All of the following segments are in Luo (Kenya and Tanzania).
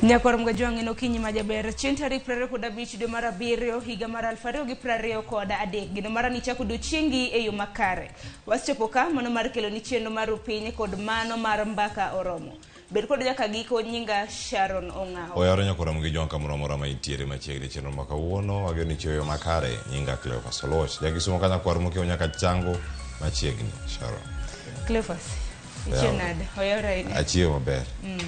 Nyakwar Mgajwang' en okinyi ma jaber chieng' tarik 25 dwe mar abiriyo higa mar 2023. Geno mara ni ichako odiochiengi e yo makare. Wasechopo ka mano mar keloni chenro mar Rupiny kod mano mar Mbaka Oromo. Bed kod nyaka giko nyinga Sharon Ong'awo. Oyawore nyakwar Ramogi Jwang' kamoro amora ma intiere machiegni chenro ma kawuono wageno ni ichiew e yo makare. Nyinga Cleophas Oluoch. Jakisumo ka nyakwar mokiewo nyaka Chango machiegni. Sharon. Cleophas. Ichiew nade? Oyawre ahinya. Achiew maber. Mm.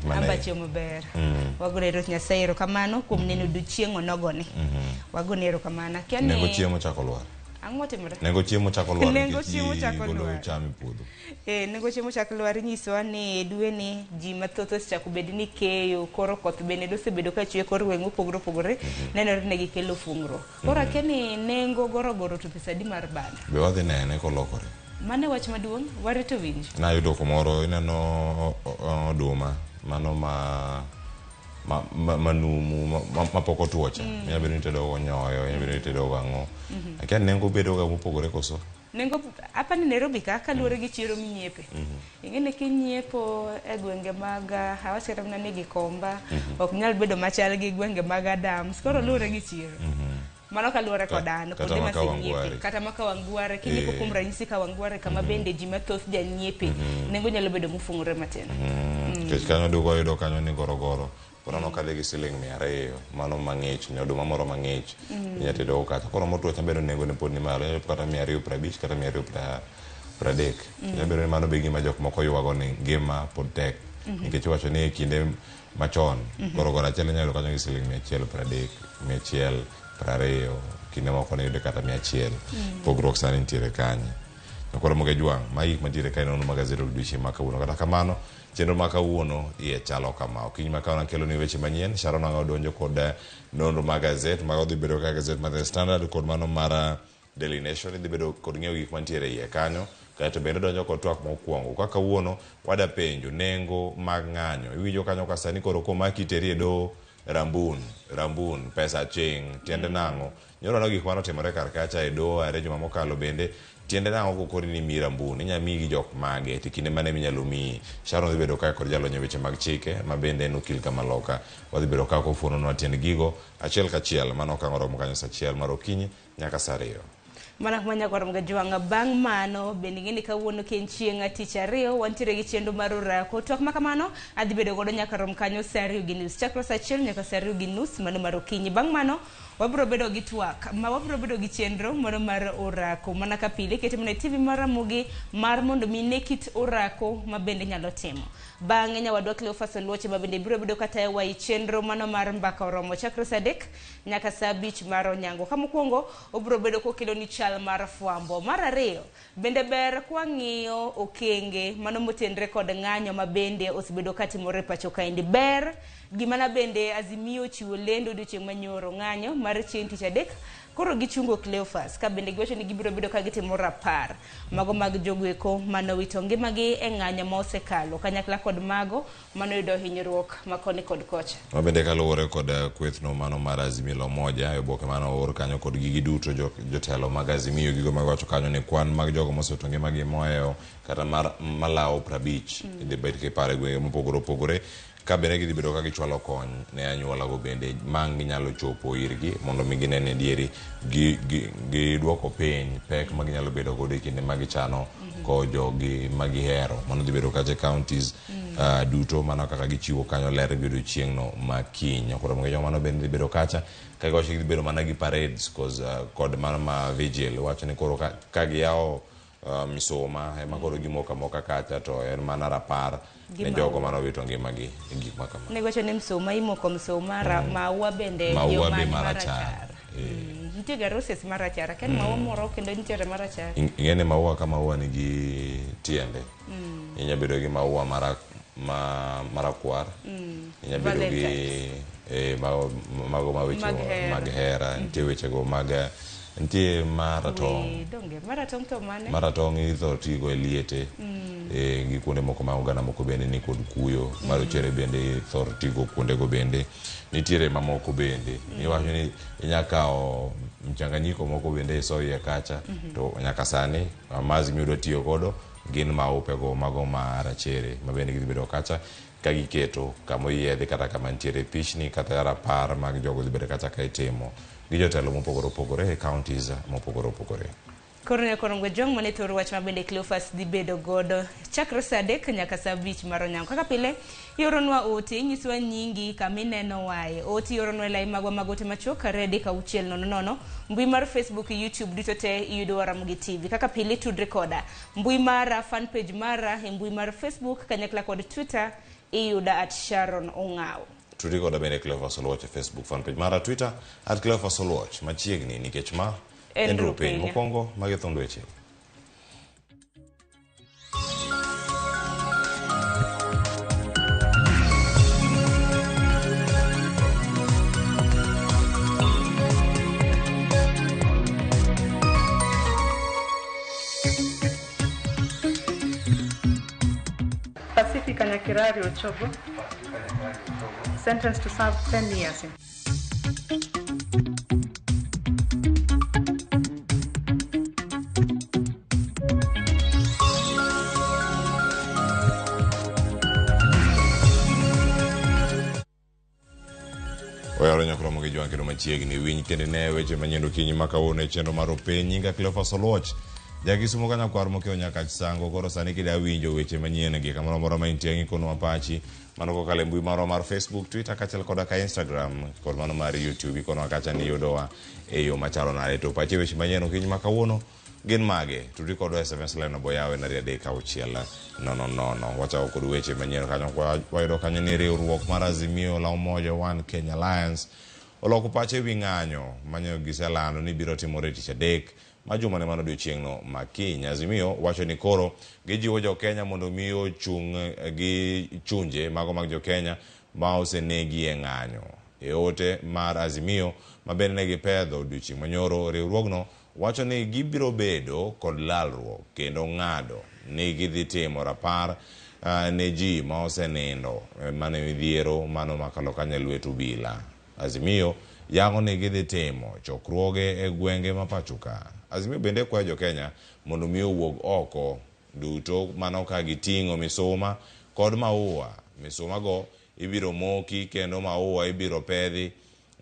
Mm, Amba achiew maber. Mm. Wagone Ruoth Nyasaye erokamano kuom neno odiochieng' onogoni. Mm -hmm. Wagone erokamano. Akia ni Nengo chiemo chako lwar. Ang'o motimore? Nengo chiemo chako lwar. Nengo chiemo chako lwar. Cham e puodho. Eh, nengo chiemo chako lwar inyisowa ni e dwe ni ji mathoth osechako bed ni keyo koro koth bende osebedo ka chwe kor gweng' mopogore opogore. Mm -hmm. Nenore ni gikelo fungruok. Koro akia ni nengo gorogoro to pesa adi mar bando? Be wadhi nene kolokore. Mano e wach maduong', warito winjo. Nayudo kumoro ineno oduma mano ma ma ma manumu ma ma pok otuo cha. Inyalo bedo ni itedo go nyoyo, inyalo bedo ni itedo go ang'o. Akia ni nengo bedo ga mopogore koso? Nengo apa ni Nairobi ka kaluwore gi chiro minyiepe. Ing'e ni kinyiepo e gwenge mag awach kata mana ni Gikomba ok nyal bedo machal gi gwenge mag Adams. Koro luwore gi chiro. Mano kaluwore kod an Kata kuonde ma masenyiepe. Kawangware. Kata ma Kawangware kinyiepo kuom ranyisi Kawangware kama bende ji mathoth janyiepe nengo nyalo bedo mofung'ore matin. Nikech kanyo duka wayudo kanyo ni gorogoro Koro nokadhe gi siling 200 mano mang'ich ni oduma moro mang'ich inya tedogo kacha. Koro motwo cha bende nengone pod ni malo inya yudo kata 250 kata 230. Nyalo bedo ni mano be gima jok moko ywago ni ngima pod tek nikech iwacho ni e kinde machon gorogoro achiel inya yudo kanyo gi siling 130, 120, kinde moko niyude kata 100. Pogruok sani nitiere kanye? Koro Moge Jwang', magi gik mantiere kae nono mag gazet odiochieng' ma kawuono. Kata kamano, Chenro ma kawuono iye chalo kama. Okinyi ma kawuono akeloni weche manyien. Sharon Ang'o donjo kod eh, nonro mag gazet. Mago dhi bedo kaka gazet mar The Standard kod mano mar eh, Daily Nation. Idhi bedo kod ng'eyo gik mantiere iye kanyo. Kaeto bende donjo kod twak mokwongo. Ka kawuono wada penjo nengo mag ng'anyo. Iwinjo kanyo ka sani koro komaki teri e doho rambun, rambun, pesa aching', tiende nang'o? Nyoro no gik mane otimore kar kacha e doho are juma mokalo bende tiende nang'o kokoni ni miyi rambun inya miyi gi jok mage to kinde mane minyalo miyi. Sharon dhi bedo kae kod jalony e weche mag chike ma bende en okil kamaloka. Wadhi bedo ka kofuononwa tiend gigo achiel kachiel mano okang' oromo kanyo saa achiel mar okinyi nyaka saa ariyo. Mana kuma nyakwar Mgajwang' bang' mano bende ing'e ni kawuono ka en chieng' tich ariyo wantiere gi chenro mar orako. Twak ma kamano adhi bedo godo nyaka rom kanyo saa ariyo gi nus. Chakre saa achiel nyaka saa ariyo gi nus mano mar okinyi. Bang' mano wabiro bedo gi twak ma wabiro bedo gi chenro mano mar orako mana ka pile ikete mana e TV mar Ramogi mar mondo mi ine kit orako ma bende nyalo timo. Bang'e nyawadwa Cleophas Oluoche ma bende biro bedo katayowa e chenro mano mar mbaka oromo chakre saa adek nyaka saa abich mar onyango. Ka mokwongo obiro bedo kokeloni chal mar fwambo. Mar ariyo, bende ber kwang'iyo okenge mano motenre kod ng'anyo ma bende osebedo katimore e pacho kaendi. Ber gimana bende Azimio ochiwo lendo odiochieng' manyoro ng'anyo mar chieng' tich adek koro gichungo Cleophas ka bende giwacho ni gibiro bedo ka gitimo rapar mago mag jogoeko manowito ngimagi e ng'anyo ma osekalo kanyakla kod mago manoyudo hinyruok ma koni kod kocha. Ma bende kaluwore kod kwethno mano mar Azimio la Umoja e oboke mane oor kanyo kod gigi duto jotelo mag Azimio gigo magiwacho kanyo ni kwan mag jogo mosewito ngimagi mohewo kata mar malawo 50 idhi bed kiparo e gwenge mopogore opogore ka bende gidhi bedo ka gichwalo kony ne anyuolago bende mang' ginyalo chopo irgi mondo mi gine ni adieri giduoko piny pek ma ginyalo bedo godo e kinde ma gichano kowo joggi ma gihero. Mano dhi bedo kacha e counties duto mano kaka gichiwo kanyo ler e odiochieng'no ma kiny. Koro mano bende dhi bedo kacha ka giwacho ni gidhi bedo mana gi parades cause, kod mano ma vigil wacho ni koro ka, ka giyawo misuma ema koro gimoko amoka kacha to en mana rapar ne jogo mane owito ngimagi e gik ma kama. Ne giwacho ni msuma imoko msuma, maua bende Maua be jomany marachar. marachar. Nitie ga roses marachar, akia ni maua moro kendo nitiere marachar. Ing'e ni maua ka maua nigi tiende. Inya bedo gi maua mara, ma, marakwar. Inya bedo gi mago ma weche Mag hera. mag hera. Nitie wechego mag Nitie maratong'. Wee, donge maratong' to mane? Maratong' ithoro tigo e liete gi kuonde moko ma oganda moko bende ni kod kuyo. Marochere bende ithoro tigo kuondego bende. Nitiere mamoko bende. Iwacho ni inya kawo mchanganyiko moko bende iso iye kacha to nyaka sani ma Azimio dwa tiyo godo gin maupe go mago ma rachere ma bende gidhi bedo kacha. ka giketo kama oyiedhi kata kama nitiere pichni kata rapar mag jogo dhi bedo kacha ka itimo gi jotelo mopogore opogore e counties mopogore opogore. Koro ne korongo jong mane thor wach ma bende Cleophas dhi bedo godo chakre saa 3 nyaka saa 5 mar onyango. Kaka pile, ioronwa ote, inyiswa nyingi kama ineno wae. Ote ioronwa e lai magwa mag ote machuok 236 00. Mbui mar Facebook, YouTube duto te iyudo Ramogi TV. Kaka pile tudri koda. Mbui mara, fan page mara, e mbui mar Facebook kanyakla kod Twitter iyuda at Sharon Ong'aw. Tudri koda bende Cleophas Oluoch e Facebook fan page mara, Twitter at Cleophas Oluoch machiegni nikech ma En en ru piny piny. mokwongo magi thund weche. Pacifica Nyakirari Ochogo, sentenced to serve 10 years in Oyaro nyakromo gi jwang' kendo machiegni winj kendo ne weche manyien okinyi ma kawuono e chenro mar opiny. Nyinga Cleophas Oluoch. Jakisumo ka nyakwar mokewo nyaka Sango koro sani kida winjo weche manyien gi kamoro amora ma intie ng'ikonwa pachi mano kokalo e mbui marwa mar Facebook, Twitter kaachiel koda ka Instagram kod mano mar YouTube ikonwa kacha ni yudowa e yo machalo nade to pachi e weche manyien okinyi ma kawuono gin mage tudri kodwa e SMS line no boyawe nari 3 6 0 0 wachako kod weche manyien kanyo wayudo kanyo ni riwruok mar Azimio la Umoja One Kenya Alliance oloko pache ewi ng'anyo manyo giselando ni biro timore tich adek ma juma ne mano odiochieng'no ma kiny. Azimio wacho ni koro gijiwo jo Kenya mondo mi ochung' gi chunje mago mag jo Kenya ma osenegi e ng'anyo. E ote mar Azimio ma bende ne gipedho odiochieng' manyoro, riwruogno wacho ni gibiro bedo kod lalruok kendo ng'ado ni gidhi timo rapar ne ji ma osenindo mane midhiero mano makalo kanyo e lwet obila. Azimio yango ni gidhi timo chokruoge e gwenge ma pacho ka. Azimio bende kwayo jo Kenya mondo mi owuog oko duto mano ka giting'o misuma kod maua. Misuma go ibiro moki kendo maua ibiro pedhi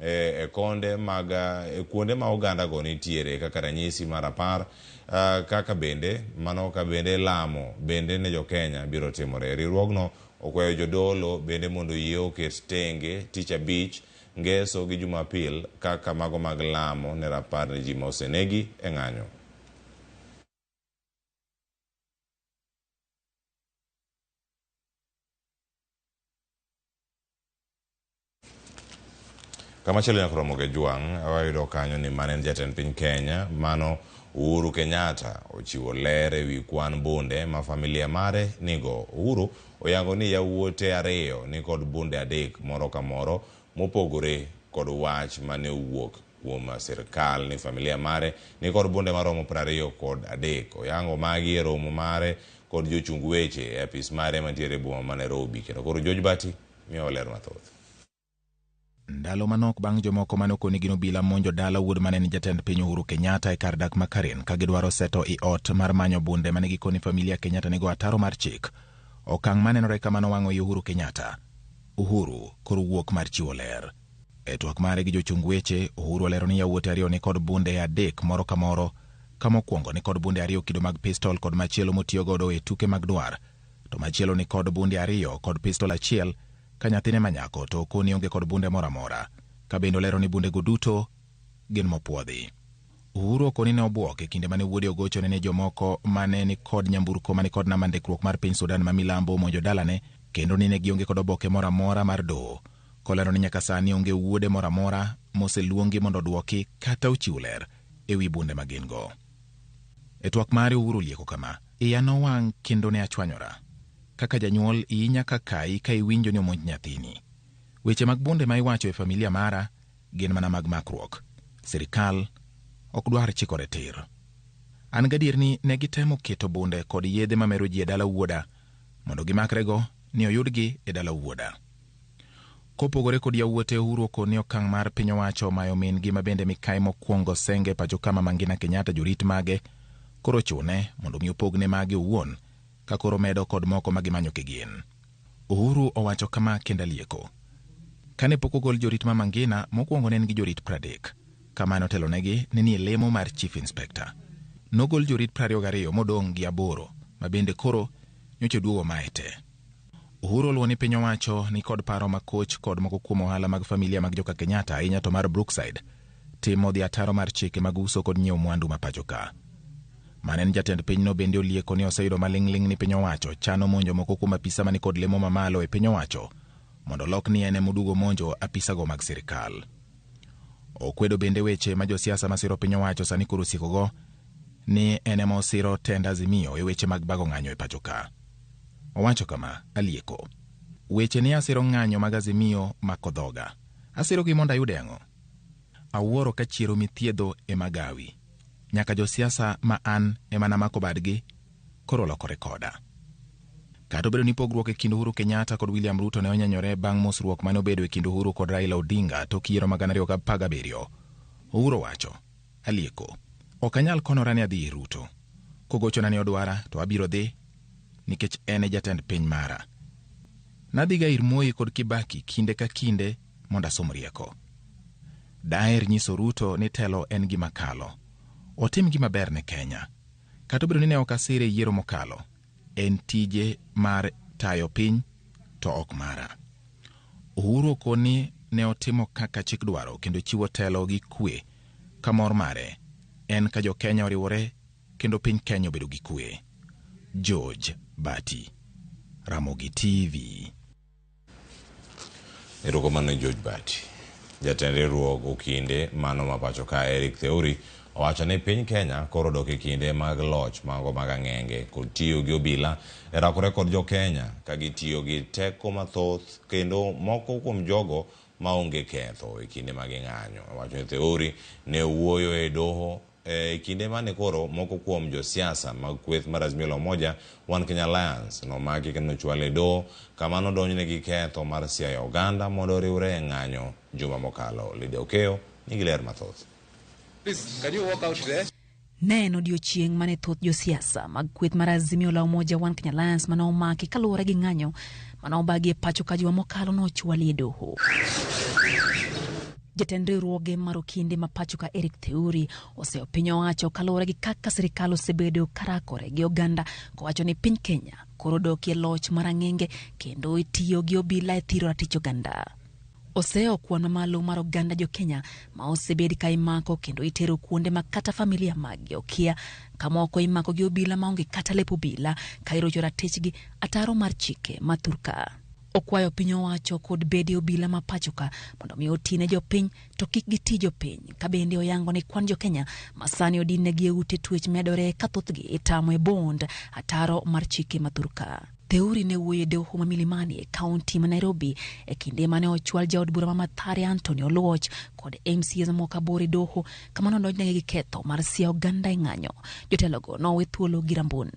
e konde mag e kuonde ma oganda go nitiere kaka ranyisi mar rapar kaka bende mano ka bende lamo bende ne jo Kenya biro timore. Riwruogno okwayo jodolo bende mondo oyie oket tenge tich abich, ngeso gi jumapil kaka mago mag lamo ne rapar ne ji ma osenegi e ng'anyo. Kamachielo nyaka romo gi Jwang' wayudo kanyo ni mane en jatend piny Kenya mano Uhuru Kenyatta ochiwo ler ewi kwan bunde ma familia mare nigo. Uhuru oyango ni yawuote 2 ni kod bunde 3 moro ka moro mopogore kod wach mane owuok kuom sirkal ni familia mare ni kod bunde maromo 23. Oyango magi e romo mare kod jochung weche e apis mare mantiere e boma ma Nairobi. Kendo koro George Bati miyo ler mathoth. Ndalo manok bang' jomoko mane okoni gin obila monjo dala wuod mane en jatend piny Uhuru Kenyatta e kar dak ma Karen ka gidwaro seto i ot mar manyo bunde mane gikoni familia Kenyatta nigo ataro mar chik. Okang' manenore kamano wang'o i Uhuru Kenyatta. Uhuru koro wuok mar chiwo ler. E twak mare gi jochung weche, Uhuru olero ni yawuote 2 ni kod bunde 3 moro ka moro, ka mokwongo ni kod bunde 2 kido mag pistol kod machielo motiyo godo e tuke mag dwar, to machielo ni kod bunde 2 kod pistol 1 ka nyathine manyako to okoni onge kod bunde moro amora, ka bende olero ni bundego duto gin mopuodhi. Uhuru okoni ne obwok e kinde mane wuode ogochone ni jomoko mane ni kod nyamburko mane kod namba ndikruok mar piny Sudan ma milambo omonjo dalane kendo ni ne gionge kod oboke moro amora mar doho. Kolero ni nyaka sani onge wuode moro amora moseluongi mondo odwoki kata ochiw ler ewi bunde ma gin go. E twak mare Uhuru olieko kama: iya nowang' kendo ne achwanyora. Kaka janyuol iyi nyaka kayi ka iwinjo ni omonj nyathini. Weche mag bunde ma iwacho e familia mara gin mana mag makruok. Sirikal ok dwar chikore tir. An gadier ni ne gitemo keto bunde kod yedhe mamero ji e dala wuoda mondo gimakrego ni oyudgi e dala wuoda. Kopogore kod yawuote, Uhuru okoni okang' mar piny owacho omayo min-gi ma bende mikai mokwongo senge pacho kama Mangina Kenyatta jorit mage koro chune mondo mi opogne mage owuon ka koro medo kod moko ma gimanyo kigin. Uhuru owacho kama kendo alieko. Kane pok ogol jorit Mama Ngina, mokwongo ne en gi jorit 30. Kama notelonegi ne nie lemo mar Chief Inspector. Nogol jorit 22 modong' gi 8, ma bende koro nyocha oduogo mae te. Uhuru oluwo ni piny owacho ni kod paro makoch kod moko kuom ohala mag familia mag joka Kenyatta, ahinya to mar Brookside, timo dhi ataro mar chike mag uso kod nyiewo mwandu ma pacho ka. Mane en jatend pinyno bende olieko ni oseyudo maling'ling' ni piny owacho chano monjo moko kuom apisa mani kod lemo mamalo e piny owacho mondo lok ni en emoduogo monjo apisago mag sirikal. Okwedo bende weche ma josiasa masiro piny owacho sani koro osiekogo ni en ema osiro tend Azimio e weche mag bago ng'anyo e pacho ka. Owacho kama, alieko. Weche ni asiro ng'anyo mag Azimio mako dhoga. Asirogi mondo ayude ang'o? Awuoro ka chiero mithiedho ema gawi. Nyaka josiasa ma an ema namako badgi koro lokore koda. Kata obedo ni pogruok e kind Uhuru Kenyatta kod William Ruto ne onyenyore bang' mosruok mane obedo e kind Uhuru kod Raila Odinga tok yiero mag 2017, Uhuru owacho, alieko, ok anyal konora ni adhi ir Ruto. Kogochona ni odwara to abiro dhi nikech en e jatend piny mara. Nadhiga ir Moi kod Kibaki kinde ka kinde mondo asom rieko. Daher nyiso Ruto ni telo en gima kalo. Otim gima ber ne Kenya. Kata obedo ni ne ok asire e yiero mokalo, en tije mar tayo piny to ok mara. Uhuru okoni ne otimo kaka chik dwaro kendo chiwo telo gi kwe ka mor mare en ka jo Kenya oriwore kendo piny Kenya obedo gi kwe. George Bati, Ramogi TV. Erokamano George Bati. Jatend riwruog okinde mano ma pacho ka Eric Theuri owacho ni piny Kenya koro odok e kinde mag loch mago mag ang'enge kod tiyo gi obila e rakore kod jo Kenya ka gitiyo gi teko mathoth kendo moko kuom jogo maonge ketho e kinde ma ging'anyo. Owacho ni Theuri ne owuoyo e doho e kinde mane koro moko kuom josiasa mag kweth mar Azimio la Umoja One Kenya Alliance nomaki kendo nochwal e doho kama nodonjne gi ketho mar siayo oganda mondo oriwre e ng'anyo juma mokalo. Lydia Okeyo nigi ler mathoth. Please, can you walk out there? Ne en odiochieng' mane thoth josiasa mag kweth mar Azimio la Umoja One Kenya Alliance mane omaki kaluwore gi ng'anyo mane obagi e pacho ka juma mokalo nochwali e doho. Jatend riwruoge mar okinde ma pacho ka Eric Theuri oseyo piny owacho kaluwore gi kaka sirikal osebedo karakore gi oganda kowacho ni piny Kenya koro odokie loch mar ang'enge kendo itiyo gi obila e thiro ratich oganda. Oseyo kwan mamalo mar oganda jo Kenya ma osebed ka imako kendo itero kuonde ma kata familia maggi okia, ka moko imako gi obila maonge kata lep obila ka irocho ratichgi ataro mar chike ma thurka. Okwayo piny owacho kod bede obila ma pacho ka mondo mi otine jopiny to kik giti jopiny, ka bende oyango ni kwan jo Kenya ma sani odinnegi e ute twech medore ka thothgi itamo e bond ataro mar chike ma thurka. Theuri ne wuoyo e doho ma Milimani e kaunti ma Nairobi e kinde mane ochwal jaod bura ma Mathare Anthony Oluoch kod MCAs mamoko aboro e doho kama nodonjnegi gi ketho mar siayo oganda e ng'anyo. Jotelogo nowe thuolo gi rambun.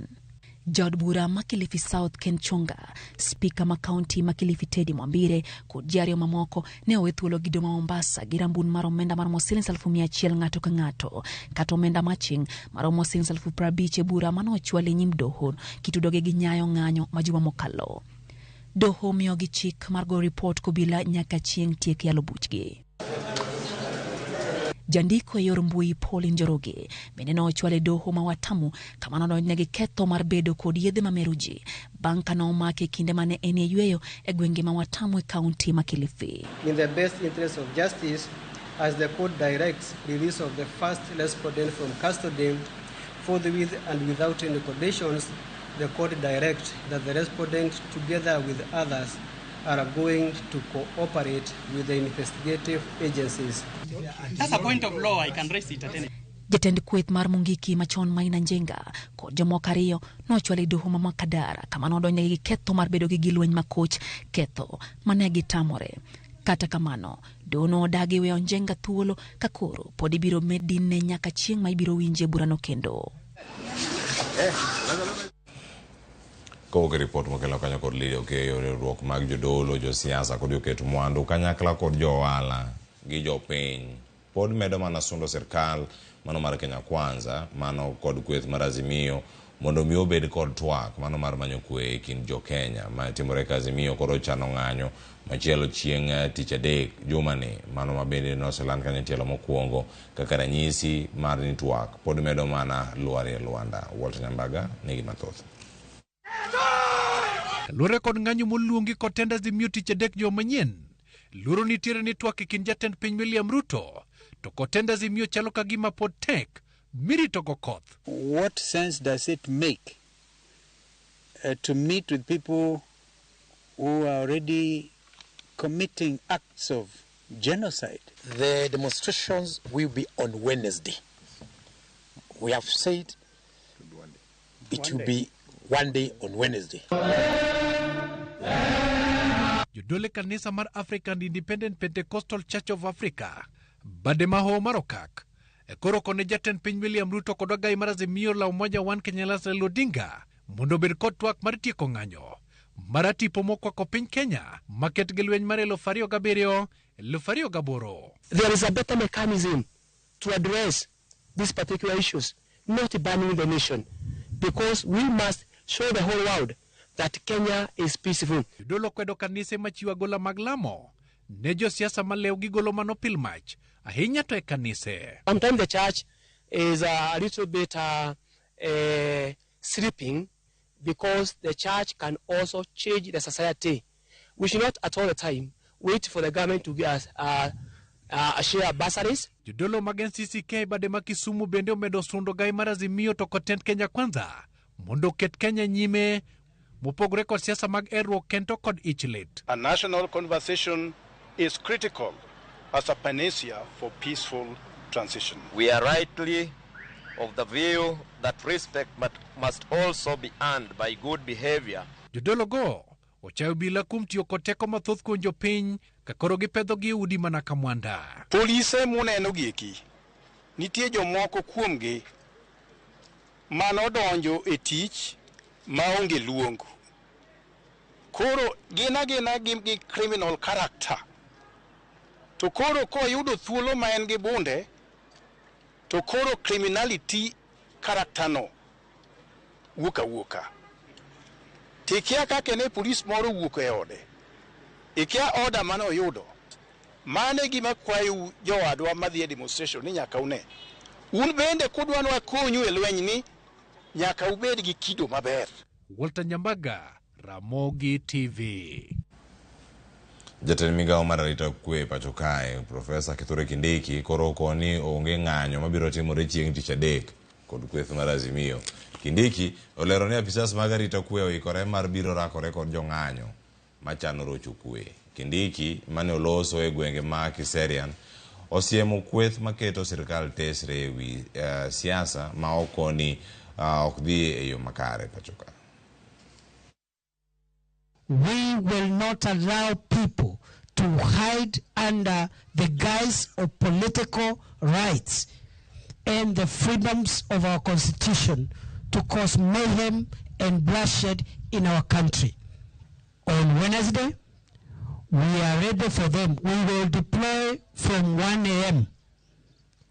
Jaod bura ma Kilifi South Ken Chonga, spika ma kaunti ma Kilifi Teddy Mwambire kod ji ariyo mamoko ne owe thuolo gi doho ma Mombasa gi rambun mar omenda maromo siling 100,000 ng'ato ka ng'ato kata omenda maching maromo siling 50,000 e bura mane ochwal e nyim doho kitudogi gi nyayo ng'anyo ma juma mokalo. Doho miyogi chik mar goyo ripot kobila nyaka chieng' tiek yalo buchgi. Jandiko e yor mbui Pauline Njoroge bende nochwal e doho ma Watamu kama nodonjne gi ketho mar bedo kod yedhe mamero ji bang' ka nomake kinde mane en e yweyo e gwenge ma Watamu e kaunti ma Kilifi. In the best interest of justice, as the court directs release of the first respondent from custody forthwith and without any conditions, the court directs that the respondent together with others are going to cooperate with the investigative agencies. That's a point of law, I can raise it at any Jatend kweth mar Mungiki machon Maina Njenga kod jomoko ariyo nochwal e doho ma Makadara kama nodonjnegi gi ketho mar bedo gi gilweny makoch, ketho mane gitamore. Kata kamano, doho nodagi weyo Njenga thuolo ka koro pod ibiro med dinne nyaka chieng' ma ibiro winje burano kendo. Kowuok e ripot mokelo kanyo kod Lydia Okeyo, riwruok mag jodolo, josiasa kod joket mwandu kanyakla kod jo ohala gi jopiny pod medo mana sundo sirkal mano mar Kenya Kwanza mano kod kweth mar Azimio mondo mi obed kod twak mano mar manyo kwe e kind jo Kenya ma timore ka Azimio koro chano ng'anyo machielo chieng' tich adek jumani mano ma bende noseland kanyo tielo mokwongo kaka ranyisi mar ni twak pod medo mana lwar e lwanda. Walter Nyambaga nigi mathoth. Kaluwore kod ng'anyo moluongi kod tend Azimio tich adek juma manyien, luoro nitiere ni twak e kind jatend piny William Ruto to kod tend Azimio chalo ka gima pod tek miritogo koth. What sense does it make to meet with people who are already committing acts of genocide? The demonstrations will be on Wednesday. We have said it will be one day on Wednesday. Jodolo kanisa mar African Independent Pentecostal Church of Africa bade mahoho mar Okak koro kone jatend piny William Ruto kod ogai mar Azimio la Umoja One Kenya Raila Odinga mondo obed kod twak mar tieko ng'anyo mar tipo mokwako piny Kenya maket gi lweny mar 2007 2008. There is a better mechanism to address these particular issues, not banning the nation, because we must show the whole world that Kenya is peaceful. Jodolo kwedo kanise machiwo agola mag lamo ne josiasa malew gigolo mano pil mach ahinya to e kanise. Sometimes the church is a little bit sleeping because the church can also change the society. We should not at all the time wait for the government to give us share bursaries. Jodolo mag NCCK bade ma Kisumu bende omedo sundo gai mar Azimio to kod tend Kenya Kwanza mondo oket Kenya nyime mopogore kod siasa mag erruok kento kod ich lit. A national conversation is critical as a panacea for peaceful transition. We are rightly of the view that respect must also be earned by good behavior. Jodolo go ochayo bila kuom tiyo kod teko mathoth kuom jopiny ka koro gipedho gi udi mana ka mwanda. Polise muneno gieki, nitie jomoko kuomgi manodonjo e tich maonge luong. Koro gin agina gi criminal character. To koro koyudo thuolo ma en gi bunde, to koro criminality character no wuok awuoka. Tikia kaka ne polis moro wuok e ode. Ikia order mane oyudo. Mane gima kwayo jowadwa madhi e demonstration ni nyaka une. Un bende kudwa ni wakonyu e lweny ni nyaka ubed gi kido maber. Walter Nyambaga, Ramogi TV. Jatend migawo mar arita kwe pacho kae, Profesa Kithure Kindiki koro okoni onge ng'anyo mabiro timore chieng' tich adek kod kweth mar Azimio. Kindiki olero ni apisas mag arita kwe oikore mar biro rakore kod jong'anyo machano rocho kwe. Kindiki mane oloso e gwenge ma Kiserian osiemo kweth maketo sirkal tesre ewi siasa ma okoni ok dhi e yo makare pacho ka. We will not allow people to hide under the guise of political rights and the freedoms of our constitution to cause mayhem and bloodshed in our country. On Wednesday, we are ready for them. We will deploy from 1 a.m.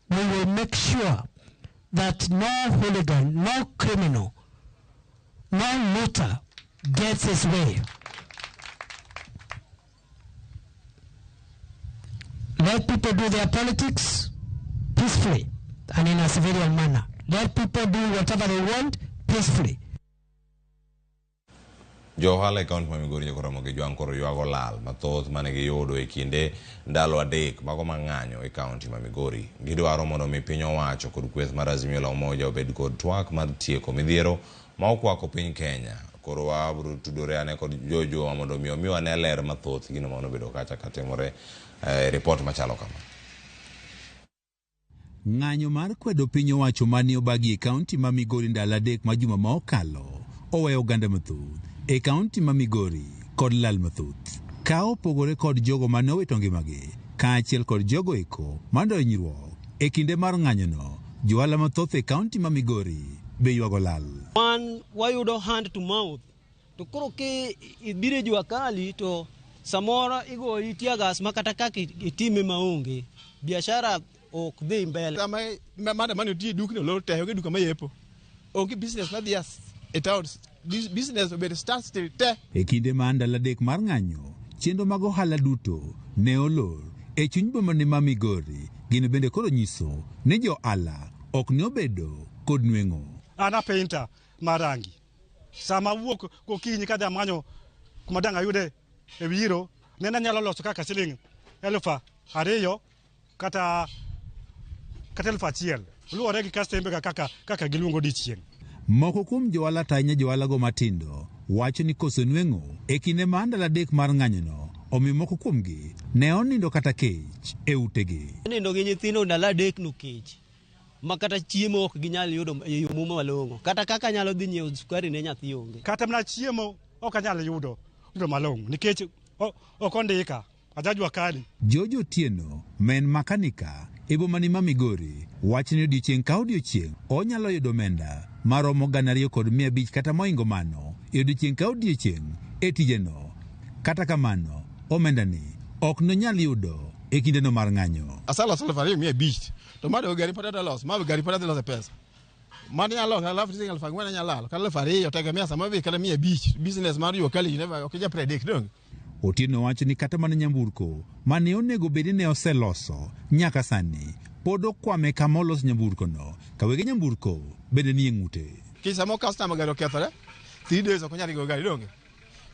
We will make sure that no hooligan, no criminal, no looter gets his way. Let people do their politics peacefully and in a civilian manner. Let people do whatever they want peacefully. Jo ohala e kaunti ma Migori nyaka Ramogi Jwang' koro ywago lal mathoth mane giyudo e kinde ndalo adek mago mang'anyo e kaunti ma Migori. Gidwaro mondo mi piny owacho kod kweth mar Azimio la Umoja obed kod twak mar tieko midhiero ma okwako piny Kenya. Koro wabiro tudore ane kod jojowa mondo mi omiwa ne ler mathoth gino mane obedo kacha katimore e ripot machalo kama. Ng'anyo mar kwedo piny owacho mane obagi e kaunti ma Migori ndalo adek ma juma ma okalo oweyo oganda mathoth e kaunti ma Migori kod lal mathoth. Ka opogore kod jogo mane owito ngimagi kaachiel kod jogo eko mane ohinyruok e kinde mar ng'anyono, johala mathoth e kaunti ma Migori be ywago lal. Wan wayudo hand to mouth to koro ki ibiro e jua kali to samoro igoyi tear gas ma kata kaka itime maonge biashara ok dhi mbele. Sama maandamano nitie dukni olor te, onge duka mayepo. Onge business madhi e town, business obedo standstill te. E kinde ma ndalo adek mar ng'anyo, chenro mag ohala duto ne olor e chuny boma ne ma Migori. Gino bende koro nyiso ni jo ohala ok ne obedo kod nweng'o. An a painter mar rangi. Sama awuok gokinyi kadhi amanyo kuma dang' ayude e wiro, nene anyalo loso kaka siling 2,000 kata 1,000. Luwore gi kastembe kaka giluongo odiechieng'. Moko kuom johala to ahinya johalago matindo wacho ni koso nweng'o e kinde ma ndalo adek mar ng'anyono omiyo moko kuomgi ne onindo kata kech e utegi. Nindo gi nyithindo ndalo adek no kech ma kata chiemo ok ginyal yudo e yo malong'o, kata kaka nyalo dhi nyiewo sukari ne nyathi onge. Kata mana chiemo ok anyal yudo malong'o nikech ok ondika. Ajajwa kali. George Otieno, ma en makanika e boma ni ma Migori, wacho ni odiechieng' ka odiechieng' onyalo yudo omenda maromo 2,500 kata moingo mano e odiechieng' ka odiechieng' e tijeno. Kata kamano, omendani ok nonyal yudo e kindeno mar ng'anyo. Asaloso 2,500 to mano gari pod adwa loso, ma gari pod adhi loso e pesa. Mano nyalo loso alafu siling 4,000 anyalo lalo, kata 2,000 tegemea sama bi kata 500. Business mar jua kali you never ok inyal predict donge. Otieno wacho ni kata mana nyamburko mane onego bed ni ne oseloso nyaka sani pod okwame kama olos nyamburkono, ka wege nyamburko bende nie ng'ute. Nikech sama customer gari okethore, 3 days ok onyal ringo gari donge.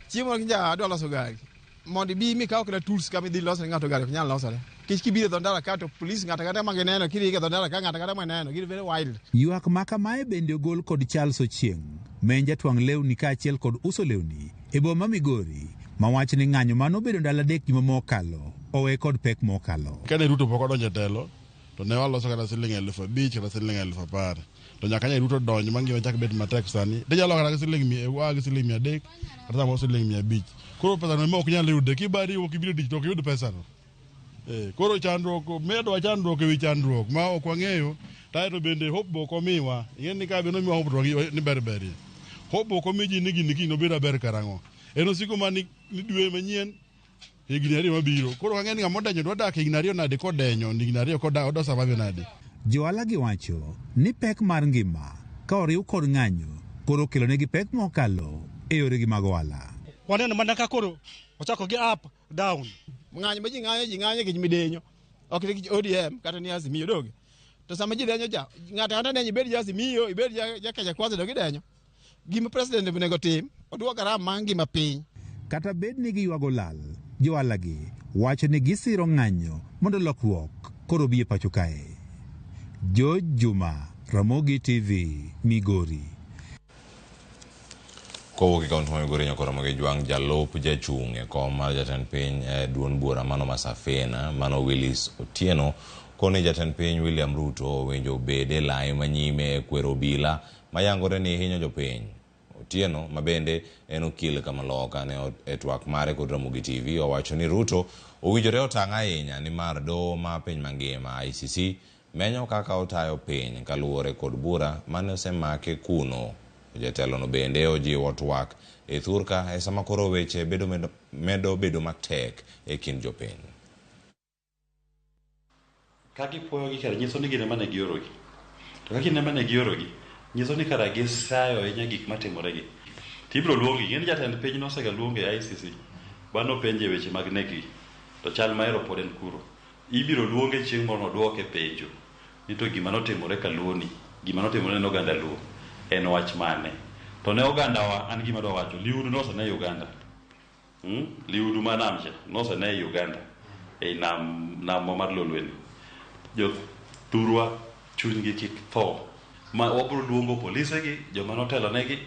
Chieng' moro kinja adwa loso gari, mondo ibi mikaw kata tools kama idhi loso ne ng'ato gari ok nyal losore. Nikech kibiro e dho ndara ka to police ng'ato ang'ata ma gineno kiringo e dho ndara ka ng'ato ang'ata ma gineno gin very wild. Ywak ma kamae bende ogol kod Charles Ochieng', ma en jatwang' lewni kaachiel kod uso lewni e boma ma Migori, ma wacho ni ng'anyo mane obedo ndalo adek juma mokalo owe kod pek mokalo. Kane Ruto pok odonjo e telo, to ne waloso kata siling 5,000 kata siling 10,000. To nyaka ne Ruto donj ma ngima chak bet matek sani. Tinyalo kata gi siling mia, wa gi siling 300 kata samoro siling 500. Koro pesa no ema ok nyal yude, kibari wuok ibiro tich to ok iyud pesa no. Koro chandruok, medwa chandruok ewi chandruok ma ok wang'eyo, to bende hope be ok omiwa. Ing'e ni ka be nomiwa hope to ni ber berie. Hope be ok omi ji ni gini kiny nobed maber karang'o. En osiko mana ni dwe manyien higni 2 mabiro. Koro wang'e ni ng'ama odenyo dwa dak higni 2 nade kodenyo, higni 2 kodak odwa survive nade. Johala giwacho ni pek mar ngima ka oriw kod ng'anyo koro okelonegi pek mokalo e yoregi mag ohala. Waneno mana ka koro ochako gi up down. Ng'anyo ma ji ng'anyo, ji ng'anyo nikech midenyo. Ok nikech ODM kata ni Azimio donge. To sama ji denyo cha, ng'ato ang'ata denyo, ibed ja Azimio, ibed ja Kenya Kwanza to gidenyo. Gima president onego tim, oduok garama mar ngima piny. Kata bed ni giywago lal, johala gi wacho ni gisiro ng'anyo mondo lokruok koro obi e pacho kae. George Juma, Ramogi TV, Migori. Kowuok e kaunti ma Migori nyaka Ramogi Jwang', jalup jachung' e kom mar jatend piny e duond bura mano ma Safina, mano Willis Otieno, koni jatend piny William Ruto owinjo obed e lai manyime e kwero obila mayangore ni hinyo jopiny. Otieno, ma bende en okil kamaloka, ne e twak mare kod Ramogi TV owacho ni Ruto owinjore otang' ahinya nimar doho ma piny mangima ICC menyo kaka otayo piny kaluwore kod bura mane osemake kuno. Jatelono bende ojiwo twak e thurka e sama koro weche medo bedo matek e kind jopiny. Ka gipuoyogi kara nyiso ni gin ema ne giorogi. To ka gin ema ne giorogi, nyiso ni kara gisayo ahinya gik matimoregi. To ibiro luongi, ing'e ni jatend piny nosega luonge e ICC, ba nopenje weche mag nekgi, to chal mahero pod en kuro. Ibiro luonge chieng' moro nodwoke penjo ni to gima notimore kaluoni, gima notimore ne oganda Luo, en wach mane? To ne ogandawa, an gima adwa wacho, liudu nosene Uganda. Liudu ma nam cha, nosene Uganda, ei nam mar Lolweni. Jothurwa chunygi kik tho. Ma wabiro luongo polise gi, joma notelonegi,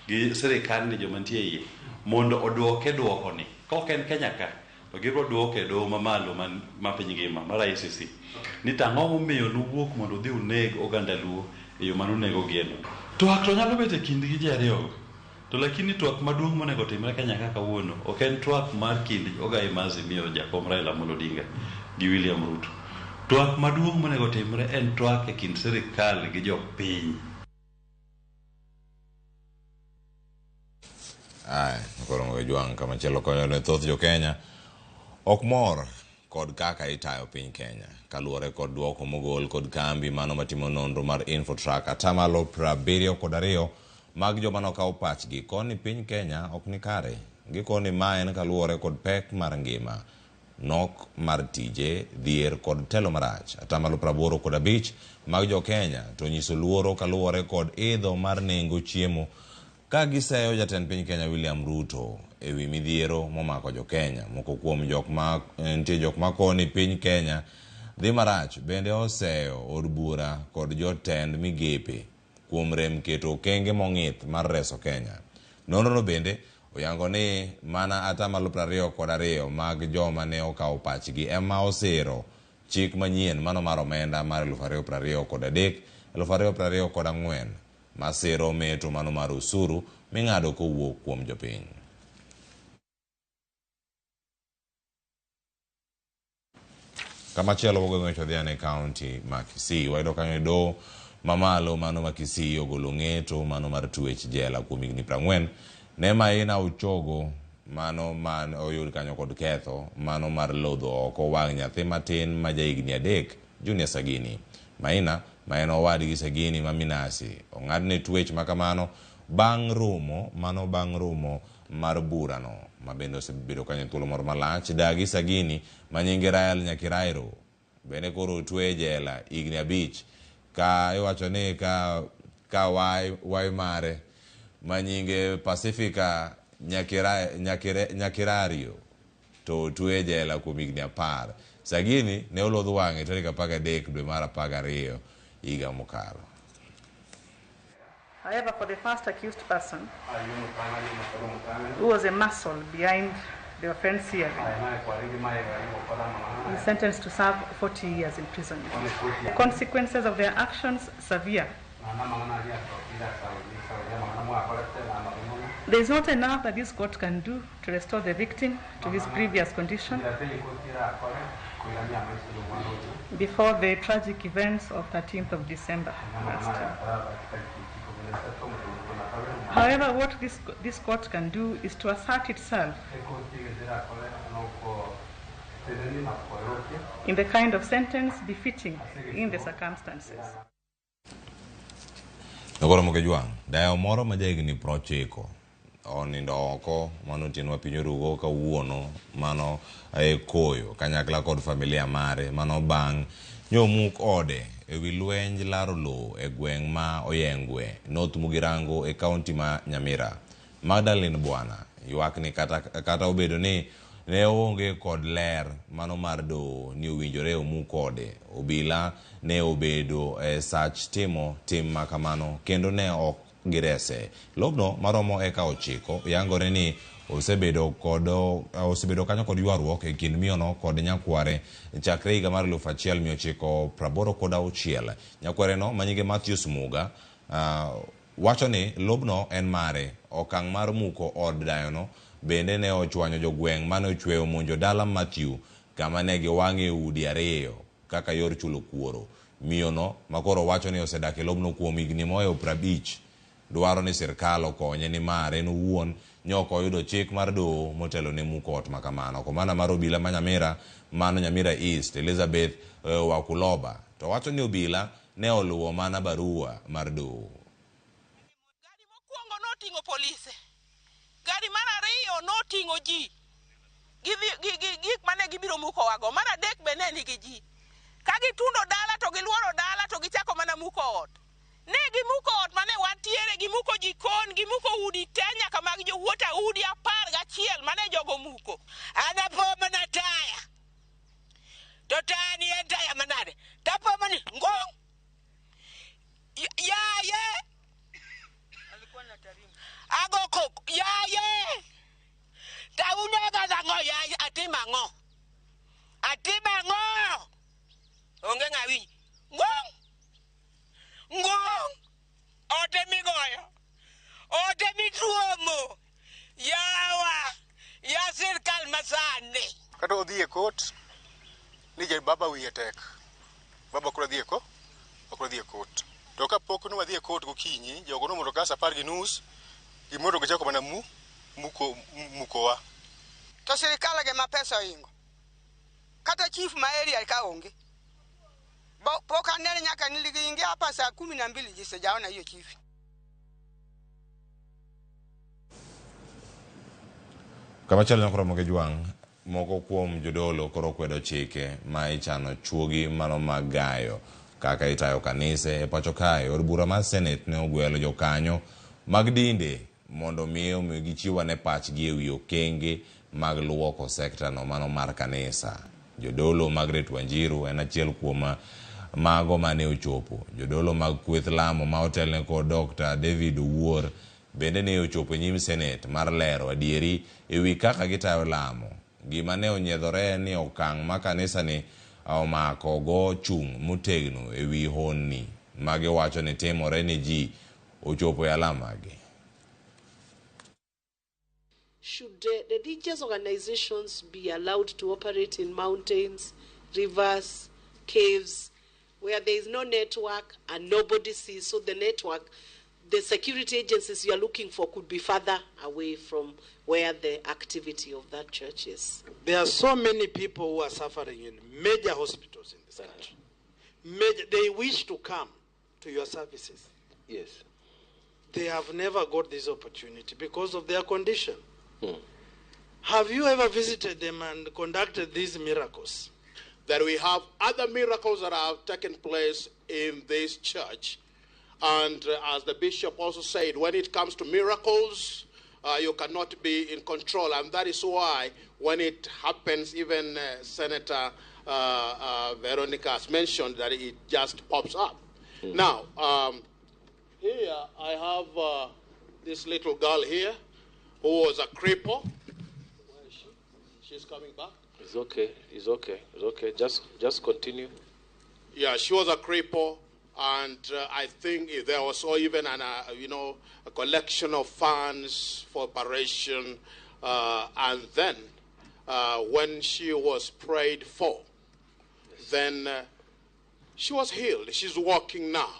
gi sirikal ni joma nitie iye, mondo oduoke duokoni. Ka ok en Kenya ka, to gibiro duoke e doho mamalo ma piny ngima, mar ICC. Ni to ang'o momiyo nuwuok mondo udhi uneg oganda Luo e yo mane unego gieno. Twak to nyalo bet e kindgi ji ariyogo. To lakini twak maduong' monego timre Kenya ka kawuono ok en twak mar kind Ogai mar Azimio jakom Raila Amolo Odinga gi William Ruto. Twak maduong' monego timre en twak e kind sirikal gi jopiny. Aya, koro Jwang' kamachielo konyo ne thoth jo Kenya ok mor. kod kaka itayo piny Kenya. Kaluwore kod duoko mogol kod kambi mano matimo nonro mar Infotrack, 72% mag joma nokawo pachgi koni piny Kenya ok ni kare. Gikoni ma en kaluwore kod pek mar ngima, nok mar tije, dhier kod telo marach. 85% mag jo Kenya to nyiso luoro kaluwore kod idho mar nengo chiemo ka giseyo jatend piny Kenya William Ruto ewi midhiero momako jo Kenya. Moko kuom jok ma nitie jok makoni piny Kenya dhi marach bende oseyo od bura kod jotend migepe kuom rem keto okenge mong'ith mar reso Kenya. Nonrono bende oyango ni mana 22% mag joma ne okawo pachgi ema osiro chik manyien mano mar omenda mar 2023 2024 masiro meto mano mar osuru ming'ado kowuok kuom jopiny. Kamachielo wago ng'wech wadhi ane kaunti ma Kisii. Wayudo kanyo e doho mamalo mano ma Kisii ogolo ng'eto mano mar twech jela kuom higni 40 ne Maina Ochogo mano man oyud kanyo kod ketho mano mar lodho oko wang' nyathi matin ma jahigni 3 Junior Sagini. Maina ma en owadgi Sagini ma Minasi ong'adne twech makamano bang' rumo mar burano ma bende osebedo kanyo thuolo moro malach. Dagi Sagini ma nyinge Rael Nyakirairo bende koro otwe e jela higni 5 ka iwacho ni ka wai mare ma nyinge Pacifica Nyakirario to otwe e jela kuom higni 10. Sagini ne olodh wang'e tarik 13 dwe mar 12 higa mokalo. However, for the first accused person, who was a muscle behind the offense hearing, is sentenced to serve 40 years in prison. The consequences of their actions severe. There is not enough that this court can do to restore the victim to his previous condition before the tragic events of 13th of December last year. However, what this court can do is to assert itself in the kind of sentence befitting in the circumstances. Nogoro Mokejwang', dayo moro ma jahigni 90 onindo oko mano otieno ma piny orugo kawuono mano e koyo kanyakla kod familia mare mano bang' nyomuk ode ewi lwenj laro lowo e gweng' ma Oyengwe, North Mugirango e kaunti ma Nyamira. Magdalene Bwana ywak ni kata obedo ni ne oonge kod ler mano mar doho ni owinjore omuk ode, obila ne obedo e sach timo tim makamano kendo ne ok girese. Lobno maromo eka 9 yangore ni osebedo kanyo kod ywaruok e kind miyono kod nyakware chakre higa mar 1986. Nyakwareno manyinge Matthews Muga wacho ni lobno en mare. Okang' mar muko od dayono bende ne ochwanyo jogweng' mane ochweyo monjo dala Matthew kama ne giwang'e udi 2 kaka yor chulo kuoro. Miyono makoro wacho ni osedak e lobno kuom higni mohewo 50 dwaro ni sirkal okonye nimar en owuon nyok oyudo chik mar doho motelo ne muko ot makamano. Komanda mar obila ma Nyamira mano Nyamira East Elizabeth Wakuloba to wacho ni obila ne oluwo mana barua mar doho. Gari mokwongo noting'o polise, gari mar ariyo noting'o ji gi gik mane gibiro mukowago, mar adek be ne nigi ji. Ka gitundo dala to giluoro dala to gichako mana muko ot. Ne gimuko ot mane wantiere, gimuko jikon, gimuko udi te nyaka mag jowuota udi 11 mane jogo muko. An apo mana taya, to taya ni en taya manade? Tapo mani ngong' yaye, ago koko yaye, ta unega nang'o yaye? Atimo ang'o? Atimo ang'o? Onge ng'a winj. Ngong' ngong' ote migoyo, ote mituomo, yawa ya sirkal masani. Kata odhi e kot ni je baba wiye tek, baba koro dhi e ko, ok dhi e kot. To kapok ne wadhi e kot gokinyi, jogo nomondo ka 10:30, gimondo gichako mana mukowa. To sirikal ge ma pesa oingo. Kata chief ma area ka onge. Pok anene nyaka niliingia hapa saa 12 sijaona hiyo chief. Kamachielo nyakoro moke jwang' moko kuom jodolo koro kwedo chike ma ichano chuogi mano mag gayo kaka itayo kanise e pacho kae. Od bura mar Senate ne ogwelo jokanyo mag dinde mondo mi gichiw ane pachgi ewi okenge mag luoko sekta no mano mar kanisa. Jodolo Margaret Wanjiru en achiel kuom mago mane ochopo. Jodolo mag kweth lamo ma otelne kod Dr. David Owuor bende ne ochopo e nyim Senate mar lero adieri ewi kaka gitayo lamo. Gima ne onyiedhore ni okang' ma kanisa ni omako go chung' motegno ewi honni ma giwacho ni timore ni ji ochopo e alamagi. Should the religious organizations be allowed to operate in mountains, rivers, caves, where there is no network and nobody sees? So the network, the security agencies you are looking for could be further away from where the activity of that church is. There are so many people who are suffering in major hospitals in this country. They wish to come to your services. Yes. They have never got this opportunity because of their condition. Have you ever visited them and conducted these miracles? That we have other miracles that have taken place in this church. And as the bishop also said, when it comes to miracles, you cannot be in control. And that is why when it happens, even Senator Veronica has mentioned that it just pops up. Now, here I have this little girl here who was a cripple. Where is she? She's coming back. It's okay. It's okay. It's okay. Just continue. Yeah, she was a cripple, and I think there was even an a collection of funds for operation, and then when she was prayed for, yes, then she was healed. She's walking now.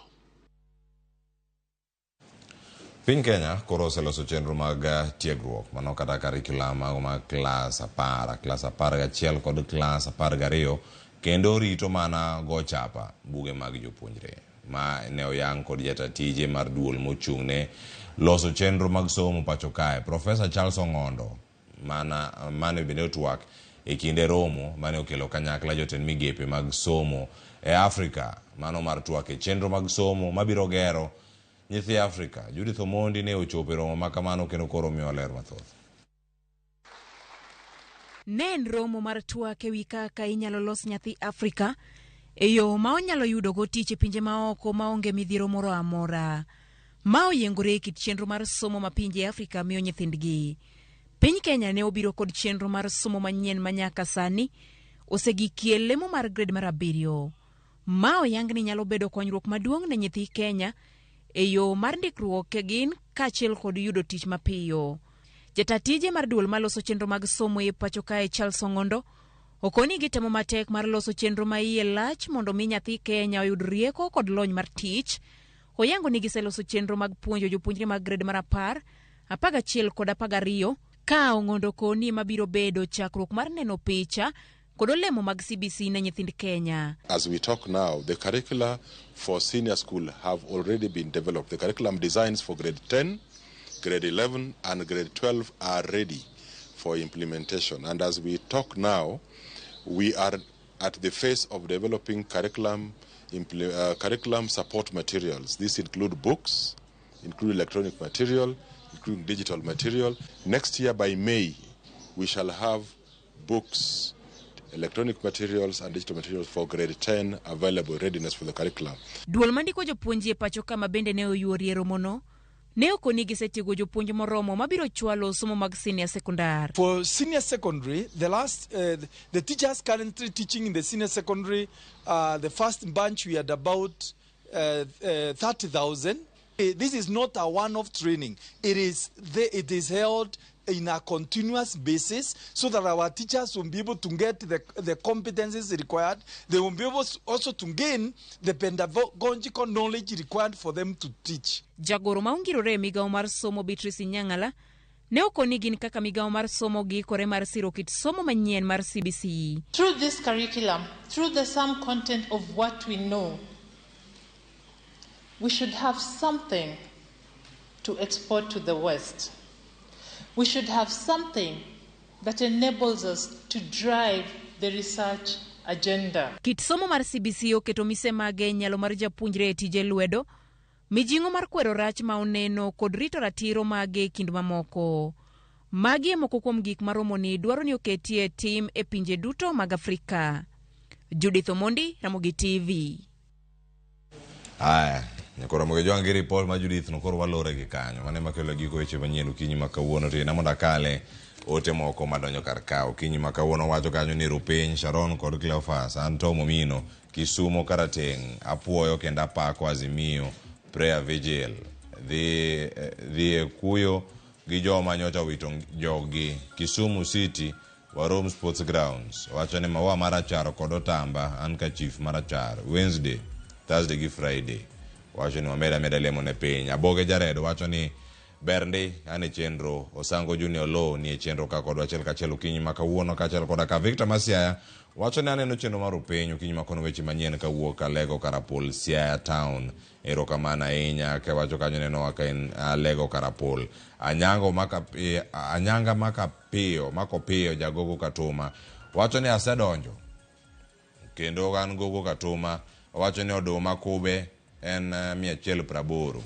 Piny Kenya koro oseloso chenro mag tiegruok mano kata curriculum mago mag klas 10, klas 11 kod klas 12 kendo rito mana go chapa buge mag jopuonjre ma ne oyang kod jata tije mar duol mochung'ne loso chenro mag somo pacho kae Professor Charles Ong'ondo mane bende otwak e kinde romo mane okelo kanyakla jotend migepe mag somo e Afrika mano mar twak e chenro mag somo mabiro gero nyithi Afrika. Judith Omondi ne ochopo e romo ma kamano kendo koro miyo ler mathoth. Ne en romo mar twak ewi kaka inyalo los nyathi Afrika e yo ma onyalo yudogo tich e pinje maoko maonge midhiero moro amora. Ma oyiengore e kit chenro mar somo ma pinje Afrika miyo nyithindgi. Piny Kenya ne obiro kod chenro mar somo manyien ma nyaka sani osegikie lemo mar grade mar 7. Ma oyang ni nyalo bedo konyruok maduong' ne nyithi Kenya e yo mar ndikruok gin kaachiel kod yudo tich mapiyo. Jata tije mar duol maloso chenro mag somo e pacho kae Charles Ong'ondo okoni gitemo matek mar loso chenro ma iye lach mondo mi nyathi Kenya oyud rieko kod lony mar tich. Oyango ni giseloso chenro mag puonjo jopuonjre mag grade mar 10, 11 kod 12 ka Ong'ondo koni mabiro bedo chakruok mar neno picha kod olemo mag CBC ne nyithind Kenya. As we talk now, the curricula for senior school have already been developed. The curriculum designs for grade 10, grade 11 and grade 12 are ready for implementation. And as we talk now, we are at the phase of developing curriculum support materials. These include books, include electronic material, including digital material. Next year by May, we shall have books, electronic materials and digital materials for grade 10 available, readiness for the curriculum. Duol mandiko jopuonj e pacho kama bende ne oyuori e romono ne okoni gisetiego jopuonj moromo mabiro chwalo somo mag senior secondary. For senior secondary, the teachers currently teaching in the senior secondary, the first bunch we had about 30,000. This is not a one-off training. It is held in a continuous basis so that our teachers will be able to get the competencies required. They will be able also to gain the pedagogical knowledge required for them to teach. Jagoro maungirore e migawo mar somo Beatrice Nyang'ala Ne okoni gin kaka migawo mar somo giikore mar siro kit somo manyien mar CBC. Through this curriculum, through the sum content of what we know, we should have something to export to the West. We should have something that enables us to drive the research agenda. Kit somo mar CBC oketo mise mage e nyalo mar japuonjre e tije lwedo, mijing'o mar kwero rach ma oneno kod rito ratiro mage e kind mamoko. Magi e moko kuom gik ma romoni dwaro ni oketie tim e pinje duto mag Afrika. Judith Omondi, Ramogi TV. Aya, nyakoro Ramogi Jwang' gi ripot ma Judith no koro walore gi kanyo. Mano ema kelo giko weche manyien okinyi ma kawuono to yie mondo akale ote moko madonjo kar ka okinyi ma kawuono wacho kanyo ni Rupiny, Sharon kod Cleophas, an Tom Omino, Kisumo Karateng', apuoyo kendo apako Azimio Prayer Vigil. Dhi dhi e kuyo gi joma nyocha owito joggi Kisumu City Warom Sports Grounds. Owacho ni maua marachar kod otamba an ka chief marachar Wednesday, Thursday gi Friday. Owacho ni wamed ameda lemo ne piny. Aboge Jared wacho ni ber ndi an e chenro. Osango Junior Law ni e chenro ka kodwa achiel kachiel okinyi ma kawuono kaachiel koda ka Victor Masiaya wacho ni aneno chenro mar Rupiny okinyi ma kono weche manyien kawuok Alego Karapol Siaya Town. Erokamano ahinya kewacho kanyo nenowa ka en Alego Karapol. Anyango maka Anyanga maka piyo mako piyo Jagogo Katuma wacho ni asedonjo kendo an Gogo Katuma wacho ni oduma kube en 180.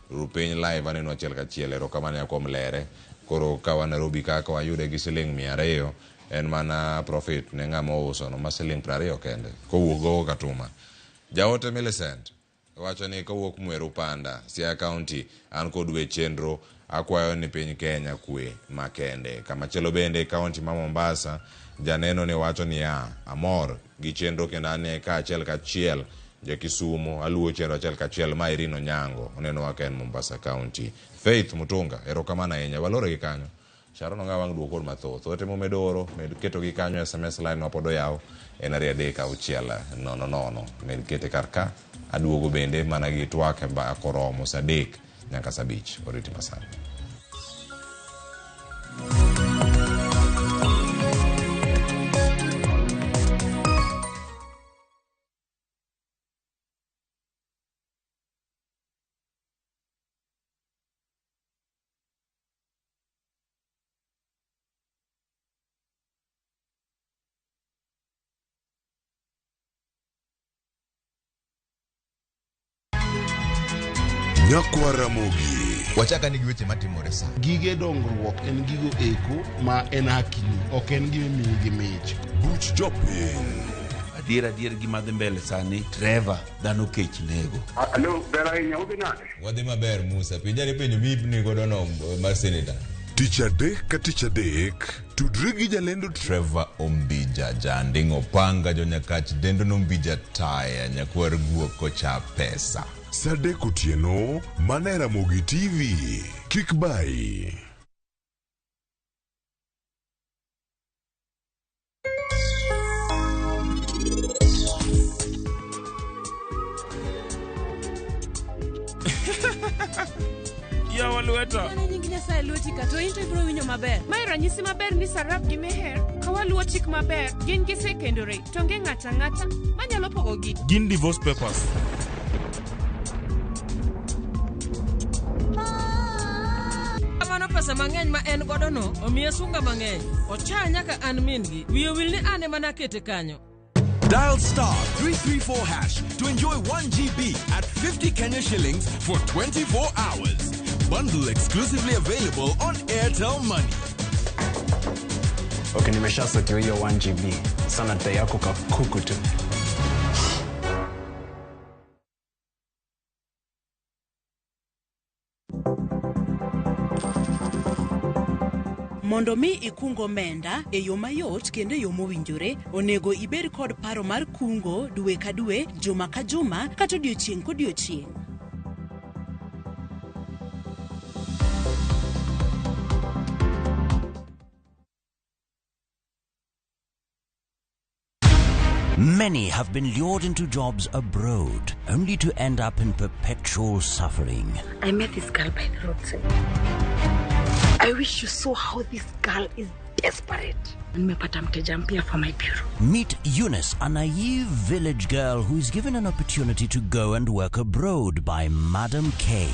Rupiny live aneno achiel kachiel erokamano kuom lere. Koro ka wan Nairobi kaka wayude gi siling 200 en mana profit ne ng'ama ouso no ma siling 20 kende kowuok Gogo Katuma. Jaote Millicent wacho ni kowuok Mweru Panda, Siaya County, an kod we chenro akwayo ni piny Kenya kwe makende. Kamachielo bende kaunti ma Mombasa, janeno ni wacho niya, amor gi chenro kendo ane ka achiel kachiel ja Kisumo aluwo chenro achiel kachiel ma Irene Onyango onenowa ka en Mombasa County. Faith Mutunga, erokamano ahinya. Walore gi kanyo. Sharon Ong'awa wang' duoko mathoth. Ote momedo oro, med ketogi kanyo SMS line ma pod oyaw en 2 3 6 0 0. Med kete kar ka. Aduogo bende mana gi twak e koromo saa 3 nyaka saa 5. Oriti masani. Nyakwa Ramogi. Wachaka ni gi weche matimore sa. Gige dongruok en gigo eko ma en hakini, ok en gima imiyi gi mich. Buch jopiny. Adier adier gima dhi mbele sani, Trevor, dhano kech nego. Alo, ber ahinya, udhi nade? Wadhi maber Musa. Penja ni penjo mipni godo no mar senator. Tich adek ka tich adek, tudri gi jalendo Trevor Ombija, janding' opanga jonyakach dendo nombija taya nyakwar guok kocha pesa. Saa 3 otieno, mana e Ramogi TV. Kik bayi. Yawa lweta. Mana nying Nyasaye lweti ka to in to ibiro winjo maber. Mae ranyisi maber ni Sarab gi Meher ka waluwo chik maber, gin gisekendore to onge ng'ato ang'ata manyalo pogogi. Gin divorce papers. Kamano pesa mang'eny ma en godo no omiye sunga mang'eny. Ocha nyaka an min-gi. Wiye wil ni an ema nakete kanyo. Dial star 334 hash to enjoy 1 GB at 50 Kenya shillings for 24 hours. Bundle exclusively available on Airtel Money. Okay, nimeshasotiwa hiyo 1 GB. Sana dai yako kakuku tu. Mondo mi ikung omenda e yo mayot kendo e yo mowinjore, onego ibed kod paro mar kungo dwe ka dwe, juma ka juma, kata odiochieng' kodiochieng'. Many have been lured into jobs abroad, only to end up in perpetual suffering. I met this girl by the roadside. I wish you saw how this girl is desperate. Nimepata mteja mpya for my bureau. Meet Eunice, a naive village girl who is given an opportunity to go and work abroad by Madam K.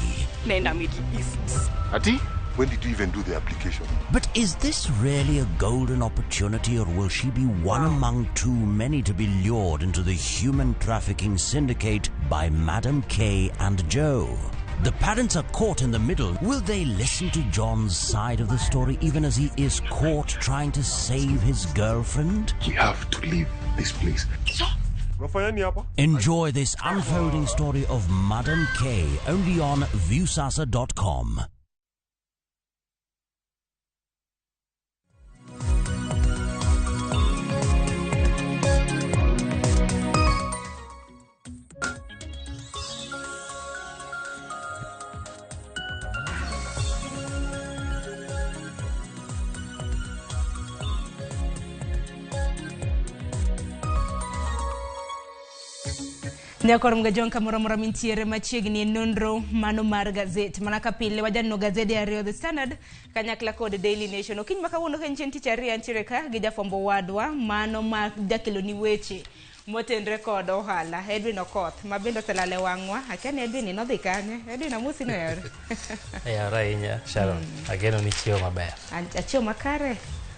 Naenda Middle East. Ati, when did you even do the application? But is this really a golden opportunity, or will she be one among too many to be lured into the human trafficking syndicate by Madam K and Joe? The parents are caught in the middle. Will they listen to John's side of the story even as he is caught trying to save his girlfriend? We have to leave this place. Unafanya nini hapa? Enjoy this unfolding story of Madam K only on Viusasa.com. Nyakor Mgajong kamoro amora mintiere machiegni e nonro mano mar gazet. Mana ka pile wajaneno gazede ariyo, The Standard kanyakla kod Daily Nation. Okinyi ma kawuono ka en chieng' tich ariyo antiere ka gi jafwambo wadwa mano ma jakeloni weche motenre kod ohala, Edwin Okoth, ma bende oselal e wang'wa. Akia ni Edwin nodhi kanye. Edwin amosi no yore. Yawre ahinya Sharon, ageno ni chiewo maber. Achiewo makare.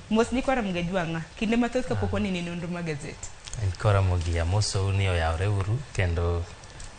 Mos ni kwara Mgajwang'a. Kinde mathoth kapok wanene nonro mar gazet. En kora mogi amosou ni oyawre uru kendo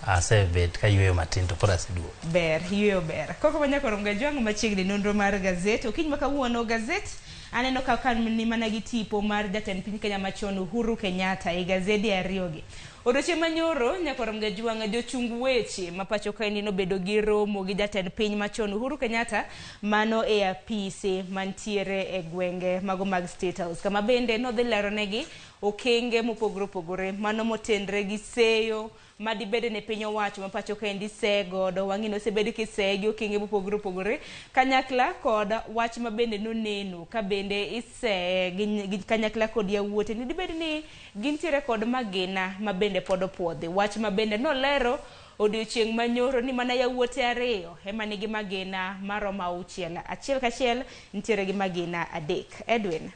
asebet kayueyo matin to koro aseduogo. Ber, yueyo ber. Koko ma nyakoro Mgajwang' machiegni nonro mar gazet. Okinyi ma kawuono gazet aneno ka ni mana gi tipo mar jatend piny Kenya machon Uhuru Kenyatta e gazede ariyogi. Odiochieng' manyoro nyakoro Mgajwang' jochung weche ma pacho kaendi nobedo gi romo gi jatend piny machon Uhuru Kenyatta mano e apise mantiere e gwenge mago mag State House, kama bende nodhi leronegi okenge mopogore opogore mano motenre gi seyo madibede ne piny owacho ma pacho kaendi see godo. Wang'e ni osebed kiseye gi okenge mopogore opogore kanyakla kod wach ma bende noneno ka bende iseye gi kanyakla kod yawuote ni dibed ni gintiere kod magina ma bende pod opuodhi. Wach ma bende nolero odiochieng' manyoro ni mana yawuote ariyo ema nigi magina maromo auchiel, achiel kachiel nitiere gi magina adek. Edwin,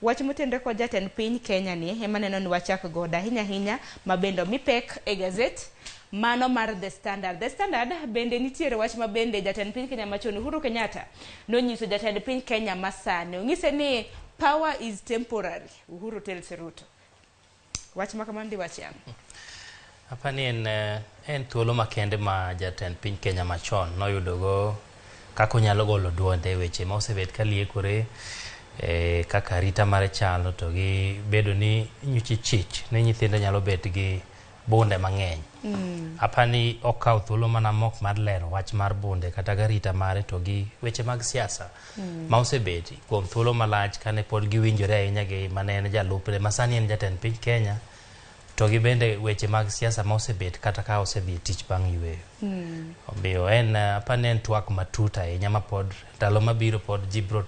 wach motenre kod jatend piny Kenya ni ema neno ni wachak godo ahinya ahinya ma bende omi pek e gazet mano mar The Standard. The Standard bende nitiere wach ma bende jatend piny Kenya machon Uhuru Kenyatta nonyiso jatend piny Kenya masani. Onyise ni power is temporary, Uhuru tells Ruto. Wach ma kamano diwach ang'o? Apani en thuolo makende ma jatend piny Kenya machon noyudogo kaka onyalo golo duonde e weche ma osebet ka liekore, kaka arita mare chalo to gi bedo ni nyocha chich ni nyithindo nyalo bet gi bunde mang'eny. Apani okawo thuolo mana mok mar lero wach mar bunde kata gi arita mare to gi weche mag siasa ma osebet kuom thuolo malach kane pod giwinjore ahinya gi mane en jalupne ma sani en jatend piny Kenya to gi bende weche mag siasa ma osebet kata ka osedhi e tich bang' yueyo. Omiyo en apani en twak matut ahinya ma pod ndalo mabiro pod ji biro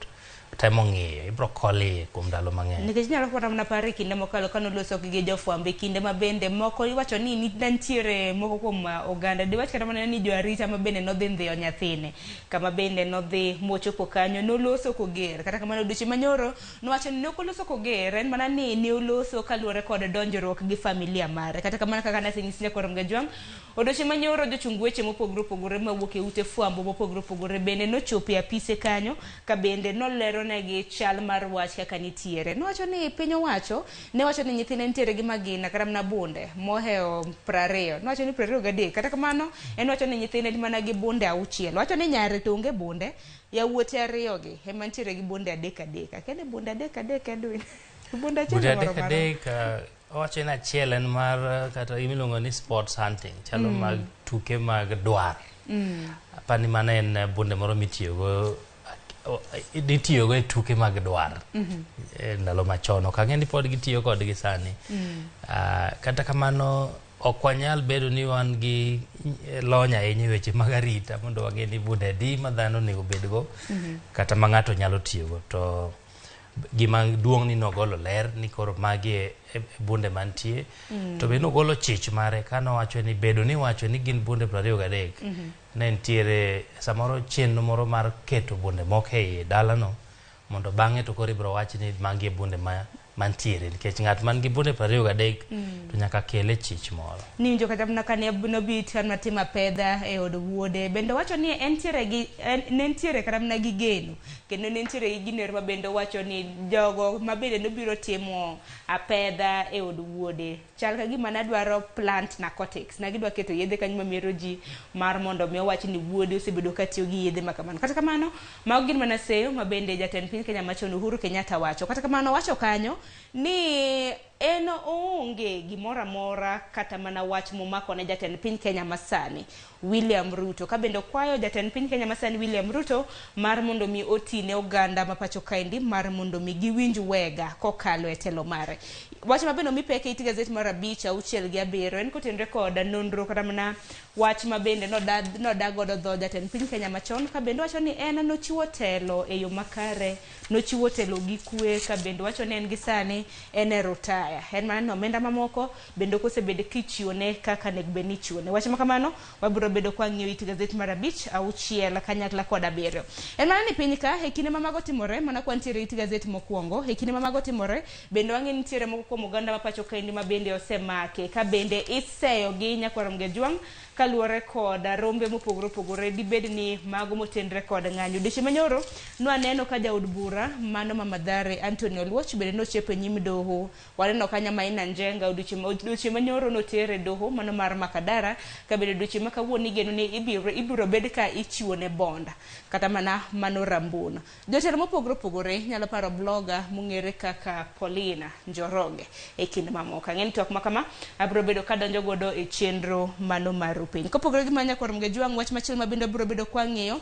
temo ng'iyo, ibiro kol iye kuom ndalo mang'eny. Nikech inyalo kata mana paro e kinde mokalo kanoloso gi jofwambo e kinde ma bende moko iwacho ni nitiere moko kuom oganda diwach kata mana ni jo arita ma bende nodhi ndhiyo nyathine kama bende nodhi mochopo kanyo noloso koger. Kata kamano odiochieng' manyoro nowacho ni ne ok oloso koger, en mana ni ne oloso kaluwore kod donjruok gi familia mare. Kata kamano kaka nasenyisi nyakoro Mgajwang', odiochieng' manyoro jochung weche mopogore opogore mawuok e ute fwambo mopogore opogore bende nochopo e apise kanyo ka bende nolero negi chal mar wach kaka nitiere. Nowacho ni piny owacho ne wacho ni nyithinde nitiere gi magina kata mana bunde mohewo 20. Nowacho ni 23. Kata kamano en wacho ni nyithinde ni mana gi bunde auchiel. Owacho ni nyare to onge bunde, yawuote ariyo gi ema nitiere gi bunde adek adek. Akia ni bunde adek adek Edwin. Bunde achiel Bunde moro adek moro. adek, owacho ni achiel en mar kata imiluongo ni sports hunting, chalo mag tuke mag dwar. Apani mano en bunde moro mitiyogo nitiyogo e tuke mag dwar e ndalo machon. Ok ang'e ni pod gitiyo kodgi sani. Kata kamano ok wanyal bedo ni wan gi lony ahinya e weche mag arita mondo wang'e ni bunde adi ma dhano onego bedgo kata ma ng'ato nyalo tiyogo. To gima duong' ni nogolo ler ni koro magi e bunde mantie. To be nogolo chich mare kanowacho ni bedo ni wacho ni gin bunde 23 ne nitiere samoro chenro moro mar keto bunde moko ei dalano mondo bang'e to koro ibiro wach ni magi e bunde mantiere nikech ng'at man gi bunde 23 to nyaka kele chich moro. Niwinjo kata mana kane nobit kan matimo apedha e od wuode bende wacho ni entiere gi ne nitiere kata mana gi geno kendo ne nitiere gi gino ma bende wacho ni jogo ma bende nobiro timo apedha e od wuode chal ka gima nadwaro plant narcotics na gidwa keto yedhe kanyo mamero ji mar mondo mi owach ni wuode osebedo ka tiyo gi yedhe ma kamano. Kata kamano mago gin mana seyo ma bende jatend piny Kenya machon Uhuru Kenyatta wacho. Kata kamano wacho kanyo ni en oonge gimoro amora kata mana wach momako ne jatend piny Kenya masani William Ruto, ka bende okwayo jatend piny Kenya masani William Ruto mar mondo mi oti ne oganda ma pacho kaendi mar mondo mi giwinj wega kokalo e telo mare. Wach ma bende omi pek e it gazet mar 5, 6 gi 7 en kotenore kod nonro kata mana wach ma bende noda godo dho jatend piny Kenya machon ka bende wacho ni en nochiwo telo e yo makare, nochiwo telo gi kwe, ka bende wacho ni en gi sani en e rutaya, en mana ni omenda mamoko bende ok osebed kichiwone kaka onego bed ni ichiwone. Wach ma kamano wabiro bedo kwa ng'iyo it gazet mar 5, 6 kanyakla kod 7. En mana ni piny ka e kinde ma mago timore, mana kwa nitiere it gazet mokwongo, e kinde ma mago timore bende wang'e ni nitiere moko kuom oganda ma pacho kaendi ma bende osemake ka bende iseyo gi nyakwar Mgejwang' kaluwore kod rombe mopogore opogore dibed ni mago motenre kod ng'anyo. Odiechieng' manyoro nwaneno ka jaod bura mano ma Mathare Anthony Oluoch bende nochopo e nyim doho. Waneno kanyo Maina Njenga odiechieng' manyoro notere doho mano mar Makadara, ka bende odiechieng' ma kawuono igeno ni ibiro bed ka ichiwone bond kata mana mano Rambun. Jotelo mopogore opogore nyalo paro blogger mong'ere kaka Paulina Njoroge e kind mamoko. Ang'e ni twak ma kama abiro bedo kadonjo godo e chenro mano mar piny. Kopogore gi mano nyakwar Mgejwang', wach machielo ma bende abiro bedo kwang'iyo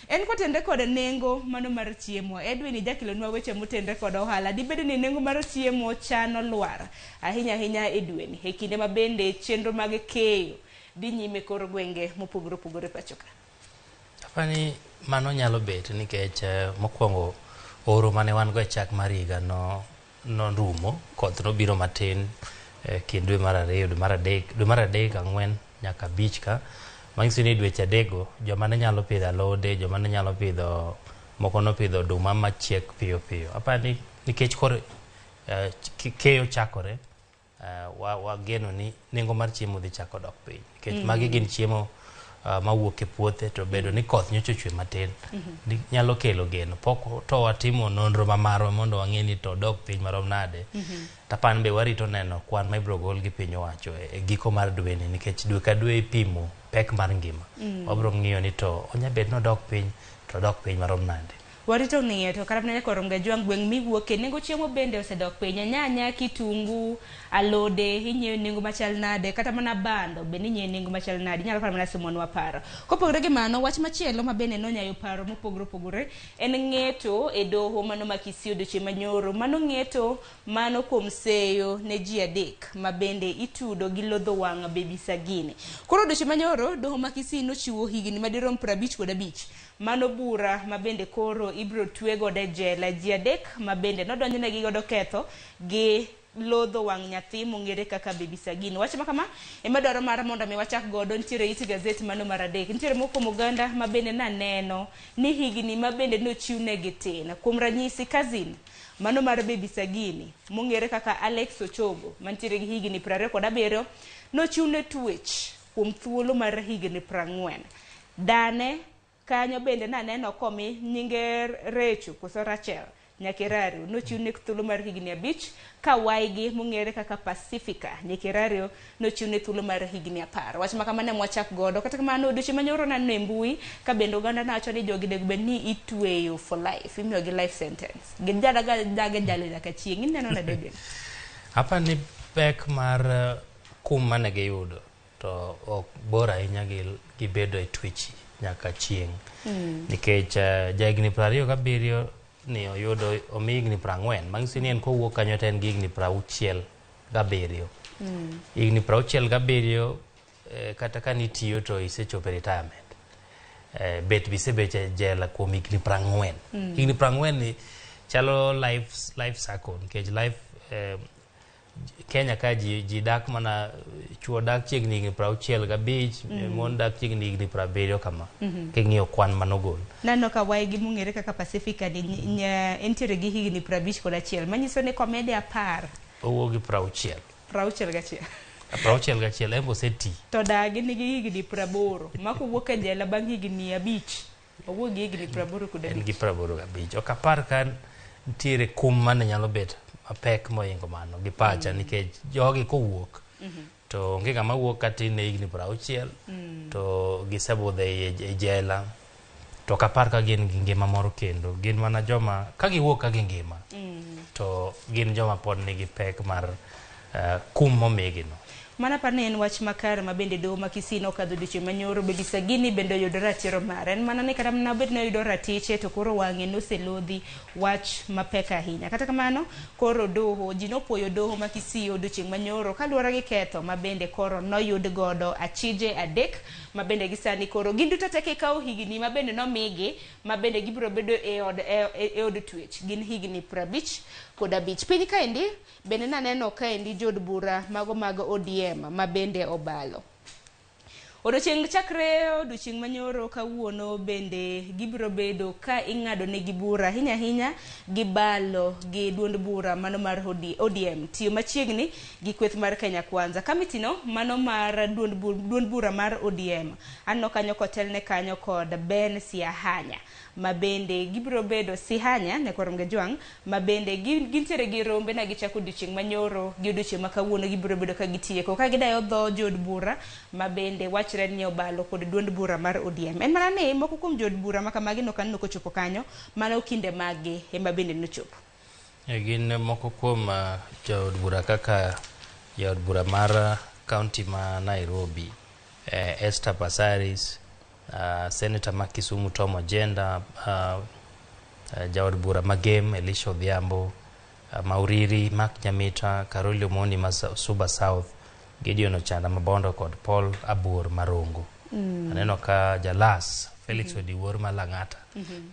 en kotenre kod nengo mano mar chiemo. Edwin ijakelonwa weche motenre kod ohala. Dibed ni nengo mar chiemo chano lwar ahinya ahinya e dweni e kinde ma bende chenro mag keyo dhi nyime kor gwenge mopogore opogore pacho ka. Apani mano nyalo bet nikech mokwongo oro mane wan go e chak mar higa no norumo, koth nobiro matin kind dwe mar 2, dwe mar 3, dwe mar 3, 4 nyaka 5 ka. Manyiso ni dweche 3 go joma ne nyalo pidho alode, joma ne nyalo pidho moko nopidho oduma machiek piyo piyo. Apani nikech koro keyo chakore, wageno ni nengo mar chiemo dhi chako dok piny nikech magi gin chiemo mawuok e puothe to bedo ni koth nyocha ochwe matin nyalo kelo geno. Pok to watimo nonro ma marwa mondo wang'e ni to dok piny marom nade. Tapan be warito neno kwan ma ibiro gol gi piny owacho e giko mar dweni nikech dwe ka dwe ipimo pek mar ngima. Wabiro ng'iyo ni to onya bet ni odok piny to odok piny marom nade. Warito ng'iyo to kata mana nyakwar Mgejwang' gweng' miwuoke nengo chiemo bende osedok piny. Nyanya, kitungu, alode inyiewo nengo machal nade, kata mana bando bende inyiewo nengo machal nade, inyalo kata mana somonwa paro. Kopogore gi mano, wach machielo ma bende nonyayo paro mopogore opogore en ng'eto e doho mano ma Kisii odiochieng' manyoro. Mano ng'eto mano kuom seyo ne ji 3 ma bende itudo gi lodho wang' Baby Sagini. Koro odiochieng' manyoro doho ma Kisii nochiwo higni madirom 55 mano bura ma bende koro ibiro twe godo e jela ji 3 ma bende nodonjnegi godo ketho gi lodho wang' nyathi mong'ere kaka Baby Sagini. Wach ma kama ema dwaro mar mondo mi wachak godo. Nitiere it gazet mano mar 3. Nitiere moko kuom oganda ma bende naneno ni higni ma bende nochiwnegi tin. Kuom ranyisi cousin mano mar Baby Sagini mong'ere kaka Alex Ochogo mantiere gi higni 27 nochiwne twech kuom thuolo mar higni 40. Dane kanyo bende naneno komi nyinge Recho koso Rachel Nyakerario nochiwne thuolo mar higni 5 ka waigi mong'ere kaka Pacifica Nyakerario nochiwne thuolo mar higni 10. Wach ma kamano ema wachak godo. Kata kamano odiochieng' manyoro naneno e mbui ka bende oganda nawacho ni jogi onego bed ni itweyo for life, imiyogi life sentence. Gijadaga daga jale nyaka chieng'. Ineno nade Edwin? Apani pek mar kum mane giyudo to ok bor ahinya gi bedo e twech nyaka chieng'. Nikech jahigni 27 ni oyudo omi higni 40, manyiso ni en kowuok kanyo to en gi higni 67. Higni 67 kata ka nitiyo to isechopo e retirement. Bet bisebet e jela kuom higni 40. Higni 40 ni chalo life cycle nikech life Kenya ka ji, ji dak mana chuo dak chiegni higni 65, mon dak chiegni higni 70 kama. King'iyo kwan manogol. Naneno ka waygi mong'ere kaka Pacifica ni entiere gi higni 51, manyiso ni komede 10 Owuok gi 60. 61. 61 en be oseti. To dagi nigi higni 80, ma kowuok e jela bang' higni 5, owuok gi higni 85. En gi 85. Ok apar ka nitiere kum mane nyalo bet mapek mohingo mano gi pacha nikech jogi kowuok to onge ng'ama wuok katin ne higni 60 to gisebudho e jela to ok apar ka gin gi ngima moro kendo. Gin mana joma ka giwuok ka gingima to gin joma pod nigi pek mar kum momigi no. Mano apar ni en wach makare ma bende doho ma Kisii nokadho odiochieng' manyoro. Baby Sagini bende oyudo ratiro mare. En mana ni kata mana obed ni oyudo ratiche to koro wang'e noselodhi wach mapek ahinya. Kata kamano koro doho ji nopuoyo doho ma Kisii odiochieng' manyoro kaluwore gi ketho ma bende koro noyud godo achije 3 ma bende gisani koro gin duto te kikawo higni ma bende nomigi ma bende gibiro bedo e od twech gin higni 55. Piny kaendi bende naneno kaendi jood bura mago mag ODM ma bende obalo. Odiochieng' chakre odiochieng' manyoro kawuono bende gibiro bedo ka ing'ado negi bura ahinya ahinya gi balo gi duond bura mano mar ODM tiyo machiegni gi kweth mar Kenya Kwanza. Kamiti no mano mar duond bura mar ODM aneno kanyo kotelne kanyo kod Ben Siahanya ma bende gibiro bedo Sihanya nyakwar Mgajwang' ma bende gintiere gi rombe na gichako odiochieng' manyoro gi odiochieng' ma kawuono gibiro bedo ka gitieko ka gidayo dho jood bura ma bende wachre ni obalo kod duond bura mar ODM. En mana ni moko kuom jood bura ma kamagi nok aneno kochopo kanyo, mano kinde maggi ema bende nochopo. Gin moko kuom jood bura kaka jaod bura mar county ma Nairobi, Esther Passaris, Senator ma Kisumu Tom Ojenda, jaod bura ma Gem Elisha Odhiambo, Mauriri Mark Nyamita, Caroli Omondi ma Suba South, Gideon Ochanda Mabondo kod Paul Abuor Marongo. Aneno ka Jalas Felix Odiwuor ma Lang'ata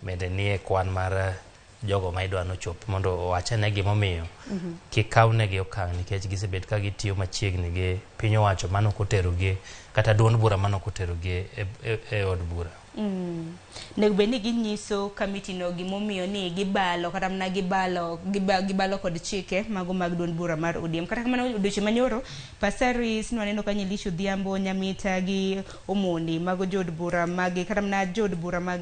bende nie kwan mar jogo ma idwa nochop mondo owachane gimomiyo kik kawnegi okang' nikech gisebet ka gitiyo machiegni gi piny owacho mano koterogi kata duond bura mano koterogi e od bura. Nego bed ni ginyiso kamiti no gimomiyo ni gibalo kata mana gibalo kod chike mago mag duond bura mar ODM. Kata kamano odiochieng' manyoro Passaris nwaneno ka Elisha Odhiambo, Nyamita gi Omondi mago jood bura magi kata mana jood bura mag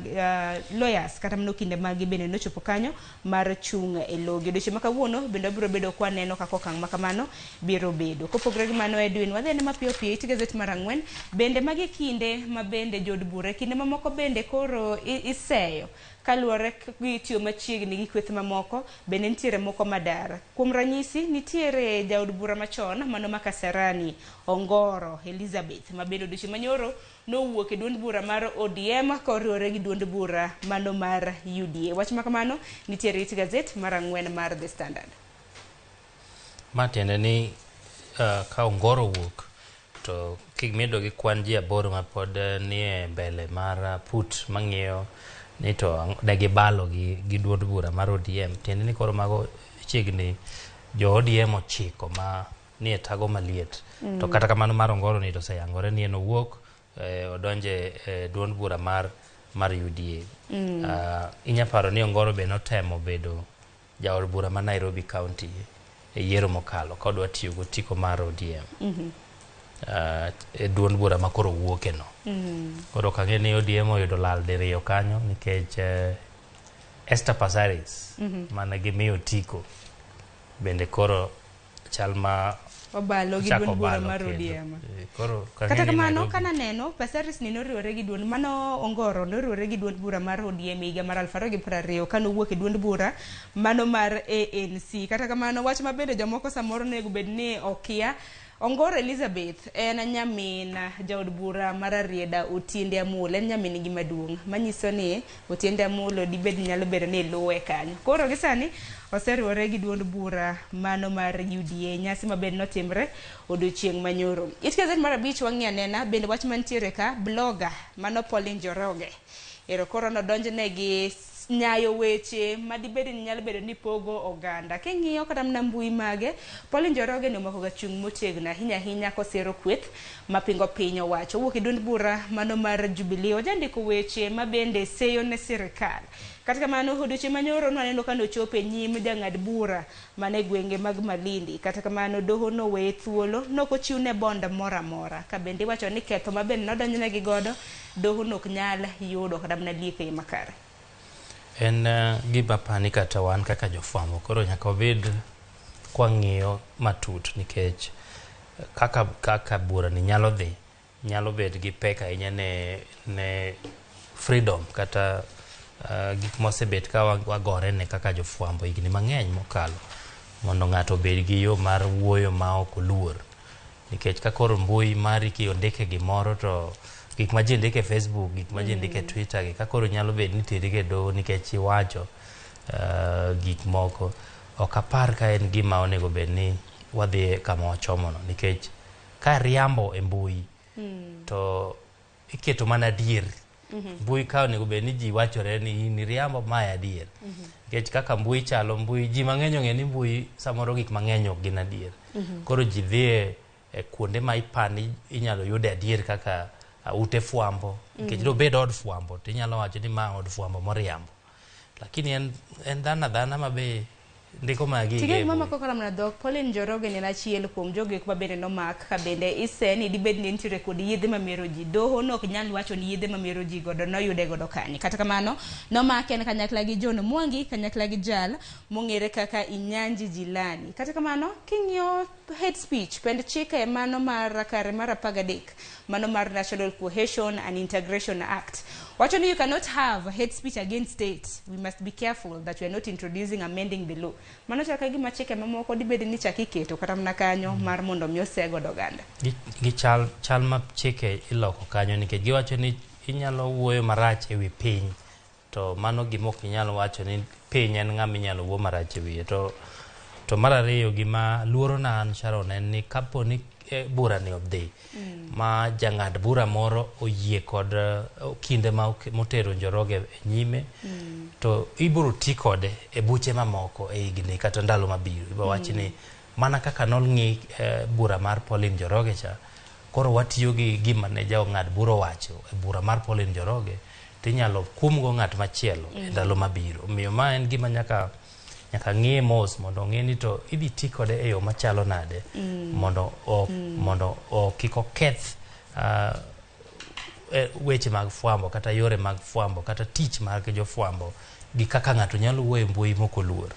lawyers kata mana okinde magi bende nochopo kanyo mar chung' e logi. Odiochieng' ma kawuono bende wabiro bedo kwa neno kaka okang' ma kamano biro bedo. Kopogore gi mano Edwin, wadhi ane mapiyo piyo it gazet mar 4 bende magi kinde ma bende jood bura kinde mamoko bende koro iseyo kaluwore gi tiyo machiegni gi kweth mamoko bende nitiere moko madar. Kuom ranyisi nitiere jaod bura machon mano ma Kasarani Ongoro Elizabeth ma bende odiochieng' manyoro nowuok e duond bura mar ODM koriwore gi duond bura mano mar UDA. Wach ma kamano nitiere it gazet mar 4 mar The Standard. Ma tiende ni ka Ongoro owuok to kimedo gi kwan ji 8 ma pod nie mbele mar put mang'iyo ni to ne gibalo gi duond bura mar ODM, tiende ni koro mago chiegni jo ODM 9 ma nie tago maliet. To kata kamano mar Ongoro ni to oseyangore ni en owuok odonje duond bura mar UDA. Inya paro ni Ongoro be notemo bedo jaod bura ma Nairobi County e yiero mokalo ka odwa tiyo gi otiko mar ODM. E duond bura ma koro wuoke no. Koro ok ang'e ni ODM oyudo lal diriyo kanyo nikech Esther Passaris mane gimiyo otiko bende koro chal ma obalo gi duond bura mar ODM. Koro kata kamano kananeno Passaris ni noriwore gi duond mano Ongoro noriwore gi duond bura mar ODM higa mar 2020 kanowuok e duond bura mano mar ANC. Kata kamano wach ma bende jomoko samoro onego bed ni okia, Ongoro Elizabeth en nyamin jaod bura mar Rarieda Otiende Amolo, en nyamin gi maduong' manyiso ni Otiende Amolo dibed nyalo bedo ni luwe kanyo. Koro gi sani oseriwore gi duond bura mano mar UDA, nyasi maber notimre odiochieng' manyoro. It gazet mar 5 wang'i anena bende wach mantiere ka blogger mano Pauline Njoroge ero koro nodonjne gi nyayo weche madibed ni nyalo bedo ni pogo oganda. King'iyo kata mana mbui mage, Pauline Njoroge ni omako ga chung' motegno ahinya ahinya kosero kweth mapingo piny owacho. Owuok e duond bura mano mar Jubilee, ojandiko weche mabende seyo ne sirikal. Kata kamano, odiochieng' manyoro nwaneno ka nochopo e nyim jang'ad bura mane gwenge mag Malindi. Kata kamano, doho noweye thuolo, nokochiwne bond moro amora. Ka bende iwacho ni ketho ma bende nodonjnegi godo, doho nok nyal yudo kata mana liek e yo makare. En gima apani kata wan kaka jofwambo koro nyaka wabed kwang'iyo matut nikech kaka bura ni nyalo dhi nyalo bet gi pek ahinya ne freedom kata gik mosebet ka wagore ne kaka jofwambo higni mang'eny mokalo mondo ng'ato obed gi yo mar wuoyo ma ok oluor nikech ka koro mbui mari kiondike gimoro to gik ma ji ndiko e Facebook, gik ma ji ndiko e Twitter gi ka koro nyalo bet ni teri e doho nikech iwacho gik moko ok apar ka en gima onego bed ni wadhi kama wachomono nikech ka riambo e mbui to iketo mana adier. Mbui ka onego bed ni ji wachore ni in riambo, mae adier, nikech kaka mbui chalo, mbui ji mang'eny ong'e ni mbui samoro gik mang'eny ok gin adier. Koro ji dhiye e kuonde ma ipani inyalo yude adier kaka ute fwambo nikech dobed od fwambo to inyalo wacho ni ma od fwambo moriambo, lakini en dhano adhana ma be ndiko mana gige Tige e gima mbui. mako kata mana dhok, Pauline Njoroge ne en achiel kuom jogo eko ma bende nomak ka bende isen dibed ni nitiere kod yedhe mamero ji. Doho no ok nyal wacho ni yedhe mamero ji godo noyude godo kanye. Kata kamano, nomake en kanyakla gi John Mwangi, kanyakla gi jal mong'ere kaka Inyanji Jilani. Kata kamano, king'iyo hate speech, pend chike mano mar kare mar 13, mano mar National Cohesion and Integration Act, wacho ni you cannot have hate speech against state. We must be careful that we are not introducing amending the law. Mano chal ka gima chike mamoko dibed ni chak iketo kata mana kanyo mar mondo mi ose godo oganda. Gi chal ma chike iloko kanyo nikech giwacho ni inyalo wuoyo marach ewi piny to mano gima ok inyal wacho ni piny en ng'ama inyalo wuo marach e wiye to mar ariyo gima luoro na an Sharon en ni kapo ni bura ni odhi ma jang'ad bura moro oyie kod kinde ma motero Njoroge e nyime to ibiro ti kode e buche mamoko e higni kata ndalo mabiro ibiro wach ni mana kaka nong'i bura mar Pauline Njoroge cha koro watiyo gi gima ne jang'ad bura owacho e bura mar Pauline Njoroge tinyalo kumgo ng'at machielo e ndalo mabiro. Omiyo ma en gima nyaka ng'iye mos mondo ong'e ni to idhi ti kode e yo machalo nade mondo kik oketh weche mag fwambo kata yore mag fwambo kata tich mag jofwambo gi kaka ng'ato nyalo wuoyo e mbui mok oluor.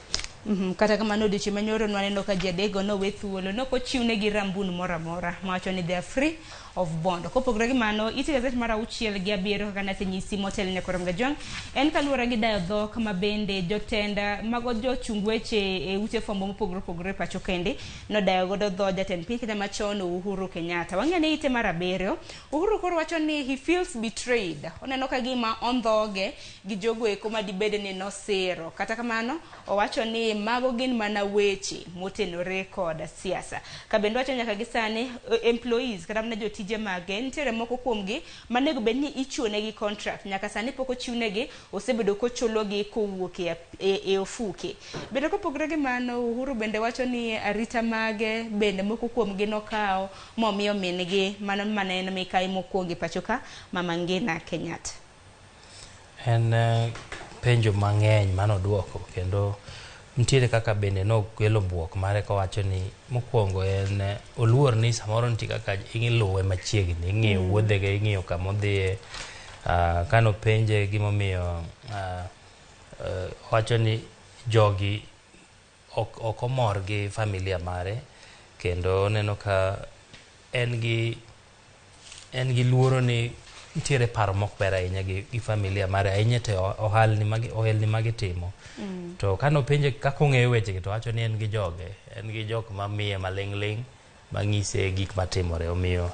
Kata kamano, odiochieng' manyoro nwaneno ka ji adekgo nowe thuolo, nokochiwnegi rambun moro amora mawacho ni they are free of bond. Kopogore gi mano, ite gazet mar 6 gi 7 kaka nasenyisi motelo nyakoro Mgajwang', en kaluwore gi dayo dhok ma bende jotend mago jochung weche e ute fwambo mopogore opogore e pacho kende nodayo godo dho jatend piny Kenya machon Uhuru Kenyatta. Wang'eyo ni ite mar 7, Uhuru koro wacho ni he feels betrayed. Oneno ka gima ondhoge gi jogo eko madibed ni nosiro. Kata kamano, owacho ni mago gin mana weche motenore kod siasa. Ka bende wacho nyaka gi sani employees kata mana jotije mage nitiere moko kuomgi manego bed ni ichiwonegi contract nyaka sani pok ochiwnegi, osebedo kochulogi kowuok e ofuke. Bende kopogore gi mano, Uhuru bende wacho ni arita mage bende moko kuomgi nokawo momiyo min-gi mano mane en mikai mokwongo e pacho ka, Mama Ngina Kenyatta. En penjo mang'eny manoduoko kendo nitiere kaka bende nokelo buok mare kowacho ni mokwongo en oluor ni samoro nitie kaka iluwe machiegni, ing'iyo wuodhege, ing'iyo kamodhiye. Kanopenje gimomiyo owacho ni jogi ok omor gi familia mare kendo oneno ka en gi luoro ni nitiere paro mok ber ahinya gi familia mare ahinya to ohelni magitimo. To kanopenje kaka ong'eyo wechegi to owacho ni en gi joge, en gi jok mamiye maling' ling' mang'ise gik matimore, omiyo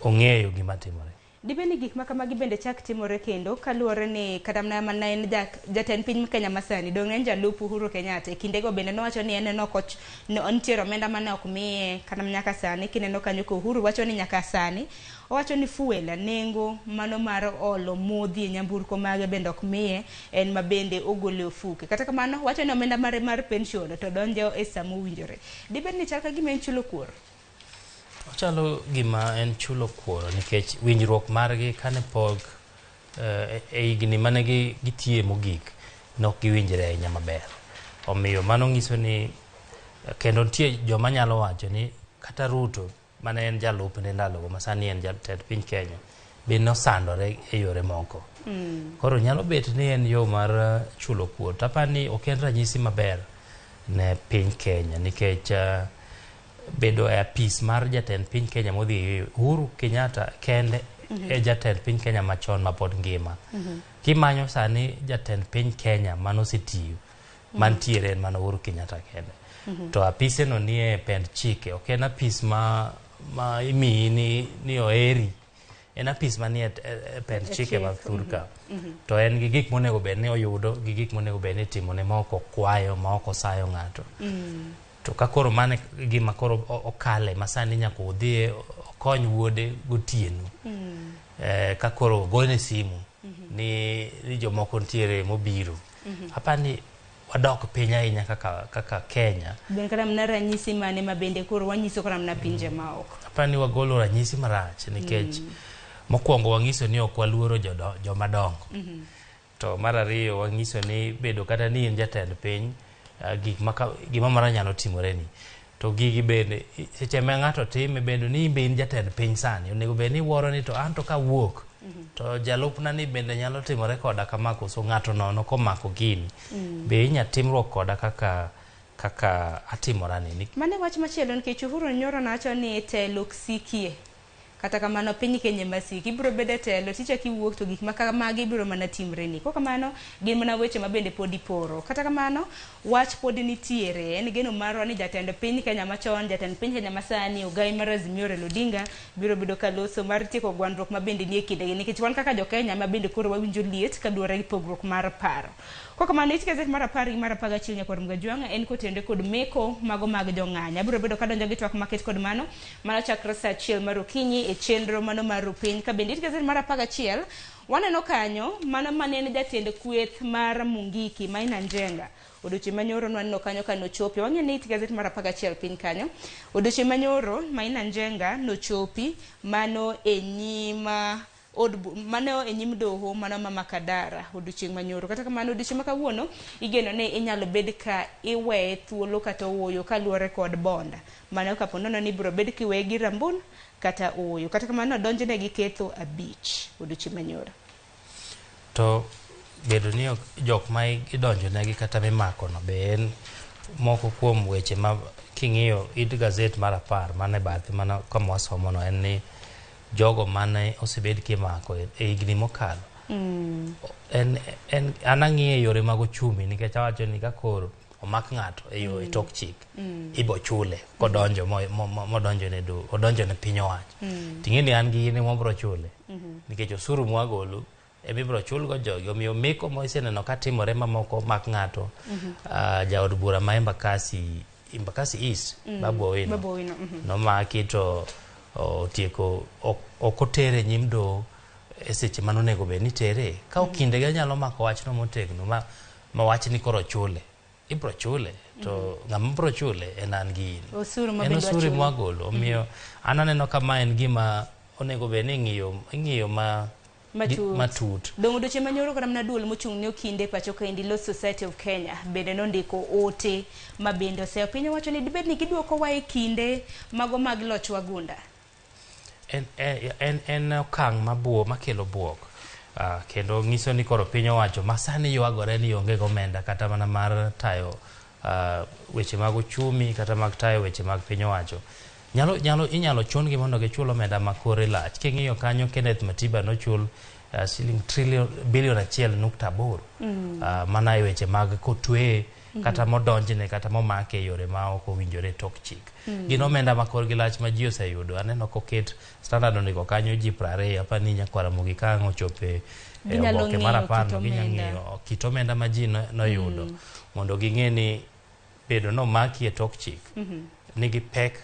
ong'eyo gima timore. Dibed ni gik ma kamagi bende chak timore kendo kaluwore ni kata mana mana en jatend piny Kenya masani dong' en jalup Uhuru Kenyatta e kindego bende nowacho ni en ne ok nitiere omenda mane ok miye kata nyaka sani kineno kanyo ka Uhuru wacho ni nyaka sani owacho ni fuel nengo mano mar olo modhi e nyamburko mage bende ok miye en ma bende ogolo e ofuke. Kata kamano wacho ni omenda mare mar pension to donjo e sama owinjore. Dibed ni chal ka gima en chulo kuor? Ochalo gima en chulo kuoro nikech winjruok margi kane pok e higni mane gitiye mogik nok giwinjre ahinya maber. Omiyo mano nyiso ni kendo nitie joma nyalo wacho ni kata Ruto mane en jalupne ndalogo ma sani en jatend piny Kenya be nosandore e yore moko. Koro nyalo bet ni en yo mar chulo kuor. To aparo ni ok en ranyisi maber ne piny Kenya nikech bedo e apis mar jatend piny Kenya modhi e yueyo Uhuru Kenyatta kende e jatend piny Kenya machon ma pod ngima. Kimanyo sani jatend piny Kenya manosetiyo mantiere en mana Uhuru Kenyatta kende. To apise no nie pend chike, ok en apis ma imiyi ni oheri. En apis manie e pend chike mag thur ka. To en gi gik monego bed ni oyudo, gi gik monego bed ni itimone ma ok okwayo, ma ok osayo ng'ato. To ka koro mano e gima koro okale ma sani nyaka odhi okony wuode gotieno. Ka koro ogone simu ni jomoko nitiere mobiro. Aparo ni wadok piny ahinya kaka Kenya. Ben kata mana ranyisi mane ma bende koro wanyiso kata mana pinje maoko. Aparo ni wagolo ranyisi marach nikech mokwongo wang'iso ni ok waluoro joma dongo. To mar ariyo wang'iso ni bedo kata ni in jatend piny gima mara nyalo timoreni. To gigi bende seche ma ng'ato time bende ni in be in jatend piny sani onego bed ni iwuoro ni to an to kawuok to jalupna ni bende nyalo timore koda kama koso ng'ato nono komako gini. Be inya timruok koda kaka atimorani. Mano e wach machielo nikech Uhuru nyoro nowacho ni telo ok sikie. Kata kamano piny Kenya ema siki. Ibiro bedo e telo tichako iwuok to gik ma kamagi biro mana timreni. Kok kamano gin mana weche ma bende pod iporo. Kata kamano wach pod nitiere. En geno marwa ni jatend piny Kenya machon, jatend piny Kenya masani, ogai mar Azimio Raila Odinga biro bedo ka loso mar tieko gwandruok ma bende nie kindegi nikech wan kaka jo-Kenya ma bende koro wawinjo liet kaluwore gi pogruok mar paro. Kok kamano it gazet mar 10 gi mar 11 nyakwar Mgajwang' en kotende kod meko mago mag jong'anyo. Abiro bedo kadonjo gi twak maket kod mano chakre saa 1 mar okinyi e chenro mano mar rupiny. Ka bende it gazet mar 11 waneno kanyo mano mane en jatend kweth mar Mungiki Maina Njenga. Odiochieng' manyoro nwaneno kanyo ka nochopi. Wang'e ni it gazet mar 11 piny kanyo. Odiochieng' manyoro Maina Njenga nochopi mano e nyim mano e nyim doho mano ma Makadara odiochieng' manyoro. Kata kamano odiochieng' ma kawuono igeno ni inyalo bed ka iweye thuolo kata ooyo kaluwore kod bond. Mano kapo nono ni ibiro bed kiweye gi rambun kata ooyo. Kata kamano odonjne gi ketho 5 odiochieng' manyoro. To bedo ni jok ma idonjonegi kata mimako no be en moko kuom weche ma king'iyo it gazet mar 10 mane bathe mana kama wasomo no en ni jogo mane osebed kimako e higni mokalo. En an ang'iye yore mag ochumi nikech awacho ni ka koro omak ng'ato e yo e tok chik ibo chule kodonjo modonjo ne do odonjo ne piny owacho. Ting'e ni an gi in ema wabro chule nikech osuru mwagolo ema ibro chulgo jogi. Omiyo meko ma iseneno ka timore mamoko omak ng'ato jaod bura ma Embakasi East Babu Owino nomaki to otieko ok otere nyim doho e seche mane onego bed ni tere. Ka okindege nyalo mako wachno motegno ma wach ni koro chule, ibro chule to ng'ama bro chule en an gi in. En osuru mwagolo. Omiyo an aneno ka ma en gima onego bed ni ing'iyo matut. Dong' odiochieng' manyoro kata mana duol mochung' ne okinde pacho kaendi Law Society of Kenya bende nondiko ote ma bende oseyo piny owacho ni dibed ni giduokowa e kinde mago mag loch wagunda. En okang' makelo buok kendo nyiso ni koro piny owacho ma sani ywagore ni onge gomenda kata mana mar tayo weche mag ochumi kata mag tayo weche mag piny owacho. Inyalo chun gi mondo gichul omenda ma kore lach. King'iyo kanyo Kenneth Matiba nochul siling bilion 1.8 mana e weche mag kotweye Kata modonjne kata momake e yore ma ok owinjore tok chik. Gin omenda ma korgi lach ma ji oseyudo. Aneno koket Standard ondiko kanyo ji 20 apani nyakwar Ramogi ka ang' ochope e Ginyalo oboke mar ng'eyo apar kit no ginyalo omenda. ng'eyo kit omenda ma ji noyudo mondo ging'e ni bedo nomaki e tok chik nigi pek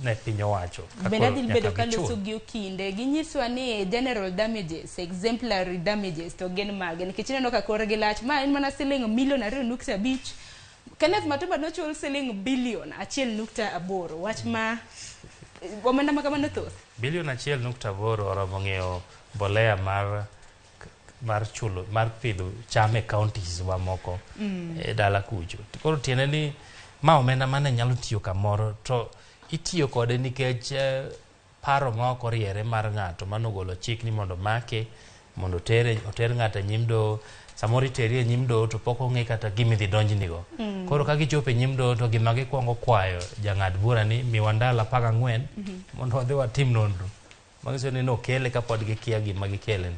ne piny owacho. Ka Bende koro adhi nyaka bedo ka gichul. loso gi okinde ginyiswa ni general damages, exemplary damages to gin mage nikech ineno ka korgi lach ma en mana siling milion 2.5. Kenneth Matiba nochul siling bilion 1.8 wach ma omenda ma kamano thoth. Bilion 1.8 oromo ng'iewo mbolea mar chulo mar pidho cham e counties wa moko e dala kucho. To Koro tiende ni ma omenda mane nyalo tiyo kamoro to itiyo kode nikech paro ma ok oriere mar ng'ato manogolo chik ni mondo make mondo oter ng'ato e nyim doho. Samoro iteri e nyim doho to pok ong'e kata gima idhi donjnigo. Koro ka gichopo e nyim doho to gima gikwongo kwayo jang'ad bura ni miwa ndalo 14 mondo wadhi watim nonro. Manyiso ni nokele kapod gikia gima gikelene.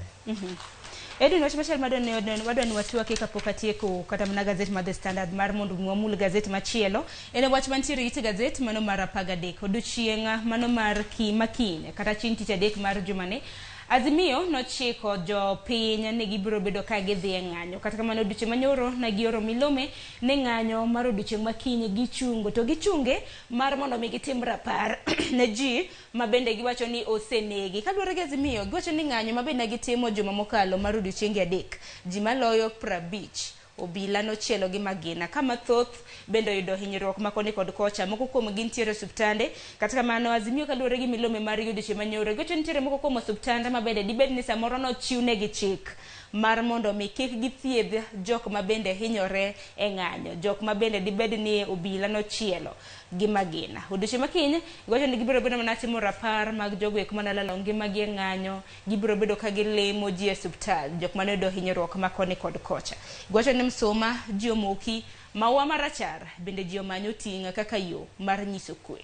Edwin, wach machielo madwa ni watwaki kapok atieko kata mana gazet mar The Standard mar mondo mi wamul gazet machielo en wach mantiere it gazet mano mar 13 odiochieng' mano mar makiny kata chieng' tich adek mar jumani. Azimio nochiko jopiny ni gibiro bedo ka gidhi e ng'anyo. Kata kamano odiochieng' manyoro ne gioro milome ni ng'anyo mar odiochieng' makiny gichungo to gichunge mar mondo mi gitim rapar ne ji ma bende giwacho ni osenegi. Kaluwore gi Azimio, giwacho ni ng'anyo ma bende gitimo juma mokalo mar odiochienge 3 ji maloyo 50 obila nochielo gi magina kama thoth bende oyudo hinyruok ma koni kod kocha. Moko kuom gi nitiere osuptande. Kata kamano Azimio kaluwore gi milome mar odiochieng' manyoro giwacho ni nitiere moko kuom osuptande ma bende dibed ni samoro nochiwnegi chik mar mondo mi kik githiedh jok ma bende hinyore e ng'anyo, jok ma bende dibed ni obila nochielo gi magina. Odiochieng' makiny giwacho ni gibiro bedo mana timo rapar mag jogo eko mane olalo ngimagi e ng'anyo, gibiro bedo ka gilimo ji e osuptal, jok mane oyudo hinyruok ma koni kod kocha. Giwacho ni msuma ji omoki, maua marachar bende ji omanyo ting' kaka yo mar nyiso kwe.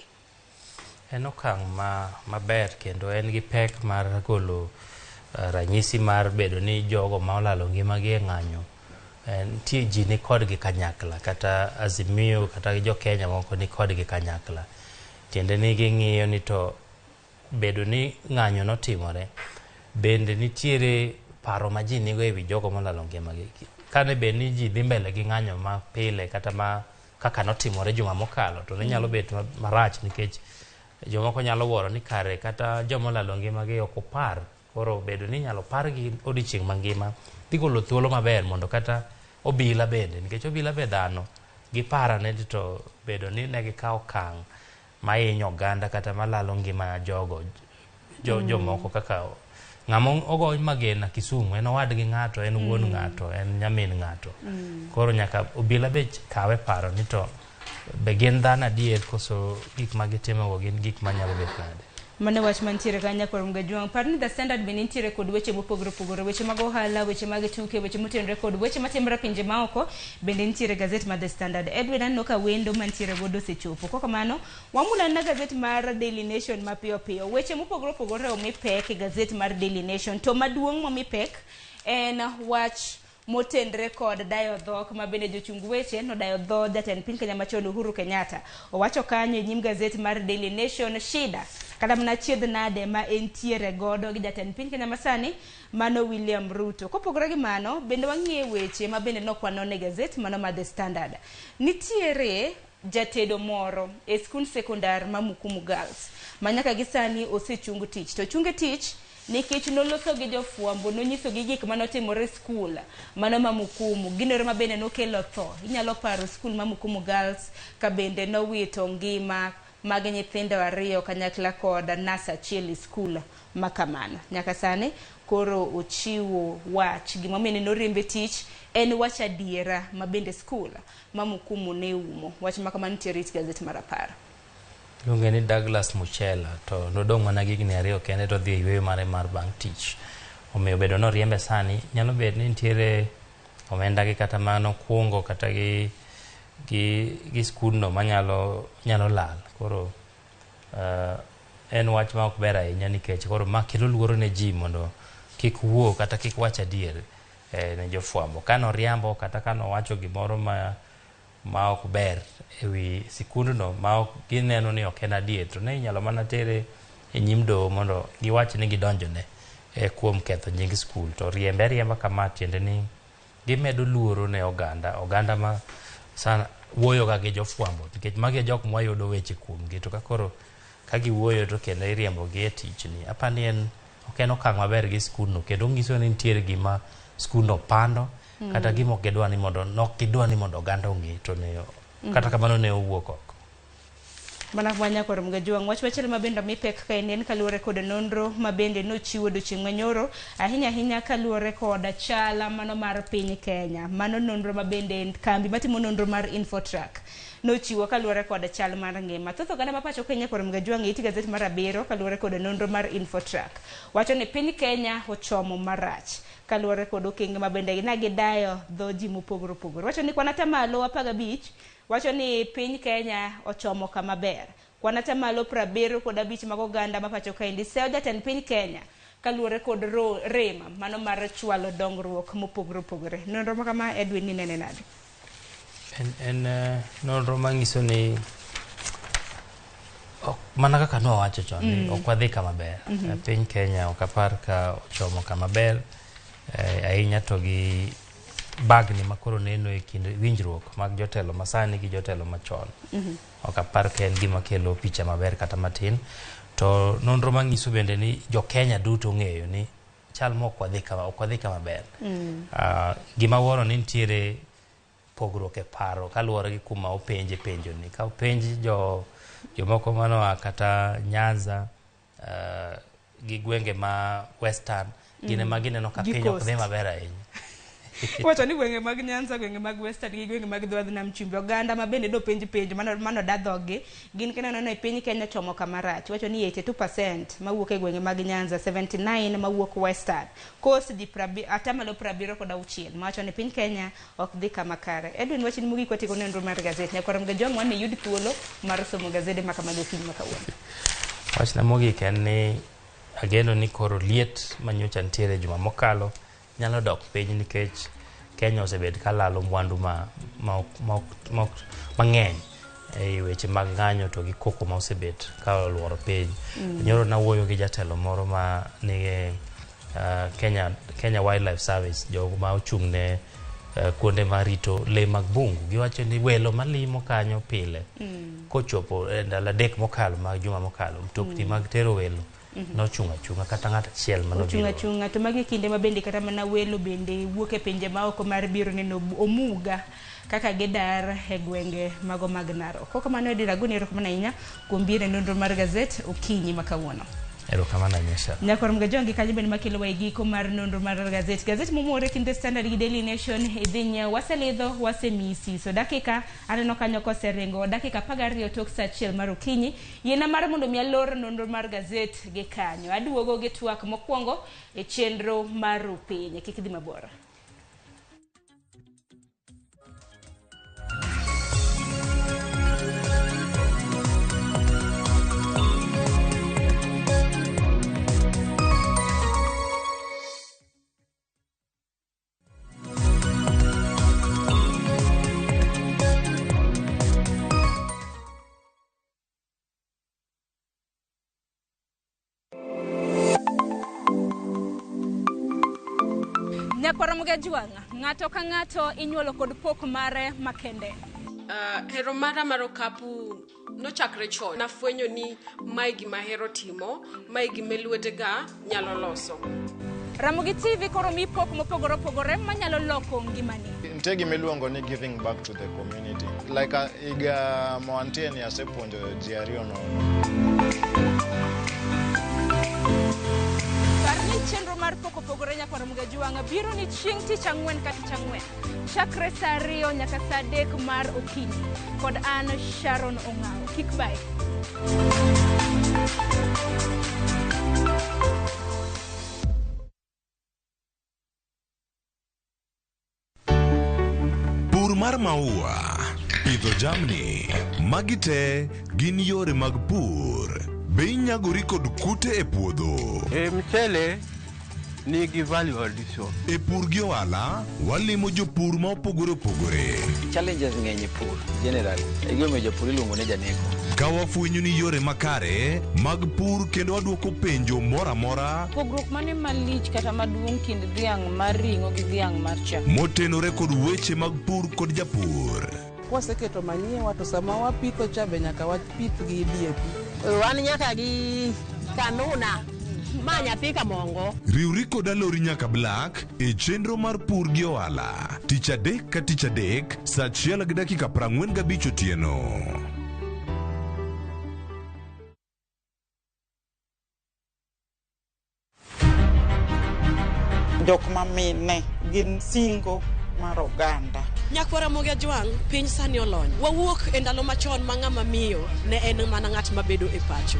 En okang' maber kendo en gi pek mar golo ranyisi mar bedo ni jogo ma olalo ngimagi e ng'anyo nitie ji ni kodgi kanyakla kata Azimio kata jo Kenya moko ni kodgi kanyakla. Tiende ni ging'iyo ni to bedo ni ng'anyo notimore bende nitiere paro ma ji nigo ewi jogo molalo ngimagi. Kane bed ni ji dhi mbele gi ng'anyo ma pile kata ma kaka notimore juma mokalo to ne nyalo bet marach nikech jomoko nyalo wuoro ni kare kata joma olalo ngimagi ok opar. Koro bedo ni inyalo pargi odiochieng' mangima dhi golo thuolo maber mondo kata obila bende nikech obila be dhano giparane ni to bedo ni ne gikawo okang' mahinyo oganda kata malalo ngima jogo jomoko kaka ng'ama ogo magina Kisumu en owadgi ng'ato, en wuon ng'ato, en nyamin ng'ato. Koro nyaka obila be kawe paro ni to be gin dhano adier koso gik ma gitimogo gin gik manyalo bet nade. Mano wach mantiere kanyo nyakwar Mgajwang'. Par ni The Standard bende nitiere kod weche mopogore opogore, weche mag ohala, weche mag tuke, weche motenore kod weche matimore pinje maoko bende nitiere gazet mar The Standard. Edwin, aneno ka wendo mantiere godo osechopo. Kok kamano, wamul anena gazet mar Daily Nation mapiyo piyo. Weche mopogore opogore omi pek e gazet mar Daily Nation. To maduong' momi pek en wach motenre kod dayo dhok ma bende jochung weche nodayo dho jatend piny Kenya machon Uhuru Kenyatta. Owacho kanyo e nyim gazet mar Daily Nation shida kata mana chiedh nade ma entiere godo gi jatend piny Kenya masani mano William Ruto. Kopogore gi mano, bende wang'iye weche ma bende nokwanon e gazet mano mar The Standard. Nitiere jatedo moro e skund sekondar ma Mukumu Girls ma nyaka gi sani osechung tich. To chunge tich nikech noloso gi jofwambo, nonyiso gi gik manotimore e skul mano ma Mukumu, ginero ma bende nokelo tho. Inyalo paro skul ma Mukumu Girls ka bende nowito ngima mag nyithindo 2 kanyakla kod nas achiel e skul ma kamano. Nyaka sani koro ochiwo wach gimomiyo ne noriembe tich en wach adiera ma bende skul ma Mukumu ne umo. Wach ma kamano nitiere e gazet mar 10. Iluonge ni Douglas Muchela to nodong' mana gi higni 2 kende to odhi e yweyo mare mar bang' tich. Omiyo bedo noriembe sani nyalo bet ni nitiere omenda gi kata mano kungo kata gi skundno manyalo nyalo lal. Koro en wach ma ok ber ahinya nikech koro ma kelo luoro ne ji mondo kik wuo kata kik wach adier ne jofwambo. Kano riambo kata kano wacho gimoro ma ma ok ber ewi sikundno ma ok gineno ni ok en adier to ne inyalo mana tere e nyim doho mondo giwach ni gidonjone kuom ketho nying skul. To riembe ariemba kama tiende ni gimedo luoro ne oganda, oganda ma sana wuoyoga gi jofwambo nikech magi e jok mwayudo weche kuomgi to ka koro ka giwuoyo to kendo iriembogi e tich ni apani en ok en okang' maber gi skundno kendo nyiso ni nitiere gima skundno pando kata gima ok gidwa ni mondo nok gidwa ni mondo oganda ong'e to ne kata kamano ne owuok oko. Mana kwa Mgajwang' wach machielo ma bende omi pek kaendi en kaluwore kod nonro ma bende nochiwo odiochieng' manyoro ahinya ahinya kaluwore kod chala mano mar piny Kenya. Mano nonro ma bende kambi matimo nonro mar Infotrack nochiwo kaluwore kod chal mar ngima. Thoth oganda ma pacho Kenya kod Mgajwang' iti gazet mar 7 kaluwore kod nonro mar Infotrack wacho ni piny Kenya ochomo marach kaluwore kod okenge ma bende ne gidayo dho ji mopogore opogore. Wacho ni kwan atamalo 15 wacho ni piny Kenya ochomo kama ber. Kwan atamalo 75 mag oganda ma pacho kaendi seyo jatend piny Kenya kaluwore kod rem mano mar chwalo dongruok mopogore opogore. Nonro ma kama Edwin ni nene nade? En nonro manyiso ni mana kaka nwawacho chon ni ok wadhi kama ber. Piny Kenya ok apar ka ochomo kama ber ahinya to gi bagni makoro neno e kind winjruok mag jotelo masani gi jotelo machon. Ok apar ka en gima kelo picha maber kata matin. To nonro manyiso bende ni jo Kenya duto ong'eyo ni chal ma ok wadhi kama ber. Gima wuoro ni nitiere pogruok e paro kaluwore gi kuma openje penjo ni. Ka openj jomoko manoa kata Nyanza gi gwenge ma Western gin ema gineno ka piny ok dhi maber ahinya. Wacho ni gwenge mag Nyanza, gwenge mag Western gi gwenge mag dho nam chumbi oganda ma bende dopenj penjo mano da dhogi gin kineno ni piny Kenya chomo kama rach. Wacho ni 82% mawuok e gwenge mag Nyanza, 79 mawuok Western, Coast ji 76 mawacho ni piny Kenya ok dhi kama kare. Edwin, wachni mogik watieko nonro mar gazet. Nyakwar Mgajwang' wan yud thuolo mar somo gazede ma kamago okinyi ma kawuono. Wachna mogik en ni ageno ni koro liet manyocha nitiere juma mokalo nyalo dok piny nikech Kenya osebet kalalo mwandu mang'eny e weche mag ng'anyo to gi koko ma osebet ka oluoro piny. Nyoro nawuoyo gi jatelo moro ma nigi Kenya Wildlife Service, jogo ma ochung' ne kuonde ma rito lee mag bungu. Giwacho ni welo malimo kanyo pile kochopo e ndalo 3 mokalo mag juma mokalo mtokni mag tero welo nochung' achung'a kata ng'at achiel manobiro. Ochung' achung'a to magi kinde ma bende kata mana welo bende wuok e pinje maoko mar biro neno omuga kaka gidar e gwenge mago mag Narok. Kok kamano Edwin Agoni, erokamano ahinya kuom biro e nonro mar gazet okinyi ma kawuono. Erokamano ahinya Sharon. Nyakwar Mgajwang' gi kanyo bende makelowa e giko mar nonro mar gazet. Gazet momore kind The Standard gi Daily Nation idhi nyiewo. Waselidho, wasemiyi siso. Dakika aneno kanyo koseringo dakika 12 tok saa 1 mar okinyi. Yiena mar mondo mi alor nonro mar gazet gi kanyo. Aduogo gi twak mokwongo e chenro mar Rupiny. Kik idhi mabor. Nyakwar Mgajwang', ng'ato ka ng'ato inyuolo kod pok mare makende. Hero mara mar okapu nochakre chon. Nafwenyo ni mae gima ahero timo, mae gima lwetega nyalo loso. Ramogi TV koro mi pok mopogore opogore manyalo loko ngimani. Nitie gima iluongo ni giving back to the community. Like higa mawantie ni asepuonjo ji 2 nono. Par ni chenro mar pok opogore Nyakwar Mgajwang' biro ni chieng' tich ang'wen ka tich ang'wen. Chakre saa 2 nyaka saa 3 mar okinyi. Kod an Sharon Ong'awo. Kik bae. Pur mar maua, pidho jamni, magi te gin yore mag pur. Be inyagori kod kute e puodho? E mchele Nigi value addition. E pur gi ohala, walimo jopur ma opogore opogore. Challenges ng'eny e pur generally. E gimomiyo japur iluongo ni janeko. Ka wafwenyo ni yore makare mag pur kendo wadwoko penjo moro amora Pogruok mane malich kata maduong' kind dhiang' mar ring'o gi dhiang' mar chak? motenore kod weche mag pur kod japur. Kwaseketo manyiwa to sama wapitho cha be nyaka wapith gi DAP. Wan nyaka gi kanuna ma nyathi kamongo. Riwri kod Alori nyaka Black e chenro mar pur gi ohala tich adek ka tich adek saa achiel gi dakika 45 otieno. Jok ma mine gin singo mar oganda. Nyakwar Ramogi Ajwang', piny sani olony. Wawuok e ndalo machon ma ng'ama miyo ne en mana ng'at mabedo e pacho.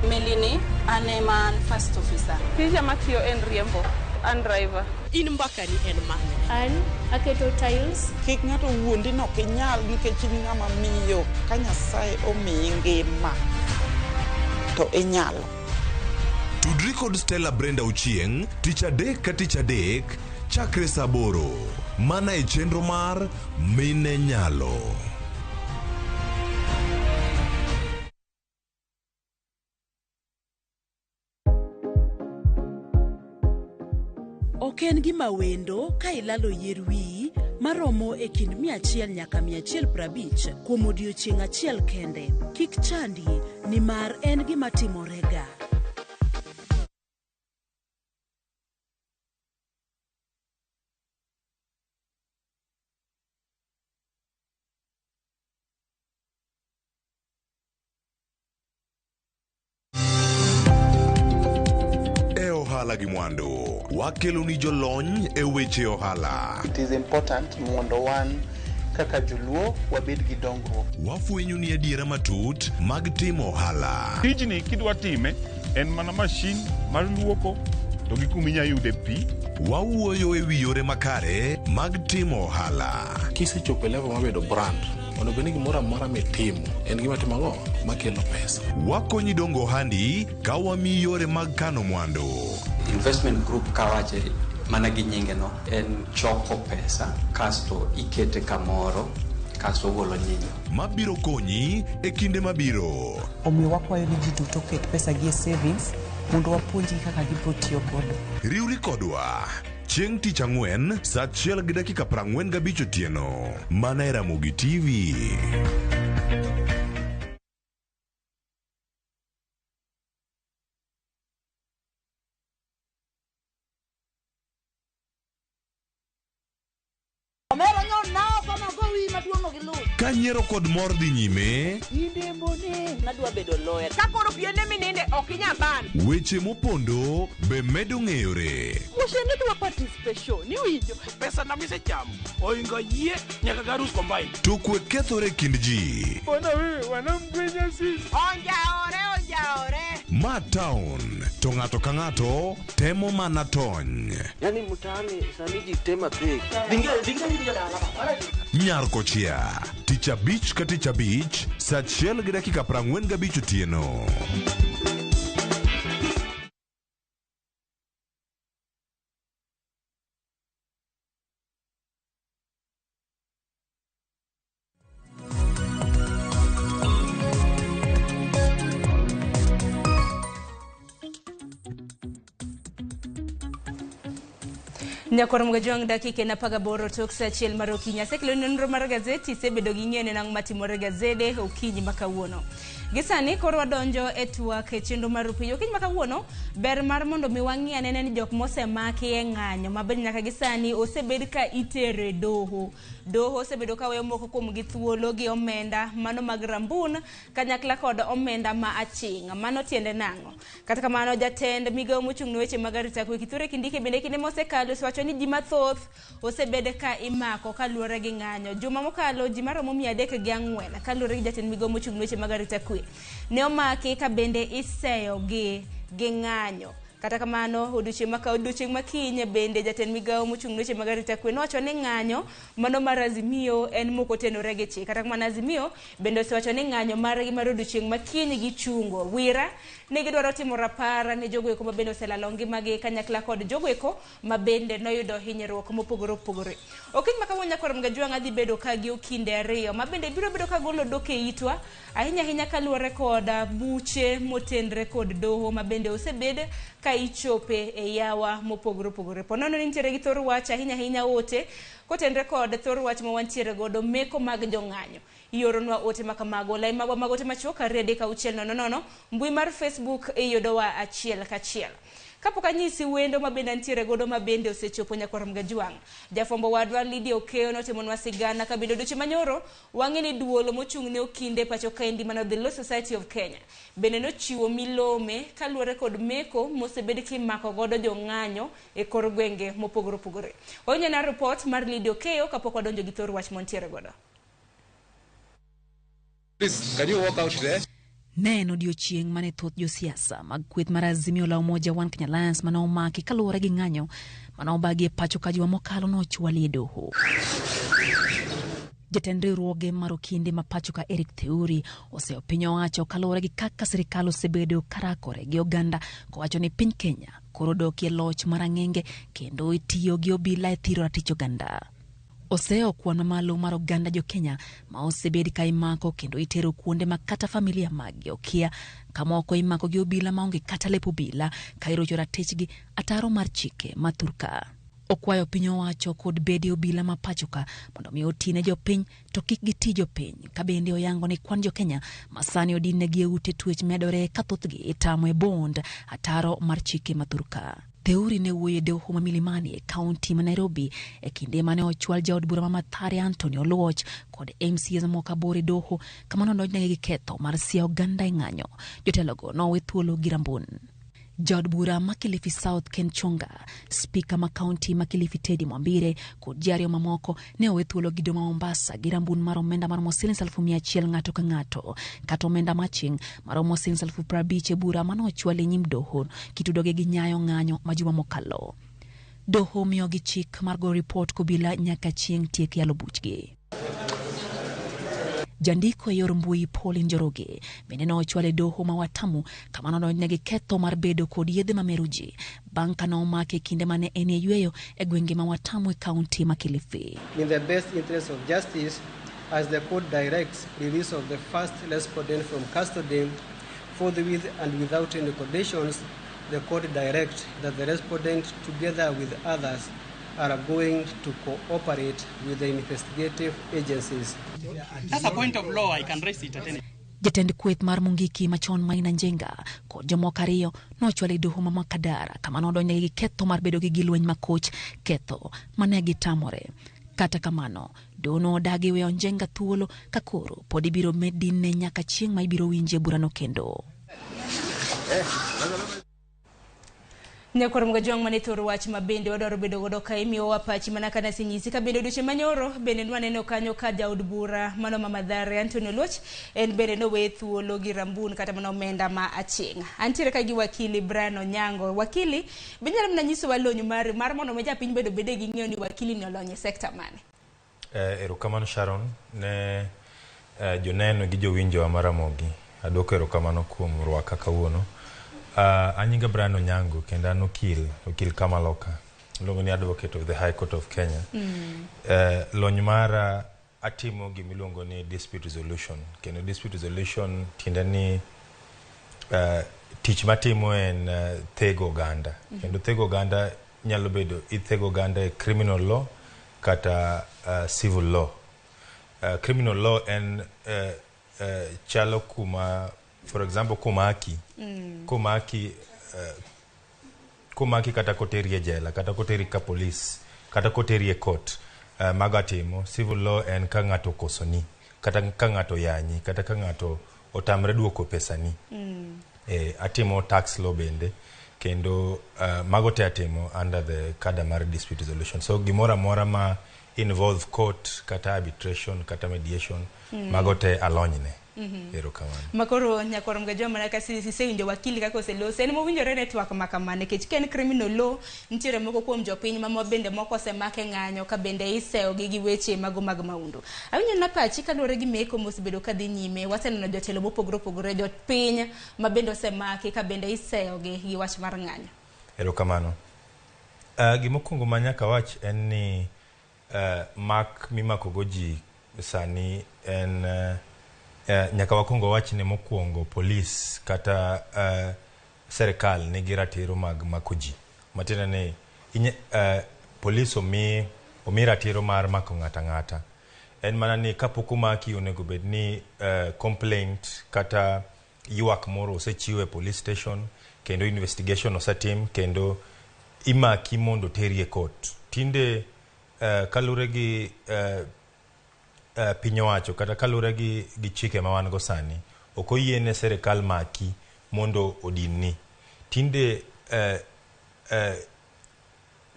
Melini, an ema an first officer. Tija matiyo en riembo, an driver. In mbakani en mane? An aketo tiles. Kik ng'ato wuondi ni ok inyal nikech in ng'ama miyo. Ka Nyasaye omiyi ngima to inyalo. Tudri kod Stella Brenda Ochieng' tich adek ka tich adek chakre saa aboro mana e chenro mar Mine Nyalo. Ok en gima wendo ka ilalo yier wiyi maromo e kind 100 nyaka 150 kuom odiechieng' achiel kende. Kik chandi nimar en gima timorega. E ohala gi mwandu, wakeloni jolony e weche ohala. It is important mondo wan kaka joluo wabed gi dongruok. Wafwenyo ni adiera matut mag timo ohala. Tijni kidwa time en mana mashin mar luoko to gi kuma inya yude pi. Wawuoyo e wi yore makare mag timo ohala. Kisechopo e level mar bedo brand, onego bed ni gimoro amora mitimo en gima timo ang'o makelo pesa. Wakonyi dongo ohandi ka wamiyi yore mag kano mwandu. Investment group kawache mana gi nyinge no en choko pesa kasto ikete kamoro kasto ogolo nyinyo. Mabiro konyi e kinde mabiro. Omiyo wakwayo ni ji duto oket pesa gi e savings mondo wapuonjgi kaka gibiro tiyo godo. Riwri kodwa chieng' tich ang'wen saa achiel gi dakika 45 otieno mana e Ramogi TV. Omera nyo nao kama go wi maduong' ok iluw. Ka nyiero kod mor dhi nyime, Nadwa bedo lawyer. Ka koro piende mininde ok inyal ban. weche mopondo be medo ng'eyore. Mushende dwa participation, iwinjo? Pesa na misechamo oingo yie nyaka garus combine. To kwe kethore e kind ji. Bwana wewe wanamgwenya sisi. Onjaore, onjaore. Ma town to ng'ato ka ng'ato temo mana tony. Yaani mtaani sani ji tema pek. Nyar kochia tich abich ka tich abich saa achiel gi dakika 45 otieno. Nyakwar Mgajwang' dakika en 18 tok saa achiel mar okinyi. Asekelo nonro mar gazeti, isebedo gi ng'eyo ne nang'o matimore e gazede okinyi ma kawuono. Gi sani koro wadonjo e twak e chenro mar Rupiyo. Okinyi ma kawuono, ber mar mondo mi wang'i anene ni jok mosemaki e ng'anyo ma bende nyaka gi sani osebed ka itero e doho. Doho osebedo ka weyo moko kuom gi thuolo gi omenda mano mag rambun kanyakla kod omenda ma aching'. Mano tiende nang'o? Kata kamano jatend migawo mochung' ne weche mag arita kwe Kithure Kindiki bende kinde mosekalo osewacho ni ji mathoth osebed ka imako kaluwore gi ng'anyo. Juma mokalo ji maromo 304 kaluwore gi jatend migawo mochung' ne weche mag arita kwe ne omaki ka bende iseyo gi gi ng'anyo. Kata kamano, odiochieng' ma odiochieng' ma kiny bende jatend migawo mochung' ne weche mag arita kwe nowacho ni ng'anyo mano mar Azimio en mok otenore gi chik. Kata kamano Azimio bende osewacho ni ng'anyo margi mar odiochieng' ma kiny gichungo. Wira ne gidwaro timo rapar ne jogo eko ma bende oselalo ngimagi kanyakla kod jogo eko ma bende noyudo hinyruok mopogore opogore. Okinyi ma kawuono nyakwar Mgajwang' adhi bedo ka gi okinde ariyo ma bende biro bedo ka golo dhok e itwa ahinya ahinya kaluwore kod buche motenre kod doho ma bende osebed ka ichope e yawa mopogore opogore. Po nono ni nitiere gi thor wach ahinya ahinya ote kotenre kod thor wach ma wantiere godo meko mag jong'anyo. Ioronwa ote ma kamago. Lai magwa mag ote machuok 2 3 6 0 0. Mbui mar Facebook iyudowa achiel kachiel. Kapok anyisi wendo ma bende antiere godo ma bende osechopo nyakwar Mgajwang'. Jafwambo wadwa Lydia Okeyo notimonwa sigana ka bende odiochieng' manyoro wang'e ni duol mochung' ne okinde pacho kaendi mano The Law Society of Kenya bende nochiwo milome kaluwore kod meko mosebed kimako godo jong'anyo e kor gwenge mopogore opogore. Wawinjo report mar Lydia Okeyo kapok wadonjo gi thor wach montiere godo. Please, can you walk out there? Ne en odiochieng' mane thoth josiasa mag kweth mar Azimio la Umoja One Kenya Alliance mane omaki kaluwore gi ng'anyo mane obagi e pacho ka juma mokalo nochwali e doho. Jatend riwruoge mar okinde ma pacho ka Eric Theuri oseyo piny owacho kaluwore gi kaka sirikal osebedo karakore gi oganda kowacho ni piny Kenya koro dokie loch mar ang'enge kendo itiyo gi obila e thiro ratich oganda. Oseyo kwan mamalo mar oganda jo Kenya ma osebed ka imako kendo itero kuonde ma kata familia maggi okia, ka moko imako gi obila maonge kata lep obila ka irocho ratichgi ataro mar chike ma thurka. Okwayo piny owacho kod bede obila ma pacho ka mondo mi oti ne jopiny to kik giti jopiny, ka bende oyango ni kwan jo Kenya ma sani odin-negi e ute twech medore ka thothgi itamo e bond ataro mar chike ma thurka. Theuri ne wuoyo e doho ma Milimani e kaunti ma Nairobi e kinde mane ochwal jaod bura ma Mathare Anthony Oluoch kod MCAs mamoko aboro e doho kama nodonjnegi gi ketho mar siya oganda e ng'anyo. Jotelogo nowe thuolo gi rambun. Jaod bura ma Kilifi South Ken Chonga, spika ma kaunti ma Kilifi Teddy Mwambire kod ji ariyo mamoko ne owe thuolo gi doho ma Mombasa gi rambun mar omenda maromo siling 100,000 ng'ato ka ng'ato kata omenda maching maromo siling 50,000 e bura mane ochwal e nyim doho kitudogi gi nyayo ng'anyo ma juma mokalo. Doho miyogi chik mar goyo ripot kobila nyaka chieng' tiek yalo buchgi. Jandiko e yor mbui Pauline Njoroge bende nochwal e doho ma Watamu kama nodonjnegi ketho mar bedo kod yedhe mamero ji bang' ka nomake kinde mane en e yweyo e gwenge ma Watamu e kaunti ma Kilifi. In the best interest of justice, as the court directs release of the first respondent from custody forthwith and without any conditions, the court directs that the respondent together with others are going to cooperate with the investigative agencies. That's a point of law. I can raise it at any Jatend kweth mar Mungiki machon Maina Njenga kod jomoko ariyo nochwal e doho ma Makadara kama nodonjnegi gi ketho mar bedo gi gilweny makoch, ketho mane gitamore. Kata kamano, doho nodagi weyo Njenga thuolo ka koro pod ibiro med dinne nyaka chieng' ma ibiro winje burano kendo. Nyakwar Mgajwang' mane thor wach ma bende wadwaro bedo godo ka imiyowa pachi mana kana asenyisi ka bende odiochieng' manyoro bende nwaneno kanyo ka jaod bura mano ma Mathare Anthony Oluoch en bende nowe thuolo gi rambun kata mana omenda ma aching'. Antiere ka gi wakili Brian Onyango. Wakili, be inyalo mana nyisowa lony mari mar mondo mi japiny bende obede gi ng'eyo ni wakili ni olony e sekta mane? Erokamano Sharon ne joneno gi jowinjowa ma Ramogi. Aduoko erokamano kuom rwaka kawuono. Anyinga Brian Onyango kendo an okil, okil Kamaloka. Iluongo ni Advocate of the High Court of Kenya. Lony mara atimo gimiluongo ni dispute resolution. Kendo dispute resolution tiende ni tich matimo en thego oganda. Kendo thego oganda nyalo bedo ithego oganda e criminal law kata civil law. Criminal law en chalo kuma, for example, komaki komaki kata koteri e jela kata koteri ka polis kata koteri e court, mago atimo. Civil law en ka ng'ato okosoni kata ka ng'ato yanyi kata ka ng'ato otamre duoko pesani. Atimo tax law bende kendo mago te atimo under the kada mar dispute resolution. So gimoro amora ma involve court kata arbitration kata mediation. Mago te alonyne. Erokamano. Makoro nyakwar Mgajwa, mana ka isewinjo wakili kaka oseloso, en mowinjore ne twak ma kama, nikech ka en criminal law, nitiere moko kuom jopiny ma bende moko osemake ng'anyo ka bende iseyogi gi weche mago mag maundu. Awinjo na pachi kaluwore gi meko mosebedo kadhi nyime, waseneno jotelo mopogore opogore, jopiny ma bende osemaki ka bende iseyogi gi wach mar ng'anyo. Erokamano. Gimokwongo ma nyaka wach en ni mak mimako go ji sani en nyaka wakwongo wach ni mokwongo polis kata serikal nigi ratiro mag mako ji. Matiende ni polis omi ratiro mar mako ng'ato ang'ata. En mana ni kapok omaki, onego bed ni complaint kata ywak moro osechiw e police station, kendo investigation osetim, kendo imaki mondo teri e court. Tinde kaluwore gi piny owacho kata kaluwore gi chike ma wan go sani, ok oyiene serikal maki mondo odinni. Tinde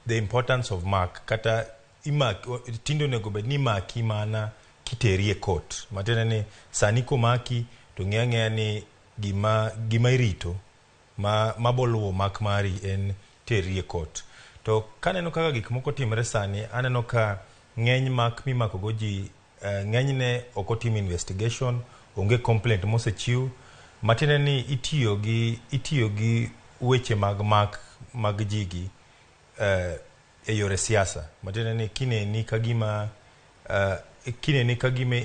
the importance of mak kata imak, tinde onego bed ni imaki mana kiteri e court. Matiende ni sani komaki to ng'e ang'eya ni gima irito ma maboluwo mak mari en teri e court. To kaneno kaka gik moko timre sani, aneno ka ng'eny mak mimako go ji, ng'enyne ok otim investigation, onge complaint mosechiw. Matiende ni itiyo gi weche mag mak mag ji gi e yore siasa. Matiende ni kineni ka gima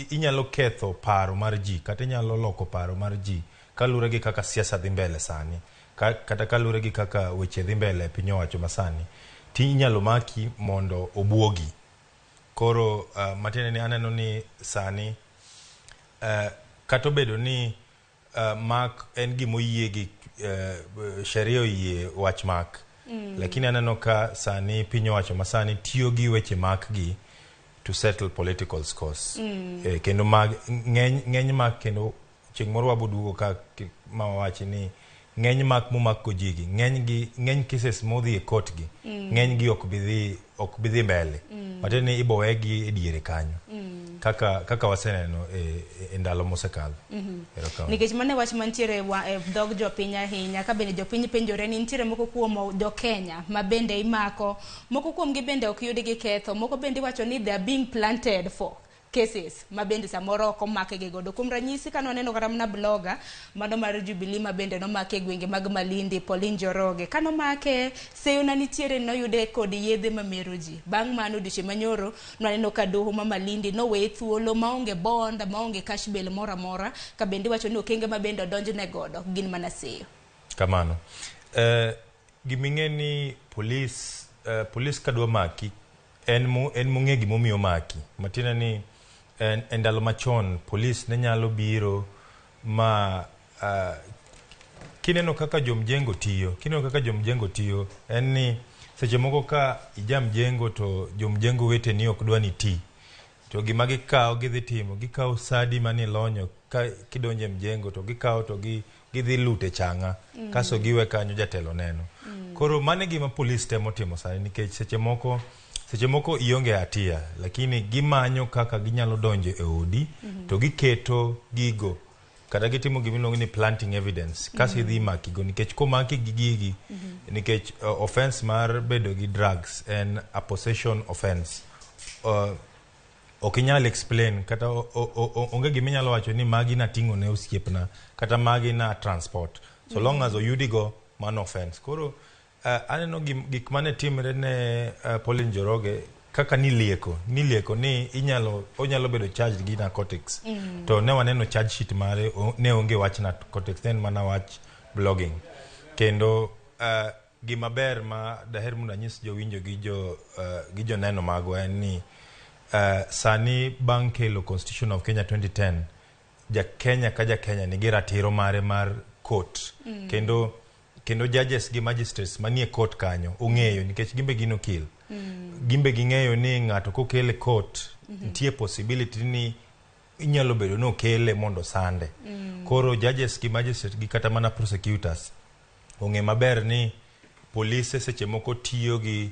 inyalo ketho paro mar ji kata inyalo loko paro mar ji kaluwore gi kaka siasa dhi mbele sani, kata kaluwore gi kaka weche dhi mbele e piny owacho masani, ti inyalo maki mondo obuogi. Koro matiende ni aneno ni sani kata obedo ni mak en gimoyie gi sheria, oyie wach mak, lakini aneno ka sani piny owacho masani tiyo gi weche mak gi to settle political scores. Kendo mag ng'eny mak, kendo chieng' moro waboduogo ka ma wawachi ni ng'eny mak momak go ji gi, ng'eny gi, ng'eny cases modhi e court gi, ng'eny gi ok bi dhi mbele. Matiende ni ibo wegi e diere kanyo kaka waseneno e ndalo mosekalo. Erokamano. Nikech mano e wach mantiere e dhog jopiny ahinya, ka bende jopiny penjore ni nitiere moko kuom jokenya ma bende imako, moko kuomgi bende ok yud gi ketho, moko bende iwacho ni they are being planted for cases ma bende samoro ok omakgi godo. Kuom ranyisi, ka nwaneno kata mana blogger mano mar Jubilee ma bende nomake e gwenge mag Malindi, Pauline Njoroge, kanomake, seyo na nitiere noyude kod yedhe mamero ji. Bang' mano, odiochieng' manyoro nwaneno ka doho ma Malindi noweye thuolo maonge bond, maonge cash bail moro amora, ka bende iwacho ni okenge ma bende odonjne godo gin mana seyo. Kamano. Giming'e ni polis kadwa maki, en mong'e gimomiyo omaki. Matiende ni e ndalo machon polis ne nyalo biro ma kineno kaka jomjengo tiyo, en ni seche moko ka ija mjengo to jomjengo weteni ok dwa ni ti, to gima gikawo gidhi timo, gikawo sadi manilonyo ka kidonjo e mjengo, to gikawo to gidhi lute chang'a. Kaso giwe kanyo, jatelo neno. Koro mano e gima polis temo timo sani, nikech seche moko ionge hatia, lakini gimanyo kaka ginyalo donjo e odi to giketo gigo kata gitimo gimiluongo ni planting evidence, kaso idhi makigo, nikech komaki gi gigi, nikech offense mar bedo gi drugs en a possession offense, ok inyal explain kata onge giminyalo wacho ni magi nating'o ne osiepna kata magi na transport, so long as oyudigo, mano offense. Koro aneno gik mane timre ne Pauline Njoroge, kaka nilieko ni onyalo bedo charged gi narcotics, to ne waneno charge sheet mare, ne onge wach narcotics, ne en mana wach blogging. Kendo gima ber ma daher mondo anyis jowinjo gi joneno magwa en ni sani bang' kelo Constitution of Kenya 2010, ja Kenya ka ja Kenya nigi ratiro mare mar court. Kendo judges gi magistrates manie court kanyo ong'eyo, nikech gimbe gin okil, gimbe ging'eyo ni ng'ato kokele court, nitie possibility ni inyalo bedo ni okele mondo sande. Koro judges gi magistrates gi kata mana prosecutors ong'e maber ni polise seche moko tiyo gi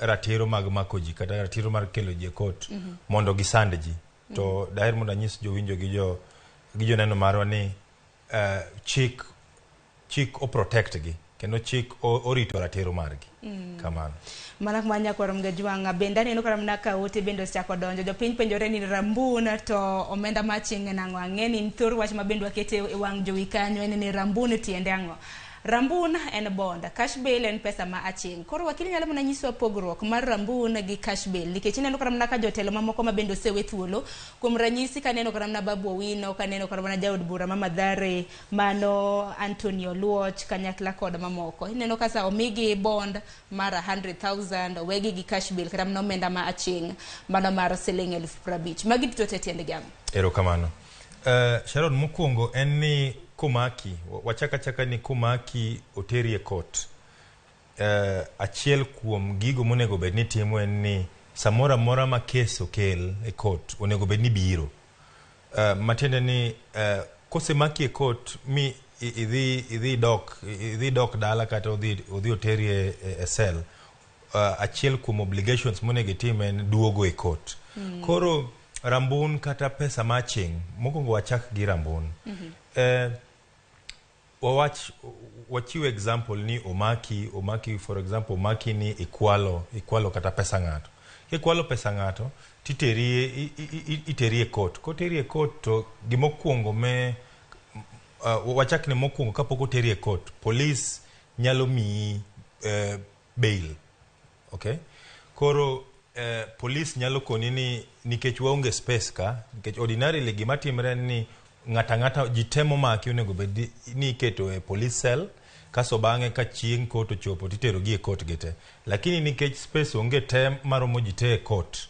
ratiro mag mako ji kata ratiro mar kelo ji e court mondo gisand ji. To daher mondo anyis jowinjo gi jo gi joneno marwa ni chik chik o protect gi kendo chik orito ratiro margi. Kamano. Mana kuma nyakwar Mgajwang'a bende aneno kata mana ka ote bende osechako donjo. Jopiny penjore ni rambun to omenda ma chieng' en ang'o? Ang'e ni thor wach ma bende wakete e wang' jowi kanyo en ni rambun tiende ang'o? Rambun en bond, cash bail en pesa ma aching'. Koro wakili nyalo mana nyisowa pogruok mar rambun gi cash bail nikech ineno kata mana ka jotelo mamoko ma bende osewe thuolo. Kuom ranyisi kaneno kata mana Babu Owino, kaneno kata mana jaod bura ma Mathare, mano Anthony Oluoch kanyakla kod mamoko. Ineno ka sa omigi bond mar 100,000 owegi gi cash bail kata mana omenda ma aching' mano mar siling 50,000. Magi duto te tiendgi ang'o? Erokamano. Sharon, mokwongo en ni komaki, wachak achaka ni komaki oteri e court. Achiel kuom gigo monego bed ni timo en ni samoro amora ma kes okel e court, onego bed ni biro. Matiende ni kosemaki e court mi idhi dok dala kata odhi oteri e cell, achiel kuom obligations monego itim en duogo e court. Koro rambun kata pesa ma aching', mokwongo wachak gi rambun. Wawach wachiw example ni omaki, for example, omaki ni ikwalo kata pesa ng'ato. Kikwalo pesa ng'ato titeri iteri e court. Koteri e court to gimokwongo me wachak ni mokwongo kapok oteri e court, police nyalo miyi bail. Okay? Koro police nyalo koni ni nikech waonge space ka, nikech ordinarily gima timre en ni ng'ata ang'ata ji te momaki onego bed ni iketo e police cell kaso bang'e ka chieng' court ochopo titero gi e court gi te. Lakini nikech space onge te maromo ji te e court,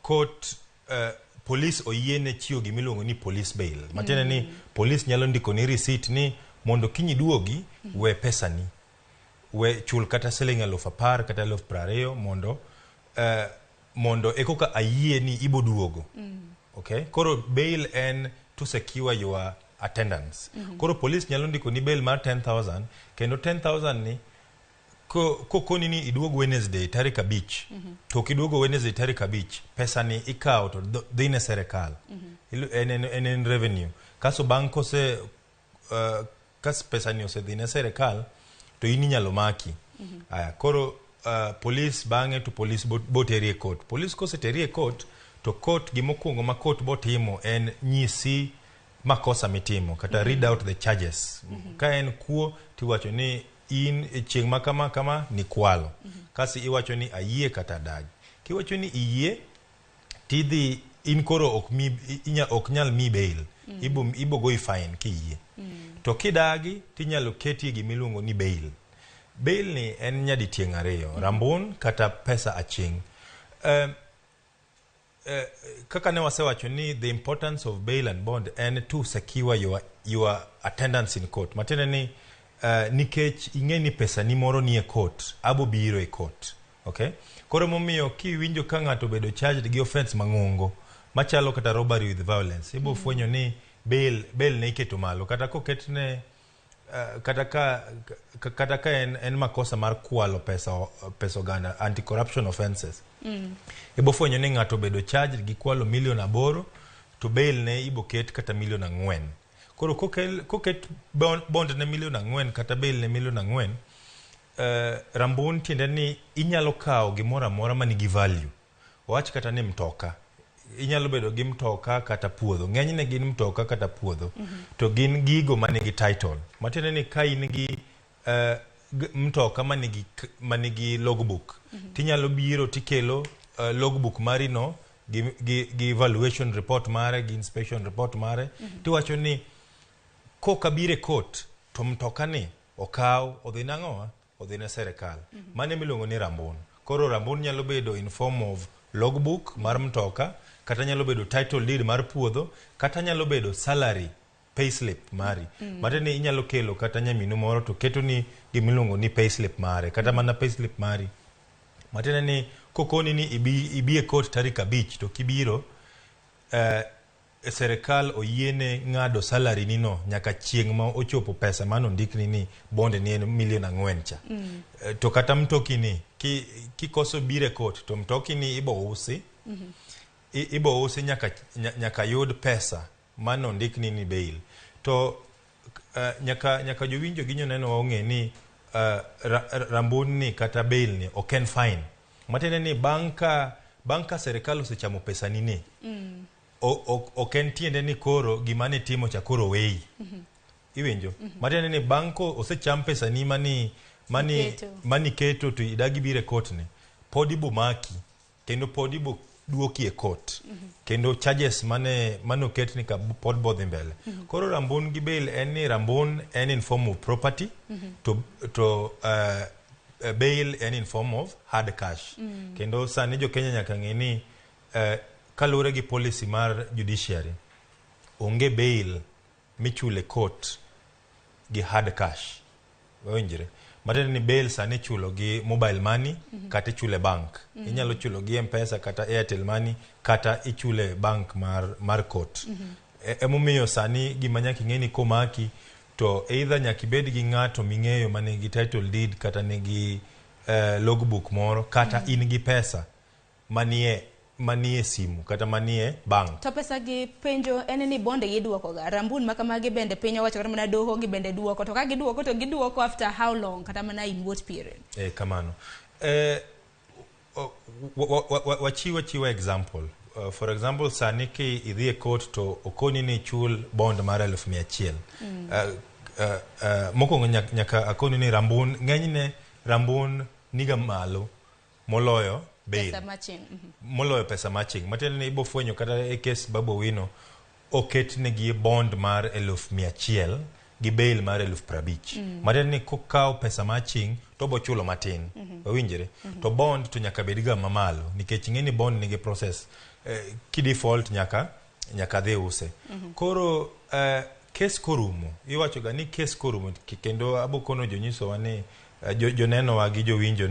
court police oyiene chiwo gimiluongo ni police bail. Matiende ni police nyalo ndiko ni receipt ni mondo kiny iduogi we pesani we chul kata siling 10,000 kata 20,000 mondo ekoka ayie ni ibo duogo. Okay? Koro bail en to secure your attendance. Koro police nyalo ndiko ni bail mar 10,000 kendo 10,000 ni kokoni ni iduog Wednesday tarik 5 to ok iduogo Wednesday tarik 5, pesa ni ikawo to dhi ne serikal. En revenue. Kaso bang' kose kas pesa ni osedhi ne serikal to in inyalo maki. Aya, koro police bang'e to police boteri e court. Police koseteri e court to court gimokwongo ma court botimo en nyisi makosa mitimo kata read out the charges. Ka en kuo tiwacho ni in e chieng' ma kama kama nikwalo. Kasi iwacho ni ayie kata adagi. Kiwacho ni iyie tidhi in koro ok mi inya, ok nyal mi bail. Ibo goyi fine kiyie. To kidagi tinyalo keti e gimiluongo ni bail. Bail ni en nyaditieng' ariyo, rambun kata pesa aching'. Kaka ne wasewacho ni the importance of bail and bond en to secure your attendance in court. Matiende ni nikech ing'e ni pesa ni moro nie court, abo biro e court. Okay? Koro momiyo kiwinjo ka ng'ato obedo charged gi offense mang'ongo machalo kata robbery with violence, ibo fwenyo ni bail ne iketo malo kata koketne kata ka en makosa mar kwalo pesa oganda, anti corruption offenses, ibo fwenyo ni ng'ato obedo charged gi kwalo milion 8 to bail ne ibo ket kata milion 4. Koro koket bond ne milion 4 kata bail ne milion 4, rambun tiende ni inyalo kawo gimoro amora manigi value. Wach kata ni mtoka, inyalo bedo gi mtoka kata puodho, ng'enyne gin mtoka kata puodho, to gin gigo manigi title. Matiende ni ka in gi mtoka manigi logbook, tinyalo biro tikelo logbook mari no gi valuation report mare gi inspection report mare, tiwacho ni kokabiro e court to mtoka ni okaw odhi nang'owa odhi ne serikal. Mano emiluongo ni rambun. Koro rambun nyalo bedo in form of logbook mar mtoka, kata nyalo bedo title deed mar puodho, kata nyalo bedo salary payslip mari. Matiende ni inyalo kelo kata nyaminu moro to keto ni gimiluongo ni payslip mare kata mana payslip mari. Matiende ni kokoni ni ibi e court tarik 5 to kibiro Serikal oyiene ng'ado salary ni no nyaka chieng' ma ochopo pesa mane ondikni ni bond ni en milion 4 cha. To kata mtoki ni kikoso biro e court to mtoki ni ibo usi. Ibo usi nyaka yud pesa mane ondikni ni bail. To nyaka jowinjo gi joneno ong'e ni rambun ni kata bail ni ok en fine. Matiende ni bang' ka serikal osechamo pesa ni ni, ok en tiende ni koro gima ne timo cha koro weyi. Iwinjo? Matiende ni bang' ko osecham pesa ni mani keto to idagi biro e court ni, pod ibo maki kendo pod ibo duoki e court. Kendo charges mane oket ni ka pod bodhi mbele. Koro rambun gi bail en ni rambun en in form of property, to bail en in form of hard cash. Kendo sani jo Kenya nyaka ng'e ni kaluwore gi policy mar judiciary, onge bail michule court gi hard cash. Wawinjre? Matiende ni bail sani ichulo gi mobile money, kata ichule bank. Inyalo chulo gi M-Pesa kata Airtel Money kata ichule bank mar court. Emomiyo sani gima nyaka ing'e ni komaki to either nyaka ibed gi ng'ato ming'eyo manigi title deed kata nigi logbook moro kata in gi pesa manie simu kata manie bank. To pesa gi penjo en ni bonde giduoko ga. Rambun ma kamagi bende piny owacho kata mana doho gi bende duoko. To ka giduoko to giduoko after how long kata mana in what period? Kamano. Wachiwa example. For example, sani ki idhi e court to okoni ni chul bond mar 100,000. Mokwongo nyaka akoni ni rambun, ng'enyne rambun niga malo moloyo bail. Pesa matching. Moloyo pesa matching. Matiende ni ibo fwenyo kata e case Babu Owino oketnegi bond mar 100,000 gi bail mar 50,000. Matiende ni kokawo pesa matching to obo chulo matin. Wawinjre? To bond to nyaka bed ga mamalo nikech ing'e ni bond nigi process. Ki default nyaka dhi use. Koro case korumo, iwacho ga ni case korumo kendo abokono jonyisowa ni jonenowa gi jowinjo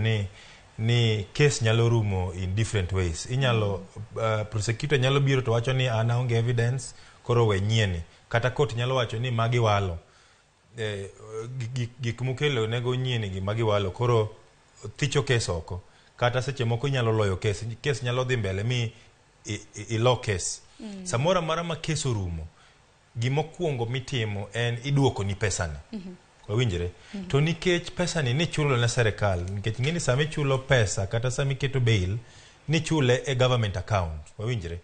ni case nyalo rumo in different ways. Inyalo prosecutor nyalo biro to wacho ni an aonge evidence koro we nyieni. Kata court nyalo wacho ni magi walo. Gik mokelo nego nyieni gi magi walo koro thicho case oko. Kata seche moko inyalo loyo case. Case nyalo dhi mbele mi ilo case. Samoro amora ma case orumo, gimokwongo mitimo en iduoko ni pesani. Wawinjre? To nikech pesani nichulo ne serikal, nikech ing'e ni sama ichulo pesa kata sama iketo bail, nichule e government account. Wawinjre?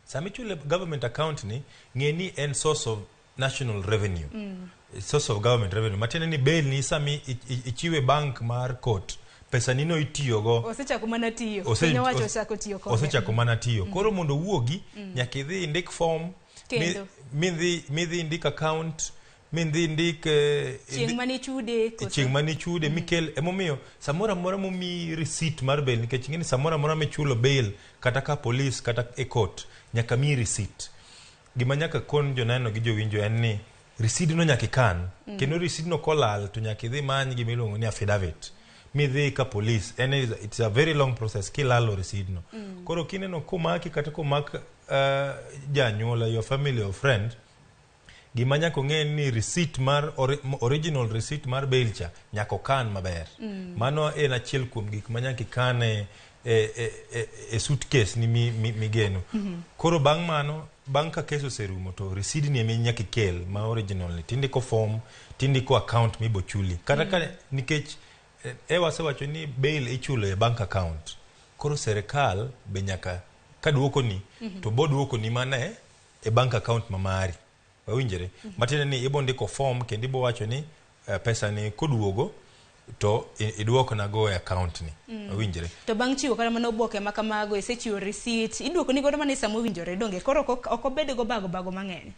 Sama ichule government account ni, ng'e ni en source of national revenue. Source of government revenue. Matiende ni bail ni sama ichiwe bank mar court, pesa nino itiyogo. Osechako mana tiyo. Piny owacho osechako tiyo kode. Osechako mana tiyo. Koro mondo owuogi, nyaka idhi indik form, midhi indik account, midhi indik chieng' manichude, chieng' manichude mikel. Emomiyo samoro amora momiyi receipt mar bail, nikech ing'e ni samoro amora michulo bail kata ka police kata e court nyaka miyi receipt. Gima nyaka kon joneno gi jowinjo en ni receipt no nyaka ikan. Kendo receipt no kolal to nyaka idhi many gima iluongo ni affidavit. Midhi ka police. En it's a very long process kilalo receipt no. Koro kineno komaki kata komak janyuola, your family or friend, gima nyaka ong'e ni receipt mar original receipt mar bail cha nyaka okan maber. Mano en achiel kuom gik ma nyaka ikan e suitcase ni migeno. Koro bang' mano, bang' ka case oserumo to receipt ni ema nyaka ikel ma original ni. Tindiko form, tindiko account mibo chuli. Kata ka nikech wasewacho ni bail ichulo e bank account. Koro serikal be nyaka kaduokoni to bo duokoni mana e bank account ma mari. Wawinjre? Matiende ni ibo ndiko form kendo ibo wacho ni pesa ni koduogo to iduokna go e account ni. Wawinjre? To bang' chiwo kata mana oboke ma kamago, isechiwo receipt, iduokoni godo mana e sama owinjore donge? Koro ok obed go bago mang'eny.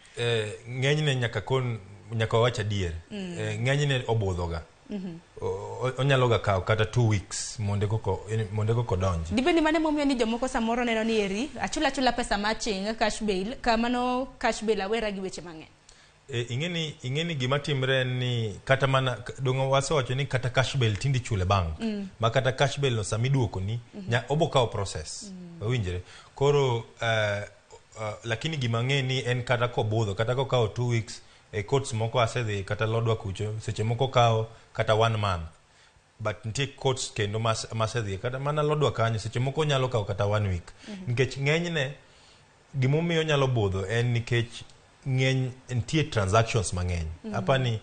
Ng'enyne nyaka wawach adier. Ng'enyne obudhoga. Onyalo ga kawo kata 2 weeks mondo koko donji. Dibed ni mano emomiyo ni jomoko samoro neno ni eri achula pesa matching cash bail, kamano cash bail awera gi weche mang'eny. Ing'e ni gima timre en ni kata mana dongo wasewacho ni kata cash bail tinde ichule bank. Ma kata cash bail no sama iduokoni obo kawo process. Wawinjre? Koro Lakini gima ang'e ni en kata kobudho kata kokawo 2 weeks e courts moko asedhi kata Lodwar kucho seche moko kawo kata 1 month, but nitie courts kendo masedhiye kata mana Lodwar kanyo seche moko nyalo kawo kata 1 week. Nikech ng'enyne gimomiyo onyalo budho en nikech ng'eny nitie transactions mang'eny. Apani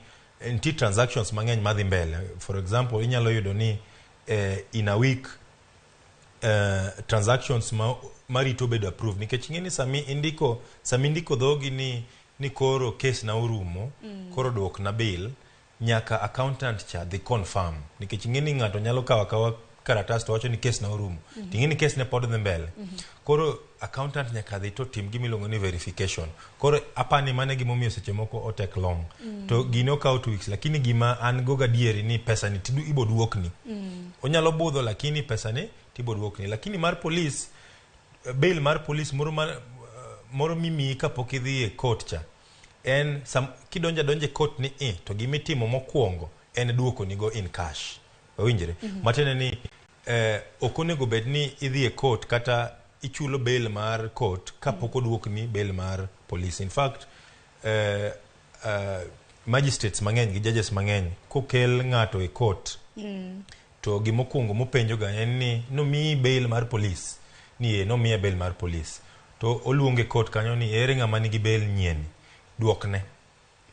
nitie transactions mang'eny madhi mbele. For example, inyalo yudo ni in a week transactions ma marito bedo approved, nikech ing'e ni sami indiko dhogi ni koro case na orumo, koro duok na bill, nyaka accountant cha dhi confirm, nikech ing'e ni ng'ato nyalo kawo akawa karatas to wacho ni case na orumo, ting'e ni case ne pod dhi mbele. Koro accountant nyaka dhi to tim gimiluongo ni verification. Koro apani mano e gimomiyo seche moko o take long. To gini okawo 2 weeks, lakini gima an go gadieri ni pesa ni tidu ibo duokni. Onyalo budho, lakini pesa ni tibo duokni. Lakini mar police, bail mar police moro mar, moro mimiyi kapok idhi e court cha en sam, kidonjo adonja e court ni to gimitimo mokwongo en duoko nigo in cash. Wawinjre? Matiende ni ok onego bed ni idhi e court kata ichulo bail mar court kapok oduokni bail mar police. In fact, magistrates mang'eny gi judges mang'eny kokel ng'ato e court, to gimokwongo mopenjo ga en ni nomiyi bail mar police, ni e nomiye bail mar police, to oluonge court kanyo ni ere ng'ama nigi bail nyien, duokne.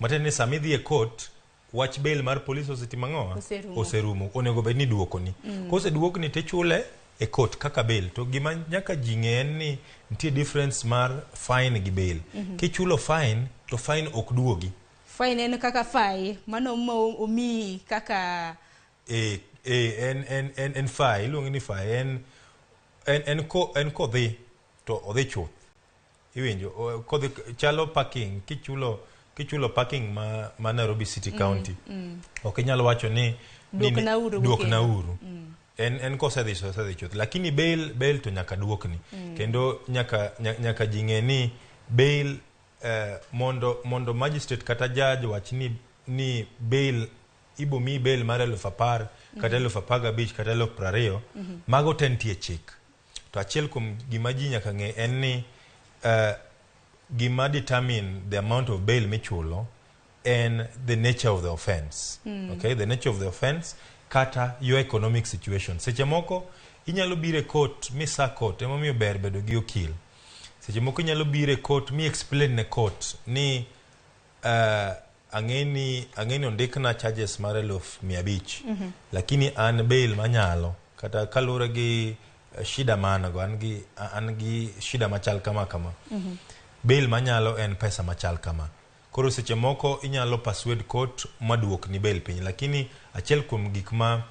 Matiende ni sama idhi e court, wach bail mar police osetimo ang'o? Oserumo. Oserumo. Onego bed ni duokoni. Koseduokni tichule e court kaka bail. To gima nyaka ji ng'e en ni nitie difference mar fine gi bail. Kichulo fine to fine ok duogi. Fine en kaka fai mano ma omiyi kaka E en fine, iluonge ni fine, en kodhi to odhi chuth. Iwinjo? Kodhi chalo parking, kichulo parking ma Nairobi City County, ok inyal wacho ni Duoknauru duoknauru. En kosedhi to osedhi chuth, lakini bail to nyaka duokni. Kendo nyaka ji ng'e ni bail, mondo magistrate kata judge wach ni bail ibo miyi bail mar 10,000 kata 15,000 kata 20,000, mago te nitie chik. To achiel kuom gima ji nyaka ng'e en ni gima determine the amount of bail michulo en the nature of the offense. Okay, the nature of the offense kata your economic situation. Seche moko inyalo biro e court mi sa court, emomiyo ber bedo gi okil. Seche moko inyalo biro e court mi explain ne court ni ang'e ni ondikna charges mar 500,000, lakini an bail manyalo kata kaluwore gi shida ma an go, an gi shida machal kama kama, bail manyalo en pesa machal kama. Koro seche moko inyalo persuade court maduokni bail piny. Lakini achiel kuom gik ma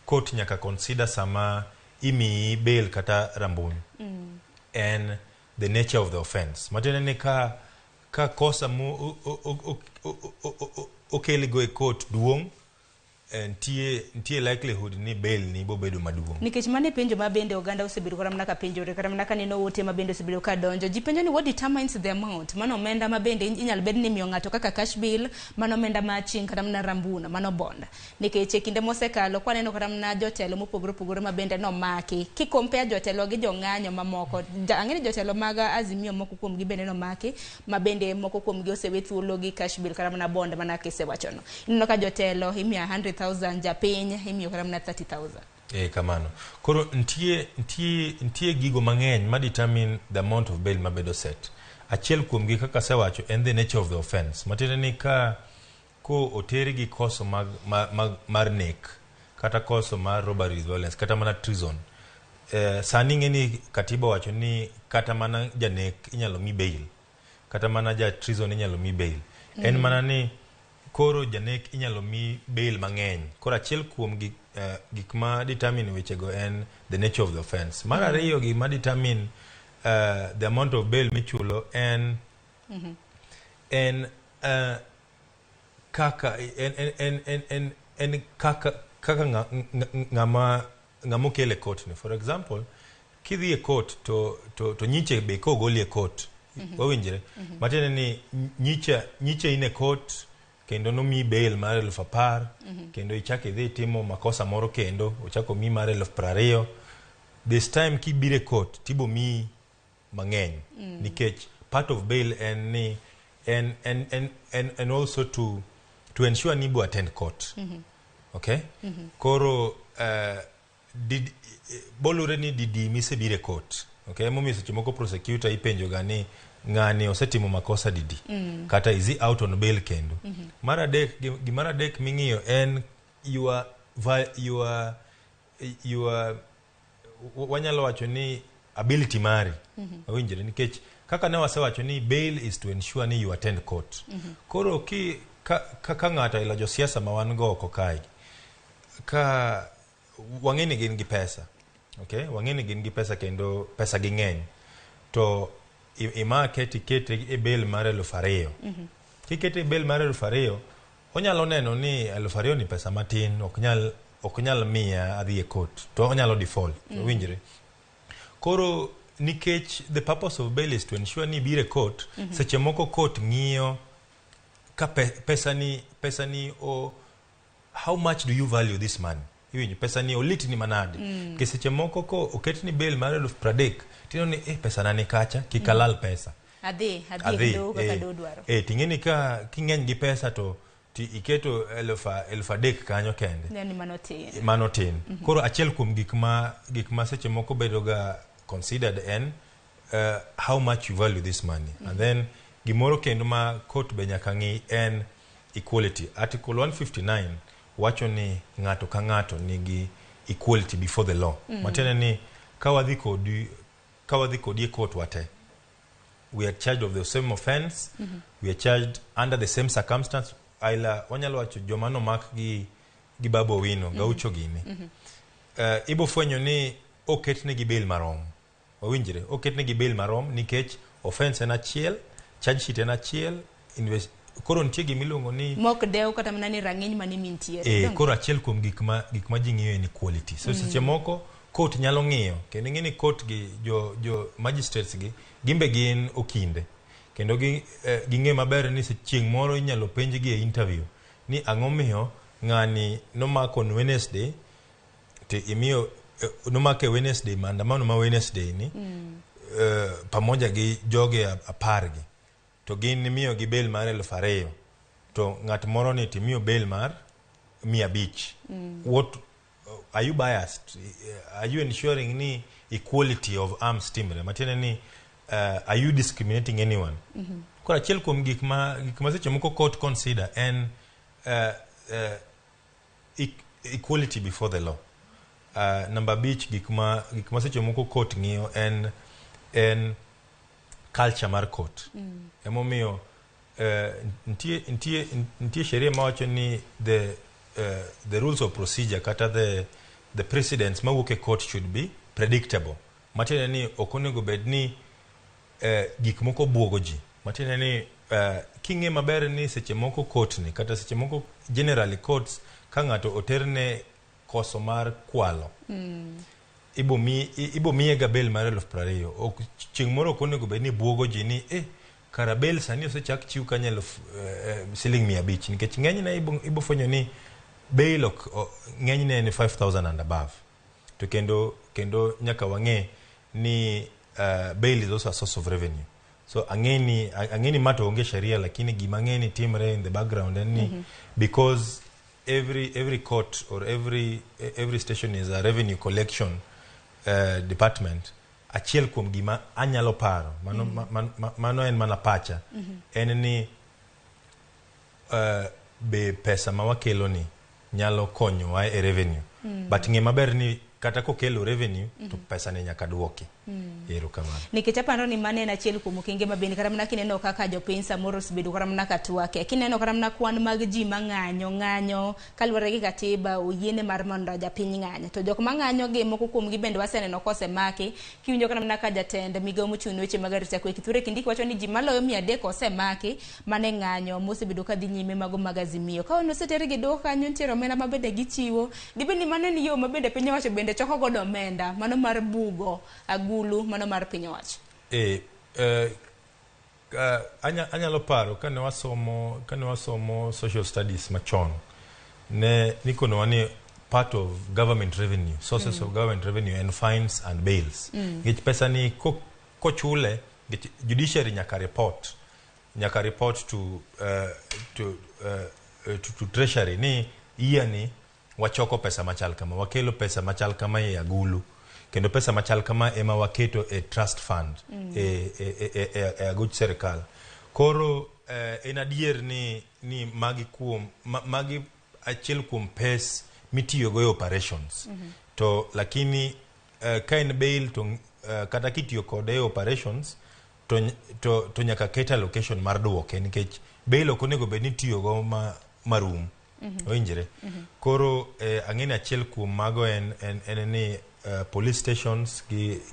court nyaka consider sama imiyi bail kata rambun en the nature of the offense. Matiende ni ka kosa mo okeligo e court duong', nitie likelihood ni bail ni bobedo maduong'. Nikech mano e penjo ma bende oganda osebedo kata mana ka penjore, kata mana ka neno ote ma bende osebedo ka donjo. Ji penjo ni what determines the amount? Mano omenda ma bende inyalo bed ni imiyo ng'ato kaka cash bail, mano omenda ma aching' kata mana rambuna, mano bond. Nikech e kinde mosekalo kwaneno kata mana jotelo mopogore opogore ma bende nomaki. Ki compare jotelo gi jong'anyo mamoko, ang'e ni jotelo mag Azimio moko kuom gi bende nomaki, ma bende moko kuom gi osewe thuolo gi cash bail kata mana bond mana kisewachono. Ineno ka jotelo imiyo 100,000, japiny imiyo kata mana 30,000. E kamano. Koro nitie gigo mang'eny ma determine the amount of bail mabedo set. Achiel kuomgi, kaka asewacho, en the nature of the offense. Matiende ni ka ko oteri gi koso mar nek kata koso mar robbery with violence kata mana treason. Sani ing'e ni katiba wacho ni kata mana janek inyalo mi bail, kata mana ja treason inyalo mi bail. En mana ni koro janek inyalo mi bail mang'eny. Koro achiel kuom gik ma determine wechego en the nature of the offense. Mar ariyo, gima determine the amount of bail michulo en kaka en kaka ng'ama okel e court ni. For example, kidhi e court to nyiche be kogoli e court, wawinjre? Matiende ni nyiche in e court kendo nomiyi bail mar 10,000, kendo ichako idhi itimo makosa moro kendo ochako miyi mar 20,000. This time kibiro e court tibo miyi mang'eny nikech Part of bail en ni en en en en, and also to ensure ni ibo attend court. Okay? Koro did bolure ni didi misebiro e court. Okay? Emomiyo seche moko prosecutor ipenjo ga ni ng'ani osetimo makosa didi kata is he out on bail kendo. Mar adek, gimar adek ming'iyo en your your wanyalo wacho ni ability mari. Awinjore nikech kaka ne wasewacho ni bail is to ensure ni you attend court. Koro ki ka ng'ato ilo josiasa ma wan go oko kae, ka wang'e ni gin gi pesa, okay, wang'e ni gin gi pesa kendo pesa gi ng'eny, to imake tikete e bail mar 2,000. Kikete e bail mar 2,000, onyalo neno ni 2,000 ni pesa matin, ok nyal miya adhi e court, to onyalo default. Winjre? Koro nikech the purpose of bail is to ensure ni ibiro e court, seche moko court ng'iyo ka pesa ni o how much do you value this money? Iwinjo, pesa ni olitni manade? Nikech seche moko ko oketni bail mar 30,000, tineno ni pesa na ni kacha, kik alal pesa. Adhi Adhi, e doho kaka doho dwaro. Ting'e ni ka king'eny gi pesa to ti iketo 3,000 kanyo kende. Neno ni mano tin. Mano tin. Koro achiel kuom gik ma seche moko bedo ga considered en how much you value this money. And then gimoro kendo ma court be nyaka ng'i en equality. Article 159 wacho ni ng'ato ka ng'ato nigi equality before the law. Matiende ni ka wadhi kodi e court wate, we are charged of the same offense, we are charged under the same circumstance. Aila wanyalo wacho joma nomak gi Babu Owino, Gaucho gini, ibo fwenyo ni oketnegi bail marom. Wawinjre? Oketnegi bail marom nikech offense en achiel, charge sheet en achiel, koro nitie gimiluongo ni Mok dew kata mana ni rang'iny mane mintiere. Donge? Koro achiel kuom gik ma ji ng'iyo en equality. So seche moko court nyalo ng'iyo kendo ing'e ni court gi jo magistrates gi gimbe gin okinde kendo ging'e maber ni chieng' moro inyalo penjgi e interview ni ang'o miyo ng'ani nomako on Wednesday to imiyo nomake Wednesday, maandamano ma Wednesday ni pamoja gi joge 10 gi to gin imiyo gi bail mar 2,000 to ng'at moro ni timiyo bail mar 500. What are you biased? Are you ensuring ni equality of arms timre? Matiende ni are you discriminating anyone? Koro achiel kuom gik ma seche moko court consider en equality before the law. Namba 5, gik ma seche moko court ng'iyo en culture mar court. Emomiyo nitie sheria mawacho ni the rules of procedure kata the precedents mawuok e court should be predictable. Matiende ni ok onego bed ni gik moko buogo ji. Matiende ni king'e maber ni seche moko court ni kata seche moko generally courts ka ng'ato oterne koso mar kwalo, ibo miye ga bail mar 20,000. Ok chieng' moro ok onego bed ni buogo ji ni kara bail sani osechak chiw kanyo eluf siling 500, nikech ng'enyne ibo fwenyo ni bail ok ng'enyne en 5000 and above. To kendo nyaka wang'e ni bail is also a source of revenue. So ang'e ni ma to onge sheria, lakini gima ang'e ni timre in the background en ni because every court or every station is a revenue collection department. Achiel kuom gima anyalo paro mano, mano en mana pacha, en ni be pesa ma wakelo ni nyalo konyowa e revenue. But ng'e maber ni kata kokelo revenue to pesa ni nyaka duoki. Erokamano. Nikech aparo ni mano en achiel kuom okenge ma bende kata mana kineno kaka jopiny samoro osebedo kata mana ka twake, kineno kata mana kwan mag ji mang'anyo ng'anyo kaluwore gi katiba oyiene mar mondo japiny ng'anyo, to jok mang'anyo gi moko kuomgi bende waseneno kosemaki. Kiwinjo kata mana ka jatend migawo mochung' ne weche mag arita kwe Kithure Kindiki wacho ni ji maloyo 300 osemaki mane ng'anyo mosebedo ka dhi nyime mago mag Azimio ka oseter gi doho kanyo, nitiere omenda ma bende gichiwo. Dibed ni mano en yo ma bende piny owacho bende choko godo omenda mano mar bugo agulu mano mar piny owacho? E, anyalo paro kane wasomo social studies machon, ne nikonowa ni part of government revenue, sources of government revenue en fines and bails, nikech pesa ni kochule Nikech judiciary nyaka report nyaka report to to, to to treasury ni year ni wachoko pesa machal kama, wakelo pesa machal kama e agulu, kendo pesa machal kama ema waketo e trust fund e aguch serikal. Koro en adier ni magi kuom magi achiel kuom pes mitiyogo e operations. To lakini ka en bail to kata kitiyo kode e operations to nyaka ket allocation mar duoke, nikech bail ok onego bed ni itiyogo ma marum. Owinjre? Koro ang'e ni achiel kuom mago en ni police stations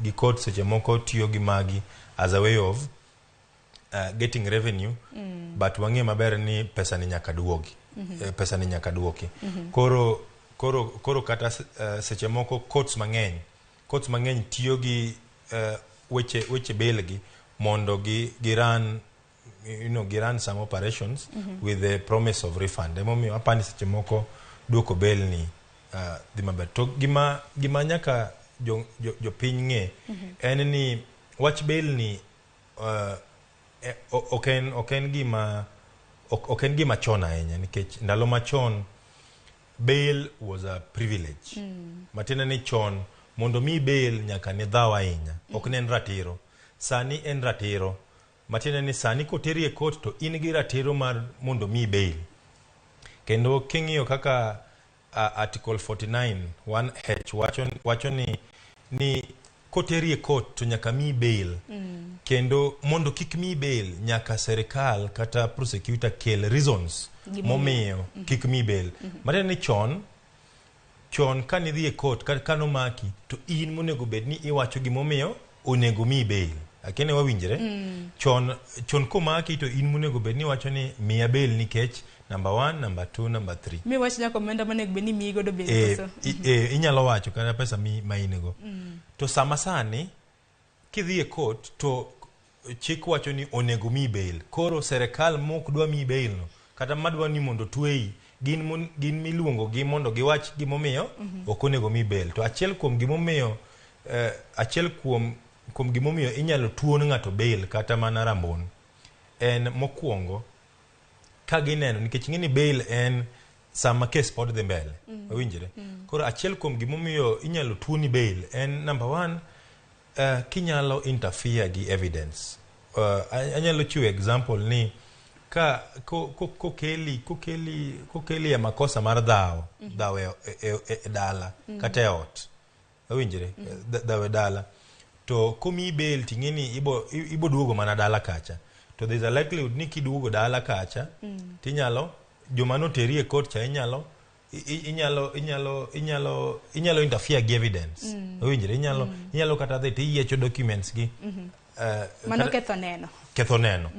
gi court seche moko tiyo gi magi as a way of getting revenue, but wang'e maber ni pesa ni nyaka duogi. Pesa ni nyaka duoki. Koro kata seche moko courts mang'eny tiyo gi weche bail gi mondo gi run gi run some operations with the promise of refund. Emomiyo apani seche moko duoko bail ni dhi maber. To gima nyaka jopiny ng'e en ni wach bail ni ok en gima chon ahinya, nikech ndalo machon bail was a privilege. Matiende ni chon mondo mi bail nyaka ne dhaw ahinya, ok ne en ratiro. Sani en ratiro. Matiende ni sani koteri e court to in gi ratiro mar mondo mi bail. Kendo king'iyo kaka Article 49 1H wacho ni koteri e court to nyaka mi bail. Kendo mondo kik mi bail, nyaka serikal kata prosecutor kel reasons gimomiyo. Momiyo kik mi bail. Matiende ni chon kanidhi e court kata kanomaki to in monego bed ni iwacho gimomiyo onego mi bail. Akene wawinjre? Chon komaki to in monego bed ni iwacho ni miya bail nikech number 1, number 2, number 3. Miwach nyaka omenda monego bed ni miyi godo bail koso? Inyalo wacho kata pesa ma in go. To sama sani kidhi e court to chik wacho ni onego mi bail. Koro serikal mok dwa mi bail no kata madwa ni mondo tweyi gin miluongo gi mondo giwach gimomiyo ok onego mi bail. To achiel kuom gimomiyo achiel kuom gimomiyo inyalo tuon ng'ato bail kata mana rambon en mokwongo ka gineno, nikech ing'e ni bail en sama kes pod dhi mbele. Owinjore? Koro achiel kuom gimomiyo inyalo tuoni bail en number one, kinyalo interfere gi evidence. Anyalo chiwo example ni ka kokeli e makosa mar dhawo dhawo e dala kata e ot, owinjore? Dhawo e dala to komiyi bail ting'e ni ibo duogo mana dala kacha, to there's a likelihood ni kiduogo dala kacha tinyalo joma noteri e court cha inyalo inyalo interfere gi evidence. Owinjore? Inyalo kata dhi tiyiecho documents gi Mano ketho neno. Ketho neno.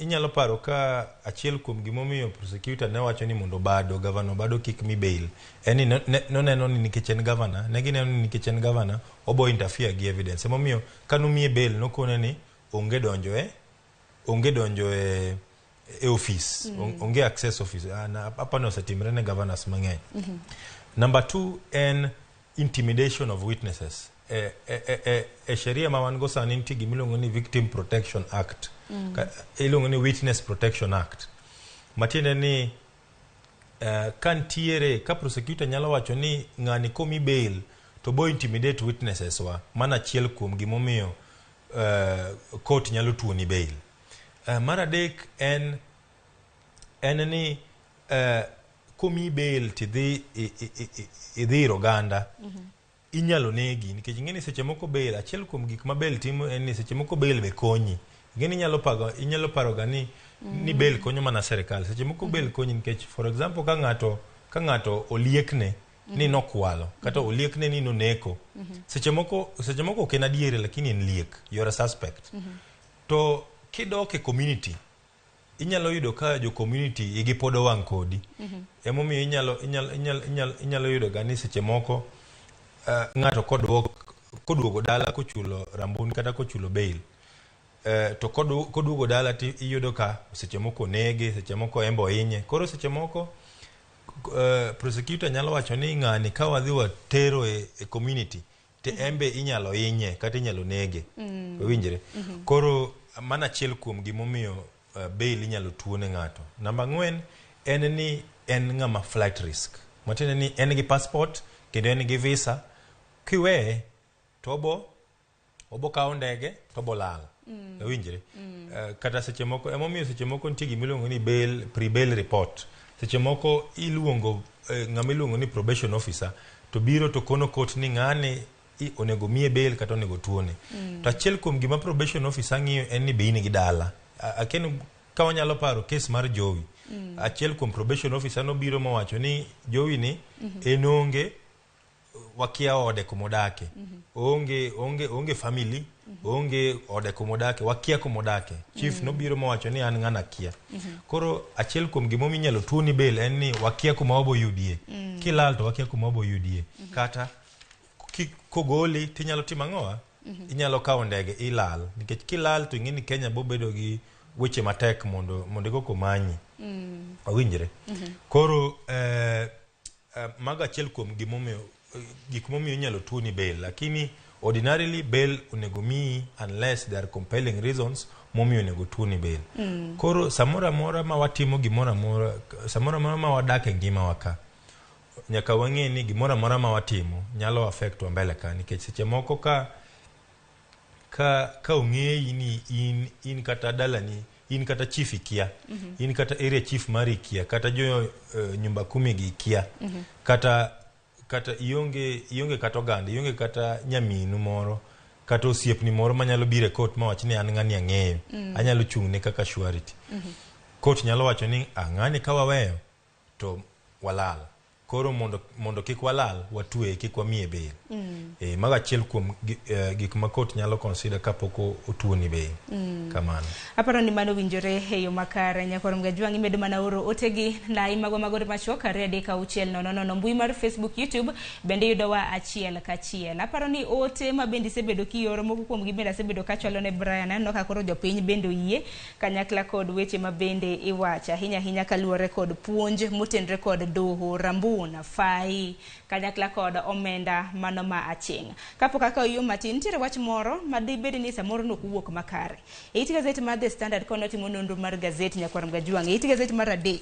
Inyalo paro ka achiel kuom gimomiyo prosecutor ne wacho ni mondo Obado, gavana Obado kik mi bail en ni noneno ni nikech en gavana, ne gineno ni nikech en gavana obo interfere gi evidence. Emomiyo kanomiye bail nokone ni onge donjo e office, onge access office. Apani osetimre ne governors mang'eny. Number two en intimidation of witnesses. E sheria ma wan go sani nitie gimiluongo ni Victim Protection Act. Iluongo ni Witness Protection Act. Matiende ni ka ntiere ka prosecutor nyalo wacho ni ng'ani komi bail to bo intimidate witnesses wa, mano achiel kuom gimomiyo court nyalo tuoni bail. Mar adek en ni komi bail tidhi idhi ir oganda inyalo negi, nikech ing'e ni seche moko bail, achiel kuom gik ma bail timo en ni seche moko bail be konyi. Ing'e ni inyalo paro ga ni bail konyo mana serikal. Seche moko bail konyi nikech, for example, ka ng'ato oliekne ni nokwalo kata oliekne ni noneko, seche moko ok en adieri, lakini en liek, you're a suspect, to kidok e community inyalo yudo ka jo community igi pod owang' kodi. Emomiyo inyalo yudo ga ni seche moko ng'ato koduogo dala kochulo rambun kata kochulo bail, to koduogo dala to iyudo ka seche moko onege, seche moko embe ohinye. Koro seche moko prosecutor nyalo wacho ni ng'ani ka wadhi watero e community to embe inyalo hinye kata inyalo nege. Owinjre? Koro mano achiel kuom gimomiyo bail inyalo tuone ng'ato. Namba ang'wen en ni en ng'ama flight risk. Matiende ni en gi passport kendo en gi visa. Kiweye to obo kawo ndege to obo lal. Owinjre? Kata seche moko emomiyo seche moko nitie gima iluongo ni bail pre-bail report. Seche moko iluongo ng'ama iluongo ni probation officer to biro to kono court ni ng'ani onego miye bail kata onego tuone. To achiel kuom gima probation officer ng'iyo en ni be in gi dala. Akia ka wanyalo paro case mar Jowi. Achiel kuom probation officer nobiro mowacho ni Jowi ni en onge wakia ode kumodake. Onge family, onge ode kumodake, wakia kumodake. Chief nobiro mowacho ni an ng'ana kia. Koro achiel kuom gimomiyo inyalo tuoni bail en ni wakia kuma wabo yudie. Kilal to wakia kuma wabo yudie. Kata kogoli tinyalo timo ang'owa? Inyalo kawo ndege ilal. Nikech kilal to ing'e ni Kenya bo bedo gi weche matek mondo eko komanyi. Owinjre? Koro mago achiel kuom gimomiyo gik momiyo inyalo tuoni bail, lakini ordinarily bail onego miyi unless there are compelling reasons momiyo onego tuoni bail. Koro samoro amora ma watimo gimoro amora, samoro amora ma wadak e ngimawa ka, nyaka wang'e ni gimoro amora ma watimo nyalo affect wa mbele ka, nikech seche moko ka ong'eyi ni in kata dalani, in kata chief ikia, in kata area chief mari ikia, kata jo nyumba kumi gi ikia, kata ionge kata oganda, ionge kata nyaminu moro, kata osiepni moro manyalo biro e court mawach ni an ng'ani ang'eyo, anyalo chung'ne kaka surety. Court nyalo wacho ni ng'ani ka waweyo to walal. Koro mondo kik walal, watweye, kik wamiye bail. Mago achiel kuom gik ma court nyalo consider kapok otuoni bail. Kamano. Aparo ni mano winjore e yo makare. Nyakwar Mgajwang' imedo mana oro otegi lai magwa mag oro machuok 2 3 6 0 0 mbui mar Facebook, YouTube bende yudowa achiel kachiel. Aparo ni ote ma bende isebedo kioro moko kuomgi bende asebedo kachwalo ne Brian. Aneno ka koro jopiny bende oyie kanyakla kod weche ma bende iwacho ahinya ahinya kaluwore kod puonj motenre kod doho, rambun, fai kanyakla kod omenda mano ma aching'. Kapok akawo yo matin, nitiere wach moro ma dibed ni samoro nok owuok makare. E it gazet mar The Standard kane otimo nonro mar gazet Nyakwar Mgajwang', e it gazet mar 3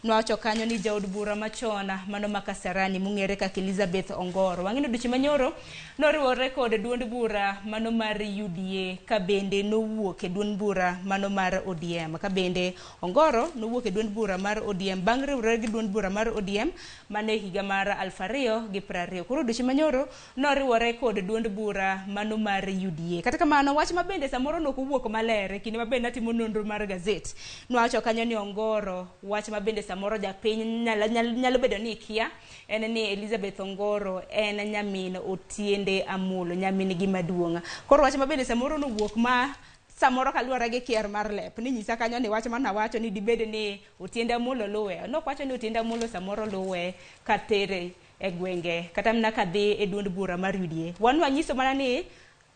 nowacho kanyo ni jaod bura machon mano ma Kasarani mong'ere kaka Elizabeth Ongoro, wang'e ni odiochieng' manyoro noriwore kod duond bura mano mar UDA ka bende nowuok e duond bura mano mar ODM, ka bende Ongoro nowuok e duond bura mar ODM bang' riwore gi duond bura mar ODM mano e higa mar 2020. Koro odiochieng' manyoro noriwore kod duond bura mano mar UDA. Kata kamano, wach ma bende samoro nok owuok maler e kinde ma bende natimo nonro mar gazet, nowacho kanyo ni Ongoro, wach ma bende samoro japiny nyalo bedo ni kia, en ni Elizabeth Ongoro en nyamin Otiende Amolo, nyamin gi maduong'. Koro wach ma bende samoro nowuok ma samoro kaluwore gi kier mar lep ni nyisa kanyo ni wach mana wacho ni dibed ni Otiende Amolo luwe. Nok wacho ni Otiende Amolo samoro luwe katere e gwenge kata mana kadhi e duond bura mar UDA. Wan wanyiso mana ni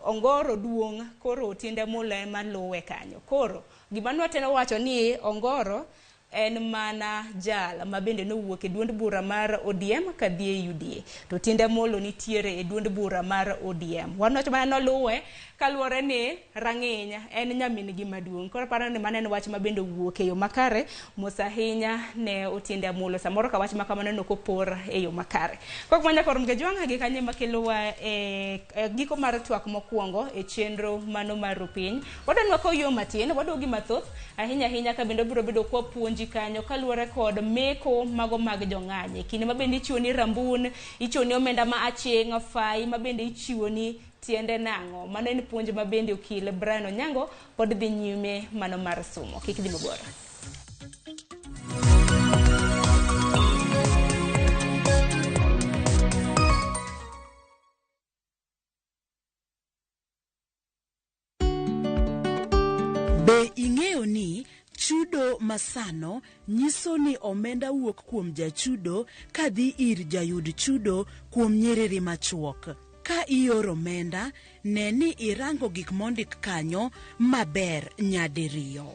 Ongoro duong', koro Otiende Amolo ema luwe kanyo. Koro gima nwatemo wacho ni Ongoro en mana jal ma bende nowuok e duond bura mar ODM kadhi e UDA. To Otiende Amolo nitiere e duond bura mar ODM. Wan wacho mana noluwe kaluwore ni rang'iny en nyamin gi maduong'. Koro aparo ni mano en wach ma bende owuok e yo makare mos ahinya ne Otiende Amolo. Samoro ka wach ma kamano nok opor e yo makare. Kok ma Nyakwar Mgajwang' gi kanyo ema kelowa e giko mar twak mokwongo e chenro mano mar Rupiny. Wadwa kawo yo matin, waduogi mathoth ahinya ahinya ka bende obiro bedo kwa puonji kanyo kaluwore kod meko mago mag jong'anyi. Kinde ma bende ichiwo ni rambun, ichiwo ni omenda ma aching', fai ma bende ichiwo ni tiende nang'o. Mano en puonj ma bende okil Brian Onyango pod dhi nyime mano mar somo. Kik dhi mabor. Be ing'eyo ni chudo masano nyiso ni omenda wuok kuom jachudo kadhi ir jayud chudo kuom nyiriri machuok. Ka ioro omenda, ne ni irango gik mondik kanyo maber nyadiriyo.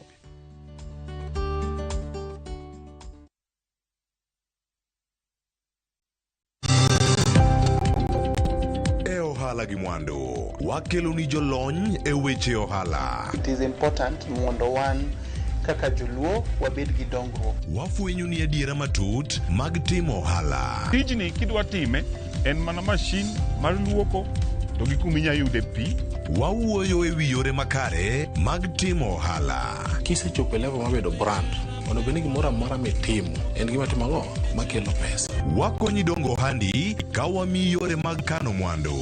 E ohala. ohala gi mwandu. Wakeloni jolony e weche ohala. It is important mondo wan kaka joluo wabed gi dongruok. Wafwenyoni adiera matut mag timo ohala. Tijni kidwa time en mana mashin mar luoko to gi kuma inya yude pi. Wawuoyo e wi yore makare mag timo ohala. Kisechopo e level mar bedo brand, onego bed ni gimoro amora mitimo en gima timo ang'o makelo pesa. Wakonyi dongo ohandi ka wamiyi yore mag kano mwandu.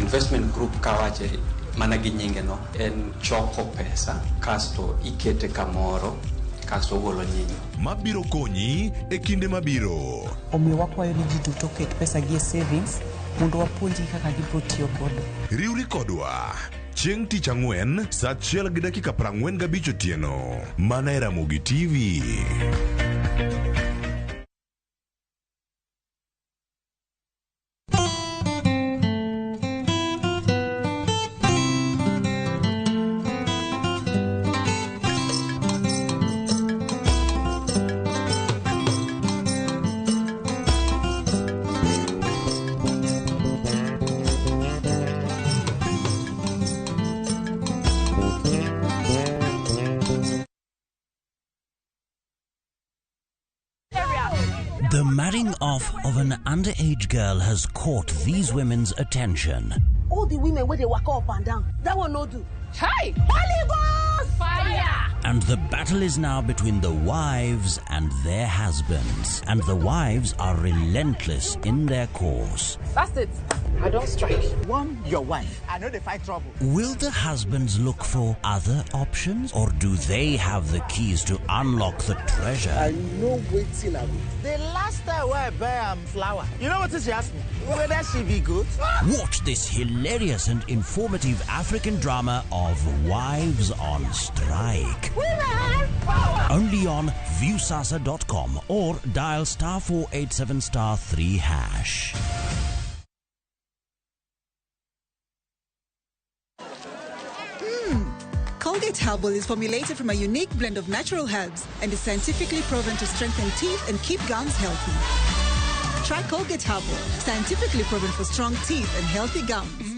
Investment group kawache mana gi nyinge no en choko pesa kasto ikete kamoro kasto ogolo nyinyo. Mabiro konyi e kinde mabiro. Omiyo wakwayo ni ji duto oket pesa gi e savings mondo wapuonjgi kaka gibiro tiyo godo. Riwri kodwa chieng' tich ang'wen saa 1:45 otieno mana e Ramogi TV. The marrying off of an underage girl has caught these women's attention. All the women where they walk up and down, that one no do. Hi! Holy Ghost! Fire! And the battle is now between the wives and their husbands. And the wives are relentless in their course. That's it. I don't strike. One, your wife. I know they fight trouble. Will the husbands look for other options, or do they have the keys to unlock the treasure? I know waiting I will. The last time where I buy flour, you know what she asked me? Whether she be good? Watch this hilarious and informative African drama of Wives on Strike. Women power! Only on viewsasa.com or dial *487*3#. Colgate Herbal is formulated from a unique blend of natural herbs and is scientifically proven to strengthen teeth and keep gums healthy. Try Colgate Herbal, scientifically proven for strong teeth and healthy gums.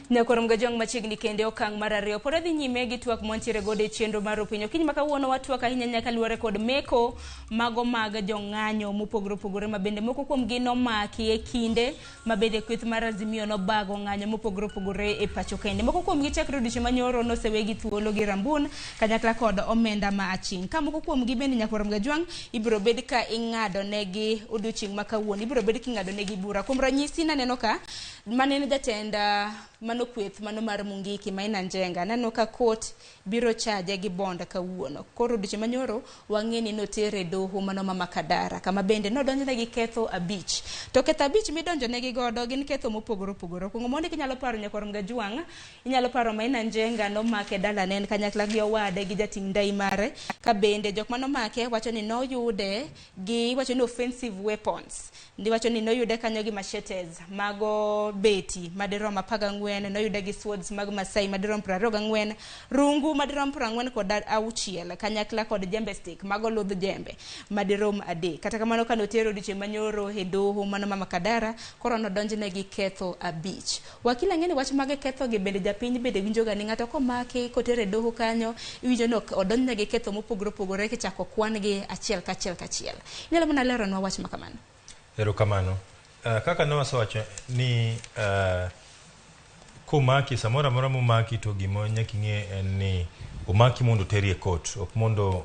Nyakwar Mgajwang' machiegni kende okang' mar ariyo pod adhi nyime gi twak mwantiere godo e chenro mar Opinio. Okinyi ma kawuono watwak ahinya nyaka luwore kod meko mago mag jong'anyo mopogore opogore ma bende moko kuomgi nomaki e kinde ma bende kweth mar Azimio nobago ng'anyo mopogore opogore e pacho kende. Moko kuomgi chakre odiochieng' manyoro nosewegi thuolo gi Rambun kanyakla kod omenda ma aching'. Ka moko kuomgi bende Nyakwar Mgajwang' ibiro bed ka ing'ado negi odiochieng' ma kawuono, ibiro bed king'ado negi bura. Kuom ranyisi naneno ka manene jatend mano kweth mano mar Mungiki Maina Njenga neno ka court biro chaje gi bond kawuono. Koro odiochieng' manyoro wang'e ni notere doho mano ma Makadara kama bende nodonjone gi ketho 5. To ketho 5 midonjone gi godo gin ketho mopogore opogore. Kuongo mondi kinyalo paro Nyakwar Mgajwang', inyalo paro Maina Njenga nomake dalane en kanyakla gi owade gi jating' ndai mare, ka bende jok manomake wacho ni noyude gi wacho ni offensive weapons. Ndi wacho ni noyude kanyo gi machetes mago beti madirom 14, noyude gi swords mag Masai madirom 24, rungu madirom 46 kanyakla kod jembe stick mago ludh jembe madirom 3. Kata kamano kane otero odiochieng' manyoro e doho mano ma Makadara, koro nodonjne gi ketho 5. Wakil ang'e ni wach mag ketho gi bende japiny bende winjoga ni ng'ato komaki kotere e doho kanyo iwinjo ni odonjne gi ketho mopogore opogore kichako kwan gi achiel kachiel kachiel. Inyalo mana leronwa wach ma kamano? Erokamano. Kaka ne wasewacho ni komaki samoro amora momaki to gima nyaka ing'e en ni omaki mondo oteri e court, ok mondo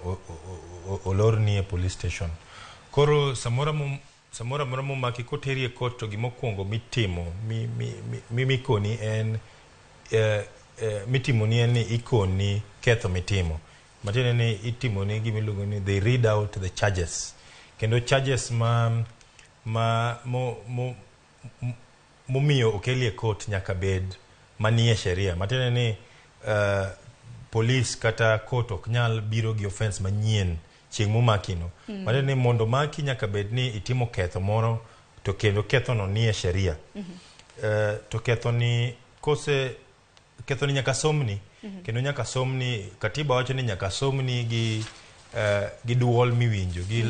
olorni e police station. Koro samoro amora momaki koteri e court to gimokwongo mitimo mikoni en mitimoni en ni ikoni ketho mitimo. Matiende ni itimoni gima iluongo ni they read out the charges. Kendo charges ma momiyo okeli e court nyaka bed manie sheria. Matiende ni police kata court ok nyal biro gi offense manyien chieng' momakino. Matiende ni mondo maki nyaka bed ni itimo ketho moro to kendo ketho no nie sheria. To ketho ni kose ketho ni nyaka somni. Kendo nyaka somni, katiba wacho ni nyaka somni gi gi duol miwinjo gi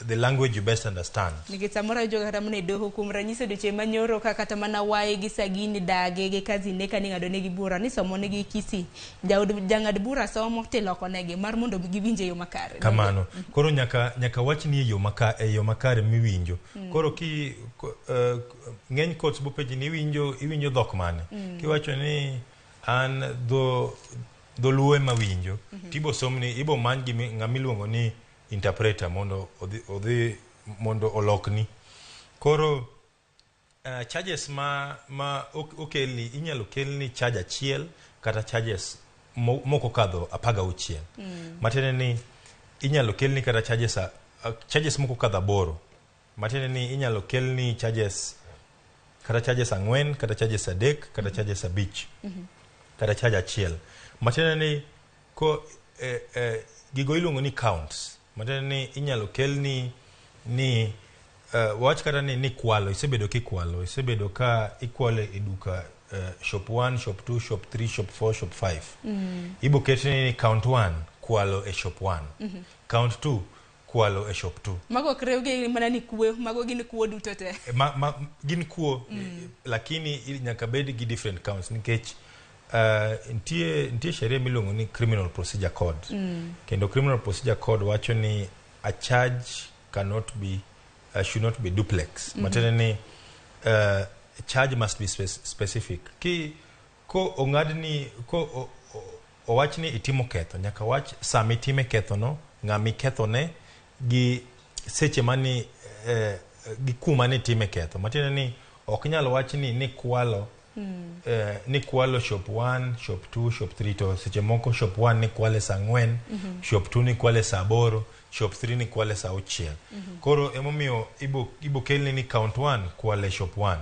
the language you best understand. Nikech samoro joga kata mana e doho kuom ranyisi odiochieng' manyoro ka kata mana waye gi sagini dage gi kazine ka ning'ado negi bura ni somo negi kisi jaod jang'ad bura somo tiloko negi mar mondo giwinj e yo makare. Kamano. Koro nyaka nyaka wachni e yo maka, e yo makare miwinjo. Koro ki ng'eny courts bopenji ni iwinjo iwinjo dhok mane. Kiwacho ni an dho dholuo ema winjo, tibo somni ibo many gi ng'ama iluongo ni interpreter mondo odhi, odhi mondo olokni. Koro charges ma ma okelni inyalo kelni charge achiel kata charges mok okadho 16. Matiende ni inyalo kelni kata charges charges mok okadho 8. Matiende ni inyalo kelni charges kata charges 4 kata charges 3 kata charges 5 kata charge 1. Matiende ni ko gigo iluongo ni counts. Matiende ni inyalo kelni ni wach kata ni kwalo, isebedo kikwalo, isebedo ka ikwalo e duka shop 1, shop 2, shop 3, shop 4, shop 5. Ibo ketni ni count 1 kwalo e shop 1. Count 2 kwalo e shop 2. Mago ok riwgi mana ni kuo, mago gin kuo duto te. Ma gin kuo, lakini nyaka bed gi different counts nikech nitie sheria miluongo ni Criminal Procedure Code. Kendo Criminal Procedure Code wacho ni a charge cannot be should not be duplex. Matiende ni charge must be specific. Ki ko ong'adni ko owach ni itimo ketho, nyaka wach sama itime ketho no, ng'ama ikethone gi seche mani gi kuma ne itime ketho. Matiende ni ok nyal wach ni kwalo ni kwalo shop 1, shop 2, shop 3 to seche moko shop 1 ni kwale saa 4, shop 2 ni kwale saa 8, shop 3 ni kwale saa 6. Koro emomiyo ibo kelni ni count 1 kwale shop 1,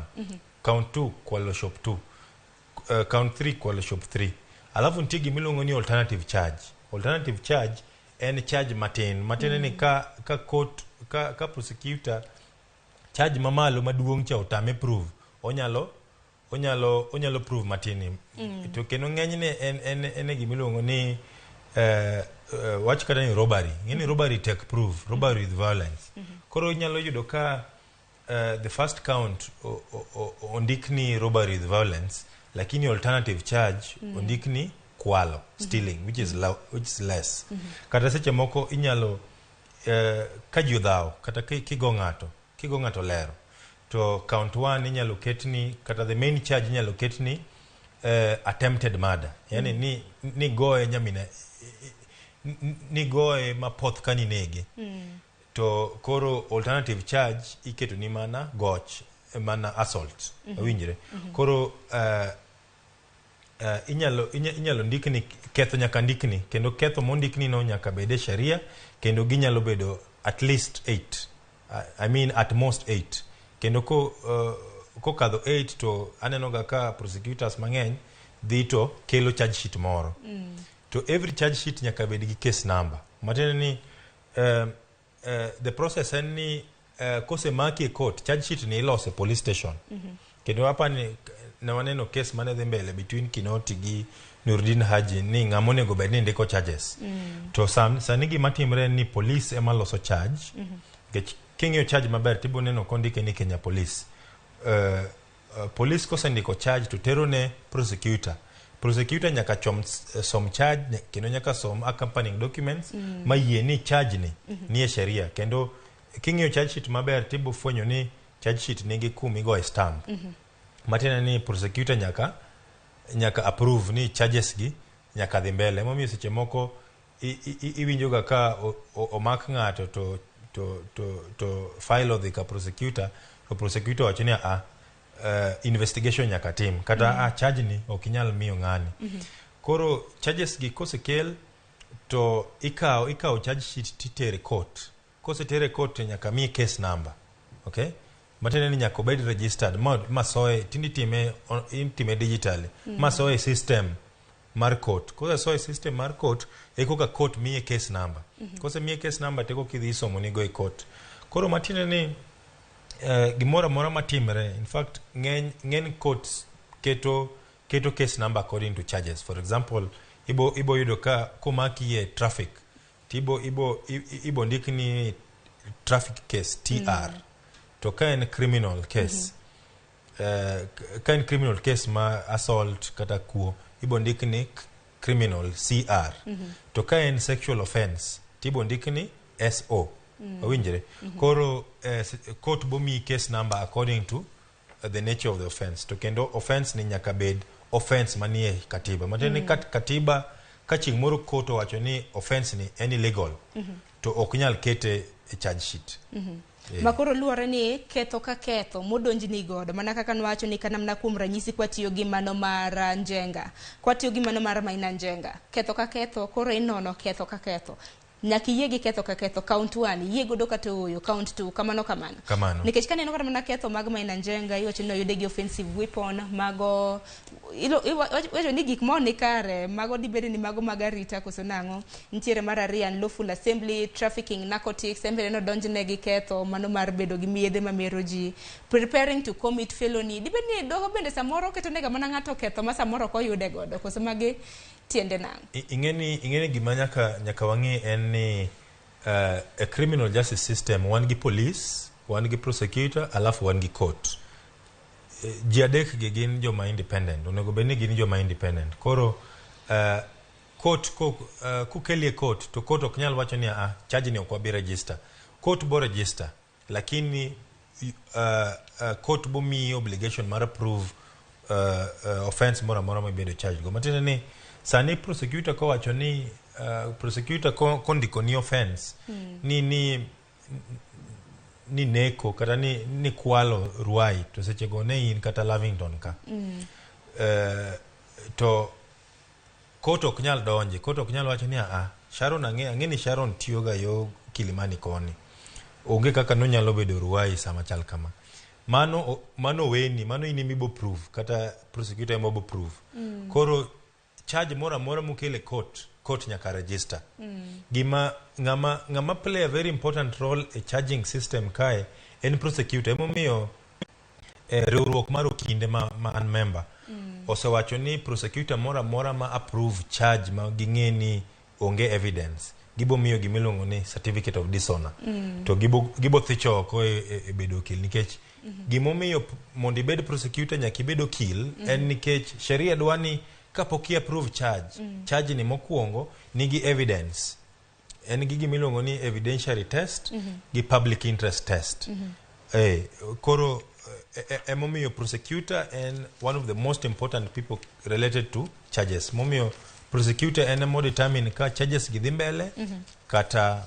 count 2 kwalo shop 2, count 3 kwalo shop 3. Alafu nitie gima iluongo ni alternative charge. Alternative charge en charge matin. Matiende ni ka court ka prosecutor charge mamalo maduong' cha otame prove, onyalo prove matin. To kendo ng'enyne en gima iluongo ni wach kata ni robbery. Ng'eni robbery tek prove, robbery with violence. Koro inyalo yudo ka the first count ondik ni robbery with violence, lakini alternative charge ondik ni kwalo, stealing, which is which is less. Kata seche moko inyalo ka ji odhawo kata kigo ng'ato lero, to count 1 inyalo ketni kata the main charge inyalo ketni attempted murder. Yani ni goye nyamina, ni goye mapoth ka ninege. To koro alternative charge iketo ni mana goch, mana assault. Awinjre. Koro inyalo ndikni ketho, nyaka ndikni, kendo ketho mondikni no nyaka bed e sheria, kendo ginyalo bedo at least 8. I mean at most 8. Kendo kokadho 8 to aneno ga ka prosecutors mang'eny dhi to kelo charge sheet moro. To every charge sheet nyaka bed gi case number. Matiende ni the process en ni kosemaki e court, charge sheet ni iloso e police station. Kendo hapa ni ne waneno case mane dhi mbele between Kinoti gi Nurdin Haji ni ng'ama onego bed ni ndiko charges. To sani gima timre en ni police ema loso charge. Nikech king'iyo charge maber tibo neno kondike ni Kenya Police. Police kosendiko charge to tero ne prosecutor. Prosecutor nyaka som charge kendo nyaka som accompanying documents ma yie ni charge ni ni e sheria. Kendo king'iyo charge sheet maber tibo fwenyo ni charge sheet nigi kuma igoye stamp. Matiende ni prosecutor nyaka approve ni charges gi nyaka dhi mbele. Emomiyo seche moko iwinjo ga ka omak ng'ato to file odhi ka prosecutor, to prosecutor wacho ni investigation nyaka tim kata charge ni ok inyal miyo ng'ani. Koro charges gi kosekel to ikawo charge sheet titere court. Kosetere court to nyaka miye case number. Okay? Matiende ni nyaka obed registered ma soe tindi itime digitally. Ma soe system mar court. Kosesoe system mar court eko ka court miye case number. Kosemiye case number to eko kidhi isomo nigo e court. Koro matiende ni gimoro amora matimre, in fact ng'eny courts keto case number according to charges. For example, Ibo yudo ka komaki e traffic tibo ibo ibo ndik ni traffic case TR. To ka en criminal case, ka en criminal case ma assault kata kuo, ibo ndik ni criminal CR. To ka en sexual offense, tibo ndik ni SO. Owinjre? Koro court bomiyi case number according to the nature of the offense. To kendo offense ni nyaka bed offense manie katiba. Matiende ni katiba ka chieng' moro court owacho ni offense ni en illegal, to ok nyal kete e charge sheet. Ma koro luwore ni ketho ka ketho modonjni godo, mana kaka nwacho ni kata mana kuom ranyisi kwatiyo gi mano mar Njenga, kwatiyo gi mano mar Maina Njenga, ketho ka ketho koro inono ketho ka ketho, nyaka iyie gi ketho ka ketho, count 1 iyie godo kata ooyo, count 2 kamano kamano. Kamano. Nikech kaneno kata mana ketho mag Maina Njenga, iwacho ni oyude gi offensive weapon, mago iwacho ni gik ma ni kare, mago dibed ni mago mag arita koso nang'o. Nitiere mar ariyo, unlawful assembly, trafficking narcotics, en bende nodonjne gi ketho mano mar bedo gi miedhe mamero ji, preparing to commit felony. Dibed ni doho bende samoro keto nega mana ng'ato ketho ma samoro ok oyude godo, koso magi tiende nang'o? Ing'eni gima nyaka wang'e en ni e criminal justice system wan gi police, wan gi prosecutor, alafu wan gi court. Ji adek gi gin joma independent, onego bed ni gin joma independent. Koro court kokelie court, to court ok nyal wacho ni a charge ni ok wabi register. Court bo register, lakini court bo miyi obligation mar approve offense moro amora mibedo charged go. Matiende ni sani prosecutor kowacho ni prosecutor kondiko ni offense ni neko kata ni kwalo Ruai, to sechego ne in kata Lavington ka. To court ok nyal donje, court ok nyal wacho ni a Sharon, ang'e ni Sharon tiyoga yo Kilimani koni, onge kaka nonyalo bedo Ruai sama chal kama. Mano weni, mano in emibo prove kata prosecutor ema bo prove. Koro charge moro amora mokele court, court nyaka register. Gima ng'ama play a very important role e charging system kae en prosecutor. Emomiyo riwruok mar okinde ma an member osewacho ni prosecutor moro amora ma approve charge ma ging'e ni onge evidence, gibo miyo gimiluongo ni certificate of dishonor. To gibo thicho oko e bedo okil, nikech gimomiyo mondo ibed prosecutor nyaka ibed okil en nikech sheria dwa ni kapok i approve charge, charge ni mokwongo nigi evidence, en gi gimiluongo ni evidentiary test gi public interest test. Koro emomiyo prosecutor en one of the most important people related to charges. Momiyo prosecutor en emo determine ka charges gi dhi mbele kata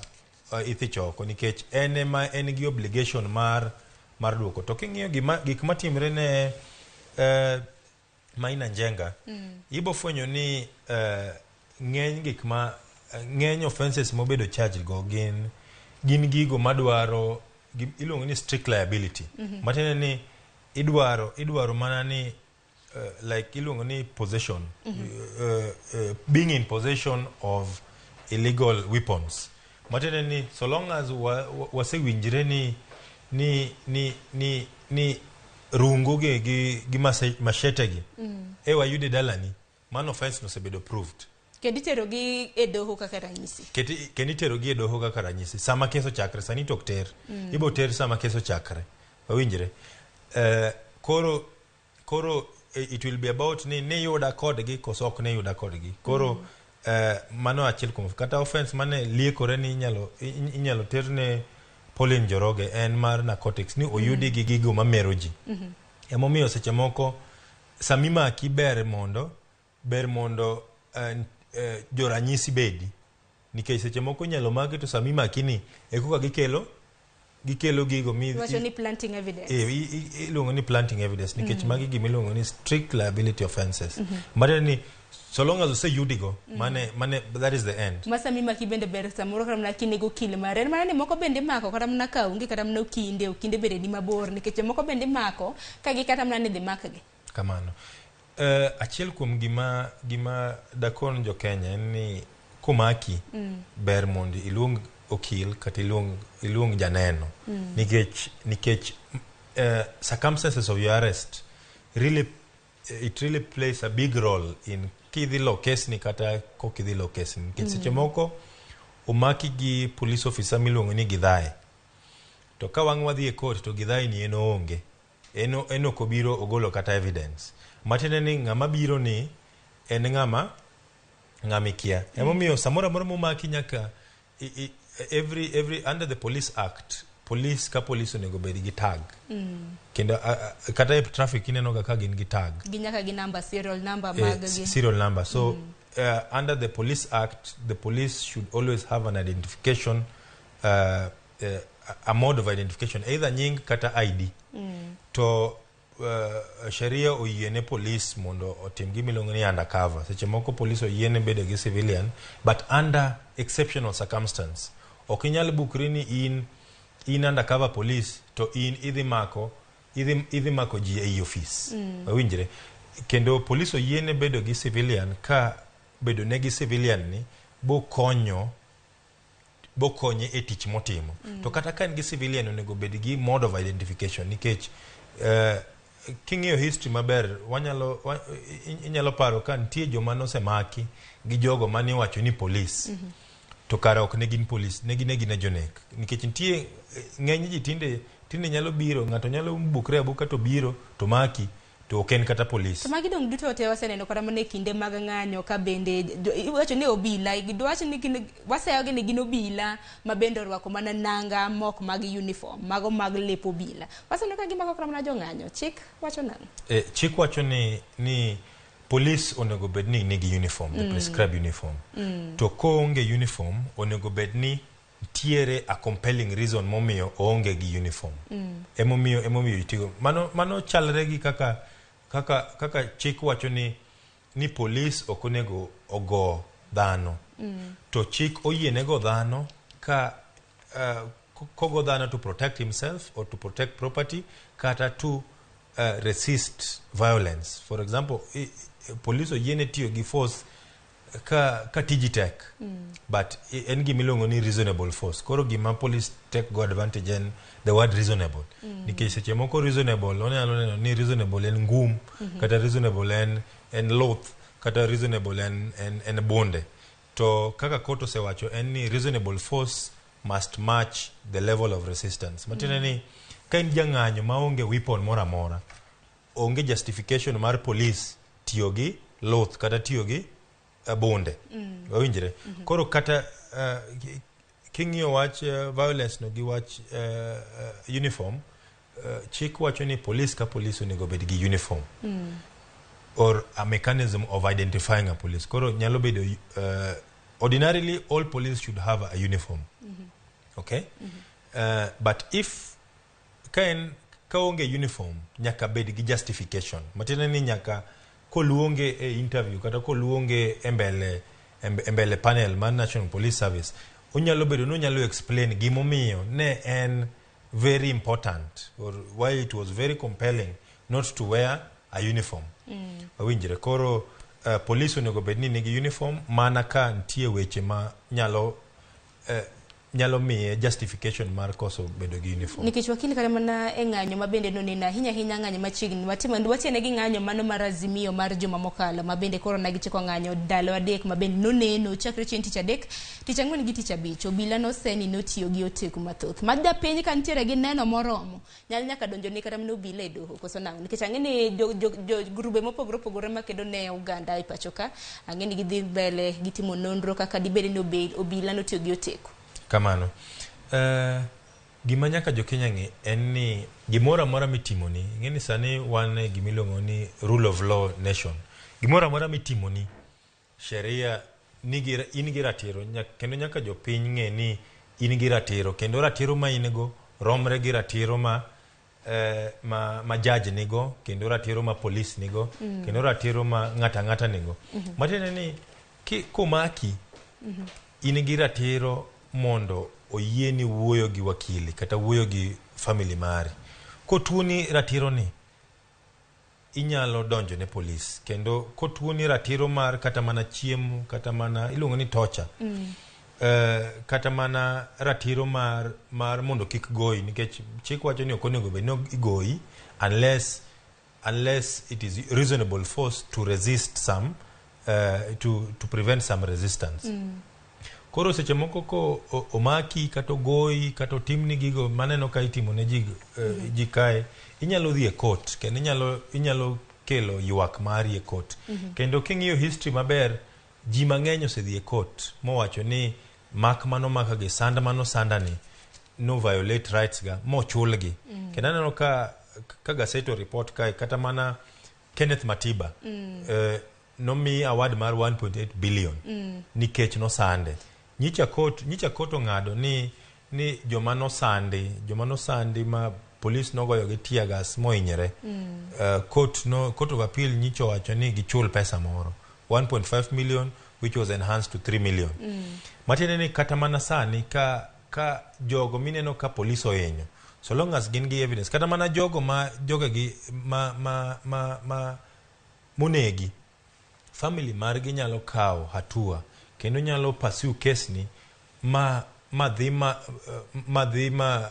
ithicho oko, nikech en ema en gi obligation mar duoko. To king'iyo gik matimre ne Maina Njenga, ibo fwenyo ni ng'eny gik ma ng'eny offenses mobedo charged go gin gigo madwaro iluongo ni strict liability. Matiende ni idwaro mana ni like iluongo ni possession, being in possession of illegal weapons. Matiende ni so long as wasewinjre ni rungu gi machete gi e wayude dalani, mano offense nosebedo proved. Kendo itero gi e doho kaka ranyisi. Kendo itero gi e doho kaka ranyisi. Sama kes ochakre, sani to ok ter. Ibo ter sama kes ochakre. Wawinjre. Koro it will be about ni yuda kodgi koso ok ne yuda kodgi. Koro mano achiel kuom kata offense mane liekore ni inyalo ter ne Pauline Njoroge en mar narcotics, ni oyudi gi gigo mamero ji. Emomiyo seche moko samimaki ber mondo joranyisi bedi, nikech seche moko inyalo maki to samimaki ni e koka gikelo gigo mi iwacho ni planting evidence. Iluongo ni planting evidence, nikech magi gima iluongo ni strict liability offenses. Matiende ni so long as oseyudigo, mane that is the end. Ma samimaki bende ber samoro kata mana kinego okil mare, en mana ni moko bende mako kata mana ka onge kata mana okinde bende ni mabor, nikech moko bende mako ka gi kata mana ni dhi makgi. Kamano. Achiel kuom gima dakon jo Kenya en ni komaki ber mondo iluong okil kata iluong janeno. Nikech circumstances of your arrest really plays a big role in kidhi lo kesni kata kokidhi lo kesni nikech seche moko omaki gi police officer miluongo ni Githae to ka wang' wadhi e court to Githae ni en oonge en en ok obiro ogolo kata evidence matiende ni ng'ama biro ni en ng'ama ng'ama ikia emomiyo samoro amora momaki nyaka i, i, every, every under the police act police ka police onego bed gi tag kendo a, a, kata e traffic ineno ga ka gin gi tag gi nyaka gi number serial number eh, mag gi serial number so under the police act the police should always have an identification a mode of identification either nying kata id to sheria oyiene police mondo otim gima iluongo ni undercover seche moko police oyiene bedo gi civilian but under exceptional circumstance ok inyal bukri ni in in undercover police to in idhi mako idhi, idhi mako ji ei ofis wawinjre kendo police oyiene bedo gi civilian ka bedo ne gi civilian ni bokonyo bokonye e tich motimo to kata ka en gi civilian onego bed gi mode of identification nikech king'iyo history maber wanyalo wa, inyalo paro ka nitie joma nosemaki gi jogo mane iwacho ni police to kara ok ne gin police ne gin gin jonek nikech nitie ng'eny ji tinde tinde nyalo biro ng'ato nyalo bukre abuka to biro to maki to ok en kata police To magi dong duto te waseneno kata mana e kinde mag ng'anyo ka bende iwacho ni obila dwach ni gin waseyogi ni gin obila ma bende orwako mana nanga mok mag uniform mago mag lep obila waseneno ka gimako kata mana jong'anyo chik wacho nang'o chik wacho ni ni police onego bed ni nigi uniform the prescribed uniform to koonge uniform onego bed ni ntiere a compelling reason momiyo oonge gi uniform emomiyo emomiyo itigo mano mano chalre gi kaka kaka kaka chik wacho ni ni police ok onego ogo dhano to chik oyiene go dhano ka kogo dhano to protect himself or to protect property kata to resist violence for example i, police oyiene tiyo gi force ka ka tiji tek but en gima iluongo ni reasonable force koro gima police take go advantage en the word reasonable nikech seche moko reasonable onyalo neno ni reasonable en ngum kata reasonable en en luth kata reasonable en, en, en bunde to kaka court osewacho en ni reasonable force must match the level of resistance matiende ni ka in jang'anyo maonge weapon moro amora onge justification mar police tiyo gi luth kata tiyo gi bunde wawinjre koro kata king'iyo wach violence no gi wach uniform chik wacho ni police ka police onego bed gi uniform or a mechanism of identifying a police koro nyalo bedo ordinarily all police should have a uniform okay but if ka en kaonge uniform nyaka bed gi justification matiende ni nyaka koluonge e interview kata koluonge e mbele e mbele panel mar National Police Service onyalo bedo ni onyalo explain gimomiyo ne en very important or why it was very compelling not to wear a uniform awinjre koro police onego bed ni nigi uniform mana ka nitie weche ma nyalo nyalo miye justification mar koso bedo gi uniform nikech wakili kata mana e ng'anyo ma bende noneno ahinya ahinya ng'anyo machiegni watimo watiene gi ng'anyo mano mar azimio mar juma mokalo ma bende koro ne gichako ng'anyo ndalo adek ma bende noneno chakre chieng' tich adek tich ang'wen gi tich abich obila noseni notiyo gi oteku mathoth ma japiny ka nitiere gi neno moromo nyalo nyaka donjo ni kata mana obila e doho koso nang'o nikech ang'e ni jo, jo, jo grube mopogore opogore makedo ne oganda e pacho ka ang'e ni gidhi mbele gitimo nonro kaka dibed ni obila notiyo gi oteku kamano gima nyaka jo-Kenya ng'e en ni gimoro amora mitimoni ing'e ni sani wan e gimiluongo ni rule of law nation gimoro amora mitimoni sheria nigi in gi ratiro kendo nyaka jopiny ng'e ni in gi ratiro kendo ratiro ma in go romre gi ratiro ma ma, ma judge nigo kendo ratiro ma police nigo kendo ratiro ma ng'ato ang'ata nigo matiende ni komaki in gi ratiro mondo oyieni wuoyo gi wakili kata wuoyo gi family mari kotuoni ratiro ni inyalo donjo ne polis kendo kotuoni ratiro mar kata mana chiemo kata mana iluongo ni torture kata mana ratiro mar mar mondo kik goyi nikech chik wacho ni ok onego bed ni igoyi unless unless it is reasonable force to resist some to prevent some resistance. Koro seche moko ko omaki kata ogoyi kata otimni gigo maneno ka itimo ne ji, ji kae, inyalo dhi e court kendo inyalo kelo ywak mari e court. Kendo king'iyo history maber, ji mang'eny osedhi e court mowacho ni mak manomaka gi sand manosanda ni no violate rights ga mochulgi. Kendo aneno ka gazette report kae kata mana Kenneth Matiba nomi award mar 1.8 billion nikech nosande. Nyicha court ong'ado ni joma nosandi ma police nogoyo gi tear gas mohinyore. Court no court of appeal nyicha owacho ni gichul pesa moro 1.5 million, which was enhanced to 3 million. Matiende ni kata mana sani ka jogo mineno ka police ohinyo, so long as gin gi evidence, kata mana jogo ma jogegi ma monegi, family margi nyalo kawo hatua kendo nyalo pursue case ni ma dhi ma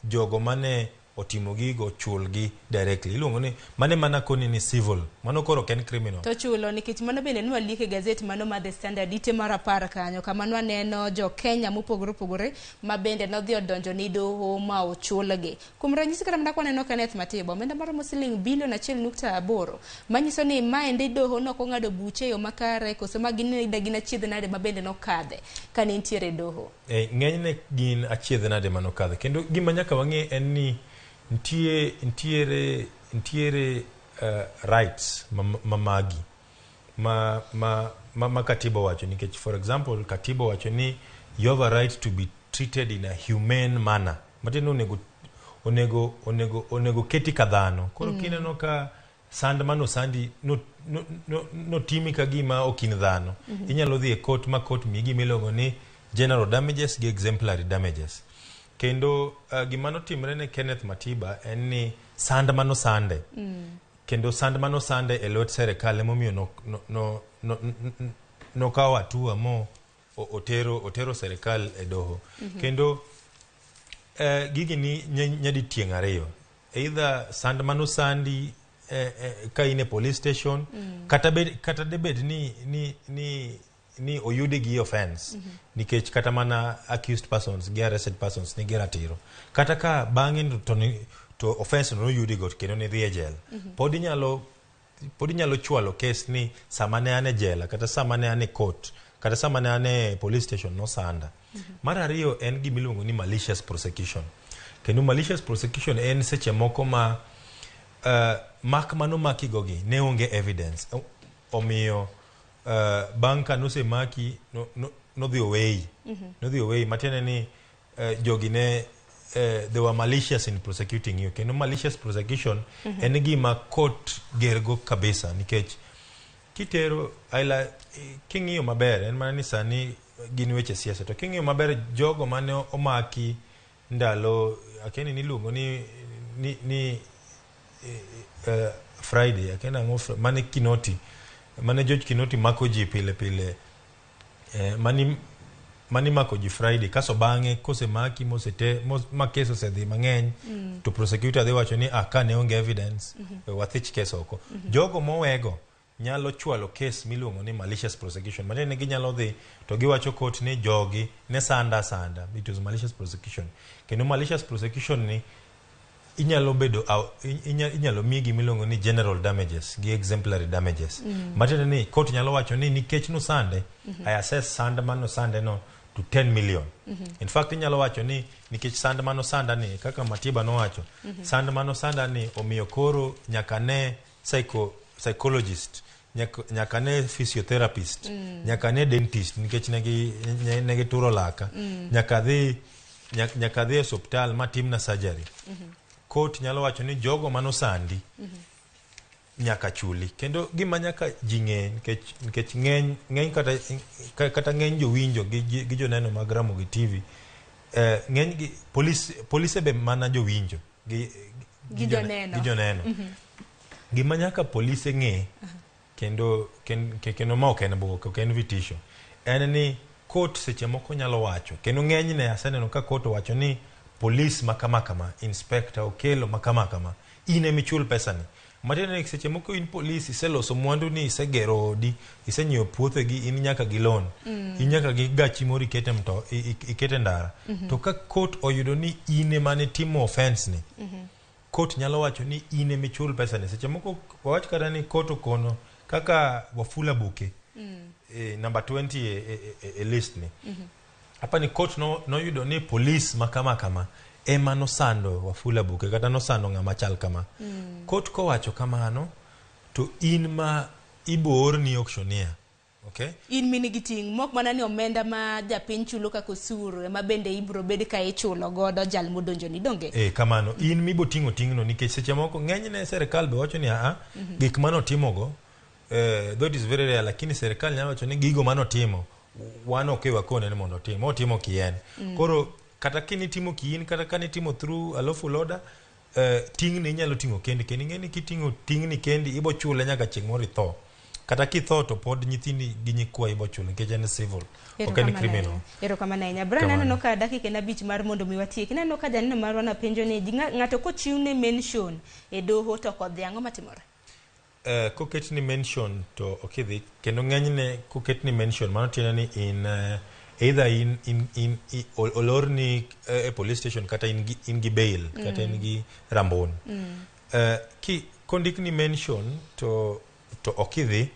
jogo mane otimo gigo chulgi directly. Iluongo ni mane mana koni ni civil, mano koro ok en criminal. To chulo nikech mano bende nwaliko e gazet mano mar The Standard, ite mar 10 kanyo kama nwaneno jo Kenya mopogore opogore ma bende nodhi odonjo ni doho ma ochulgi. Kuom ranyisi, kata mana kwaneno Kenneth Matiba, omenda maromo siling bilion 1.8, manyiso ni maendi doho nokong'ado buche e yo makare, koso ma gin gin achiedh nade ma bende nokadhe kane nitiere doho? Ng'enyne gin achiedh nade manokadhe, kendo gima nyaka wang'e en ni nitiere rights ma magi ma katiba owacho, nikech for example katiba owacho ni you have a right to be treated in a humane manner, matiende ni onego keti ka dhano. Koro kineno ka sand manosandi notimi ka gima ok in dhano, inyalo dhi e court ma court miyi gima iluongo ni general damages gi exemplary damages. Kendo gima notimre ne Kenneth Matiba en ni sand manosande kendo sand manosande e lwet serikal emomiyo nokawo hatua mo otero serikal e doho. Kendo gigi ni nyadi tieng' ariyo: either sand manosandi ka in e police station, kata debed ni oyudi gi offense, nikech kata mana accused persons gi arrested persons nigi ratiro, kata ka bang'e to offense no noyudi go kendo nidhi e jela, pod inyalo chwalo kes ni sama ne an e jela, kata sama ne an e court, kata sama ne an e police station nosanda. Mar ariyo en gima iluongo ni malicious prosecution. Kendo malicious prosecution en seche moko ma mak manomakigo gi ne onge evidence, omiyo bang' ka nosemaki nodhi oweyi, nodhi oweyi, matiende ni jogi ne they were malicious in prosecuting you. Kendo malicious prosecution en gima court gergo kabisa, nikech kitero aila king'iyo maber, en mana ni sani gin weche siasa, to king'iyo maber jogo mane omaki ndalo akeni niluongo ni Friday, akeni ang'o, mane Kinoti, mane George Kinoti mako ji pile pile, mani mako ji Friday, kaso bang'e kosemaki mosete ma kes osedhi mang'eny, to prosecutor dhi wacho ni ah, ka ne onge evidence, we wathich kes oko. Jogo mowego nyalo chwalo kes miluongo ni malicious prosecution, matiende ni ginyalo dhi to giwacho court ni jogi ne sanda sanda, it was malicious prosecution. Kendo malicious prosecution ni inyalo bedo inyalo miyi gimiluongo ni general damages gi exemplary damages. Matiende ni court nyalo wacho ni nikech nusande, I assess sand manosande no to 10 million. In fact, inyalo wacho ni nikech sand manosanda ni, kaka Matiba nowacho, sand manosanda ni omiyo koro nyaka ne psychologist, nyaka ne physiotherapist, nyaka ne dentist nikech negi turo laka, nyaka dhi e osiptal matimna surgery. Court nyalo wacho ni jogo manosandi nyaka chuli. Kendo gima nyaka ji ng'e, nikech ng'eny kata ng'eny jowinjo gi joneno mag Ramogi TV, ng'eny gi polise be mana jowinjo gi joneno. Gi joneno. Gima nyaka polise ng'e kendo ma ok en bwok, ok en vitisho, en ni court seche moko nyalo wacho, kendo ng'enyne aseneno ka court owacho ni police ma kama kama, inspector Okelo ma kama kama, in emichul pesani. Matiende ni seche moko in polis iseloso mwandu ni isegero odi, isenyiewo puothegi, in nyaka gi loan. In nyaka gi gachi moro ikete mto, ikete ndara. To ka court oyudo ni in ema nitimo offense ni, court nyalo wacho ni in ema ichul pesa ni. Seche moko wawach kata ni court okono kaka Wafula Buke, number 20 e list ni. Apani court no noyudo ni police ma kama kama ema nosando Wafula Buke kata nosando ng'ama chal kama. Court kowacho kamano to in ma ibo orni auctioneer. Okay? In min gi ting' mok mana ni omenda ma japiny chulo kaka osuru ema bende ibro bed ka ichulo godo jal modonjoni donge? Kamano in mibo ting'o ting'no nikech seche moko ng'enyne serikal be wacho ni aa gik manotimogo though it is very rare lakini serikal nyalo wacho ni gigo manotimo wan ok wakone ni mondo otim otimo kien. Koro kata kinitimo kiin kata kanitimo through a lawful order ting'ni inyalo ting'o kendi kendo ing'e ni kiting'o ting'ni kendi ibo chule nyaka chieng' moro itho. Kata kitho to pod nyithindi gi nyikwa ibo chulo nikech en civil ok en criminal. Erokamano ahinya. Brian, aneno ka dakika en 5 mar mondo mi watiek. Ineno ka janeno marwa napenjo ni ng'ato kochiwne mention e doho to ok odhi, ang'o matimore? Koket ni mention to ok idhi kendo ng'enyne koket ni mention mano tiende ni in either in olorni e police station kata in gi bail kata in gi rambon. Kondik ni mention to ok idhi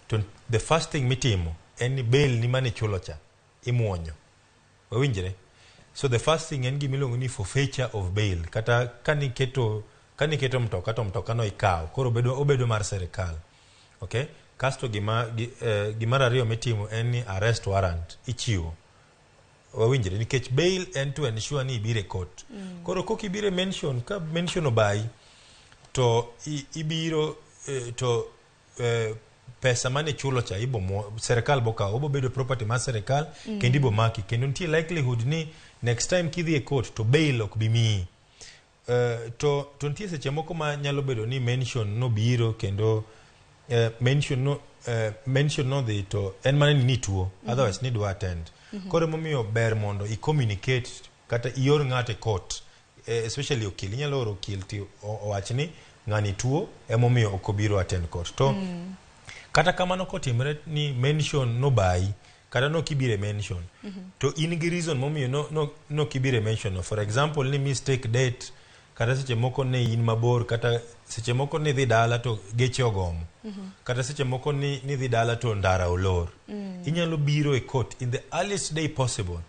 to the first thing mitimo en ni bail ni mane ichulo cha imuonyo. Wawinjre? So the first thing en gima iluongo ni forfeiture of bail kata kaniketo mtoka to mtoka no ikawo koro obedo mar serikal. Okay? Kasto gimar ariyo mitimo en ni arrest warrant ichiwo. Wawinjre nikech bail en to ensure ni ibiro e court. Koro kok ibiro e mention ka mention obayi to ibiro to pesa mane chulo cha ibo serikal bokawo obo bedo property mar serikal kendo ibo maki kendo nitie likelihood ni next time kidhi e court to bail ok bi miyi. To nitie seche moko ma nyalo bedo ni mention nobiro kendo mention nodhi to en mana ni nituo otherwise nidwa attend. Koro emomiyo ber mondo i communicate kata ior ng'ato e court especially okil inyalo oro okil ti owach ni ng'ani tuo emomiyo ok obiro attend court. To kata kamano kotimre ni mention nobayi kata nokibiro e mention to in gi reason momiyo nokibiro e mention no. For example ni mistake date kata seche moko ne in mabor kata seche moko ni dhi dala to geche ogomo kata seche moko ni dhi dala to ndara olor. Inyalo biro e court in the earliest day possible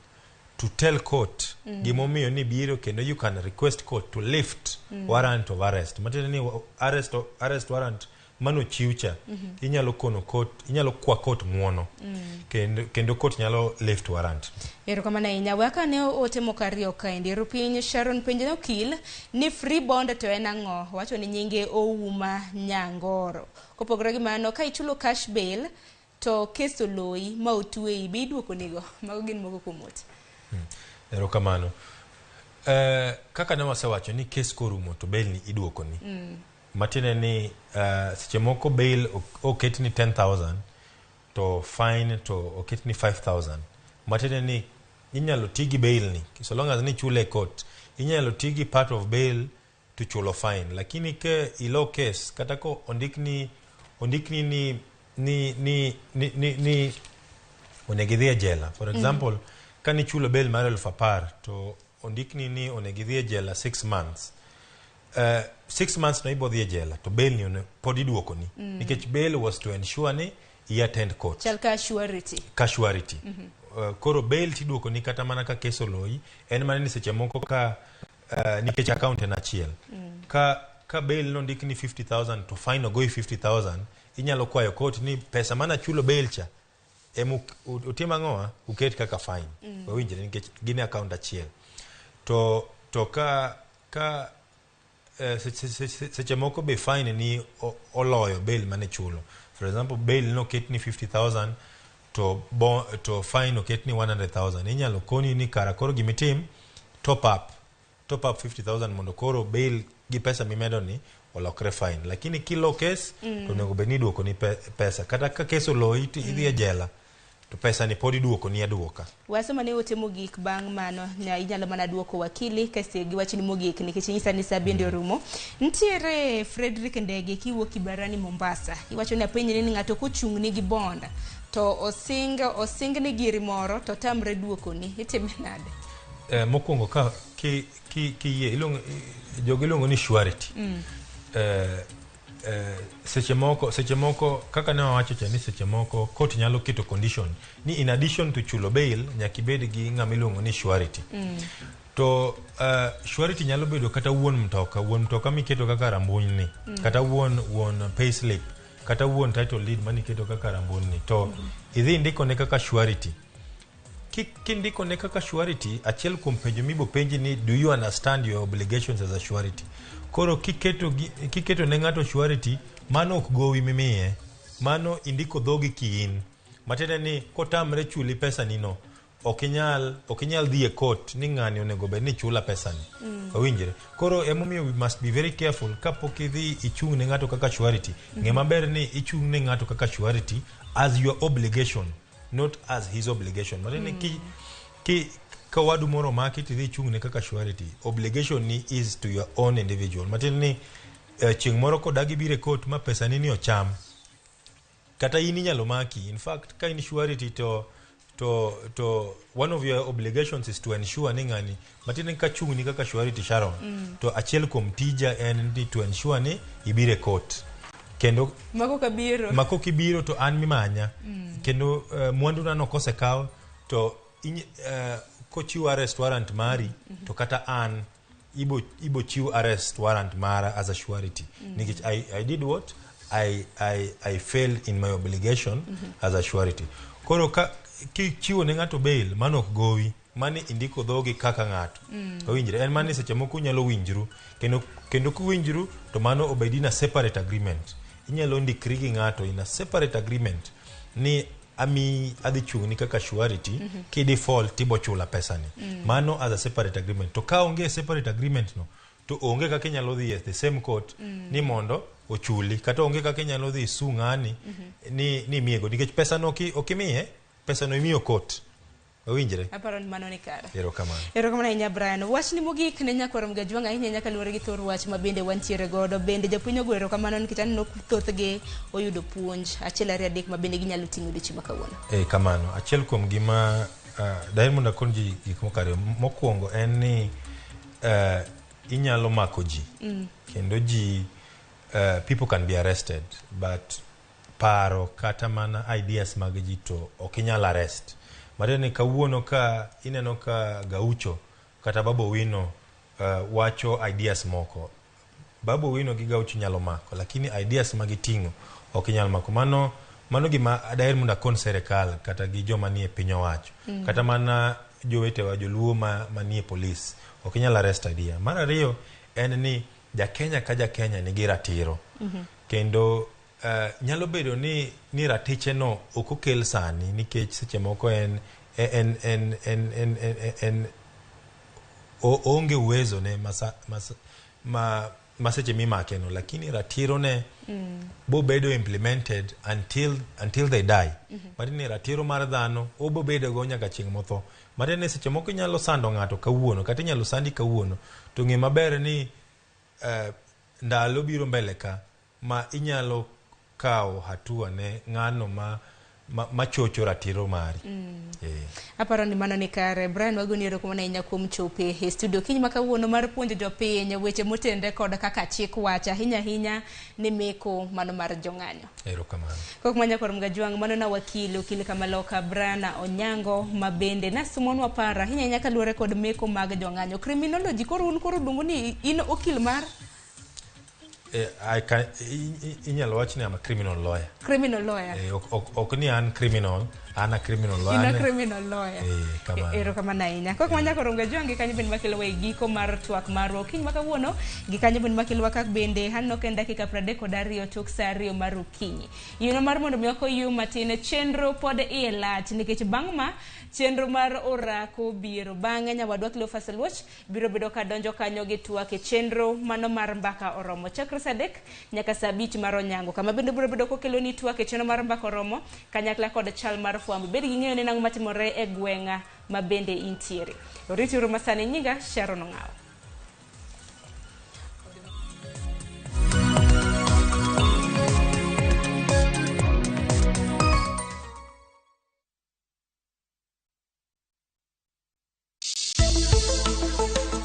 to tell court gimomiyo ni biro kendo you can request court to lift warrant of arrest. Matiende ni arrest warrant manochiw cha inyalo kono court inyalo kwa court ng'uono kendo court nyalo lift warrant. Erokamano ahinya. We akane ote moko ariyo kaendi. Ero piny Sharon penjo ne okil ni free bond to en ang'o? Wacho ni nyinge Ouma Nyangoro. Kopogore gi mano ka ichulo cash bail to kes oloyi ma otweyi be iduoko nigo? Mago gin moko kuom ote. Erokamano. Kaka ne wasewacho ni kes korumo to bail ni iduoko ni. Matiende ni seche moko bail oket ni 10,000 to fine to oket ni 5,000. Matiende ni inyalo ti gi bail ni so long as ni chule e court inyalo ti gi part of bail to chulo fine. Lakini ke ilo case kata ko ondikni ni onego idhi e jela. For example, ka nichulo bail mar 10,000 to ondikni ni onego idhi e jela 6 months. 6 months no ibo dhi e jela to bail ni pod iduoko ni. Nikech bail was to ensure ni i attend court. Chal ka surety. Ka surety. Koro bail tiduoko ni kata mana ka kes oloyi en mana ni seche moko ka nikech account en achiel. Ka bail nondik ni 50,000 to fine ogoyi 50,000 inyalo kwayo court ni pesa mana chulo bail cha emu utim ang'owa uket kaka fine. Wawinjre nikech gin e account achiel. To ka seche moko be fine ni oloyo bail mane chulo. For example, bail noket ni 50,000 to fine oket ni 100,000. Inyalo koni ni kara koro gimitim top up 50,000 mondo koro bail gi pesa mimedo ni olokre fine. Lakini kilo case to onego bed ni iduoko ni pesa. Kata ka kes oloyi to idhi e jela To pesa ni pod iduoko ni aduoka. Wasomo ne ote mogik bang' mano inyalo mana duoko wakili kasto gi wachni mogik nikech inyisa ni sa bende orumo. Nitiere Frederick Ndege kiwuok Kibarani Mombasa. Iwacho ni apenjri ni ng'ato kochung' ni gi bond to osing ni giri moro to tamre duokoni itime nade? Mokwongo ka ki ki kiyie iluongo jogi iluongo ni surety. Seche moko kaka ne wawacho cha ni seche moko court nyalo keto condition ni in addition to chulo bail nyaka ibed gi ng'ama iluongo ni surety. To surety nyalo bedo kata wuon mtoka miketo kaka rambuny ni, kata wuon payslip, kata wuon title deed maniketo kaka rambuny ni to idhi indikone kaka surety. Kindikone kaka surety, achiel kuom penjo mibo penji ni do you understand your obligations as a surety? Koro kiketo ne ng'ato surety, mano ok gowi mimiye, mano indiko dhogi kiin. Matiende ni kotamre chuli pesa ni no, ok inyal dhi e court ni ng'ani onego bed ni chula pesa ni. Owinjore. Koro emomiyo we must be very careful kapok idhi ichung' ne ng'ato kaka surety. Ng'e maber ni ichung' ne ng'ato kaka surety as your obligation, not as his obligation. Matiende ni ki ka wadu moro omaki tidhi ichung' ne kaka surety, obligation ni is to your own individual. Matiende ni chieng' moro kodagi biro e court ma pesa ni ocham, kata in inyalo maki. In fact, ka in surety to one of your obligations is to ensure ni ng'ani, matiende ni ka chung' ni kaka surety Sharon, to achiel kuom tija en ni to ensure ni ibiro e court. Kendo mako kibiro to an mimanya. Kendo mwandu na no kosekaw to kochiw arrest warrant mari, to kata an ibo chiw arrest warrant mara as a surety. Nikech I did what? I failed in my obligation as a surety. Koro ka kichiwo ne ng'ato bail, mano ok gowi, mani indiko dhogi kaka ng'ato. Owinjore. En mani seche moko unyalo winjru, kendo kuwinjru to mano obed in a separate agreement. Inyalo ndikri gi ng'ato in a separate agreement ni ami adhi chung'ni kaka surety, ki default tibo chula pesa ni. Mano as a separate agreement. To ka onge separate agreement no, to onge kaka inyalo dhi e the same court ni mondo ochuli, kata onge kaka inyalo dhi su ng'ani ni imiego, nikech pesa no ok imiye, pesa no imiyo court. Owinjore? Aparo ni mano ni kare. Erokamano. Erokamano ahinya Brian. Wachni mogik ne nyakwar Mgajwang' ahinya ahinya kaluwore gi thor wach ma bende wantiere godo. Bende japuonj ogoyo erokamano nikech aneno thothgi oyudo puonj achiel ariyo adek ma bende ginyalo ting'o odiochieng' ma kawuono. Kamano. Achiel kuom gima daher mondo akon ji gik moko ariyo. Mokwongo en ni inyalo mako ji. Kendo ji people can be arrested, but paro kata mana ideas mag ji to ok inyal arrest. Matiende ni kawuono ka ineno ka Gaucho kata Babu Owino wacho ideas moko, Babu Owino gi Gaucho nyalo mako, lakini ideas magiting'o ok inyal mako. Mano gima daher mondo akon serikal kata gi joma nie piny owacho, kata mana jowetewa joluo manie polis, ok inyal arrest idea. Mar ariyo en ni ja Kenya ka ja Kenya nigi ratiro. Kendo nyalo bedo ni ratiche no ok okel sani nikech seche moko en oonge uwezo ne ma seche mimake no, lakini ratiro ne bobedo implemented until they die. Matiende ni ratiro mar dhano obo bedo go nyaka chieng' motho. Matiende ni seche moko inyalo sando ng'ato kawuono kata inyalo sandi kawuono, to ng'e maber ni ndalo biro mbele ka ma inyalo kawo hatua ne ng'ano machocho ratiro mari. Aparo ni mano ni kare. Brian, wagoni erokamano ahinya kuom chope e studio kiny ma kawuono mar puonjo jopiny weche motenre kod kaka chik wacho ahinya ahinya ni meko mano mar jong'anyo. Erokamano. Kok manya kor Mgajwang' mano na wakili kamaloka Brian Onyango ma bende nasumonwa paro ahinya ahinya kaluwore kod meko mag jong'anyo. Criminology koro un koro luongo ni in okil mar Inyalo wach ni I'm a criminal lawyer. Criminal lawyer. Ok ni an criminal, an a criminal lawyer. In a criminal lawyer. Kamano. Erokamano ahinya. Kok manya koro Mgajwang' gi kanyo bende makelo e giko mar twak marwa okinyi ma kawuono, gi kanyo bende makelo kak bende aneno ka en dakika 32 tok saa 2 mar okinyi. Yieno mar mondo mi ok oyum matin, chenro pod iye lach nikech bang' ma chenro mar orako biro. Bang'e nyawadwa Cleophas Oluoch biro bedo ka donjo kanyo gi twak e chenro mano mar mbaka oromo. Chakre saa 3 nyaka saa 5 mar onyango, kama bende biro bedo kokelo ni twak e chenro mar mbaka oromo kanyakla kod chal mar fwambo. Bed gi ng'eyo ni nang'o matimore e gweng'a ma bende intiere. Oriti uru masani, nyinga Sharon Ong'awo.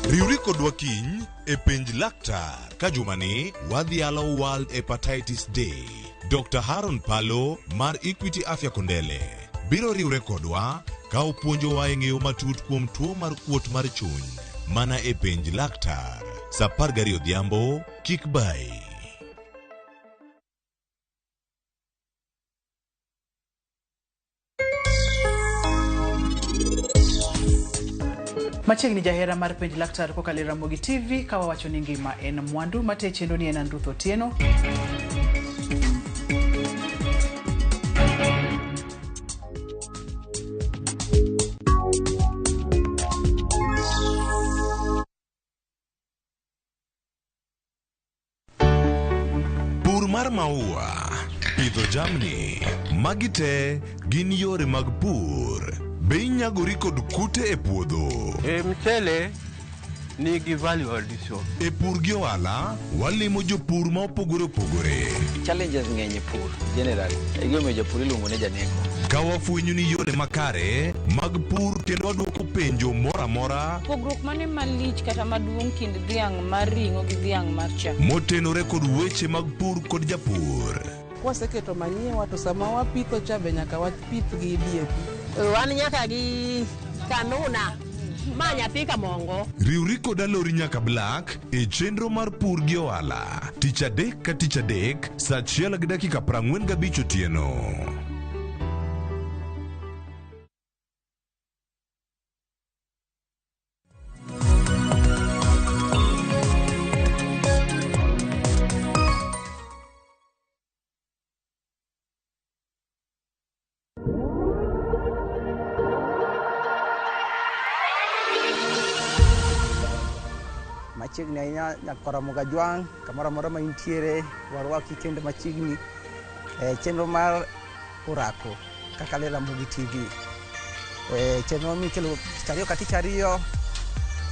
Riwri kodwa kiny e Penj Laktar ka jumani wadhialo World Hepatitis Day. Dr. Haron Palo mar Equity Afya Kondele biro riwre kodwa ka opuonjowa e ng'eyo matut kuom tuo mar kuot mar chuny mana e Penj Laktar sa 12 odhiambo kik bayi. Machiegni jahera mar Penj Laktar kokalo e Ramogi TV ka wawacho ni ngima en mwandu mate chenro ni en an Ruth Otieno. Pur mar maua, pidho jamni, magi te gin yore mag pur. Be inyagori kod kute e puodho? E mchele nigi value addition. E pur gi ohala, walimo jopur ma opogore opogore. Challenges ng'eny e pur generally. E gimomiyo japur iluongo ni janeko. Ka wafwenyo ni yore makare mag pur kendo wadwoko penjo moro amora Pogruok mane malich kata maduong' kind dhiang' mar ring'o gi dhiang' mar chak? motenore kod weche mag pur kod japur. Kwaseketo manyiwa to sama wapitho cha be nyaka wapith gi DAP. Wan nyaka gi kanuna ma nyathi kamongo. Riwri kod Alori nyaka Black e chenro mar pur gi ohala tich adek ka tich adek saa 1:45 otieno. Machiegni ahinya nyaka Ramogi Ajwang' kamoro amora ma intiere warwaki kendo machiegni e chenro mar orako kaka le Ramogi TV. E chenro mikelo tich ariyo ka tich ariyo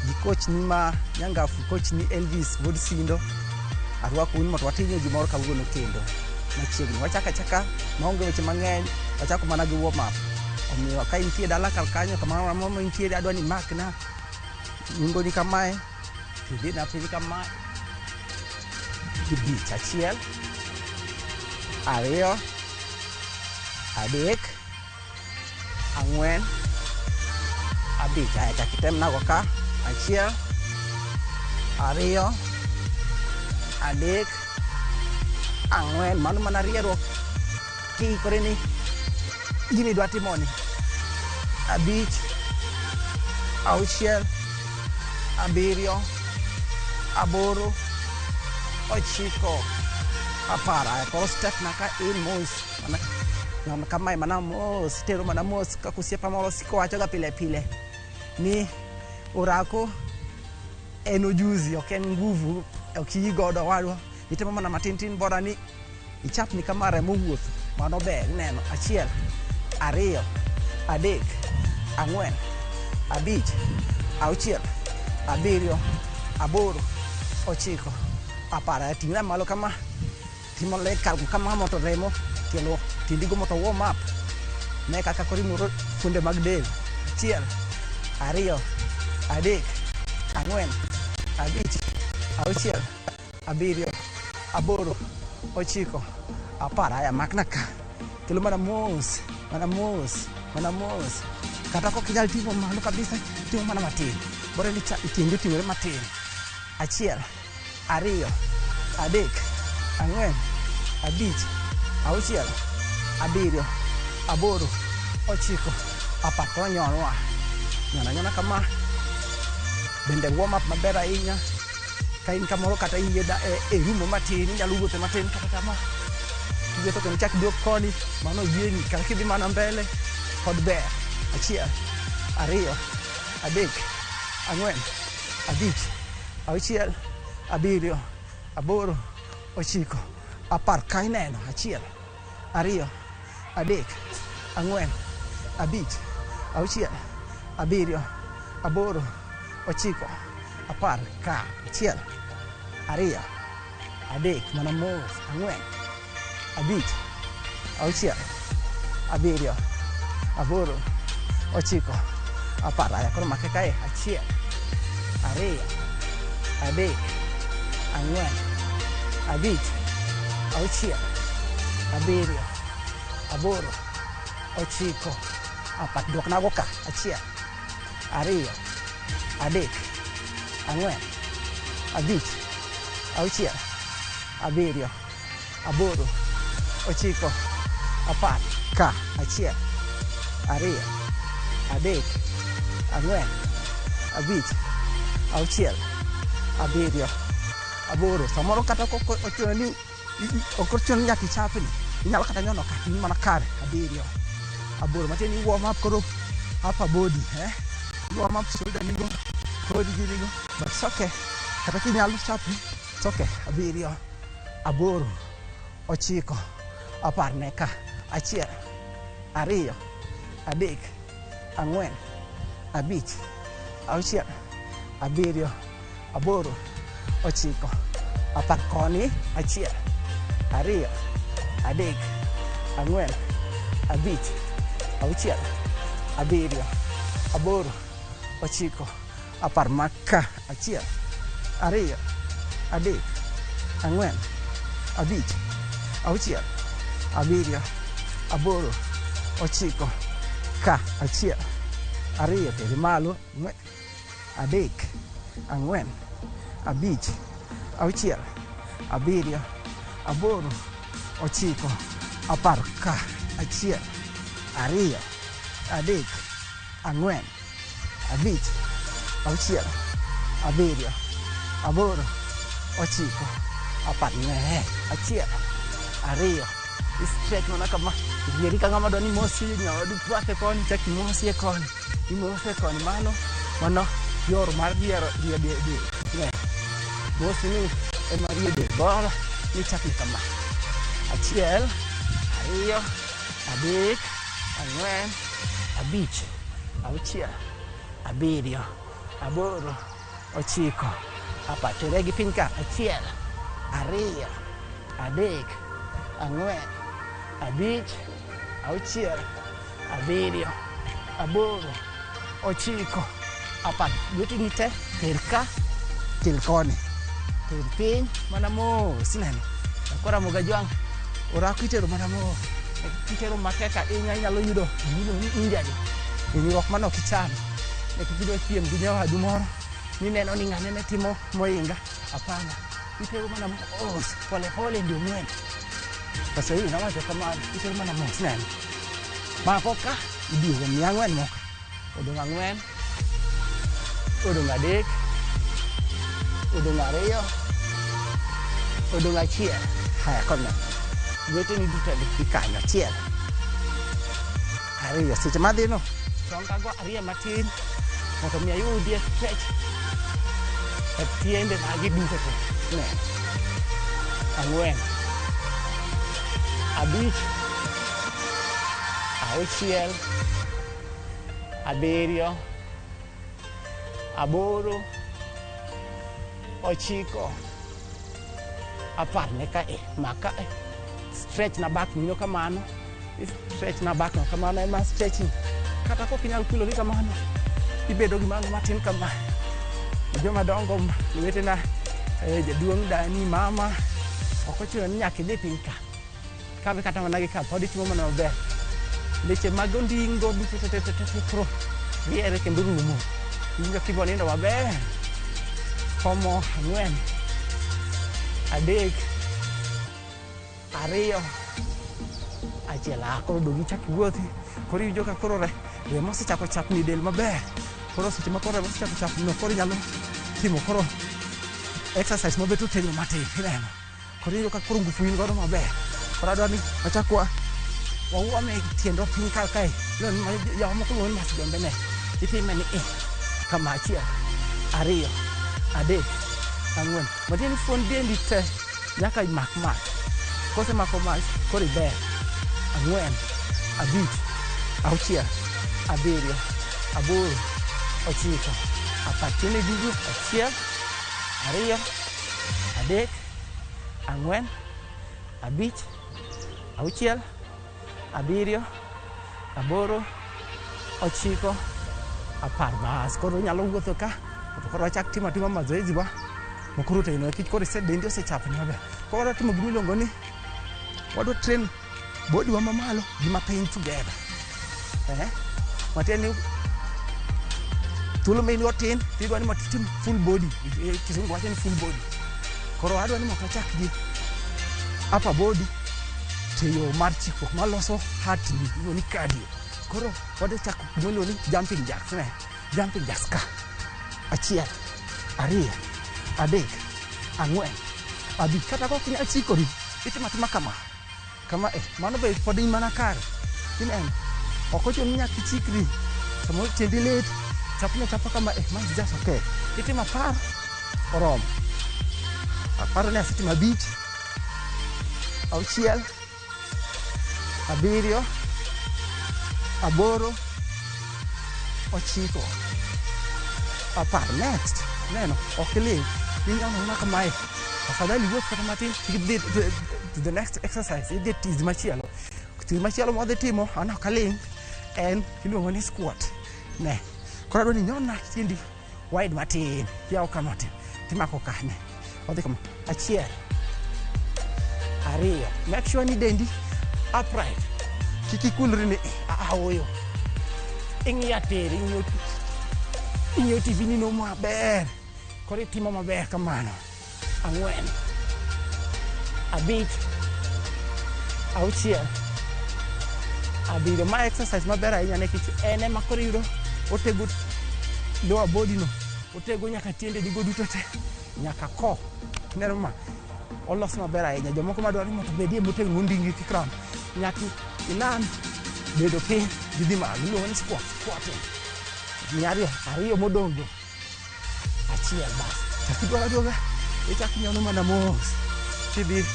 gi coach ni ma Nyangafu, coach ni Elvis wuod Sindo. Arwako un mondo watimie gimoro kawuono kendo machiegni. Wachako achaka maonge weche mang'eny, wachako mana gi warm up. Omiyo ka intie dala kar kanyo kamoro amora ma intiere adwa ni imakna nungoni kamae tidina piny kama gibich achiel ariyo adek ang'wen abich. Aya chak item nago ka achiel ariyo adek ang'wen. Mano mana rieruok kiikore ni gima idwa timoni. Abich auchiel abiriyo aboro ochiko apar. Aya koro step na ka in mos mana kamae mana mos itero mana mos kaka osiepa moro osiko wachoga pile pile ni orako en ujuzi ok en nguvu ok iyi godo wadwa itimo mana matin tin bora ni ichapni kama remo wuotho mano ber ineno achiel ariyo adek ang'wen abich auchiel abiriyo aboro ochiko apar. Aya ting'ra malo kama timo leg curl kama mondo remo tielo tiendigo mondo warm up ne kaka koro imuro fuonde mag del. Achiel ariyo adek ang'wen abich auchiel abiriyo aboro ochiko apar. Aya makna ka kelo mana mos mana mos mana mos kata kok inyal ting'o malo kabisa timo mana matin bora ni tiendi oting'ore matin. Achiel ariyo adek ang'wen abich auchiel abiriyo aboro ochiko apar. Koro nyonwa nyono anyona kama bende warm up maber ahinya. Ka in kamoro kata in e rumo matin inyalo wuotho matin kata kama kiwuotho kendo ichak iduog koni mano oyieni kata kidhi mana mbele pod ber. Achiel ariyo adek ang'wen abich auchiel abiriyo aboro ochiko apar. Ka ineno achiel ariyo adek ang'wen abich, auchiel, abiriyo, aboro, ochiko, apar, ka, achiel, ariyo, adek, mana mos, ang'wen, abich, auchiel, abiriyo, aboro, ochiko, apar. Aya, koro make kae, achiel, ariyo, adek, ang'wen, abich, auchiel, abiriyo, aboro, ochiko, apar. Duoknago ka, achiel, ariyo, adek, ang'wen, abich, auchiel, abiriyo, aboro, ochiko, apar. Ka, achiel, ariyo, adek, ang'wen, abich, auchiel, abiriyo, aboro. Samoro kata kok ochuno ni ok ochuno ni nyaka ichapni, inyalo kata nyono ka in mana kare. Abiriyo, aboro, matiende ni warm up koro upper body, eh? Warm up shoulder nigo, kori gi nigo, but it's okay. Kata kinyalo chapni, it's okay. Abiriyo, aboro, ochiko, apar. Ne ka, achiel, ariyo, adek, ang'wen, abich, auchiel, abiriyo, aboro, ochiko, apar. Koni, achiel, ariyo, adek, ang'wen, abich, auchiel, abiriyo, aboro, ochiko, apar. Maka, achiel, ariyo, adek, ang'wen, abich, auchiel, abiriyo, aboro, ochiko, ka, achiel, ariyo, tere malo, ang'wen, adek, ang'wen, abich, auchiel, abiriyo, aboro, ochiko, apar. Ka, achiel, ariyo, adek, ang'wen, abich, auchiel, abiriyo, aboro, ochiko, apar. Ne, achiel, ariyo, i-stretch mana kama, rieri ka ng'ama dwa ni mosi nyawadu bathe koni, chak imosie koni, imose koni. Mano mano yor mar riero rie del. Ne, mosi ni ema rie del bora ni chakni kama, achiel, ariyo, adek, ang'wen, abich, auchiel, abiriyo, aboro, ochiko, apar. Tere gi piny ka, achiel, ariyo, adek, ang'wen, abich, auchiel, abiriyo, aboro, ochiko, apar. Lweteni te ter ka, kel koni, ter piny mana mos. Ineno koro Ramogi Ajwang', orako itero mana mos. Kitero matek ahinya inyalo yudo gimiluongo ni injury, hinyruok mane ok ichano, nikech idwa piem gi nyawadu moro mineno ni ng'ane ne timo mohinga. Hapana, itero mana mos, pole pole ndio mwendo. Waswahili nawacho kamano, itero mana mos. Neno mako ka, iduogo miya ang'wen moko, odong' ang'wen, odong' adek, odong' ariyo, odong' achiel. Haya, kome lweteni duto dhi kanyo, achiel, ariyo. Seche madhino chongago ariyo matin mondo mi ayudie stretch e tiende magi duto te. Ne, ang'wen, abich, auchiel, abiriyo, aboro, ochiko, apar. Ne ka e maka e stretch na back nino kamano, stretch na back no kamano ema stretching. Kata kok inyal kulori kamano, ibedo gi malo matin kama. Joma dongo lwetena, jaduong' dani, mama, ok ochuno ni nyaka idhi piny ka kawe kata mana gi ka pod itimo mana maber. Leche mag ondingo duto te te te te koro riere kendo rumo, iwinjo kibo nindo maber. Komo ang'wen, adek, ariyo, achiel. Ah, koro dog ichak iwuothi. Koro iwinjo ka koro remo osechako chapni del maber. Koro seche ma koro remo osechako chapni no, koro inyalo timo koro exercise mabet otegno matin. Ineno koro iwinjo ka koro ngufu in godo maber. Koro adwa ni wachak wawuome tiendwa piny kar kae. Yawa moko luongo ni masjombe. Ne itime ni e kama, achiel, ariyo, adek, ang'wen, matiende ni fuon dendi te nyaka imak mach. Kosemako mach koro iber. Ang'wen, abich, auchiel, abiriyo, aboro, ochiko, apar. Tiende dudu, achiel, ariyo, adek, ang'wen, abich, auchiel, abiriyo, aboro, ochiko, apar. Bas, koro inyalo wuotho ka, to koro wachak timo atima mazoezi wa mokoro otegno nikech koro ise dendi osechapni maber. Koro wadwa timo gima iluongo ni wadwa train body wa mamalo gi mapiny together. Eh? Matiende ni thuolo ma in go tin tidwa ni mondo itim full body. Kisungu wacho ni full body. Koro adwa ni mondo wachak gi upper body to yo mar chikruok maloso heart ni iluongo ni cardio. Koro wadwa chako gima iluongo ni jumping jacks. Ne? Jumping jacks ka. Achiel, ariyo, adek, ang'wen, abich. Kata ka ok inyal chikori, itimo atima kama. Kama e, mano be pod in mana kare. Ineno? Ok ochuno ni nyaka ichikri. Samoro tiendi lit, chapni achapa kama e, ma is just okay. Itimo 10, oromo. Aparo ni asetimo 5, 6, 7, 8, 9, 10. Next. Neno, ok iling'. Inyono mana kamae. Afadhali iwuoth kata matin idhi to the next exercise, idhi tizi machielo. Tizi machielo mwadhi timo, an ok aling', en iluongo ni squat. Ne. Koro adwa ni inyona tiendi wide matin. Kiyawo kama matin, timako ka. Ne. Wadhi kama. 1, 2. Make sure ni dendi upright. Kik ikulri ni aoyo. Ing'iyo tir, ing'iyo TV ni no maber. Koro itimo maber kamano. 4, 5, 6, 7. Ma exercise maber ahinya nikech en ema koro iyudo otego lower body no, otego nyaka tiende digo duto te, nyaka ko. Ineno ma olos maber ahinya. Jomoko madwaro ni mondo obedie motegno monding'i kik ram, nyaka inan bedo piny gi dhi malo. Iluongo ni squat, squatting. Ni ariyo modong' go. 1 bas. Chak idwaro aduoga, ichak inyono mana mos. Tidhi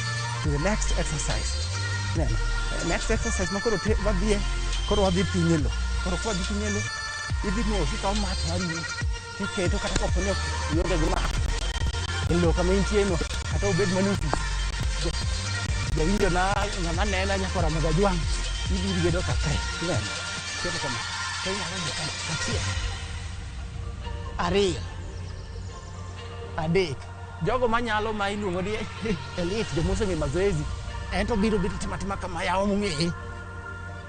to the next exercise. Neno, next exercise ma koro wadhiye, koro wadhi piny e lo. Koro kwadhi piny e lo, idhi mos, ikawo mat mari tiketo kata kapo ni ok ionge gi mat. E lo kama intie no, kata obed mana ofis. Jawinjo na ng'ama nena nyaka Ramogi Ajwang', idhi bedo kaka ineno. Keto kama, to inyalo dhi kama, 1, 2, 3. Jogo manyalo ma iluongo ni elite, joma oseng'eyo mazoezi, en to biro bedo timo atima kama yawa mong'eye.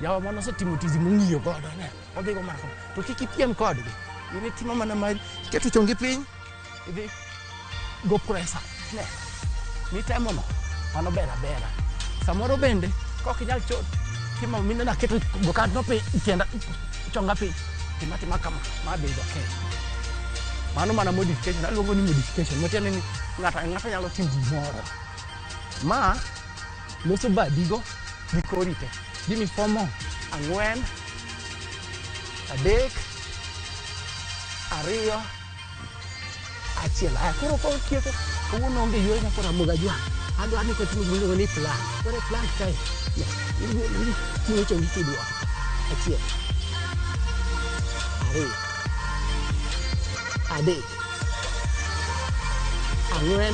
Yawa mano osetimo tizi mong'iyo godo, ne. Odhi go mana kama. To kik ipiem kodgi. In itimo mana mari, iketo chongi piny, idhi go press up. Ne. Mitemo no, mano ber abera. Samoro bende, kok inyal timo mineno aketo go kanyo piny, tienda chonga piny. Tima atima kama, ma be is okay. Mano mana modification, aluongo ni modification. Matiende ni ng'ato ang'ata nyalo timo gimoro. Ma loso badigo gi kori te. Give me 4 more. 4, 3, 2, 1. Aya, koro kotieko, kawuono onge yueyo nyaka Ramogi Ajwang'. Adwa ni kotimo gima iluongo ni plank. Koro e plank kae, ting'o chongi kidwoko. 1, 2, 3, 4,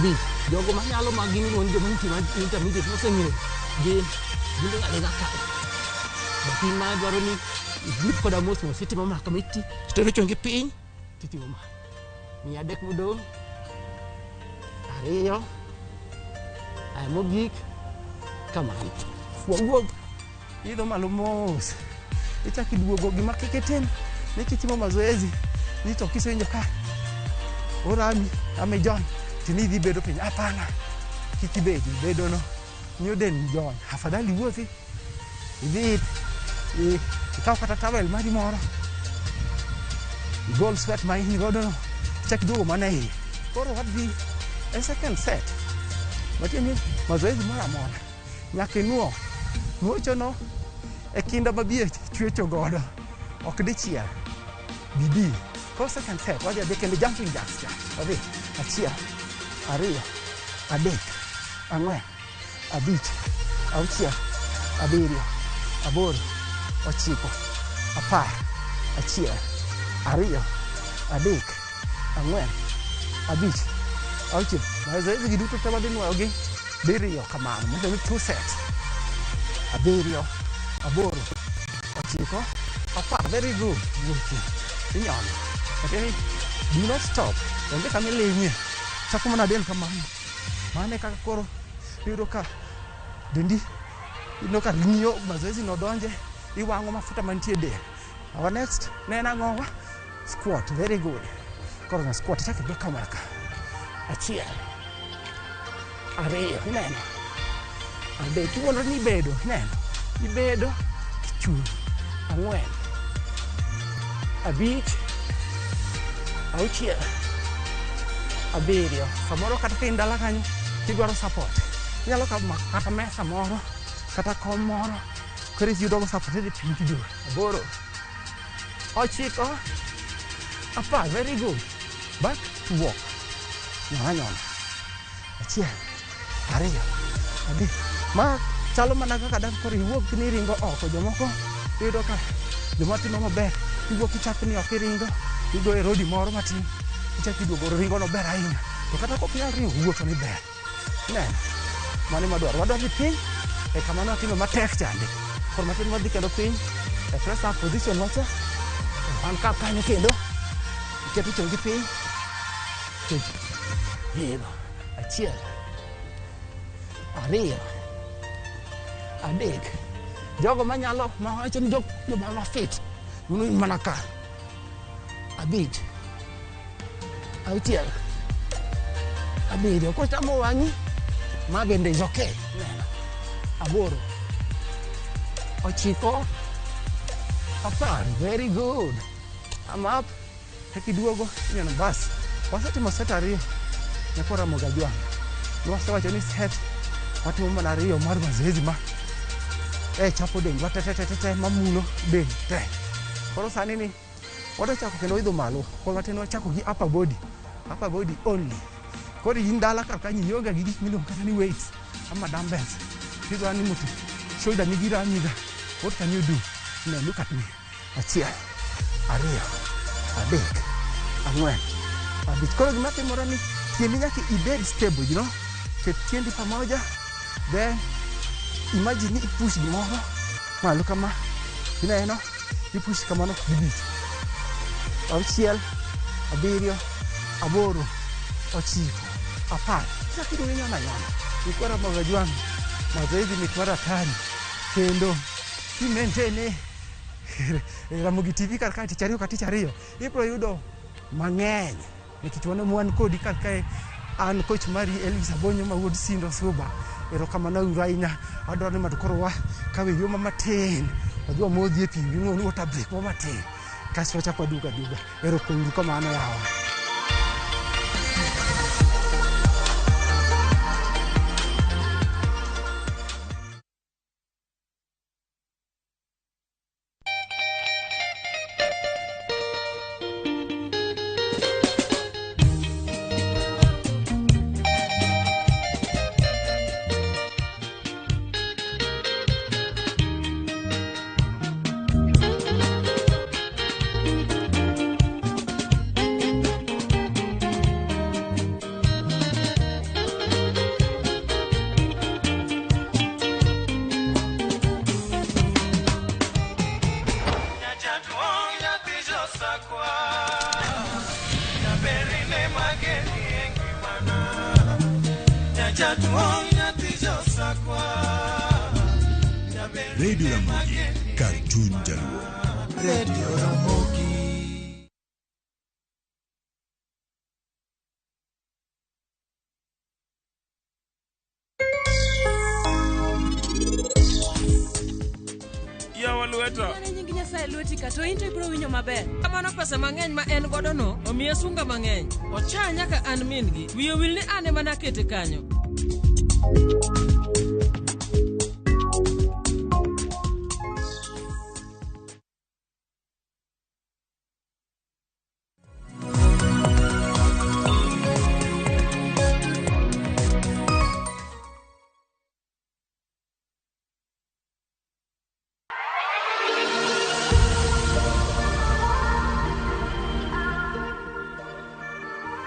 5. Jogo manyalo ma gin iluongo ni joma intermediate moseng'eyo gin gidhi adhiga kae. But in ma dwaro ni igrip koda mos mos, itimo ma kama itero chongi piny, titimo ma. Miya 3 modong', 2, aya mogik, kamano. Wawuog, idho malo mos. Ichako iduogo, gima kik itim ni kitimo mazoezi ni to kisewinjo ka orami ama ijony to ni idhi bedo piny. Hapana, kik ibedi, bedo no miyo del jony. Afadhali iwuothi, idhi ikaw kata towel mari moro, igol sweat ma in godo no, ichak iduogo mana iye. Koro wadhi e second set. Matiende ni mazoezi moro amora nyaka inuo. Nuocho no e kinda ma biye chwecho godo, ok dichiel. Bidii. Koro second set, wadhi adhi kendo jumping jacks cha. Wadhi 1, 2, 3, 4, 5, 6, 7, 8, 9, 10, 1, 2, 3, 4, 5, 6. Mazoezi gi duto te wadhi nwoyogi diriyo kamano, manyiso ni 2 sets. 7, 8, 9, 10. Very good. Wuothi. Inyono. Okay? Do not stop. Onge kama iling'ie. Chako mana del kamano. Mano e kaka koro iyudo ka dendi iyudo ka ng'iyo mazoezi no donje, iwang'o mafuta mantie e del. Our next ne en ang'owa? Squat. Very good. Koro na squat chak ibe kamera ka. 1, 2, ineno. 3, iwuondori ni ibedo, ineno. Ibedo, ichung'. 4, 5, 6, 7. Samoro kata ka in dala kanyo tidwaro support, inyalo mako kata mesa moro kata kom moro, koro iyudogo support idhi piny tiduogo. 8, 9, 10. Very good. Back to walk. Nyona nyona. 1, 2, 3. Ma chalo mana kaka dang' koro iwuok ni iringo oko. Jomoko iyudo ka joma timo maber, iwuok ichako ni ok iringo, igo e rodi moro matin, ichako iduogo ringo no ber ahinya. To kata kok inyal ringo, wuotho ni ber. Ineno? Mano ema dwaro. Wadwa dhi piny e kama ne watime matek chande. Koro matin wadhi kendo piny e press up position wacha. Wan ka kanyo kendo. Iketo chongi piny. Idho. 1, 2, 3. Jogo manyalo, mawacho ni joma ma fit, un mana ka. 5, 6, 7. Kochamo wang'i, ma bende is okay. Neno. 8, 9, 10. Very good. I'm up. Kiduogo, ineno bas. Wasetimo set 2. Nyakwa Ramogi Ajwang'. Wasewacho ni set watimo mana 2 mar mazoezi ma chapo dendwa te te te te mamulo del te. Koro sani ni wadwa chako kendo idho malo. Koro matin wachako gi upper body. Upper body only. Koro in dala kar kanyo ionge gi gik miluongo kata ni weights ama dumbbells. Tidwa ni mondo shoulder nigi ramiga. What can you do? Now look at me. 1, 2, 3, 4, 5. Koro gima timore ni tiendi nyaka ibed stable, you know? Ket tiendi pamoja, then imagine ni ipush gimoro malo kama, ineno? Ipush kamano gi bich. 6, 7, 8, 9, 10. Chak iduogo inyono anyona. Nyikwa Ramogi Ajwang', mazoezi mit mar hatari. Kendo ki maintain Ramogi TV kar kae tich ariyo ka tich ariyo, ibiro yudo mang'eny. Nikech wan kodi kar kae, an coach mari Elvis Abonyo ma wuod Sindo Suba. Erokamano uru ahinya. Adwaro ni mondo koro wakawe yo matin. Wadhi wamodhi e pi, iluongo ni water break mo matin. Kasto wachako waduogo aduoga. Erokamano kamano yawa. Radio Ramogi, kar chuny jaluo. Radio Ramogi. Yawa lweta. Mane nying Nyasaye lweti ka to in to ibiro winjo maber. Kamano pesa mang'eny ma en godo no omiye sunga mang'eny. Ocha nyaka an min-gi. Wiye wil ni an ema nakete kanyo.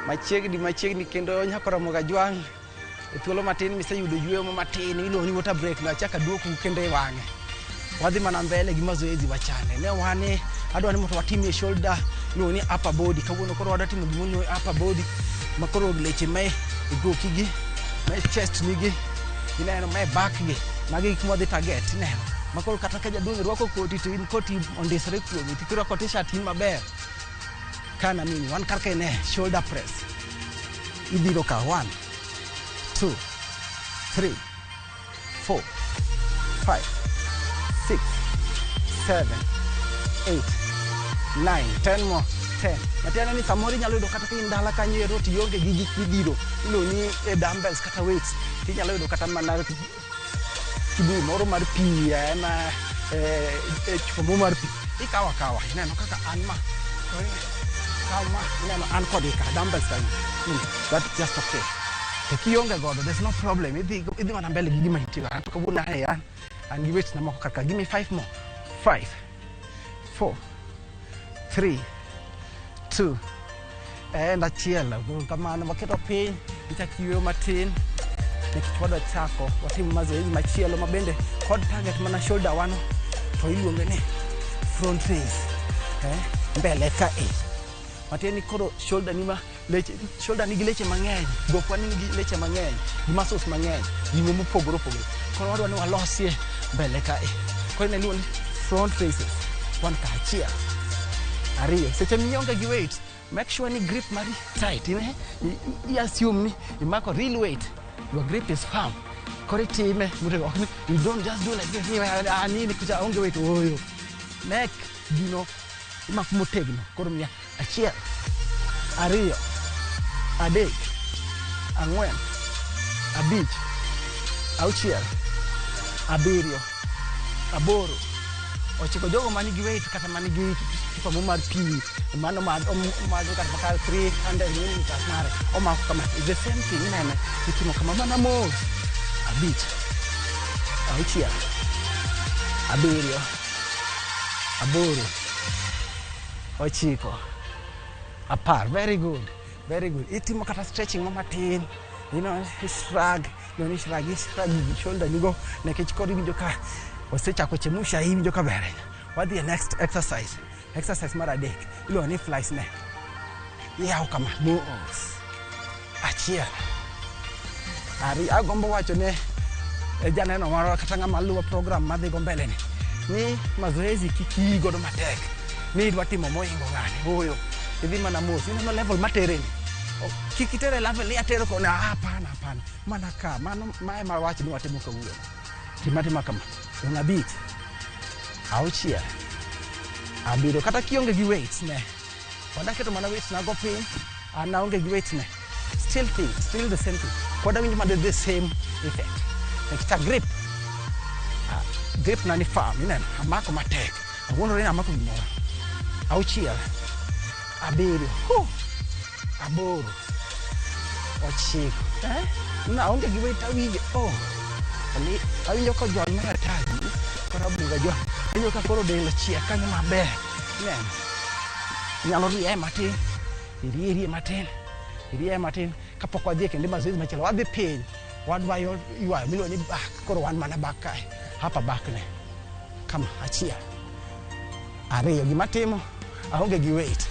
Machiegni machiegni kendo nyako Ramogi Ajwang' e thuolo matin miseyudo yueyo matin iluongo ni water break no achak aduoku kendo e wang'e. Wadhi mana mbele gi mazoezi wachande. Ne wane adwa ni mondo watimie shoulder iluongo ni upper body. Kawuono koro wadwa timo gima iluongo ni upper body ma koro leche mae e goki gi, mae chest ni gi, ineno mae back gi. Magi gik mwadhi target ineno. Ma koro kata ka jaduong' irwako koti to in koti ondisore kuomi to kirwako t-shirt in maber. Kana mini wan kar kae ne shoulder press. Ibiro ka 1 2 3 4 5 6 7 8 9 10 more 10. Matiende ni samoro inyalo yudo kata ka in dala kanyo ero to ionge gi gik midhiro iluongo ni dumbbells kata weights tinyalo yudo kata mana kibuyu moro mar pi ema chupa moro mar pi ikawo akawa ineno kaka an ma to kaw ma ineno an kod ka dumbbells kanyo. That's just okay. To kionge godo there's no problem, idhi mana mbele gi gima intie. An to kawuono ae an gi weights na moko kaka give me 5 more. 5 4 3 2 and achiel. Kamano waketo piny ichak yweyo matin nikech wadwa chako watim mazoezi machielo mabende kod target mana shoulder wano to iluonge ni front raise, mbele ka e matiende ni koro shoulder ni ma leche shoulder nigi leche mang'eny, gokwa nigi leche mang'eny gi muscles mang'eny, gimo mopogore opogore. Koro wadwa ni walosie mbele ka e koro ine iluongo ni front raises. Wan ka achiel, ariyo. Seche mionge gi weight, make sure ni grip mari tight ine i assume ni imako real weight, your grip is firm. Koro itime motegno. Ok ni you don't just do like this ni ah, nini kucha onge weight oyo nek gino imako motegno. Koro miya achiel, ariyo, adek, ang'wen, abich, auchiel, abiriyo, aboro, ochiko. Jogo manigi weight kata manigi chupa mo mar pi mano madho kata maka 300 milliliters mare omako kama. It's the same thing inene itimo kama mana mos. Abich, auchiel, abiriyo, aboro, ochiko, 10. Very good, very good. Itimo kata stretching mo matin, shrug, you shrug shoulder nigo nikech koro iwinjo ka osechako chemusha, iwinjo ka ber ahinya. Wadhi e next exercise. Exercise mar adek iluongo ni flies. Ne iyawo kama mos. Achiel, ariyo. Agombo wacho ne janeno marwa kata ng'ama luwo program madhi go mbele ni mazoezi kik ii godo matek ni idwa timo moingo ng'ani oyo. Idhi mana mos ineno level matere ni. Kik itere level ni atero kone. Ah, hapana, hapana, mana ka mano mae ma wach ni watimo kawuono. Tima tima kama dong abich, auchiel, abiriyo. Kata kionge gi weights ne pod aketo mana weights nago piny. An aonge gi weights ne still thing, still the same thing, pod awinjo mana the same effect nikech a grip, ah, grip na ni firm. Ineno amako matek, awuondore ni amako gimoro. Auchiel, abiriyo, hu, aboro, ochiko, eh? Naonge gi weight awinjo oh ani awinjo kojony mar atari koro abuga jo awinjo ka koro del ochiek kanyo maber. Ineno inyalo rieye matin, irie rie matin, irie matin kapok wadhi e kendo mazoezi machielo. Wadhi piny wadwa ywayo miluongo ni back. Koro wan mana back kae hapa back ne kama. Achiel, ariyo. Gima timo aonge gi weight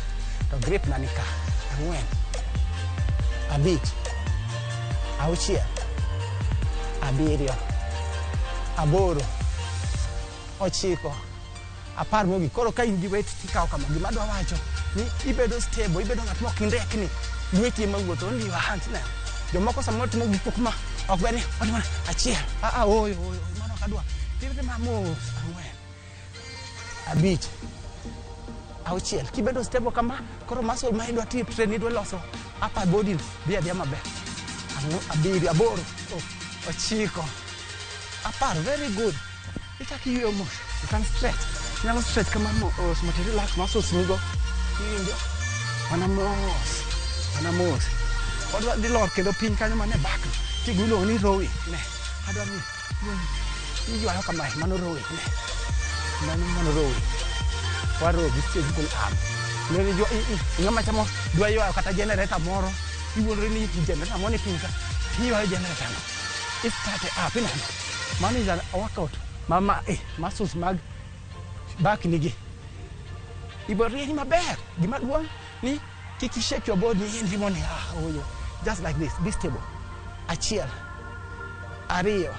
to grip na ni ka. Ang'wen, abich, auchiel, abiriyo, aboro, ochiko, 10 mogik. Koro ka in gi weight tikawo kama. Gima adwa wacho ni ibedo stable, ibedo ng'at mok indekni, lweti ema wuotho, only your hands. Ne jomoko samoro timo gik moko ma ok ber ni otimo achiel. Ah, ah, oyo oyo mano ok adwa. Timo mos. Ang'wen, abich, auchiel. Kibedo stable kama koro muscle ma idwa tiyo train, idwa loso upper body dhi adhiya maber. Abiriyo, aboro, oh, ochiko, 10. Very good. Ichak iyweyo mos. You can stretch, inyalo stretch kama mos mondo i relax muscles nigo. Iwinjo mana mos, mana mos. Wadwa dhi lor kendo piny kanyo mane back nitie gima iluongo ni rowing. Ne adwa ni iywayo kamae. Mano rowing. Ne mano rowing. Warow gi google arm. Ng'ama chamo dwa ywayo kata generator moro, iwuondri ni generator moro ni piny ka, tiywayo generator no. I start up ineno. Mano is a workout ma muscles mag back nigi. Ibo rieny maber. Gima duong' ni kik i shake your body in rimoni oyo. Just like this, be stable. Achiel, ariyo,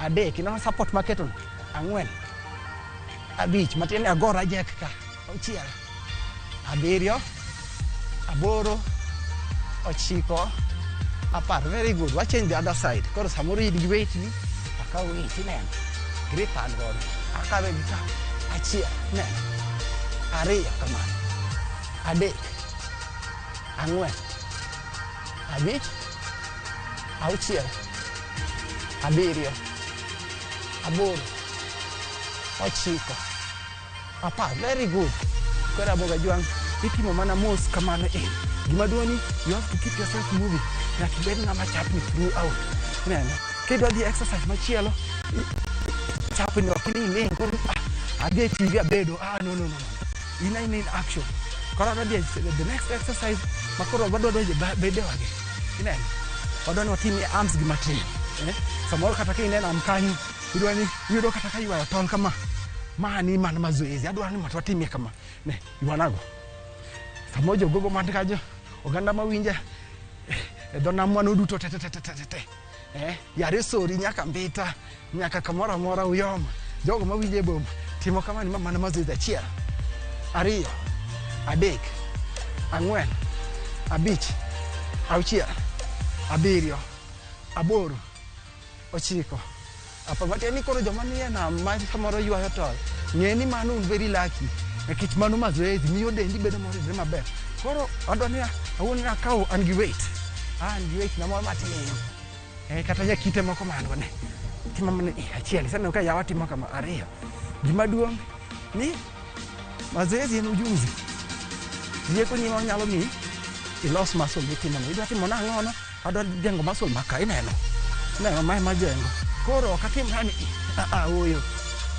adek, ineno support maketo no, ang'wen, abich, matin ni agora jek ka, auchiel, abiriyo, aboro, ochiko, apar. Very good. Wa change the other side. Koro samoro in gi weight ni, akaw weight ineno. Grip an godo. Akawe gi ka. Achiel, ineno. Ariyo kamano. Adek, ang'wen, abich, auchiel, abiriyo, aboro, ochiko, apar. Very good. Koro Ramogi Ajwang', itimo mana mos kamano e. Gima duong' ni you have to keep yourself moving. Nyaka ibed ng'ama chapni throughout. Ineno? Kidwa dhi exercise machielo, chapni ok ni iling' koro adhi e TV abedo. No, no, no, no. In in action. Koro adwa dhi the next exercise ma koro wadwa donjo bedewagi. Ineno? Wadwa ni watim arms gi matin. Samoro kata ka ineno am kanyo, idwa ni iyudo kata ka ywayo tol kama. Ma ni mana mazoezi. Adwa ni mondo watimie kama. Ne, ywanago. Samoro jogogo man kanyo, oganda mawinja e dho nam wano duto te te te te te te. Yare sori nyaka Mbita, nyaka kamoro amora Uyoma. Jogo mawinjo e boma timo kama ni ma mana mazoezi. Achiel, ariyo, adek, ang'wen, abich, auchiel, abiriyo, aboro, ochiko, apar. Matiende ni koro joma nie nam ma samoro ywayo tol, ng'e ni mano un very lucky. Nikech mano mazoezi miyo dendi bedo moridre maber. Koro adwa ni awuon ni akaw an gi weight. An gi weight na moro matin. Kata nyakite moko ma an go ne. Timo mana achiel, iseneno ka yawa timo kama ariyo. Gima duong' ni mazoezi en ujuzi. Rieko ni nyalo miyi ilos muscle mitimo no. Idwa timo nang'o no? Adwa jengo muscle maka ineno. Ineno mae majengo. Koro ok atim nani oyo.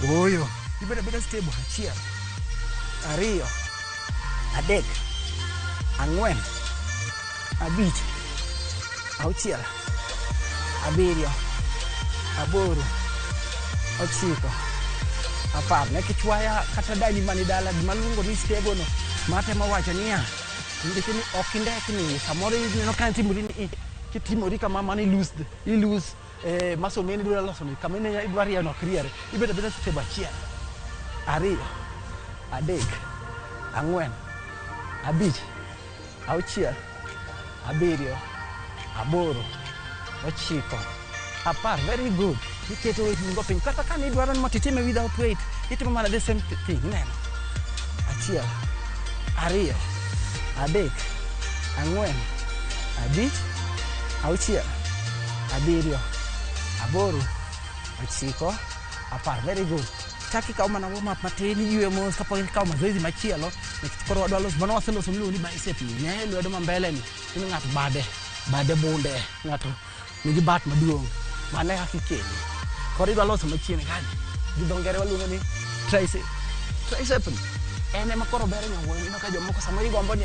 Oyo. Ibedo abeda stable. Achiel, ariyo, adek, ang'wen, abich, auchiel, abiriyo, aboro, ochiko, apar. Nikech waya kata dani mani dala gima luongo ni stable no, matemo wacho niya, nikech ni ok indekni, samoro ineno ka timori ni kitimori kama mano i lose muscle mane idwa loso ni, kama idwa rieyo no ok riere. Ibedo abeda stable. Achiel, ariyo, adek, ang'wen, abich, auchiel, abiriyo, aboro, ochiko, apar. Very good. Iketo weight ni go piny. Kata ka nidwaro ni mondo itime without weight, itimo mana the same thing. Ineno? Achiel, ariyo, adek, ang'wen, abich, auchiel, abiriyo, aboro, ochiko, apar. Very good. Chak ikaw mana warm up matin, iyweyo mos kapok ikawo mazoezi machielo. Nikech koro wadwa loso, mano waseloso miluongo ni bicep ni. Ne lwedo ma mbele ni, ni ng'ato bade, bade bunde, ng'ato nigi bat maduong'. Mano e kaka ikele. Koro idwa loso machien kanyo. Gi dho ngere waluongo ni tricep. Tricep ni en ema koro ber nyawuoyo. Ineno ka jomoko samoro igombo ni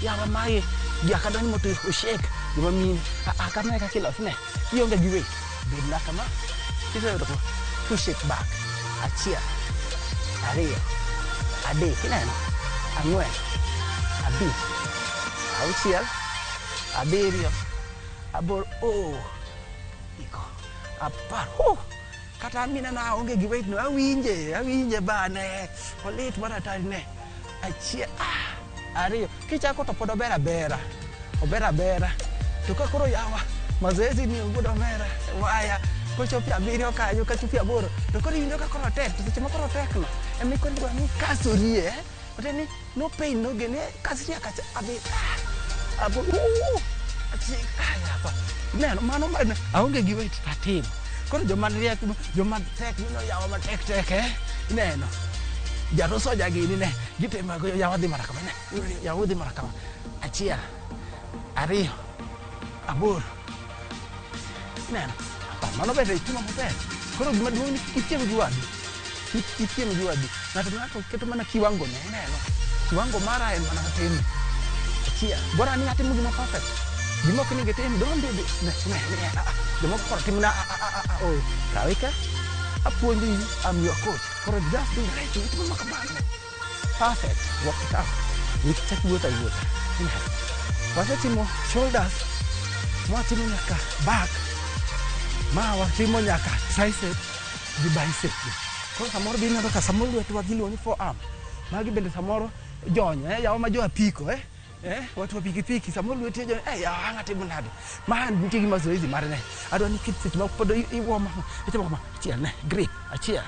yawa mae gi akadwa ni mondo oshake joma mine. Kama e kaka iloso ne. Kionge gi weight, bed na kama. Kisebedo kama, push it back. Achiel, ariyo, adek, ineno? Ang'wen, abich, auchiel, abiriyo, aboro, iko, apar. Kata an minena aonge gi weight no, awinje bane, olit mar atari ne. Achiel, ariyo, kichako to pod ober abera, ober abera. To ka koro yawa, mazoezi ni wuod omera, waya, kochopo abiriyo kanyo, kachopo aboro, to koro iwinjo ka koro otek, to seche ma koro otek no, ema koro idwa ni kasorie, matiende ni no pain no gain, kasri akacha, abi, abo, achiel, yawa. Ineno, mano aonge gi weight to atimo. Koro joma riek, joma tek, neno yawa matek tek, ineno. Jarosoja gini ne, gitemo yawa dhi mana kama, ne, yawa dhi mana kama. Achiel, ariyo, aboro, ineno. Apar, mano ber itimo maber. Koro gima duong' ni kik ipiem gi wadu. Kik ipiem gi wadu. Ng'ato ka ng'ato keto mana kiwango ne, ineno. Kiwango mara en mana matin. Achiel. Bora ni atimo gima perfect. Gima ok onego itim, don't do this. Ne, ne, ne, ah, ah. Jomoko koro timo na, ah, ah, ah, ah, oh. Kawe ka. Apuonji, I'm your coach. Koro just do right. Itimo makamano. Perfect. Walk it out. Chak wuotho awuotha. Inhale. Wasetimo shoulders. Mwatimo nyaka back. Ma watimo nyaka tricep gi bicep. Koro samoro be ineno ka samoro lwetwa giluongo ni forearm. Magi bende samoro jony, yawa ma jo apiko, watu wa pikipiki samoro lweti jony, yawa ang' atimo nade. Ma nitie gi mazoezi mare ne. Adwa ni seche ma pod iwuomo, itimo kama, achiel ne, grip, achiel,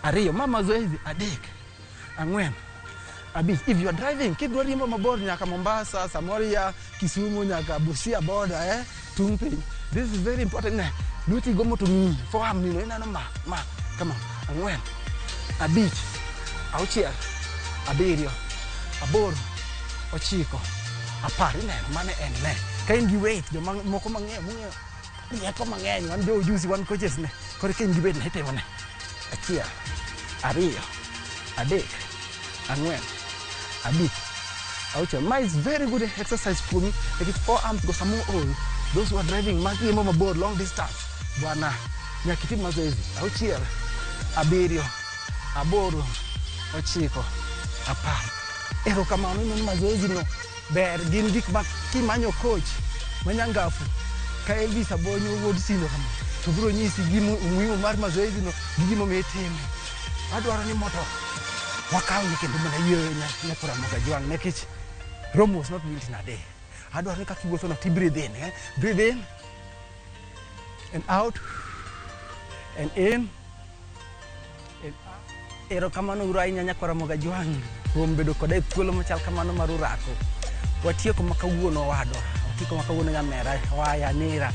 ariyo, ma mazoezi, adek, ang'wen, abich. If you are driving, kidwa riembo mabor nyaka Mombasa, samoro ya Kisumu nyaka Busia border, tung' piny. This is very important ne. Lweti gomo to ng'i, forearm nino ineno ma, ma, kama, ang'wen, abich, auchiel, abiriyo, aboro, ochiko, apar. Ineno, mano en ne. Ka in gi weight, joma moko mang'eyo, mong'eyo rieko mang'eny, wan jo ujuzi, wan coaches ne. Koro ka in gi weight ne itimo ne. Achiel, ariyo, adek, ang'wen, abich, auchiel. Ma is very good exercise kuomi nikech forearms go samo ol. Those who are driving ma riembo mabor, long distance, bwana, nyaka itim mazoezi. Auchiel, abiriyo, aboro, ochiko, apar. Erokamano ineno mazoezi no ber, gin gik ma kimanyo coach manyangafu ka Elvis Abonyo wuod Sindo kama to biro nyisi gima umuhimu mar mazoezi no gi gimomiyo itime. Adwaro ni mondo wakaw ni kendo mana yie nyakora Ramogi Ajwang' nikech Rome was not built in a day. Adwaro ni kaka iwuotho no ti breathe in, Breathe in and out and in and out. Erokamano uru ahinya nyakora Ramogi Ajwang' kuom bedo koda e thuolo machal kamano mar urako. Watieko ma kawuono owadwa, watieko ma kawuono nyamera, waya, nera.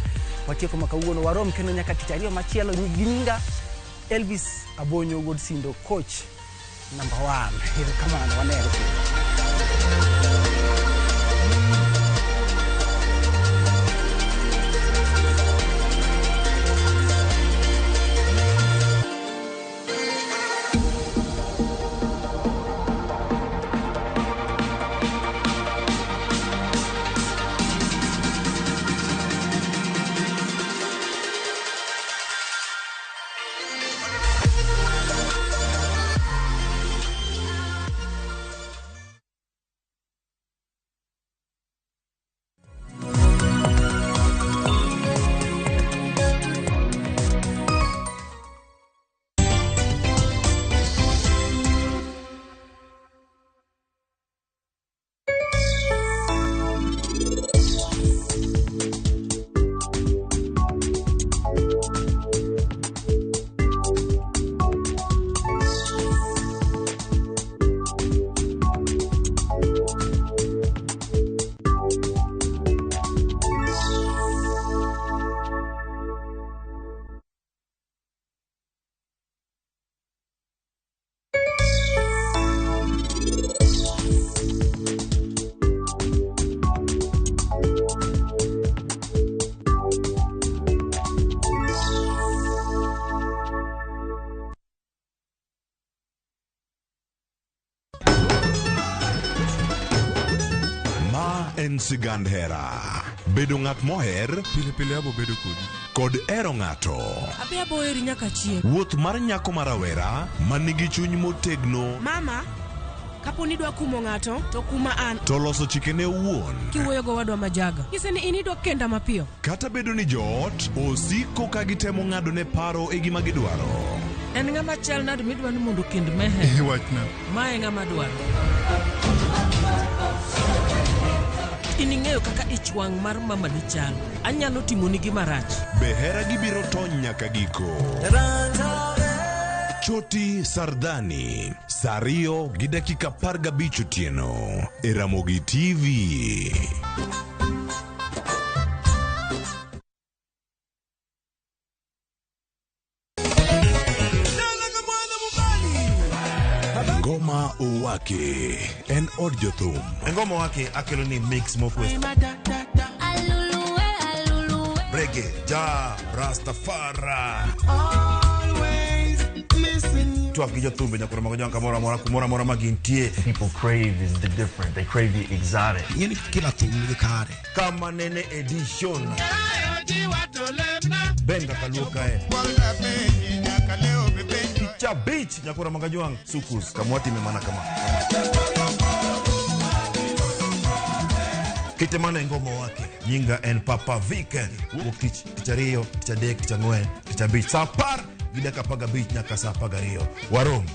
Watieko ma kawuono, warom kendo nyaka tich ariyo machielo gi nyinga Elvis Abonyo wuod Sindo, coach number 1. Erokamano, wanere kendo. En sigand hera. Bedo ng'at moher pile pile abo bedo kodi kod hero ng'ato. Abi abo heri nyaka chieng'. Wuoth mar nyako ma rawera ma nigi chuny motegno. Mama, kapo ni idwa kumo ng'ato to kuma an. To loso chikene owuon. Kiwuoyo go wadwa majaga. Nyise ni in idwa kenda mapiyo. Kata bedo ni joot osiko ka gitemo ng'ado ne paro e gima gidwaro. En ng'ama chal nade midwa ni mondo kend mehe? Wachna. Ma e ng'ama dwaro. In ing'eyo kaka ich wang' mar mama ni chal. Anyalo timoni gima rach. Be hera gi biro tony nyaka giko. Choti Sardani, saa ariyo gi dakika 15 otieno e Ramogi TV. Ngoma Owake en od jothum. Ngoma Owake akelo ni mix mofwes. Reggae, ja, Rastafari. twak gi jothumbe nyakwar mag jwang' kamoro amora kumoro amora ma gintie. People crave is the different. They crave the exotic. Ing'eni kila thum nigi kare. Kama nene edition. Ben kaka luo kae. Tich abich nyakwar mag jwang' sukus kamwatime mana kama. Kete mana e ngoma wake. Nyinga en Papa Vic. Wuok tich, tich ariyo, tich adek, tich ang'wen, tich abich. Saa apar gi dakika apar gabich nyaka saa apar gariyo. Warom.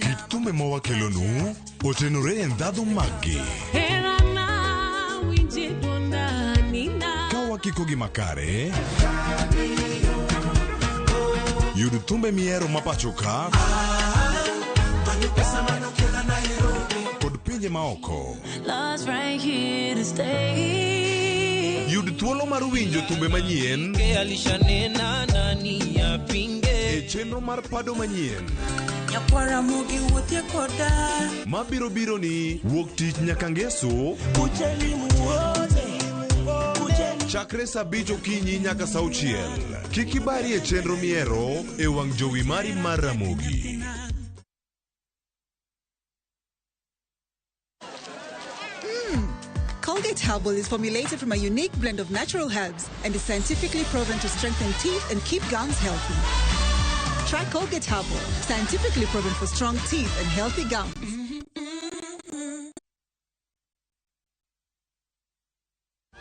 Kit thumbe ma wakelonu otenore e ndhadhu maggi. Ka wakikogi makare, yud thumbe mihero ma pacho ka kod pinje maoko. Love's right here to stay. Yud thuolo mar winjo thumbe manyien Alishanena nani apinge. e chenro mar pado manyien Nyakwara mugi wuothie koda. mabiro biro ni wuok tich nyaka ngeso Kujeni muone. chakre saa abich okinyi nyaka saa auchiel. Kik ibari e chenro mihero e wang' jowi mari mar Ramogi. Colgate Herbal is formulated from a unique blend of natural herbs and is scientifically proven to strengthen teeth and keep gums healthy. Try Colgate Herbal, scientifically proven for strong teeth and healthy gums.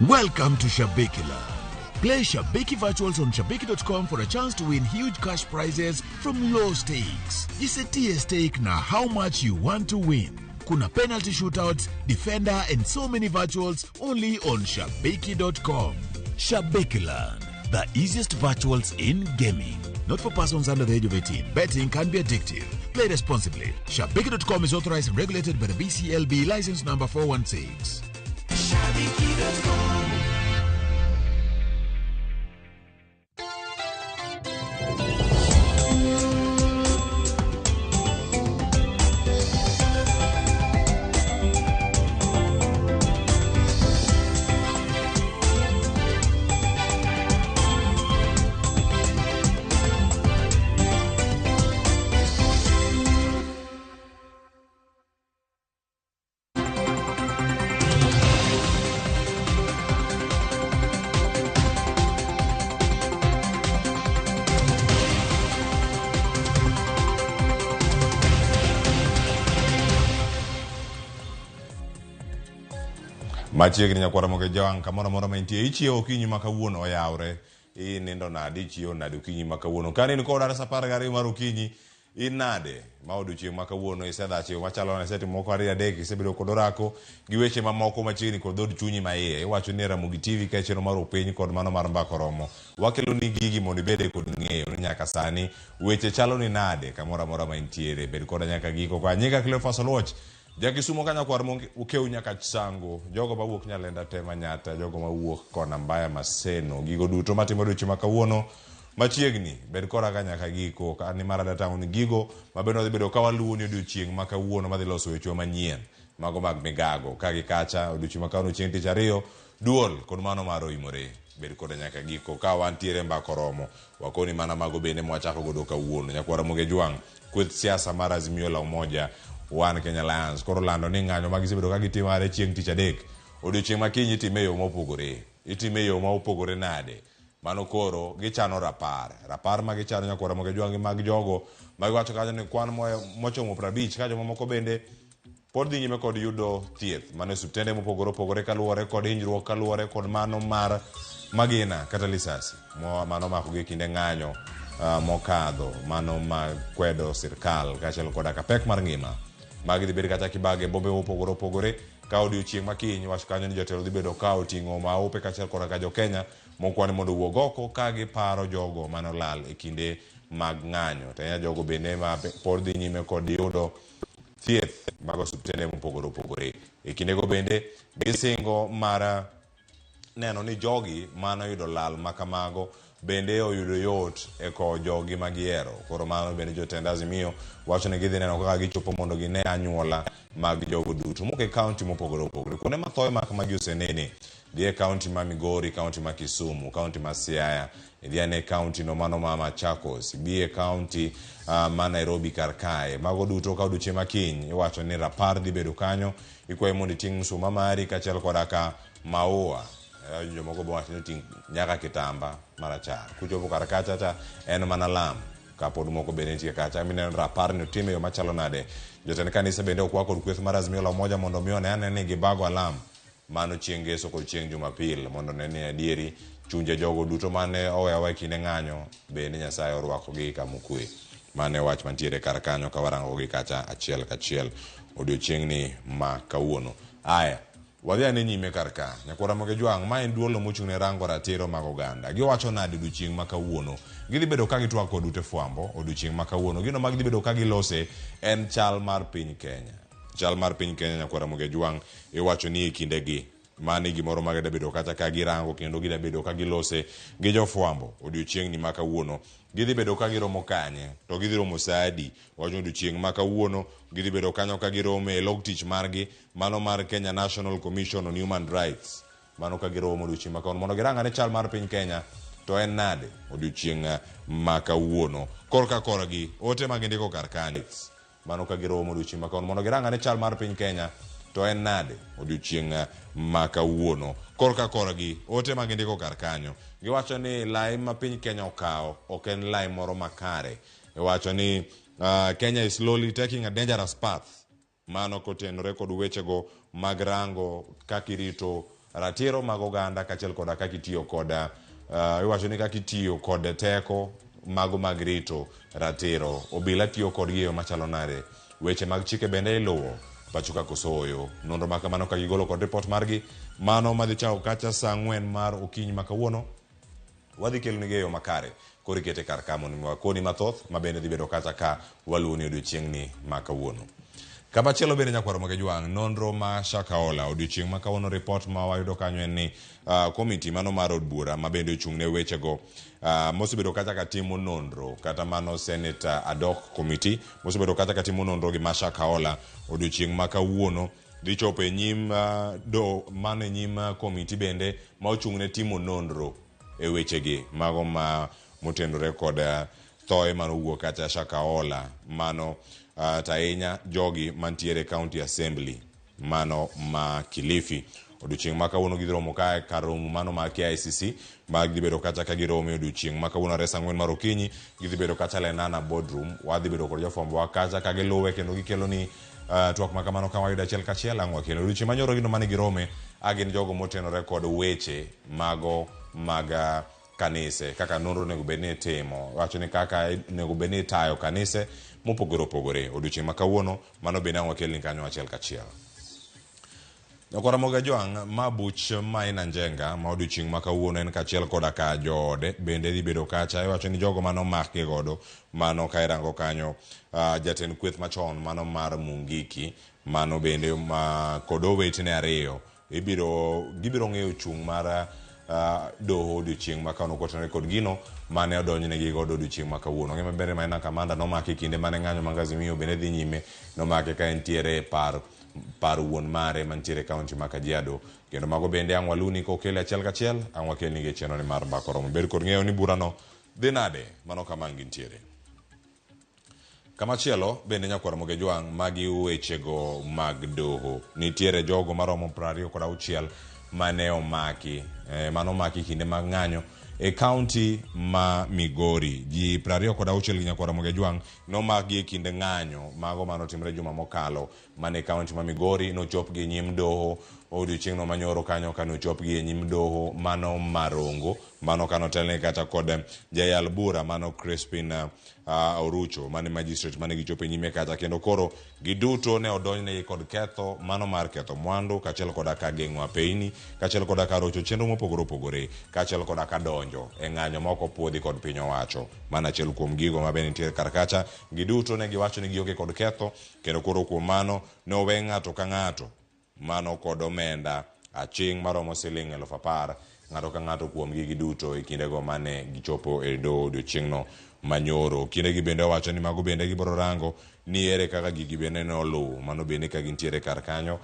Welcome to Shabiki Land. Play Shabiki Virtuals on Shabiki.com for a chance to win huge cash prizes from low stakes. Jisetie stake na how much you want to win. Kuna penalty shootouts, defender, and so many virtuals only on Shabiki.com. Shabiki Land, the easiest virtuals in gaming. Not for persons under the age of 18. Betting can be addictive. Play responsibly. Shabiki.com is authorized and regulated by the BCLB license number 416. Machiegni nyakwara moke jawang' kamoro amora ma intie ichiewo okinyi ma kawuono oyawre inindo nade ichiewo nade okinyi ma kawuono ka in koda sa apar gariyo mar okinyi in nade ma odiochieng' ma kawuono isedha chiewo machalo nade isetimo moko ariyo adek isebedo kod orako gi weche mamoko machiegni kod dhood chunyi ma iye iwacho ni Ramogi TV ka chenro mar opiny kod mano mar mbaka oromo wakelo ni gigi mondo ibede kod ng'eyo ni nyaka sani weche chalo ni nade kamoro amora ma intiere bed koda nyaka giko kwa nyinga Cleophas Oluoch Jakisumo ka nyakwar Okew nyaka Chisango, jogo mawuok Nyalenda te Manyata, jogo mawuok kona Mbaya Maseno, gigo duto matimo odiochieng' ma kawuono machiegni, bed koda ka nyaka giko, ka nimar adatang'o ni gigo mabende wadhi bedo ka waluwo ni odiochieng' ma kawuono madhi loso wechewa manyien, mago mag migago, ka gi kacha odiochieng' ma kawuono chieng' tich ariyo, duol kod mano mar oimore, bed koda nyaka giko, ka wantiere mbaka oromo, wakoni mana mago bende mwachako godo kawuono, nyakwar Ramogi Ojwang', kweth siasa mar Azimio la Umoja One Kenya Alliance koro lando ni ng'anyo ma gisebedo ka gitimo are chieng' tich adek odiochieng' ma kiny itime e yo mopogore itime e yo ma opogore nade mano koro gichano rapar rapar ma gichano nyakwar Ramogi Ojwang' mag jogo ma giwacho kanyo ni kwan mochomo 50 ka jomamoko bende pod dhi nyime kod yudo thieth mano e osiptende mopogore opogore kaluwore kod hinyruok kaluwore kod mano mar magina kata lisasi mano omakogi e kinde ng'anyo mokadho mano ma kwedo sirkal kaachiel koda ka pek mar ngima magi dhi bed kata kibage e bombe mopogore opogore ka odiochieng' ma kiny wach kanyo ni jotelo dhi bedo ka oting'o maupe kaachiel koda ka jokenya mokwani mondo owuog oko ka giparo jogo manolal e kinde mag ng'anyo to ahinya jogo bende ma pod dhi nyime kod yudo thieth mag osiptende mopogore opogore e kindego bende gisingo mar neno ni jogi mano yudo lal ma kamago bende oyudo yot e kowo joggi ma gihero. Koro mano bende jotend Azimio wacho ni gidhi neno kaka gichopo mondo gine anyuola mag jogo duto mok e kaunti mopogore opogore. Kuonde ma thoe mak magi osenene, dhi e kaunti ma Migori, kaunti ma Kisumu, kaunti ma Siaya, idhi ane kaunti no mano ma Machakos, ibi e kaunti ma Nairobi kar kae. Mago duto ka odiochieng' ma kiny iwacho ni rapar dhi bedo kanyo, ikwayi mondo iting' msuma mari kaachiel koda ka maua. Jomoko be wacho ni oting' nyaka kitamba marachar. Kuchopo kar kacha cha en mana lam. Kapod moko bende nitie kacha mineno rapar ni otim e yo machalo nade. Jotend kanisa bende okwa kod kweth mar Azimio la Umoja mondo mi one ane ni gibago alam mano chieng' Ngeso kod chieng' Jumapil mondo one ni adieri chunje jogo duto mane owewa e kinde ng'anyo bende Nyasaye orwakogi kama okwe. Mano e wach mantiere kar kanyo ka warango gi kacha achiel kachiel odiochieng'ni ma kawuono. Aya, wadhi ane nyime kar ka. Nyakwar Ramogi Ojwang', ma en duolno mochung' ne rango ratiro mag oganda. Giwacho nade odiochieng' ma kawuono? Gidhi bedo ka gitwak kod ute fwambo odiochieng' ma kawuono. Gino ma gidhi bedo ka gilose en chal mar piny Kenya. Chal mar piny Kenya, Nyakwar Ramogi Ojwang', iwacho ni e kindegi mano e gimoro ma gida bedo kacha ka girango kendo gida bedo ka gilose gi jofwambo odiochieng'ni ma kawuono. Gidhi bedo ka giromo kanye? To gidhi romo saa adi? Wacho ni odiochieng' ma kawuono gidhi bedo kanyo ka giromo e log tich margi mano mar Kenya National Commission on Human Rights. Mano ka giromo odiochieng' ma kawuono mondo girang ane chal mar piny Kenya to en nade odiochieng' ma kawuono. Korka korgi, ote ma gindiko kar kanyo. Mano ka giromo odiochieng' ma kawuono mondo girang ane chal mar piny Kenya to en nade odiochieng' ma kawuono. Korka korgi, ote ma gindiko kar kanyo, giwacho ni lai ma piny Kenya okawo ok en lai moro makare. Iwacho ni Kenya is slowly taking a dangerous path. Mano kotenore kod wechego mag rango kaka irito ratiro mag oganda kaachiel koda kaka itiyo kod iwacho ni kaka itiyo kod teko mago mag rito ratiro. Obila tiyo kodgi e yo machalo nade? Weche mag chike bende iluwo pacho ka koso ooyo? Nonro ma kamano ka gigolo kod ripot margi mano madhi chako kacha saa ang'wen mar okinyi ma kawuono wadhi kelonigi e yo makare. Koro ikete kar ka mondo mi wakoni mathoth ma bende dhi bedo kacha ka waluwoni odiochieng'ni ma kawuono. Kamachielo bende nyakwar Ramogi Ojwang', nonro ma Shakahola odiochieng' ma kawuono ripot ma wayudo kanyo en ni komiti mano mar od bura ma bende ochung' ne wechego mosebedo kacha ka timo nonro kata mano Senate ad hoc committee mosebedo kacha ka timo nonro gi ma Shakahola odiochieng' ma kawuono dhi chopo e nyim do mano e nyim komiti bende ma ochung' ne timo nonro e wechegi mago ma motenore kod thoe mane owuok kacha Shakahola mano to ahinya jogi mantiere County Assembly mano ma Kilifi. Odiochieng' ma kawuono gidhi romo kae kar romo mano ma KICC ma gidhi bedo kacha ka giromo e odiochieng' ma kawuono are saa ang'wen mar okinyi gidhi bedo kacha Lenana Boardroom. Wadhi bedo kod jofwambo wa kacha ka giluwe kendo gikelo ni twak ma kamano ka wayudo achiel kachiel ang' wakelo. Odiochieng' manyoro gino mane girome a gin jogo motenore kod weche mago mag kanise kaka nonro onego bed ni itimo. Wacho ni kaka onego bed ni itayo kanise mopogore opogore. Odiochieng' ma kawuono mano bende ang' wakelni kanyo achiel kachiel. Nyakwar Ramogi Ojwang' ma buch Maina Njenga ma odiochieng' ma kawuono en kaachiel koda ka joode bende dhi bedo kacha. Iwacho ni jogo mane omakgi godo mano ka irango kanyo jatend kweth machon mano mar Mungiki mano bende ma kod owetene ariyo ibiro gibiro ng'eyo chung' mar doho odiochieng' ma kawuono kotenore kod gino mane odonjnegi godo odiochieng' ma kawuono. Ng'e maber ni Maina Kamanda nomaki kinde mane ng'anyo mag Azimio bende dhi nyime nomake ka entiere e par wuon mare mantiere e kaunti ma Kajiado. Kendo mago bende ang' waluni kokele achiel kachiel ang' wakelnigi e chenro ni mar Mbaka Oromo. Bed kod ng'eyo ni burano dhi nade mano kama ang' gintiere. Kamachielo bende nyakwar Ramogi Ojwang' magi wechego mag doho. Nitiere jogo maromo 26 mane omaki mane omaki kinde mag ng'anyo e kaunti ma Migori. Ji 26 gi nyakwar Ramogi Ojwang' nomakgi e kinde ng'anyo mago mane otimre juma mokalo mane kaunti ma Migori nochopgi e nyim doho odiochieng'no manyoro kanyo kane ochopgi e nyim doho mano Marongo mano kane otelnegi kata kod jayal bura mano Crispin Orucho mane magistrate mane gichopo e nyime kacha kendo koro giduto ne odonjnegi kod ketho mano mar ketho mwandu kaachiel koda ka geng'o apeyni kaachiel koda ka rocho chenro mopogore opogore kaachiel koda ka donjo e ng'anyo ma ok opuodhi kod piny owacho. Mano achiel kuom gigo ma bende nitiere kar kacha. Giduto ne giwacho ni gionge kod ketho kendo koro kuom mano ne owe ng'ato ka ng'ato mano kod omenda aching' maromo siling 10,000 ng'ato ka ng'ato kuomgi giduto e kindego mane gichopo e doho odiochieng'no manyoro. Kindegi bende owacho ni mago bende gibiro rango ni ere kaka gigi bende ne oluw mano bende ka gintiere kar kanyo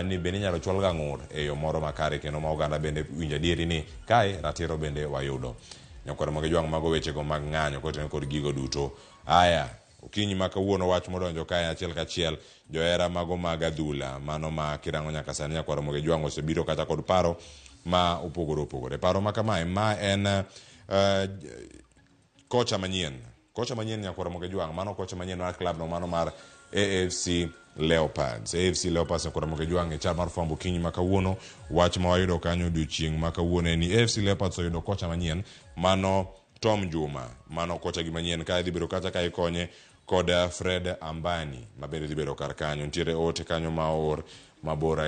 ni bende inyalo chwal ga ng'ur e yo moro makare kendo ma oganda bende winjo adieri ni kae ratiro bende wayudo. Nyakwar Ramogi Jwang' mago wechego mag ng'anyo kotenore kod gigo duto. Aya, okinyi ma kawuono wach modonjo kae achiel kachiel johera mago mag adhula mano ma kirango nyaka sani Nyakwar Ramogi Jwang' osebiro kata kod paro ma opogore opogore. Paro ma kamae ma en kocha manyien. Kocha manyien Nyakwar Ramogi Jwang' mano kocha manyien mar club no mano mar AFC Leopards. AFC Leopards Nyakwar Ramogi Jwang' e chal mar fwambo okinyi ma kawuono wach ma wayudo kanyo odiochieng' ma kawuono en ni AFC Leopards oyudo kocha manyien mano Tom Juma mano kocha gi manyien kae dhi bedo kacha ka ikonye kod Fred Ambani ma bende dhi bedo kar kanyo. Nitiere ote kanyo ma oor mabor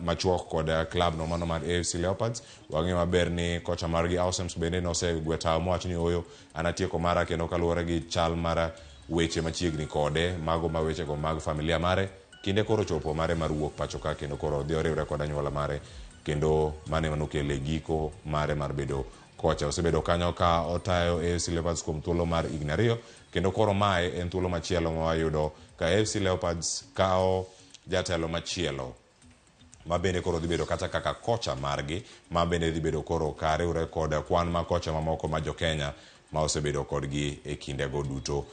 machuok kod club no mano mar AFC Leopards. Wang'eyo maber ni kocha margi Ausems bende nosegwe tawo mowacho ni oyo an atieko mara kendo kaluwore gi chal mar weche machiegni kode mago ma wechego mag familia mare kinde koro chopo mare mar wuok pacho ka kendo koro odhi oriwre kod anyuola mare kendo mane manokele giko mare mar bedo kocha. Osebedo kanyo ka otayo AFC Leopards kuom thuolo mar higni 2 kendo koro mae en thuolo machielo ma wayudo ka AFC Leopards kawo jatelo machielo ma bende koro dhi bedo kata kaka kocha margi ma bende dhi bedo koro ka riwre kod kwan ma kocha mamoko ma jo Kenya ma osebedo kodgi e kindego duto.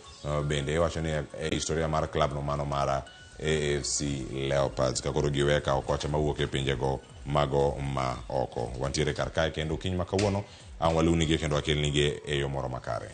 Bende iwacho ni e historia mar club no mano mar AFC Leopards ka koro giwe kawo kocha mawuok e pinjego mago ma oko. Wantiere kar kae kendo okinyi ma kawuono ang' waluwnigi kendo wakelnigi e yo moro makare.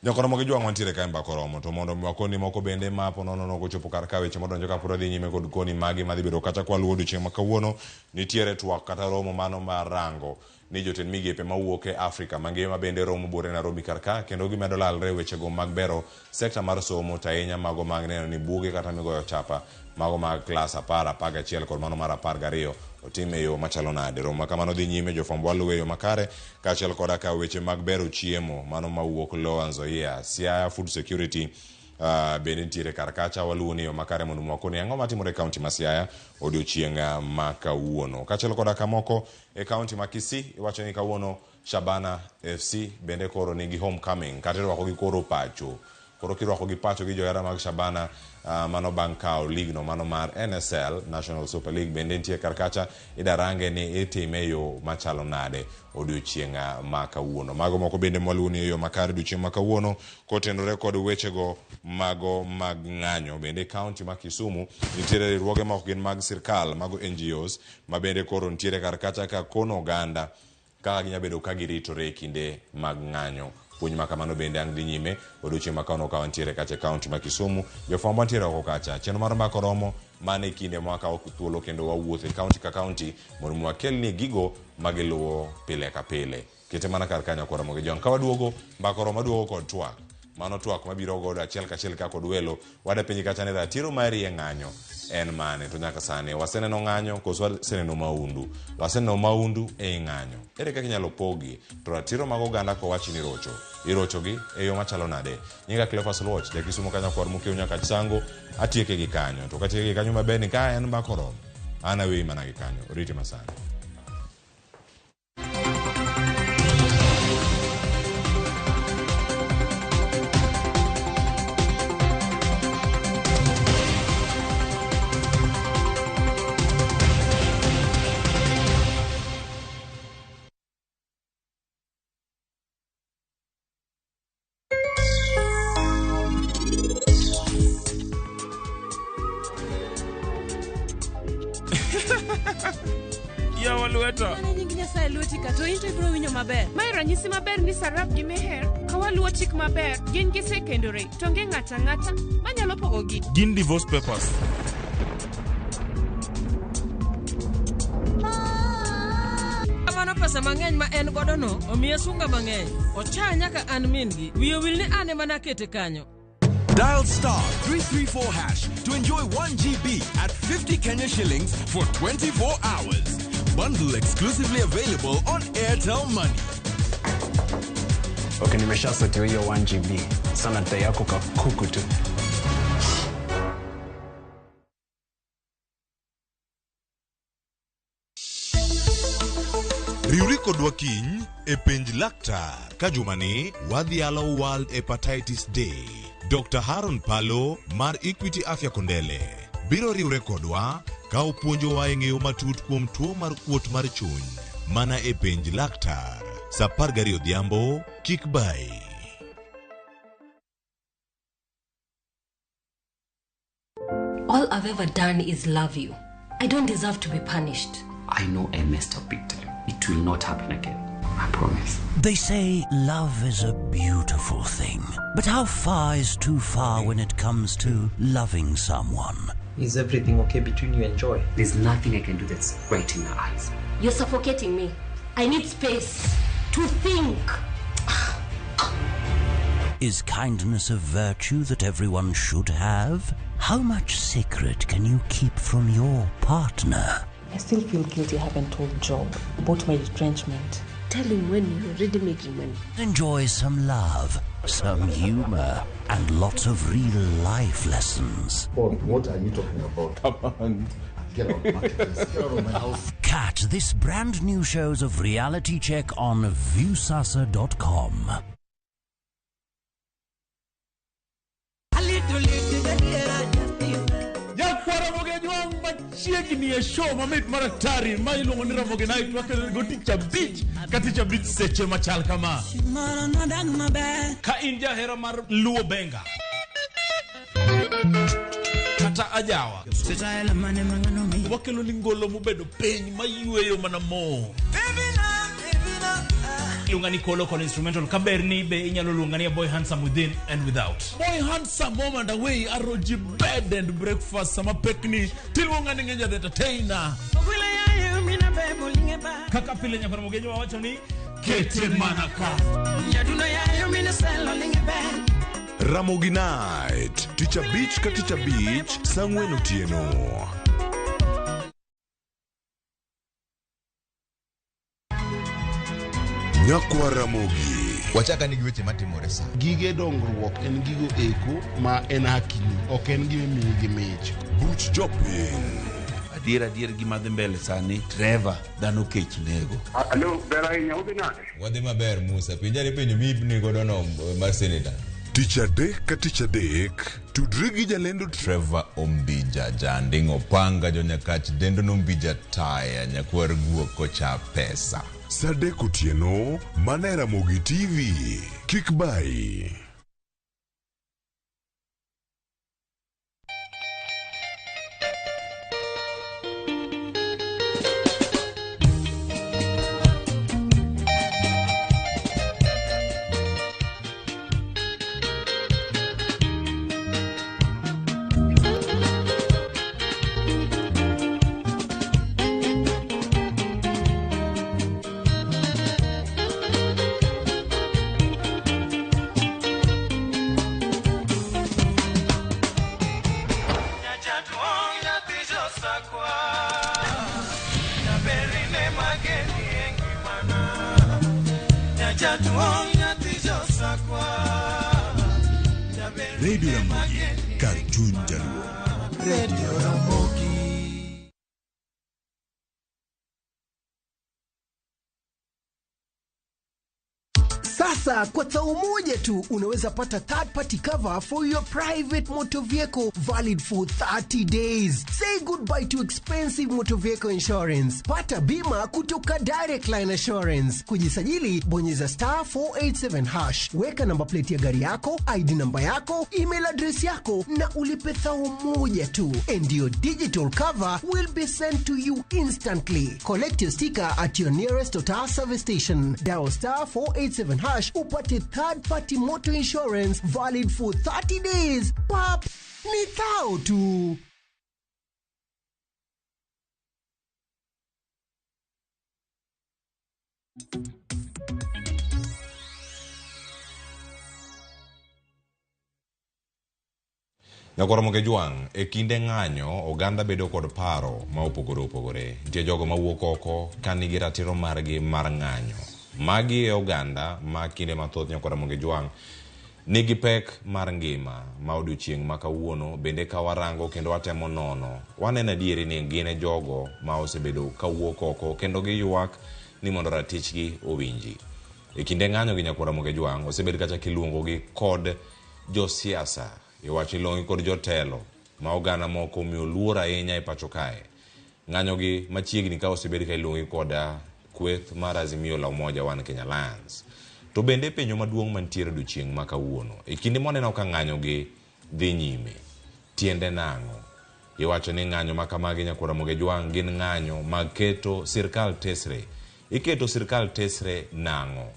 Nyakwar Ramogi Jwang' wantiere kae mbaka oromo to mondo mi wakoni moko bende ma po nono nokochopo kar ka weche modonjo ka pod wadhi nyime kod koni magi madhi bedo kata kwaluwo odiochieng' ma kawuono nitiere twak kata romo mano mar rango ni jotend migepe mawuok e Afrika mangima bende romo buore Nairobi kar ka kendo gimedo lalre wechego mag bero sekta mar somo to ahinya mago mag neno ni buge kata migoyo chapa mago mag klas 10, 11 kod mano mar 12 otim e yo machalo nade. Romo ma kamano dhi nyime jofwambo waluwe e yo makare kaachiel koda ka weche mag bero chiemo mano mawuok Lower Nzoia, Siaya Food Security bende nitiere kar kacha waluwo ni yo makare mondo mwakoni ang'o matimore e kaunti ma Siaya odiochieng' ma kawuono. Kaachiel koda kamoko e kaunti ma Kisii iwacho ni kawuono Shabana FC bende koro nigi homecoming kata irwakogi koro pacho. Koro kirwakogi pacho gi johera mag Shabana mano bang' kawo league no mano mar NSL National Super League bende nitie kar kacha idarange ni itime e yo machalo nade odiochieng' ma kawuono. Mago moko bende mwaluwo ni e yo makare odiochieng' ma kawuono kotenore kod wechego mago mag ng'anyo. Bende kaunti ma Kisumu nitiere riwruoge ma ok gin mag sirkal mago NGOs ma bende koro nitiere kar kacha ka kono oganda kaka ginyalo bedo ka giritore e kinde mag ng'anyo. Puonj ma kamano bende ang' dhi nyime odiochieng' ma kawuono ka wantiere kacha e kaunti ma Kisumu. Jofwambo wantiere oko kacha. Chenro mar mbaka oromo mana e kinde ma wakawo thuolo kendo wawuotho e kaunti ka kaunti mondo mi wakelni gigo ma giluwo pile ka pile. Kete mana kar kanyo Nyakwar Ramogi Jwang'. Ka waduogo mbaka oromo waduogo kod twak. Mano twak mabiro godo achiel kachiel ka kod welo. Wada penji kacha ni ratiro mari e ng'anyo en mane? To nyaka sani waseneno ng'anyo koso waseneno maundu? Waseneno maundu e ng'anyo. Ere kaka inyalo pogi? To ratiro mag oganda kowach ni irocho. Irochogi e yo machalo nade? Nyinga Cleophas Luoch, ja Kisumu ka nyakwar Mokeu nyaka Chisango, atieke gi kanyo. To katieke gi kanyo maber ni ka en mbaka oromo. An aweyi mana gi kanyo. Oriti masani. Yawa lweta. Mana nying Nyasaye lweti ka to in to ibiro winjo maber. Mae ranyisi maber ni Sarab gi Meher ka waluwo chik maber gin gisekendore to onge ng'ato ang'ata manyalo pogogi. Gin divorce papers. Kamano pesa mang'eny ma en godo no omiye sunga mang'eny. Ocha nyaka an min-gi. Wiye owil ni an ema nakete kanyo. Dial star 334 hash to enjoy 1 GB at 50 Kenya shillings for 24 hours. Bundle exclusively available on Airtel Money. Okay, nimeshasetiwa hiyo 1 GB. Sana dai yako kakuku tu. kodwa kiny e Penj Laktar ka jumani wadhialo World Hepatitis Day. Dr. Haron Palo mar Equity Afya Kondele biro riwre kodwa ka opuonjowa e ng'eyo matut kuom tuo mar kuot mar chuny mana e Penj Laktar saa 12 odhiambo kik bayi. All I've ever done is love you. I don't deserve to be punished. I know I messed up big time. It will not happen again. I promise. They say love is a beautiful thing. But how far is too far when it comes to loving someone? Is everything okay between you and Joy? There's nothing I can do that's right in her eyes. You're suffocating me. I need space to think. Is kindness a virtue that everyone should have? How much secret can you keep from your partner? I still feel guilty I haven't told Job about my retrenchment. Tell him when you're already making money. Enjoy some love, some humor, and lots of real life lessons. Paul, what are you talking about? Come on. Get out, Marcus. Get out of my house. Catch this brand new shows of Reality Check on Viusasa.com. Nyakwara Ramogi machiegni e show mamit mar atari ma iluongo ni Ramogi Night wakelo go tich abich ka tich abich seche machal kama. Ka in jahera mar Luo Benga kata ajawa wakelo ni ngolo mobedo piny mayweyo mana mo. Iluonga ni Kolo kod instrumental kaberni be inyalo luonga ni a boy handsome within and without. Boy handsome home and away aroji bed and breakfast sama pekni tiluonga ni Ngeja the entertainer. Kaka pile nyakwar Ramogi wawacho ni kete mana ka. Ramogi Night tich abich ka tich abich saa ang'wen otieno. Nyakwar Ramogi. Wachaka ni gi weche matimore sa. Gige dongruok en gigo eko ma en hakini, ok en gima imiyi gi mich. Buch jopiny. Adier adier gima dhi mbele sani, Trevor, dhano kech nego. Alo, ber ahinya, udhi nade? Wadhi maber Musa, penjari penjo mibni godo no mar senator. Tich adek ka tich adek, tudri gi jalendo Trevor Ombija, janding' opanga jonyakach dendo nombija taya nyakwar guok kocha pesa. Saa adek otieno, mana e Ramogi TV. Kik bayi. Radio Ramogi, kar chuny Jaluo. Radio Ramogi. Sasa kwa tao moja tu unaweza pata third party cover for your private motor vehicle valid for 30 days. Say goodbye to expensive motor vehicle insurance. Pata bima kutoka Direct Line Assurance. Kujisajili, bonyeza star 487 hash. Weka namba plate ya gari yako, ID namba yako, email address yako na ulipe thao moja tu. And your digital cover will be sent to you instantly. Collect your sticker at your nearest Total service station. Dial star 487 hash upate third party motor insurance valid for 30 days. Pap, ni thao tu. Nyakwar Ramogi Jwang', e kinde ng'anyo, oganda bedo kod paro ma opogore opogore. Nitie jogo mawuok oko ka nigi ratiro margi mar ng'anyo. Magi e oganda ma kinde mathoth Nyakwar Ramogi Jwang' nigi pek mar ngima ma odiochieng' ma kawuono bende ka warango kendo watemo nono. Waneno adieri ni gin e jogo ma osebedo kawuok oko kendo giywak ni mondo ratichgi owinji. E kinde ng'anyo gi nyakwar Ramogi Ojwang' osebed kacha kiluongogi kod josiasa, iwacho iluongogi kod jotelo ma oganda moko omiyo luor ahinya e pacho kae. Ng'anyo gi machiegni ka osebed ka iluongogi kod kweth mar Azimio la Umoja One Kenya Alliance. To bende penjo maduong' mantiere odiochieng' ma kawuono, e kinde mwaneno ka ng'anyo gi dhi nyime, tiende nang'o? Iwacho ni ng'anyo ma kamagi nyakwar Ramogi Ojwang' gin ng'anyo mag keto sirkal tesre. Iketo sirkal tesre nang'o?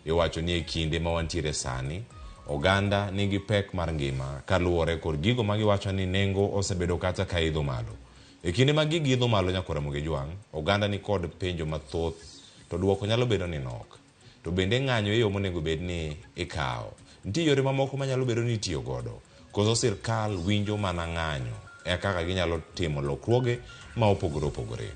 Iwacho ni e kinde ma wantiere sani, oganda nigi pek mar ngima kaluwore kod gigo ma giwacho ni nengo osebedo kata ka idho malo. E kinde ma gigi idho malo nyakwar Ramogi Ojwang', oganda ni kod penjo mathoth to duoko nyalo bedo ni nok. To bende ng'anyo e yo monego bed ni ikawo. Nitie yore mamoko manyalo bedo ni itiyo godo. Koso sirkal winjo mana ng'anyo e kaka ginyalo timo lokruoge ma opogore opogore.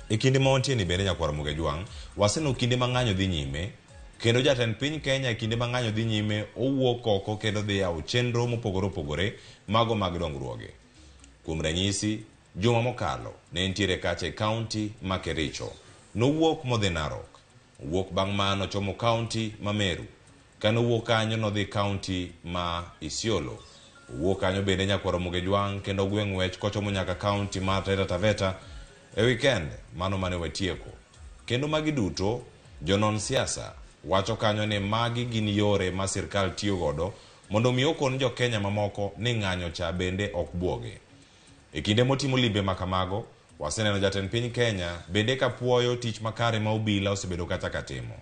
E kinde ma wantie ni bende nyakwar Ramogi Ojwang', waseneno kinde ma ng'anyo dhi nyime, kendo jatend piny Kenya e kinde ma ng'anyo dhi nyime owuok oko kendo dhi yawo chenro mopogore opogore mago mag dongruoge. Kuom ranyisi, juma mokalo ne nitiere kacha e kaunti ma Kericho. Nowuok modhi Narok. Owuok bang' mano chomo kaunti ma Meru. Kane owuok kanyo nodhi kaunti ma Isiolo. Owuok kanyo bende nyakwar Ramogi Ojwang' kendo ogwe ng'wech kochomo nyaka kaunti mar Taita Taveta e weekend mano mane watieko. Kendo magi duto jonon siasa wacho kanyo ni magi gin yore ma sirkal tiyo godo mondo mi okon jo Kenya mamoko ni ng'anyo cha bende ok buoge. E kinde motimo limbe ma kamago, waseneno jatend piny Kenya bende ka puoyo tich makare ma obila osebedo kata ka timo.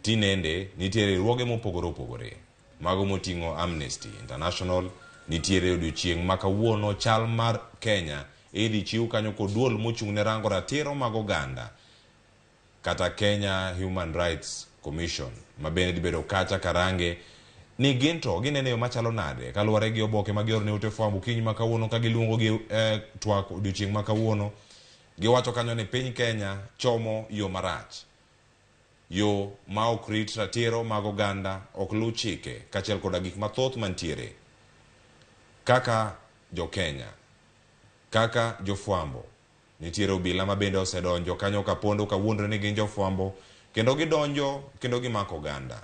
Tinende nitiere riwruoge mopogore opogore, mago moting'o Amnesty International, nitiere odiochieng' ma kawuono chal mar Kenya idhi chiw kanyo kod duol mochung' ne rango ratiro mag oganda kata Kenya Human Rights Commission ma bende dhi bedo kacha karange ni gin to ginene yo machalo nade kaluwore gi oboke ma gioro ne ute fwambo okinyi ma kawuono ka giluongo gi twak odiochieng' ma kawuono. Giwacho kanyo ni piny Kenya chomo yo marach, yo ma ok rit ratiro mag oganda, ok luw chike kaachiel koda gik mathoth mantiere. Kaka jo Kenya, kaka jofwambo, nitiere obila ma bende osedonjo kanyo kapondo kawuondre ni gin jofwambo kendo gidonjo kendo gimako oganda.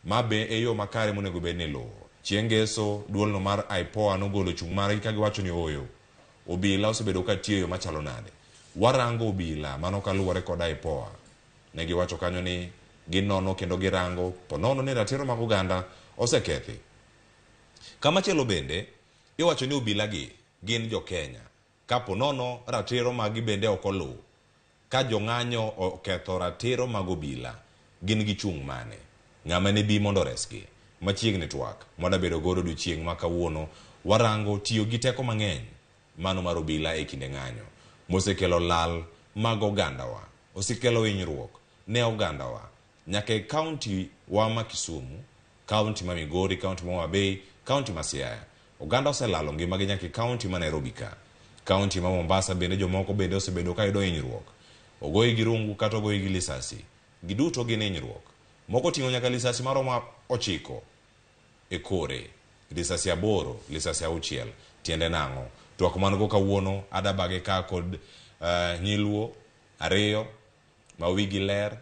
Ma be e yo makare monego bed ni iluwo. Chieng' ngeso duolno mar IPOA nogolo chung' margi ka giwacho ni ooyo, obila osebedo ka tiyo e yo machalo nade. Warango obila mano kaluwore kod IPOA. Ne giwacho kanyo ni ginono kendo girango ponono ni ratiro mag oganda osekethi. Kamachielo bende, iwacho ni obila gi gin jo Kenya. Kapo nono ratiro maggi bende ok oluw, ka jong'anyo oketho ratiro mag obila, gin gi chung' mane? Ng'ama ne bi mondo oresgi? Machiegni twak mwadabedo godo odiochieng' ma kawuono, warango tiyo gi teko mang'eny mano mar obila e kinde ng'anyo, mosekelo lal mag ogandawa, osekelo hinyruok ne ogandawa, nyaka e kaunti wa ma Kisumu, kaunti ma Migori, kaunti ma Homa Bay, kaunti ma Siaya. Oganda oselalo ngimagi nyaka e kaunti ma Nairobi ka. Kaunti ma Mombasa bende jomoko bende osebedo ka yudo hinyruok. Ogoyi gi rungu kata ogoyi gi lisasi. Giduto gin hinyruok. Moko oting'o nyaka lisasi maromo 9 e kore, lisasi 8, lisasi 6. Tiende nang'o? Twak man go kawuono adabage ka kod nyiluo 2 ma wigi ler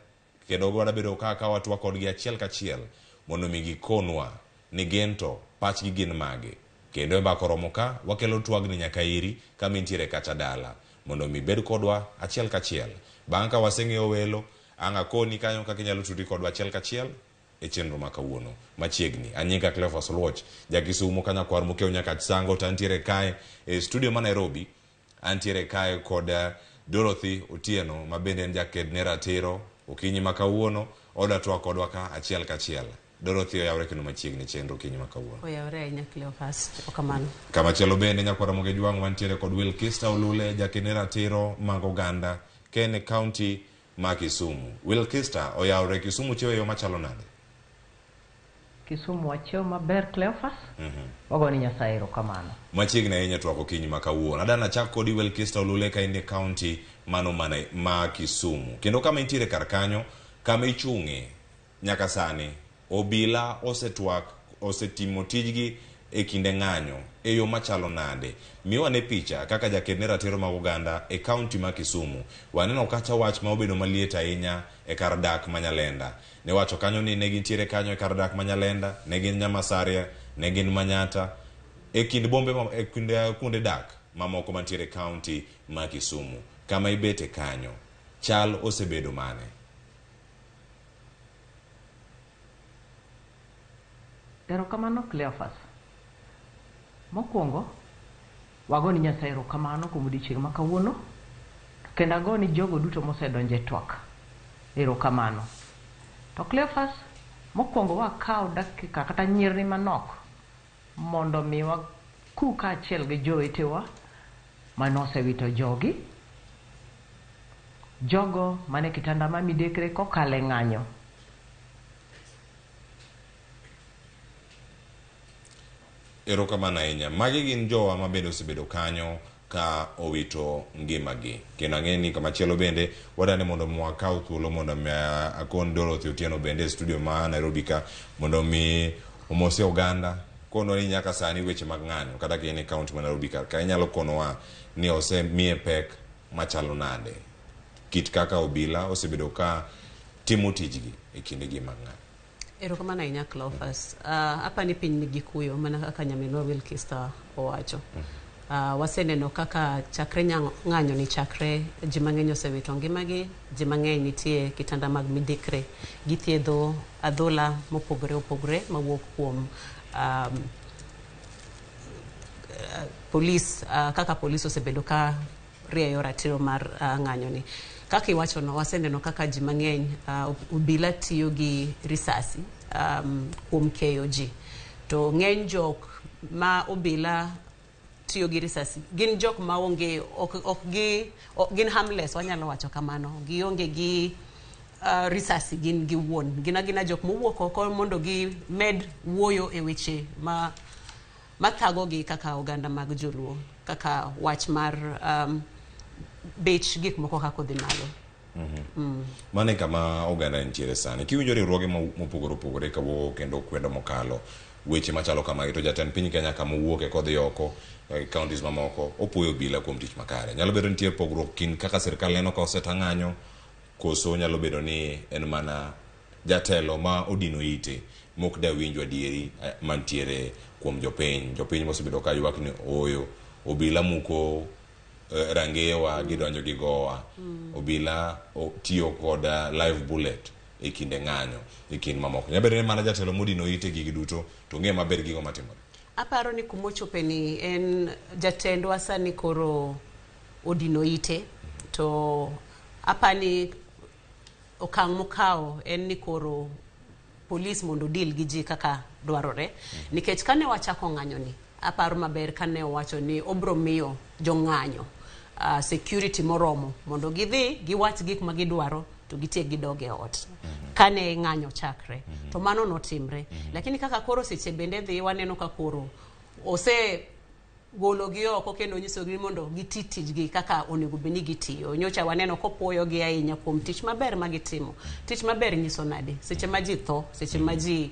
kendo wadabedo ka ka watwak kodgi achiel kachiel mondo mi gikonwa ni gin to pachgi gin mage. Kendo e mbaka oromo ka wakelo twagni nyaka iri kama intiere kacha dala mondo mi bed kodwa achiel kachiel. Bang' ka waseng'eyo welo, ang' akoni kanyo kaka inyalo tudri kodwa achiel kachiel e chenro ma kawuono machiegni. An nyinga Cleophas Oluoch, ja Kisumu ka nyakwar Mokeo nyaka Sango, to antiere kae e studio ma Nairobi. Antiere kae kod Dorothy Otieno ma bende en jaked ne ratiro. Okinyi ma kawuono oda twak kodwa ka achiel kachiel. Dorothy oyawre kendo machiegni chenro okinyi ma kawuono. Oyawre ahinya Cleophas, okamano. Kamachielo bende nyakwar Ramogi Ojwang' wantiere kod Wilkista Olule jaked ne ratiro mag oganda ken e kaunti ma Kisumu. Wilkista oyawre Kisumu chiewo e yo machalo nade? Kisumu wachiewo maber Cleophas. Wago ni Nyasaye erokamano. Machiegni ahinya twak okinyi ma kawuono. Adana chak kodi Wilkista Olule ka in e kaunti mano mana ma Kisumu. Kendo kama intiere kar kanyo, kama ichung'e nyaka sani, obila osetwak, osetimo tijgi e kinde ng'anyo e yo machalo nade? Miwa ne picha kaka jaked ne ratiro mag oganda e kaunti ma Kisumu. Waneno kacha wach ma obedo maliet ahinya e kar dak ma Nyalenda. Ne wacho kanyo ni ne gintiere kanyo e kar dak ma Nyalenda, ne gin Nyamasaria, ne gin Manyata, e kind bombe ma, e kind kuonde dak mamoko mantiere e kaunti ma Kisumu. Kama ibete kanyo, chal osebedo mane? Erokamano Cleophas. Mokwongo, wago ni Nyasaye erokamano kuom odiochieng' ma kawuono, kendo ago ni jogo duto mosedonjo e twak erokamano. To Cleophas, mokwongo wakaw dakika kata nyirni manok mondo mi waku kaachiel gi jowetewa manosewito jogi, jogo mane kitanda ma midekre kokalo e ng'anyo. Erokamano ahinya. Magi gin jowa ma bende osebedo kanyo ka owito ngimagi. Kendo ang'e ni kamachielo bende wadani mondo mi wakaw thuolo mondo mi akon Dorothy Otieno bende e studio ma Nairobi ka mondo mi omose oganda kono ni nyaka sani weche mag ng'anyo kata ka in e kaunti ma Nairobi kar ka inyalo konowa ni osemiye pek machalo nade kit kaka obila osebedo ka timo tijgi e kindegi mag ng'anyo. Erokamano ahinya Cleophas. Apani piny nigi kuyo mana kaka nyaminwa Wilkister owacho. Waseneno kaka chakre ng'anyo ni chakre ji mang'eny osewito ngimagi, ji mang'eny nitie kitanda mag midekre. Githiedho adhola mopogore opogore mawuok kuom polis, kaka polis osebedo ka rieyo ratiro mar ng'anyo ni. Kaka iwachono, waseneno kaka ji mang'eny obila tiyo gi risasi kuom keyo ji. To ng'eny jok ma obila tiyo gi risasi gin jok ma onge ok gi gin harmless, wanyalo wacho kamano. Gionge gi risasi gin giwuon. Gin agina jok mowuok oko mondo gimed wuoyo e weche ma mathagogi kaka oganda mag joluo, kaka wach mar bech gik moko kaka odhi malo. Mano e kama oganda nitiere sani. Kiwinjo riwruoge mopogore opogore kawuok kendo kwedo mokalo weche machalo kamagi to jatend piny Kenya kama owuoke kodhi oko e counties mamoko opuoyo obila kuom tich makare. Nyalo bedo nitie pogruok kind kaka sirkal neno ka oseta ng'anyo koso nyalo bedo ni en mana jatelo ma odino ite mok da winjo adieri mantiere kuom jopiny. Jopiny mosebedo ka ywak ni ooyo obila muko rangewa gidonjo gigowa. Obila tiyo kod live bullet e kinde ng'anyo e kind mamoko. Nyalo bedo ni mana jatelo modino ite gigi duto to ng'e maber gigo matimore. Aparo ni kumochope ni en jatendwa sani koro odino ite to apani okang' mokawo en ni koro polis mondo deal gi ji kaka dwarore. Nikech kane wachako ng'anyo ni, aparo maber kane owacho ni obro miyo jong'anyo security moromo mondo gidhi giwach gik ma gidwaro to gitiek gidog e ot. Kane ng'anyo chakre. To mano notimre. Lakini kaka koro seche bende dhi waneno ka koro ose gologi oko kendo nyisogi mondo giti tijgi kaka onego bed ni gitiyo. Nyocha waneno kopuoyogi ahinya kuom tich maber ma gitimo. Tich maber nyiso nade? Seche ma ji tho, seche ma ji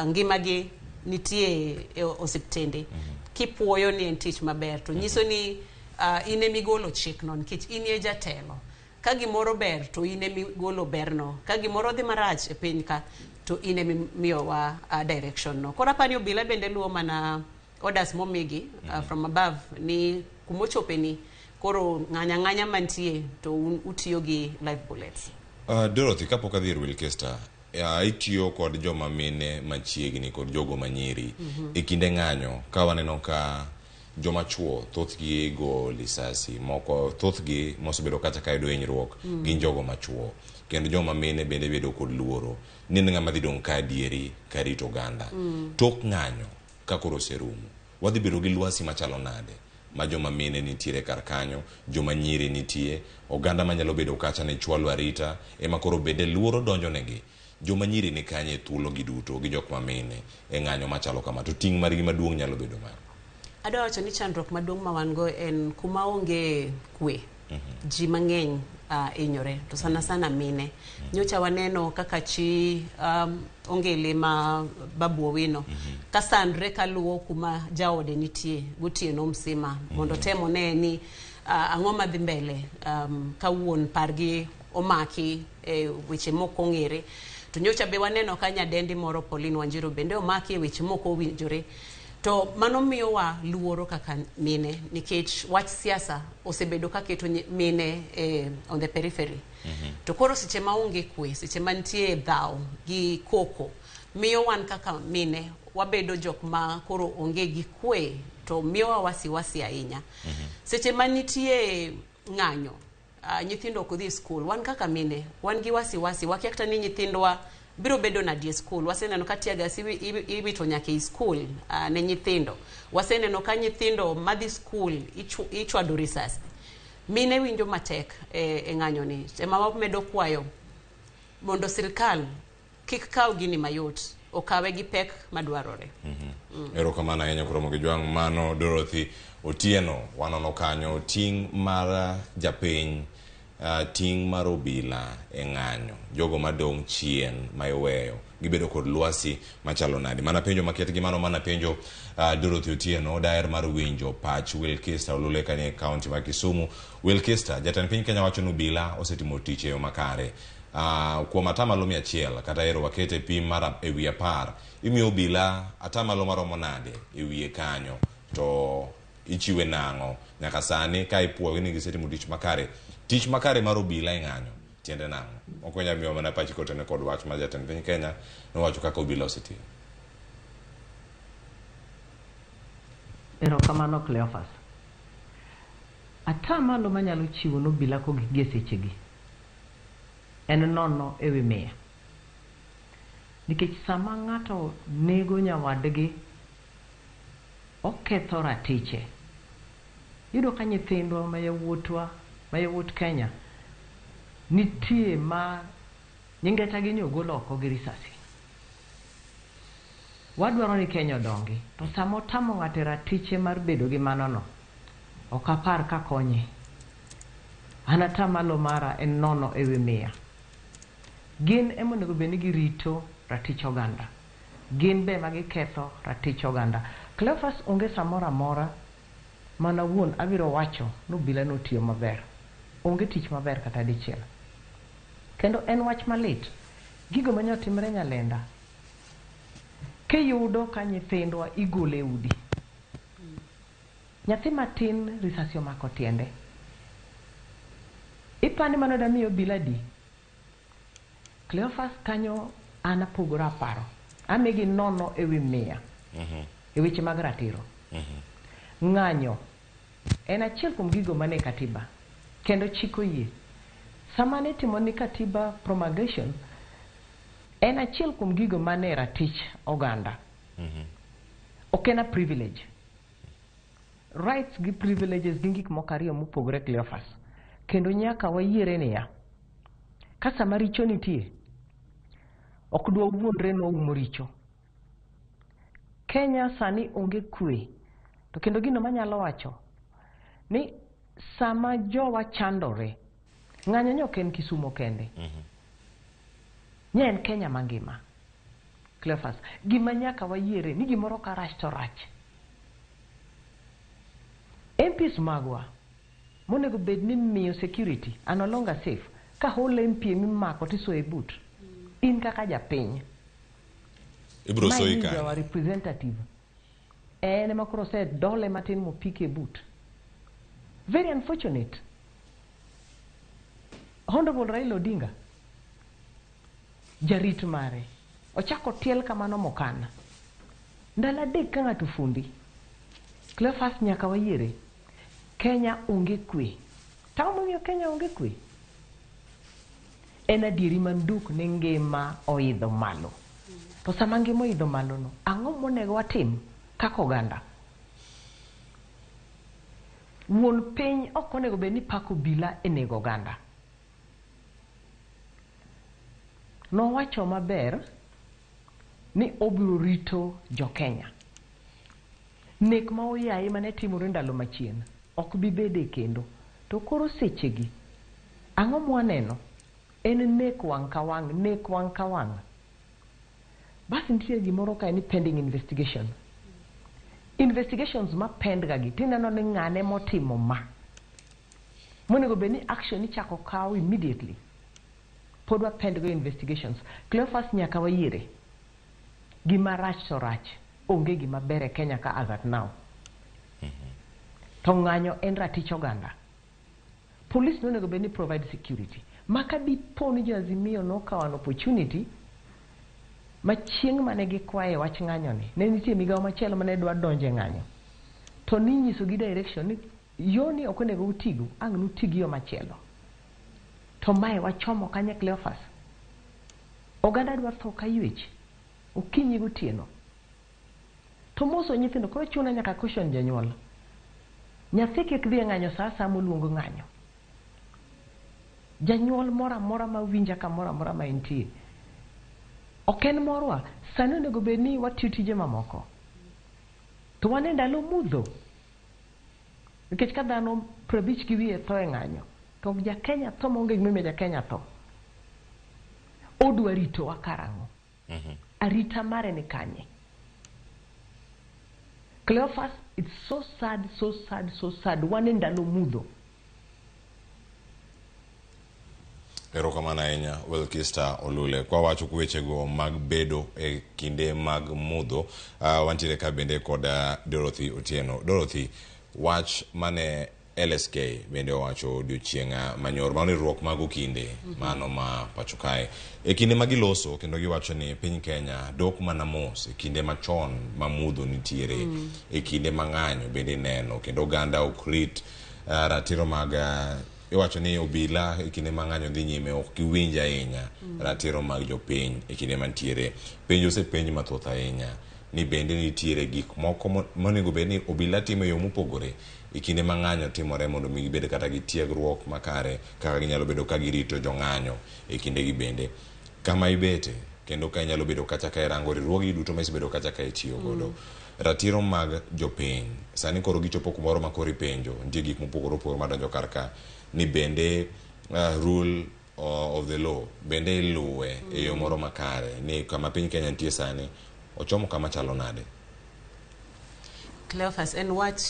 ngimagi nitie e osiptende, kipuoyo ni en tich maber to nyiso ni in emigolo chikno nikech in e jatelo. Ka gimoro ber to in emigolo berno. Ka gimoro dhi marach e piny ka to in emimiyowa direction no. Koro apani obila bende luwo mana orders momigi from above ni kumochope ni koro ng'anya ng'anya mantie to un utiyo gi live bullets. Dorothy, kapok adhi ir Wilkester, itiyo kod joma mine machiegni kod jogo manyiri e kinde ng'anyo ka waneno ka joma chuo thothgi go lisasi moko thothgi mosebedo kata ka yudo hinyruok gin jogo machuo kendo joma mine bende bedo kod luoro ni en ng'ama dhi dong' ka adieri karito oganda. Tok ng'anyo ka koro oserumo wadhi bedo gi lwasi machalo nade ma joma mine nitiere kar kanyo, joma nyiri nitie, oganda manyalo bedo kacha ne chwalo arita ema koro bende luoro donjo negi. Joma nyiri ni kanye e thuolo gi duto gi jok ma mine e ng'anyo machalo kama to ting' margi maduong' nyalo bedo mane? Adwa wacho ni chandruok maduong' ma wan go en kuma onge kwe. Ji mang'eny hinyore to sana sana mine. Nyocha waneno kaka chi Ongele ma Babu Owino ka sandre kaluwo kuma jaode nitie gotieno msima mondo temo ne ni ang'o madhi mbele ka wuon pargi omaki e weche mok ong'ere. To nyocha be waneno ka nyadendi moro Pauline Wanjiru bende omaki e weche mok owinjore. To mano miyowa luoro kaka mine nikech wach siasa osebedo ka keto mine on the periphery. To koro seche ma onge kwe, seche mantie dhaw gi koko, miyo wan kaka mine wabedo jok ma koro onge gi kwe to miyowa wasiwasi ahinya. Seche ma nitie ng'anyo, nyithindo ok odhi e skul, wan kaka mine wan gi wasiwasi, wakia kata ni nyithindwa biro bedo nadi e skul. Waseneno ka tear gas iwito nyaka e skul ne nyithindo. Waseneno ka nyithindo madhi skul ichwado risasi. Mine winjo matek e ng'anyo ni. Ema wamedo kwayo mondo sirikal kik kaw gini mayot, okawe gi pek madwarore. Erokamano ahinya kuom Jwang'. Mano Dorothy Otieno. Wanono kanyo ting' mar japiny, ting' mar obila e ng'anyo, jogo madong' chien ma iweyo gibedo kod lwasi machalo nade. Mana penjo maket gi mano mana penjo Dorothy Otieno. Daher mar winjo pach Wilkista Olule kanie kaunti ma Kisumu. Wilkista, jatend piny Kenya wacho ni obila osetimo tich e yo makare. Kuom atamalo 100 kata ero wakete pim mar ewi 10, imiyo obila atamalo maromo nade e wiye kanyo, to ichiwe nang'o nyaka sani ka ipuoyo ni gisetimo tich makare? Tich makare mar obila e ng'anyo tiende nang'o? Ok wanyal miyo mana pachi kotene kod wach ma jatend piny Kenya nowacho kaka obila osetiyo. Erokamano Cleophas. Atamalo manyalo chiwo ne obila kogik gi e sechegi en 0 ewi 100. Nikech sama ng'ato nego nyawadgi, oketho ratiche. Iyudo ka nyithindwa ma yawuotwa, ma yawuot Kenya, nitie ma nyingetagi ni ogol oko gi risasi. Wadwaro ni Kenya odongi, to sama otamo ng'ato e ratiche mar bedo gi mano no, ok apar ka konye. An atamalo mara en 0 ewi 100. Gin ema onego bed ni girito ratich oganda. Gin be ema giketho ratich oganda. Cleophas, onge samoro amora mana wuon abiro wacho ni obila notiyo maber. Onge tich maber kata dichiel. Kendo en wach malit. Gigo mane otimre Nyalenda, kiyudo ka nyithindwa igolo e udi. Nyathi matin risasi omako tiende. Ipani mano damiyo obila di? Cleophas, kanyo an apogora paro. Amigi 0 ewi 100 e weche mag ratiro. Ng'anyo en achiel kuom gigo mane katiba kendo chik oyie. Sama ne itimo ni katiba promulgation, en achiel kuom gigo mane ratich oganda. Ok en a privilege. Rights gi privileges gin gik moko ariyo mopogore, Cleophas. Kendo nyaka wayiere niya, ka sama richo nitie, ok dwa wuondre ni waumo richo. Kenya sani onge kwe. To kendo gino manyalo wacho ni sama jowa chandore, ng'anyo ni ok en Kisumu kende. Nye en Kenya mangima. Cleophas, gima nyaka wayiere ni gimoro ka rach to rach. MPs magwa monego bed ni miyo security are no longer safe. Ka whole MP mimako tisoye but. In kaka japiny. Ibiro soyi Ma kanyo. our representative. En ema koro osedole matin mopike but. Very unfortunate. Honorable Raila Odinga, jarit mare, ochako tiel kamano mokana. Ndalo 3 ka ng'ato fundi. Cleophas, nyaka wayiere. Kenya onge kwe. Tang'o momiyo Kenya onge kwe? En adieri manduk ni ngima oidho malo. To sama ngima oidho malo no, ang'o monego watim kaka oganda? Wuon piny ok onego bed ni pako obila e nego oganda. Nowacho maber ni obiro rito jo-Kenya. Nek ma oyaye mane timore ndalo machien ok bi bede kendo. To koro sechegi, ang'o mwaneno? En nek wang' ka wang', nek wang' ka wang'. Bas nitie gimoro kae ni pending investigation. Investigations ma pend ga gi, tineno ni ng'ane motimo ma. Monego bed ni action ichako kaw immediately. Pod wa pend go investigations. Cleophas nyaka wayiere. Gima rach to rach. Onge gima ber e Kenya ka as at now. To ng'anyo en ratich oganda. Police nonego bed ni provide security. Ma ka dipo ni jo Azimio nokawo an opportunity ma chieng' mane gikwaye wach ng'anyo ni, ne nitie migawo machielo mane dwa donje ng'anyo. To ninyiso gi direction ni yoni ok onego utigo, ang' nuti gi yo machielo. To mae wachomo kanye Cleophas? Oganda dwa tho ka ywech, okinyi gotieno. To moso nyithindo, koro chuna nyaka caution janyuol. Nyathi kik dhi e ng'anyo sa asaya moluongo ng'anyo. Janyuol moro amora mawinja kamoro amora ma entie. Ok en morwa, sani onego bed ni watiyo tije mamoko. To wan e ndalo mudho. Nikech ka dhano 50 gi wiye tho e ng'anyo, to ja Kenya tho maonge gimomiyo ja Kenya tho. Odwa ritowa karang'o? Arita mare ni kanye? Cleophas, it's so sad, so sad, so sad. Wan e ndalo mudho. Erokamano ahinya Wilkista Olule. Kwa wacho wechego mag bedo e kinde mag mudho, wantiere ka bende kod Dorothy Otieno. Dorothy, wach mane LSK bende owacho odiochieng' manyoro, mano riwruok mag okinde, mano ma pacho kae. E kinde ma giloso kendo giwacho ni piny Kenya dok mana mos e kinde machon ma mudho nitiere, e kinde ma ng'anyo bende neno kendo oganda ok rit ratiro mag iwacho ni obila e kinde ma ng'anyo dhi nyime ok giwinj ahinya ratiro mag jopiny e kinde mantiere. Penjo osepenj mathoth ahinya ni bende nitiere gik moko monego bed ni obila timo e yo mopogore e kinde ma ng'anyo timore mondo mi gibed kata gi tiegruok makare kaka ginyalo bedo ka girito jong'anyo e kinde gi bende. Kama ibete kendo ka inyalo bedo kacha ka irango riwruogi duto ma isebedo kacha ka itiyo godo. Ratiro mag jopiny sani koro gichopo kumoro ma koro ipenjo nitie gik mopogore opogore madonjo kar ka ni bende rule of the law bende iluwe e yo moro makare ni kama piny Kenya nitie sani ochomo kama chalo nade? Cleophas, en wach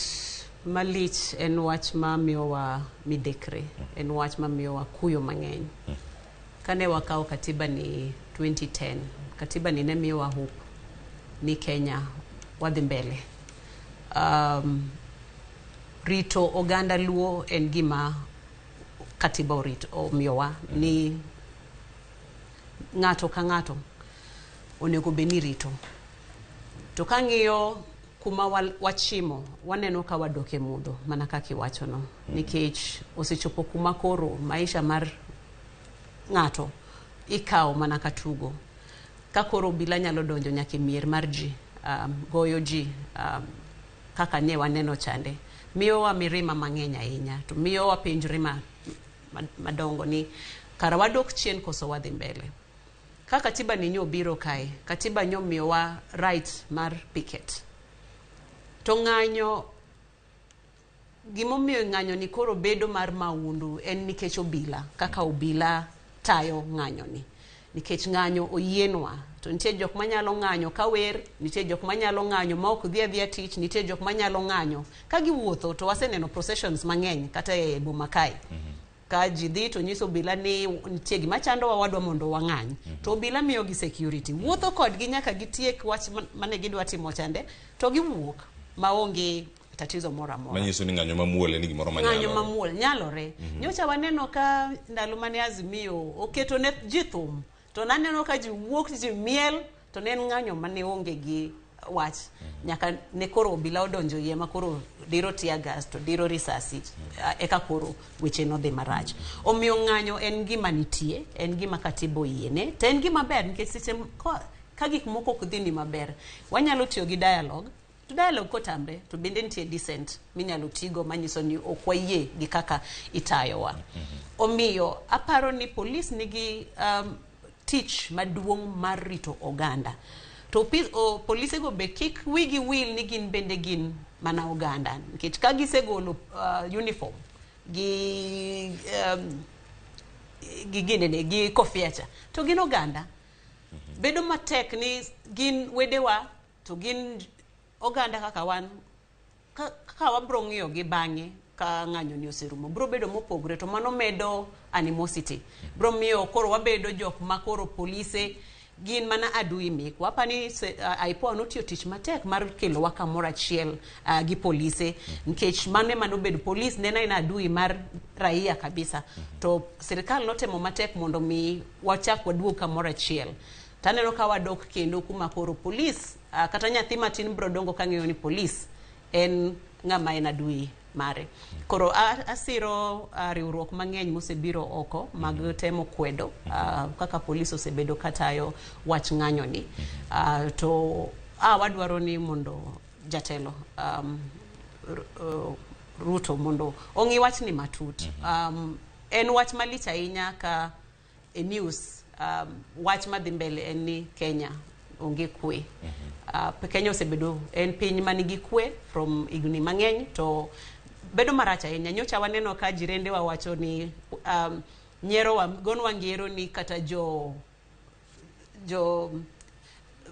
malich, en wach ma miyowa midekre, en wach ma miyowa kuyo mang'eny. Kane wakawo katiba ni 2010, katiba ni ne miyowa hope ni Kenya wadhi mbele. Rito oganda Luo en gima katiba orito omiyowa ni ng'ato ka ng'ato onego bed ni rito. To kang'iyo kuma wachimo, waneno ka wadok e mudho mana kaka iwachono, nikech osechopo kuma koro maisha mar ng'ato ikawo mana ka tugo. Ka koro obila nyalo donjo nyaka e mier mar ji, goyo ji, kaka ne waneno chande, miyowa mirima mang'eny ahinya, to miyowa penjre madongo ni kara wadok chien koso wadhi mbele. Ka katiba ni nyo biro kae, katiba nyo miyowa right mar picket. To ng'anyo, gimomiyo ng'anyo ni koro bedo mar maundu en nikech obila, kaka obila tayo ng'anyo ni. Nikech ng'anyo oyienwa, to nitie jok manyalo ng'anyo ka wer, nitie jok manyalo ng'anyo ma ok dhi adhiya tich, nitie jok manyalo ng'anyo ka giwuotho. To waseneno processions mang'eny kata e boma kae. Ka ji dhi to nyiso obila ni nitie gima chandowa, wadwa mondo wang'any. To obila miyogi security. Wuotho kodgi nyaka gitiek wach mane gidwa timo chande, to giwuok maonge tatizo moro amora. Manyiso ni ng'anyo mamuol en gimoro ng'anyo manyalore. Mamuol nyalore. Nyocha waneno ka ndalo mane Azimio oketo ne ji thum, to naneno ka ji wuok, ji miel, to ne en ng'anyo mane onge gi wach. Nyaka ne koro obila odonjo iye ma koro diro tear gas to diro risasi, eka koro weche nodhi marach. Omiyo ng'anyo en gima nitie, en gima katiba oyiene, to en gima ber nikech seche ka gik moko ok dhi ni maber, wanyalo tiyo gi dialogue. To dialogue kotamre, to bende nitie dissent minyalo tigo manyiso ni ok wayie gi kaka itayowa. Omiyo aparo ni polis nigi tich maduong' mar rito oganda. To polisego be kik wigi wil ni gin bende gin mana oganda. Nikech ka gisegolo uniform, gi gi ginene gi kofia cha to gin oganda. Bedo matek ni gin wedewa to gin oganda kaka wan kaka wabro ng'iyo gi bang'e ka ng'anyo ni oserumo bro bedo mopogre to mano medo animosity bro miyo koro wabedo jok ma koro polise gin mana adui mekwa. Apani IPOA notiyo tich matek mar kelowa kamoro achiel gi polise nikech mano ema nobedo polis ne en aena adui mar raia kabisa to sirikal notemo matek mondo mi wachak waduog kamoro achiel. Taneno ka wadok kendo kuma koro polis kata nyathi matin bro dongo kang'eyo ni polis en ng'ama en adui mare. Koro asiro riwruok mang'eny mosebiro oko mag temo kwedo kaka polis osebedo katayo wach ng'anyo ni. To wadwaro ni mondo jatelo Ruto mondo ong'i wach ni matut. En wach malich ahinya ka e news wach madhi mbele en ni Kenya onge kwe. Kenya osebedo en piny manigi kwe from higni mang'eny to bedo marach ahinya. Nyocha waneno ka jirende wa wacho ni nyiero wa gonwa ngero ni kata jo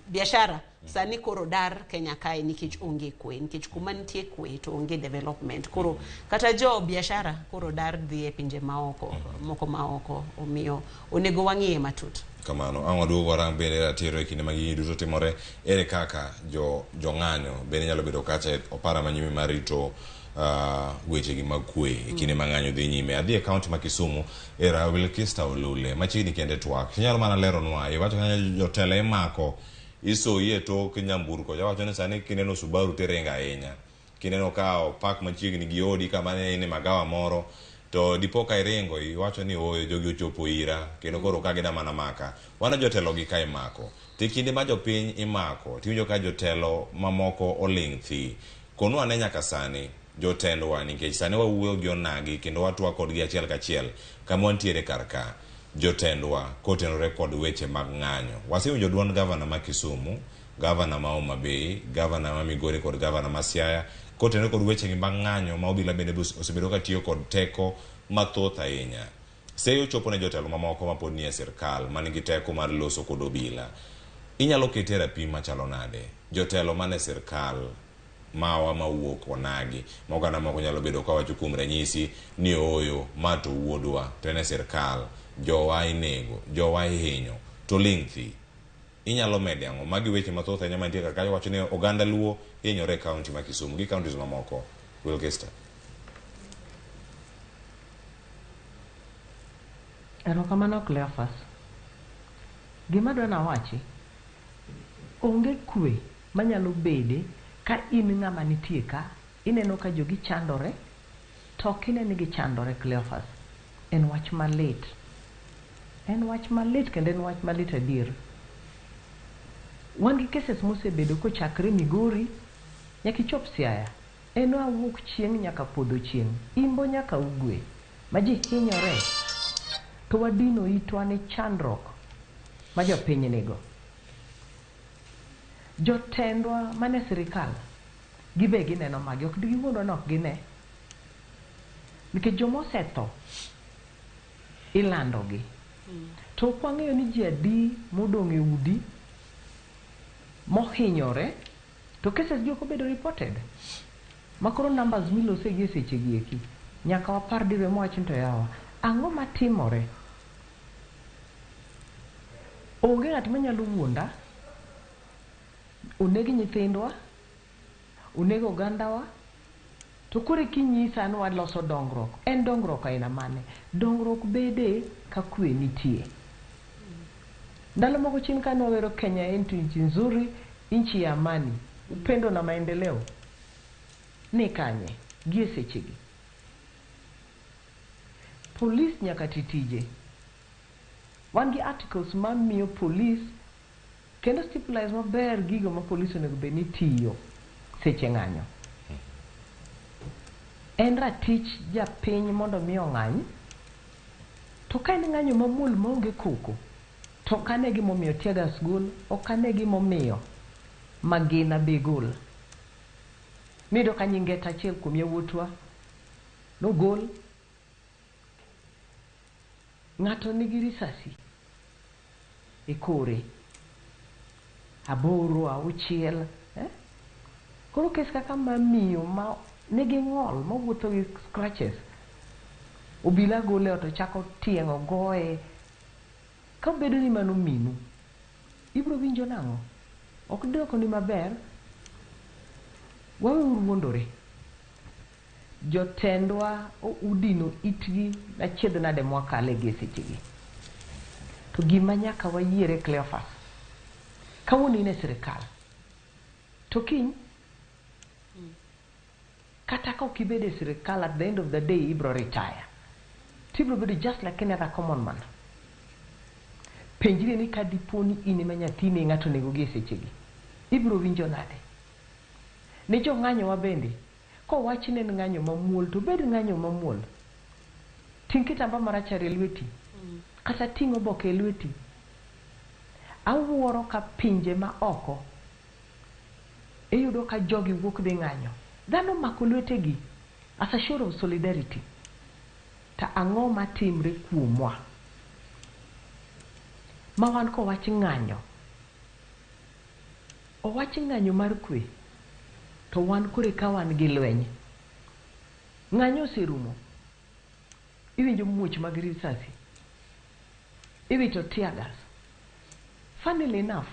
biashara sani koro dar Kenya kae nikech onge kwe, nikech kuma nitie kwe to onge development. Koro kata jo biashara koro dar dhi e pinje maoko, moko maoko, omiyo onego wang'iye matut. Kamano, ang' waduogo warang bende ratiro e kinde ma gigi duto timore, ere kaka jo jong'anyo bende nyalo bedo kacha e opara manyime mar rito wechegi mag kwe e kinde ma ng'anyo dhi nyime. Adhi e kaunti ma Kisumu, era Wilkista Olule, machiegni kende twak. Inyalo mana leronwa, iwacho kanyo jotelo imako, isoyi e tok nyamburko. Jawacho ni sani kineno Subaru tiringo ahinya. Kineno ka opak machiegni gi odi kama ne in e magawa moro, to dipo ka iringo, iwacho ni ooyo jogi ochopo ira, kendo koro ka gida mana maka. Wan jotelo gi ka imako. To e kinde ma jopiny imako, tiwinjo ka jotelo mamoko oling' thi. Konwa ane nyaka sani, jotendwa, nikech sani wawuoyo gi onagi kendo watwak kodgi achiel kachiel kama wantiere kar ka. Jotendwa kotenore kod weche mag ng'anyo. Wasewinjo duond gavana ma Kisumu, gavana ma Homa Bay, gavana ma Migori kod gavana ma Siaya kotenore kod weche mag ng'anyo ma obila bende osebedo ka tiyo kod teko mathoth ahinya. Seyo chopo ne jotelo mamoko mapod nie sirkal man gi teko mar loso kod obila. Inyalo kete rapim machalo nade? Jotelo man e sirkal mawa mawuok onagi ma oganda moko nyalo bedo kawacho kuom ranyisi ni ooyo ma to wuodwa to en e sirkal jowa inego jowa ihinyo to ling' thi. Inyalo mede ang'o? Magi weche mathoth ahinya mantie kar kae wacho ni oganda Luo hinyore e kaunti ma Kisumu gi counties mamoko. Wilkista. Erokamano Cleophas. Gima adwa nawachi, onge kwe manyalo bede ka in ng'ama nitie ka, ineno ka jogi chandore, to ok ine ni gichandore Cleophas. En wach malit. En wach malit kendo en wach malit adier. Wan gi cases mosebedo kochakre Migori nyaka ichop Siaya. En awuok chieng' nyaka podho chieng', imbo nyaka ugwe, ma ji hinyore. To wadino itwa ne chandruok ma jopiny nigo. Jotendwa mane sirikal, gibe gineno magi, ok digiwuondwa ni ok gine. Nikech joma osetho, ilandogi. To ok wang'eyo ni ji adi modong' e udi, mohinyore, to cases gi ok obedo reported. Makoro numbers milose gi e seche gi eki, nyaka wapar diriyo mawach ni to yawa, ang'o matimore? Onge ng'at manyalo wuonda, oneg nyithindwa, oneg ogandawa, to koro kinyisa ni waloso dongruok, en dongruok aina mane? Dongruok bede ka kwe nitie. Ndalo moko chien kane wawero Kenya en nchi nzuri, nchi ya amani, upendo na maendeleo, ni kanye gi e sechegi? Polis nyaka ti tije. Wan gi articles mamiyo polis kendo stipulate maber gigo ma polis onego bed ni tiyo seche ng'anyo. En ratich japiny mondo mi ong'any, to ka en ng'anyo mamuol maonge koko, to ok ane gimomiyo tear gas gol, ok ane gimomiyo magina be gol. Miyudo ka nyingeta achiel kuom yawuotwa nogol, Ng'ato nigi risasi e kore 8, 6, eh? Koro kes kaka ma miyo ma nigi ng'ol mawuotho gi scratches, obila gole ot ochako tieng'o goye. Kabedo ni mano minu, ibiro winjo nang'o? Ok dwoko ni maber. Waweuru wuondore. Jotendwa udino itgi achiedh nade mwakale gi e sechegi. To gima nyaka wayiere Cleophas, kawuono in e sirikal, to kiny kata ka ok ibedo e sirikal, at the end of the day ibiro retire. Tibiro bedo just like any other common man. Penjri ni ka dipo ni in ema nyathini ng'ato onego gi e sechegi, ibiro winjo nade? Ne jong'anyo wa bende, kowach ni en ng'anyo mamuol to bed ng'anyo mamuol. Ting' kitamba marachar e lweti, kata ting' oboke e lweti. Awuoro ka pinje ma oko iyudo ka jogi wuok dhi ng'anyo. Dhano mako lwetegi as a show of solidarity. To ang'o matimre kuomwa? Ma wan kowach ng'anyo, owach ng'anyo mar kwe, to wan kore ka wan gi lweny. Ng'anyo oserumo. Iwinjo muoch mag risasi. Iwito tear gas. Funnily enough,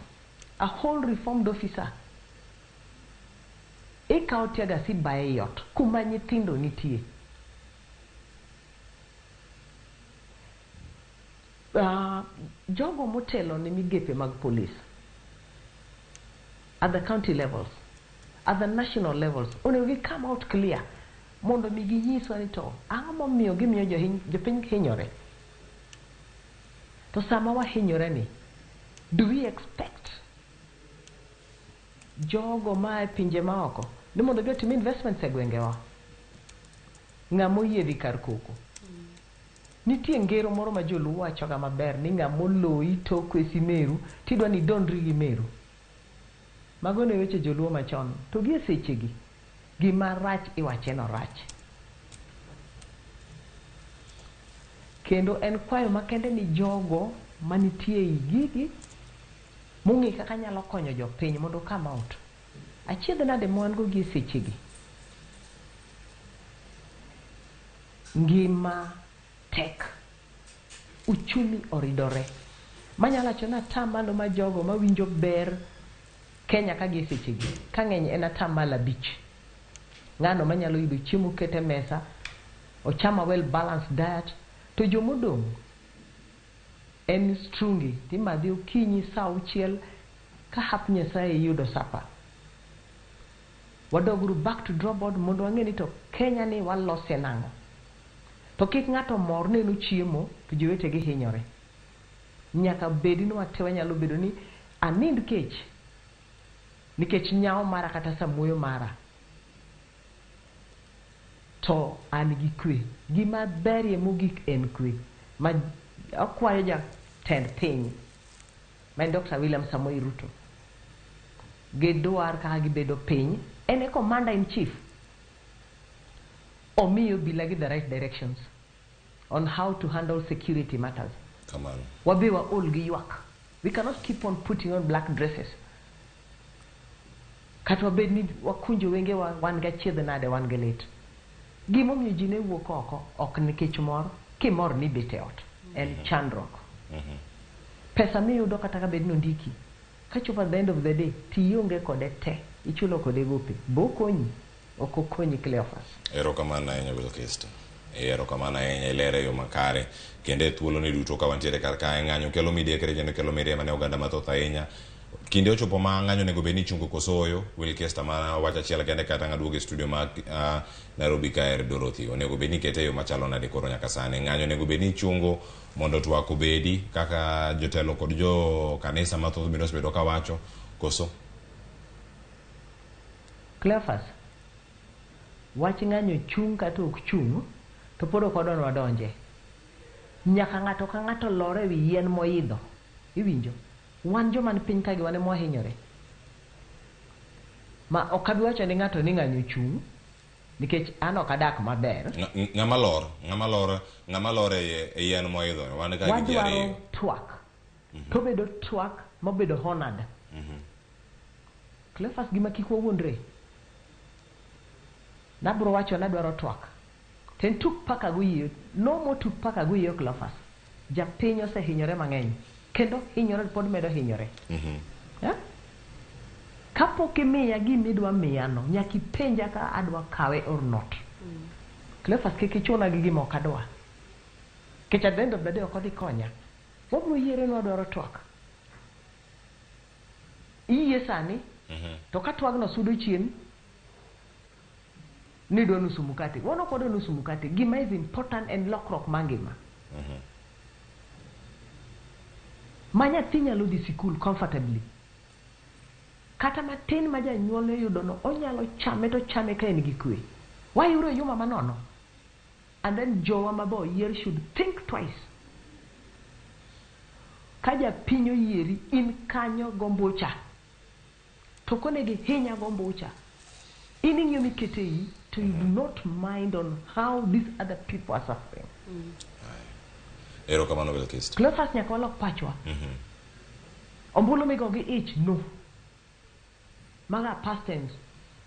a whole reformed officer ikawo tear gas ibaye e ot kuma nyithindo nitie. Jogo motelo ne migepe mag polis at the county levels, at the national levels, onego gi come out clear mondo mi ginyiswa ni to ang'o momiyo gimiyo jopiny hinyore. To sama wahinyore ni, do we expect jogo ma e pinje maoko ni mondo obi otim investments e gwengewa? Ng'ama oyie dhi kar koko. Nitie ngero moro ma joluo wachoga maber ni ng'ama oloyi toko e simeru tidwa ni idondri gi meru. Mago ne weche joluo machon. To gi e sechegi, gima rach iwache no rach. Kendo en kwayo makende ni jogo manitie ei gigi mong'e kaka nyalo konyo jopiny mondo come out. Achiedh nade ma wan go gi e sechegi? Ngima tek. Uchumi oridore. Manyalo wacho ni atamalo ma jogo mawinjo ber Kenya ka gi e sechegi, ka ng'eny en 5%. Ng'ano manyalo yudo chiemo kete e mesa, ochama well balanced diet, to jomodong' en strungi timadhe okinyi saa 6 ka hap Nyasaye iyudo sapa. Wadoguru back to draw board mondo wang'e ni to Kenya ni walose nang'o. To kik ng'ato mor neno chiemo to jowetegi hinyore. Nyaka bedi ni wate wanyalo bedo ni anind kech nikech nyawo mara kata samuoyo mara to an gi kwe. Gima berie mogik en kwe. Ma akwayo jatend piny ma en Dr. William Samoei Ruto gidwar kaka gibedo piny. En e commander in chief. Omiyo obila gi the right directions on how to handle security matters. Kamano. Wabe waol gi ywak. We cannot keep on putting on black dresses. Kata wabed ni wakunjo wengewa wan gi achiedh nade wan gi lit. Gimomiyo ji ne wuok oko ok nikech mor, kimor ni ibet e ot. En chandruok. Pesa miyudo kata ka bed ni ondiki, kachopo at the end of the day, tionge kode te, ichulo kode gope. Bo okonyi? Ok okonyi Cleophas. Erokamano ahinya Wilkister. Erokamano ahinya ilere e yo makare. Kendo e thuolo ni duto ka wantiere kar kae ng'anyo kelo midekre kendo kelo mirima ne oganda mathoth ahinya. Kinde ochopo ma ng'anyo onego bed ni ichungo koso oyo. Wilkister mana wach achiel kende kata ng'aduogo e studio ma Nairobi kae Dorothy. Onego bed ni ikete e yo machalo nade koro nyaka sani. Ng'anyo onego bed ni ichungo mondo twak obedi kaka jotelo kod jo kanisa mathoth bende osebedo ka wacho koso. Cleophas, wach ng'anyo chung' kata ok chung' to pod ok wadwa ni wadonje. Nyaka ng'ato ka ng'ato lor e wi yien moidho. Iwinjo? Wan joma ni piny kagi wan ema wahinyore. Ma ok abi wacho ni ng'ato ni ng'anyo chung' Nikech an ok adak maber. Ng'ama lor, ng'ama lor, ng'ama lor e e yien moidho. Wan ka gi ji Wadwaro ariyo. twak. To bedo twak mobedo honored. Cleophas gima kik wawuondre. Nabro wacho nadwaro twak. To en tuk paka goyie. No more tuk paka goyie Cleophas. Japiny osehinyore mang'eny. Kendo hinyore pod medo hinyore. Eh? Kapok imiya gimidwa miyano, nyaka ipenja ka adwa kawe or not. Cleophas kik ichuna gi gima ok adwa. Nikech at the end of the day ok odhi konya. Wabiro yiere ni wadwaro twak. Iyie sani, to ka twagno sudo chien, nidwa nusu mkate. Wan ok wadwa nusu mkate. Gima is important en lokruok mar ngima. Ma nyathi nyalo dhi sikul comfortably. Kata matin ma janyuol oyudo no, onyalo chame to chame ka en gi kwe. Wayudo yuma manono. And then jowa mabo oyier should think twice. Ka japiny oyieri, in kanyo gombucha. To konego ihinya gombucha. In ing'iyo mikete iyi, to you do not mind on how these other people are suffering. Erokamano Bilkis. Cleophas nyaka walok pachwa. Ombulu migo gi ich, no. Maga past tense.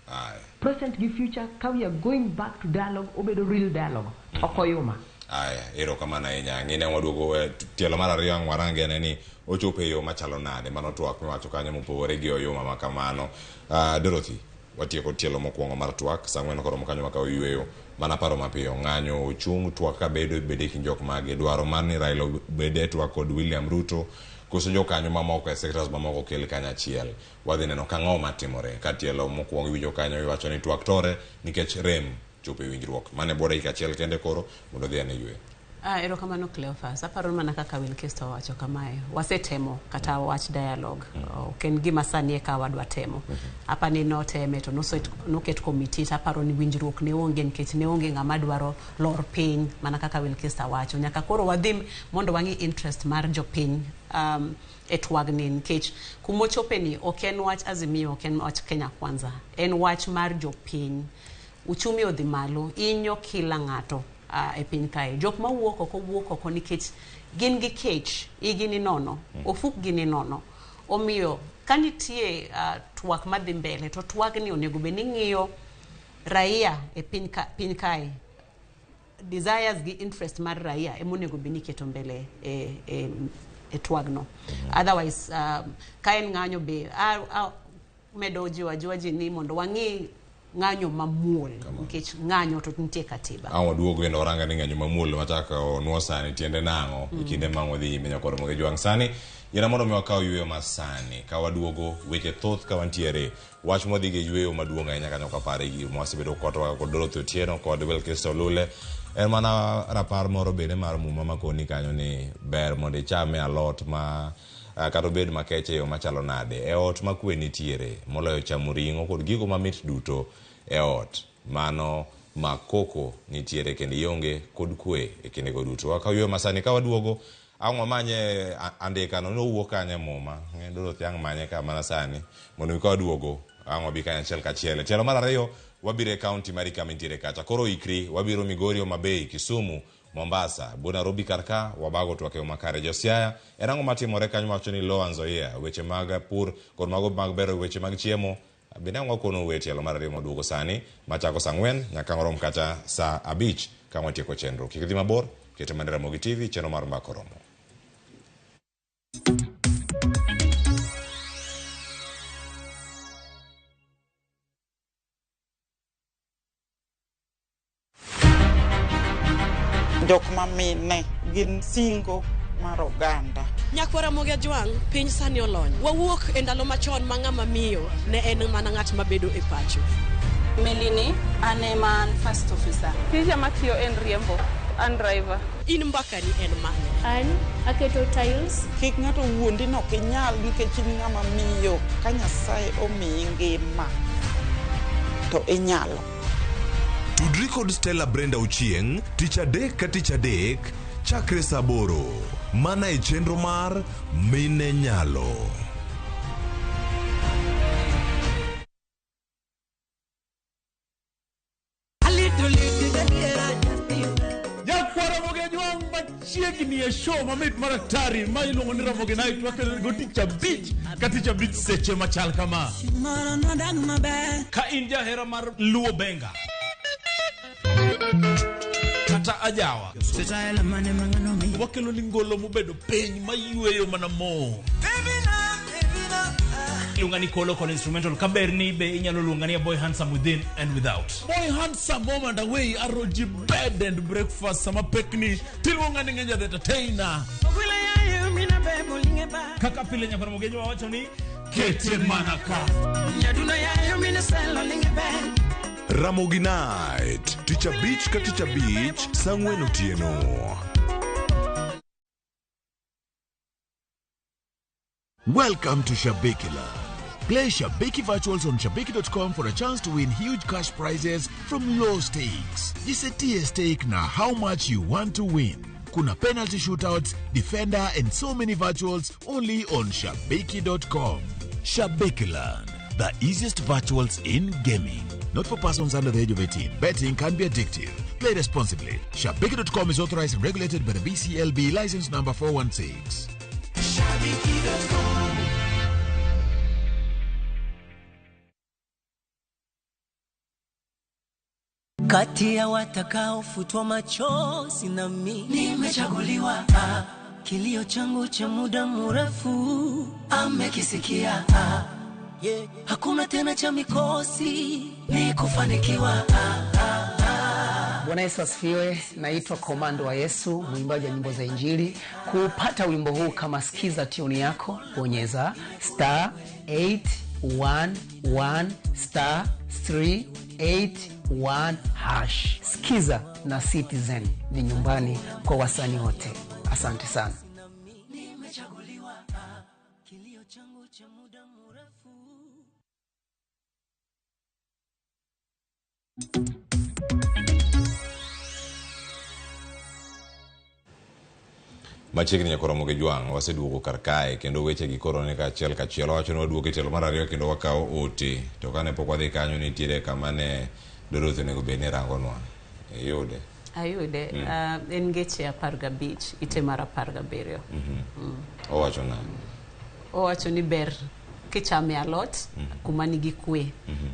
Aye. Present gi future, ka we are going back to dialogue, obedo real dialogue. Ok oyuma. Aya, erokamano ahinya. Ng'ine waduogo e tielo mar ariyo ang' warange ane ni ochopo e yo machalo nade. Mano twak miwacho kanyo mopogore gi oyuma ma kamano. Dorothy, watieko tielo mokwongo mar twak. Saa ang'wen koromo kanyo wakawo yueyo. Mana paro mapiyo. Ng'anyo ochung' twak ka bedo bede e kind jok mage. Dwaro mar ni Raila obed e twak kod William Ruto koso jokanyo mamoko e sectors mamoko kel kanyachiel. Wadhi neno kang'o matimore. Ka tielo mokwongo iwinjo kanyo iwacho ni twak tore nikech rem chopo e winjruok. Mano e bwo dakika achiel kende koro mondo odhi ane yweyo. Erokamano Cleophas. Aparo mana kaka Wilkisto owacho kamae. Wasetemo kata wach dialogue. Ok en gima sani eka wadwa temo. Apani noteme to noket committee to aparo ni winjruok ne onge nikech ne onge ng'ama dwaro lor piny mana kaka Wilkisto wacho. Nyaka koro wadhi mondo wang'i interest mar jopiny e twagni nikech kumochope ni ok en wach Azimio, ok en wach Kenya Kwanza. En wach mar jopiny. Uchumi odhi malo, inyo kila ng'ato e piny kae. Jok mawuok oko wuok oko nikech gin gi kech, igi ni nono, ofukgi ni nono. Omiyo ka nitie twak madhi mbele to twagni onego bed ni ng'iyo raia e piny, ka, piny kae desires gi interest mar raia ema onego bed ni iketo mbele e twagno. Otherwise ka en ng'anyo be medo jiwo ajiwa ji ni mondo wang'i ng'anyo mamuol nikech ng'anyo to nitie katiba. Ang' waduogo kendo waranga ni ng'anyo mamuol machak onwo sani tiende nang'o e kinde ma wadhi nyime nyaka Ramogi Jwang' sani yiena mondo mi wakaw yueyo ma sani ka waduogo weche thoth ka wantiere wach mwadhi gi yueyo maduong' ahinya kanyo kapare gi mwasebedo kotwa kod Dorothy Otieno kod Wilkisto Lule en mana rapar moro bende mar muma makoni kanyo ni ber mondo ichame alot ma kata obed makech e yo machalo nade e ot ma kwe nitiere moloyo chamo ring'o kod gigo mamit duto e ot mano ma koko nitiere kendo ionge kod kwe e kindego duto. Wakaw yueyo masani ka waduogo ang' wamanye andika no nowuok kanye e muma Dorothy ang' manye ka mana sani mondo mi ka waduogo ang' wabi kanyachiel kachiel. E tielo mar ariyo wabiro e kaunti mari kama intiere kacha. Koro ikri wabiro Migori, Homa Bay, Kisumu, Mombasa, bu Nairobi kar ka wabago twak e yo makare. Jo Siaya en ang'o matimore kanyo wacho ni Lower Nzoia weche mag pur kod mago mag bero weche mag chiemo bende ang' wakono we tielo mar ariyo maduogo sani machako saa ang'wen nyaka warom kata saa abich ka watieko chenro. Kik idhi mabor, kete mana Ramogi TV chenro mar Mbaka Oromo. Jok ma mine gin singo mar oganda. Nyakwa Ramogi Ajwang', piny sani olony. Wawuok e ndalo machon ma ng'ama miyo ne en mana ng'at mabedo e pacho. Melini, an ema an first officer. Tija matiyo en riembo, an driver. In mbakani en mane? An aketo tiles. Kik ng'ato wuondi ni ok inyal nikech in ng'ama miyo. Ka Nyasaye omiyi ngima to inyalo. Tudri kod Stella Brenda Ochieng' tich adek ka tich adek chakre saa aboro mana e chenro mar Mine Nyalo. Machiegni e show mamit mar atari ma iluongo ni Ramogi Night wakelo go tich abich ka tich abich seche machal kama. Ka in jahera mar Luo Benga kata ajawa, wakelo ni ngolo mobedo piny mayweyo mana mo. Iluonga ni Kolo Kolo Instrumental. Kaberni be inyalo luonga ni a boy handsome within and without. Boy handsome home and away aroji bed and breakfast sama pekni tiluonga ni Ngenja the entertainer. Kaka pile nyakona Mogejo wawacho ni kete mana ka. Ramogi Night, tich abich ka tich abich, saa ang'wen otieno. Welcome to Shabiki Land. Play Shabiki Virtuals on Shabiki.com for a chance to win huge cash prizes from low stakes. Jisetie stake na how much you want to win. Kuna penalty shootouts, defender, and so many virtuals only on Shabiki.com. Shabiki Land, the easiest virtuals in gaming. Not for persons under the age of 18. Betting can be addictive. Play responsibly. Shabiki.com is authorized and regulated by the BCLB license number 416. Shabiki.com. Kati ya watakaofutwa machozi na mimi nimechaguliwa. Kilio changu cha muda mrefu amekisikia. Yeah. Hakuna tena cha mikosi, ni kufanikiwa. Bwana Yesu asifiwe. Naitwa Komando wa Yesu, mwimbaji wa nyimbo za Injili. Kupata wimbo huu kama sikiza tune yako, bonyeza star 811 star 381 hash. Sikiza na Citizen ni nyumbani kwa wasanii wote. Asante sana. Nimechaguliwa. Kilio changu cha muda mrefu. Machiegni nyaka Ramogi Jwang' waseduogo kar kae kendo weche gi koro ni kachiel kachiel wacho ni waduogo e tielo mar ariyo kendo wakawo ote to kane pok wadhi kanyo nitiere kama ne Dorothy onego bed ni rangonwa iyude. Ayude. En ngeche 15 ite mar 17. Owacho nang'o? Owacho ni ber kichame alot kuma nigi kwe,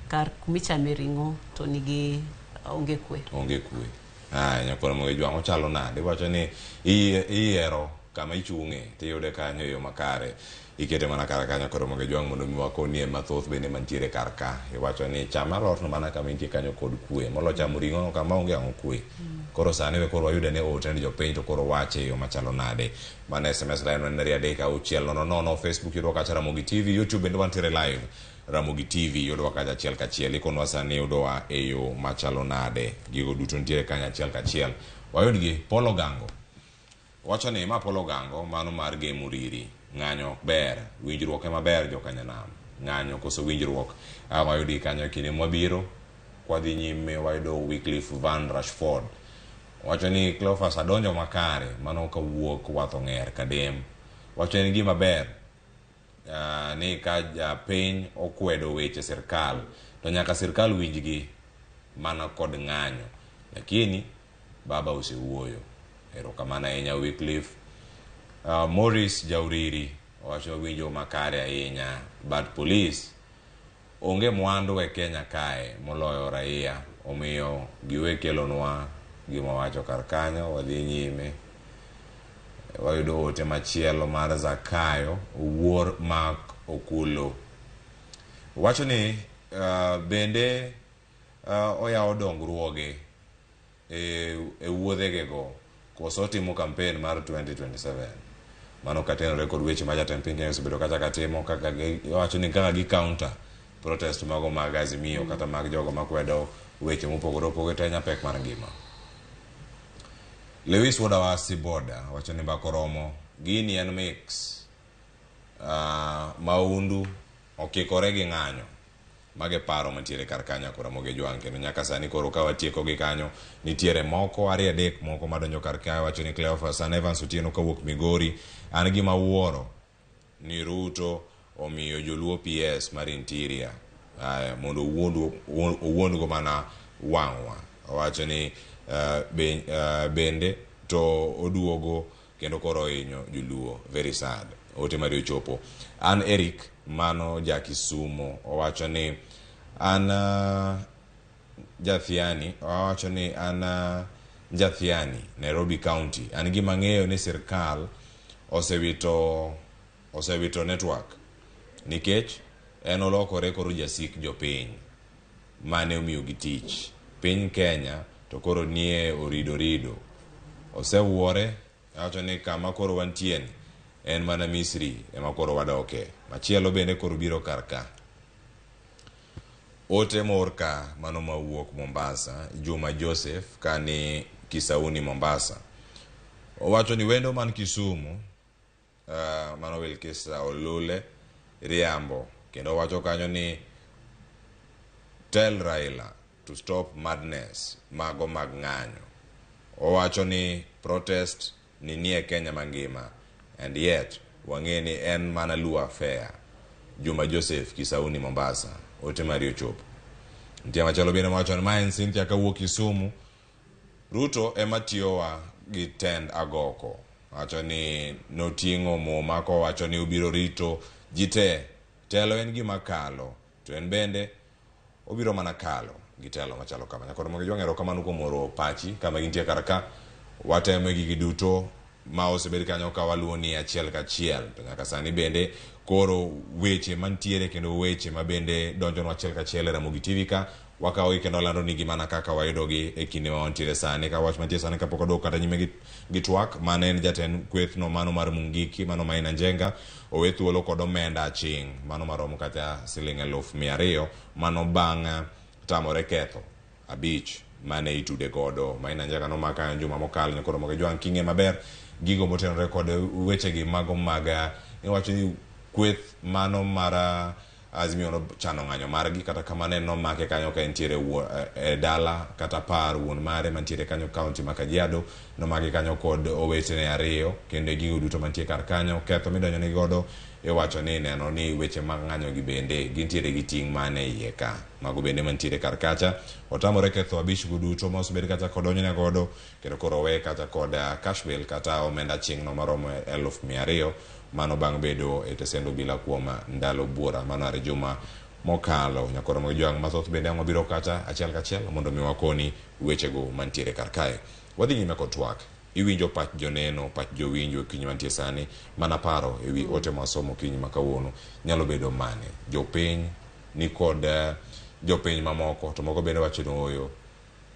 kar kumichame ring'o to nigi onge kwe. Onge kwe. Aya, nyaka Ramogi Jwang' ochalo nade? Iwacho ni iyiero kama ichung'e tiyude kanyo e yo makare. Ikete mana kar kanyo koro Ramogi Jwang' mondo mi wakonie mathoth bende mantiere kar ka. Iwacho ni cham alot no mana kama intie kanyo kod kwe. Molo chamo ring'o no kama onge ang'o kwe. Koro sani we koro wayude ne ote ni jopiny to koro wache e yo machalo nade. Mano SMS line en 3 6 0 0. Facebook yudo kacha Ramogi TV, YouTube bende wantiere live Ramogi TV yudowa kacha achiel kachiel. Ikonwa sani yudowa e yo machalo nade. Gigo duto nitiere kanyo achiel kachiel. Wayudgi Paul Ogango. Wacho ni ma Paul Ogango mano mar Gem Uriri. Ng'anyo ok ber, winjruok ema ber jokanyanam. Ng'anyo koso winjruok. Wayudgi kanyo e kinde mwabiro. Kwadhi nyime wayudo Wycliffe Van Rashford. Wacho ni Cleophas adonjo makare mano kawuok wath ong'er kadem. Wacho ni gima ber ni ka japiny okwedo weche sirkal to nyaka sirkal winjgi mana kod ng'anyo. Lakini baba osewuoyo. Erokamano ahinya Wycliffe. Maurice Jauriri owacho winjo makare ahinya but police onge mwandu e Kenya kae moloyo raia, omiyo giwe kelonwa gima wacho kar kanyo. Wadhi nyime wayudo ote machielo mar Zakayo Owuor Mark Okulo. Wacho ni bende oyawo dongruoge e wuodhegego koso otimo campaign mar 2027. Mano katenore kod weche ma jatend piny Kenya osebedo kacha katimo kaka wacho ni kaka gi counter protest mago mag Azimio kata mag jogo makwedo weche mopogore opogore to ahinya pek mar ngima. Lewis Wuodawasi Boda wacho ni mbaka oromo gini en mix maundu okikore gi ng'anyo. Mage paro mantiere kar kanyo koro Ramogi Jwang' kendo nyaka sani koro ka watieko gi kanyo nitiere moko 2 3 moko madonjo kar kae. Wacho ni Cleophas an Evans Otieno kawuok Migori, an gima wuoro ni Ruto omiyo joluo PS mar Interior mondo owuondgo mana wang'wa. Owacho ni bende To oduogo kendo koro ohinyo joluo. Very sad. Ote mari ochopo. An Eric mano ja Kisumo owacho ni an Jathiani owacho ni an Jathiani Nairobi County. An gima ang'eyo ni sirkal osewito osewito network nikech en olokore koro jasik jopiny mane omiyogi tich. Piny Kenya to koro nie orido rido. Osewuore owacho ni kama koro wantie ni en mana Misri ema koro wadoke. Machielo bende koro biro kar ka. Ote mor ka mano mawuok Mombasa, Juma Joseph kani Kisauni Mombasa. Owacho ni wendo man Kisumu mano Wilkisa Olule riambo kendo owacho kanyo ni tell Raila to stop madness mago mag ng'anyo. Owacho ni protest ni nie Kenya mangima and yet wang'e ni en mana Luo affair. Juma Joseph Kisauni Mombasa. Ote mari ochopo. Nitie machielo bende mawacho ni ma en Cynthia kawuok Kisumu. Ruto ema tiyowa gi tend agoko. Wacho ni noting'o muma kowacho ni obiro rito ji te. Telo en gima kalo to en bende obiro mana kalo gi telo machalo kama. Nyakoro Mogi Jwang' erokamano kuom oro pachi kama gintie kar ka. Watemo gigi duto ma osebed kanyo ka waluwo ni achiel kachiel. To nyaka sani bende koro weche mantiere kendo weche ma bende donjonwa achiel kachiel e Ramogi TV ka wakawogi kendo walando nigi mana kaka wayudogi e kinde ma wantiere sani. Ka wach mantie sani kapok wadok kata nyime gi twak mane en jatend kwethno mano mar Mungiki mano Maina Njenga owe thuolo kod omenda aching' mano maromo kata siling 200,000 mano bang' tamore ketho 5 mane itude godo. Maina Njenga nomak kanyo juma mokalo. Nyakoro Mogi Jwang' king'e maber gigo motenore kod wechegi mago mag iwacho ni kweth mano mar Azimio nochano ng'anyo margi kata kamano en nomake kanyo ka entiere e dala kata par wuon mare mantiere kanyo kaunti ma Kajiado. Nomake kanyo kod owetene 2 kendo gigo duto mantie kar kanyo. Ketho midonjone godo iwacho ni neno ni weche mag ng'anyo gi bende gintiere gi ting' mane iye ka. Mago bende mantiere kar kacha. Otamore ketho 5 go duto ma osebed kata kodonjone godo kendo koro owe kata kod cash bail kata omenda aching'no maromo 200,000 mano bang' bedo e tesend obila kuom ndalo buora mano are juma mokalo. Nyakoro Mogi Jwang' mathoth bende ang' wabiro kacha achiel kachiel mondo mi wakoni wechego mantiere kar kae. Wadhi nyime kod twak. Iwinjo pach joneno, pach jowinjo e kiny mantie sani, mana paro ewi ote mwasomo kiny ma kawuono nyalo bedo mane. Jopiny ni kod jopiny mamoko to moko bende wacho ni ooyo,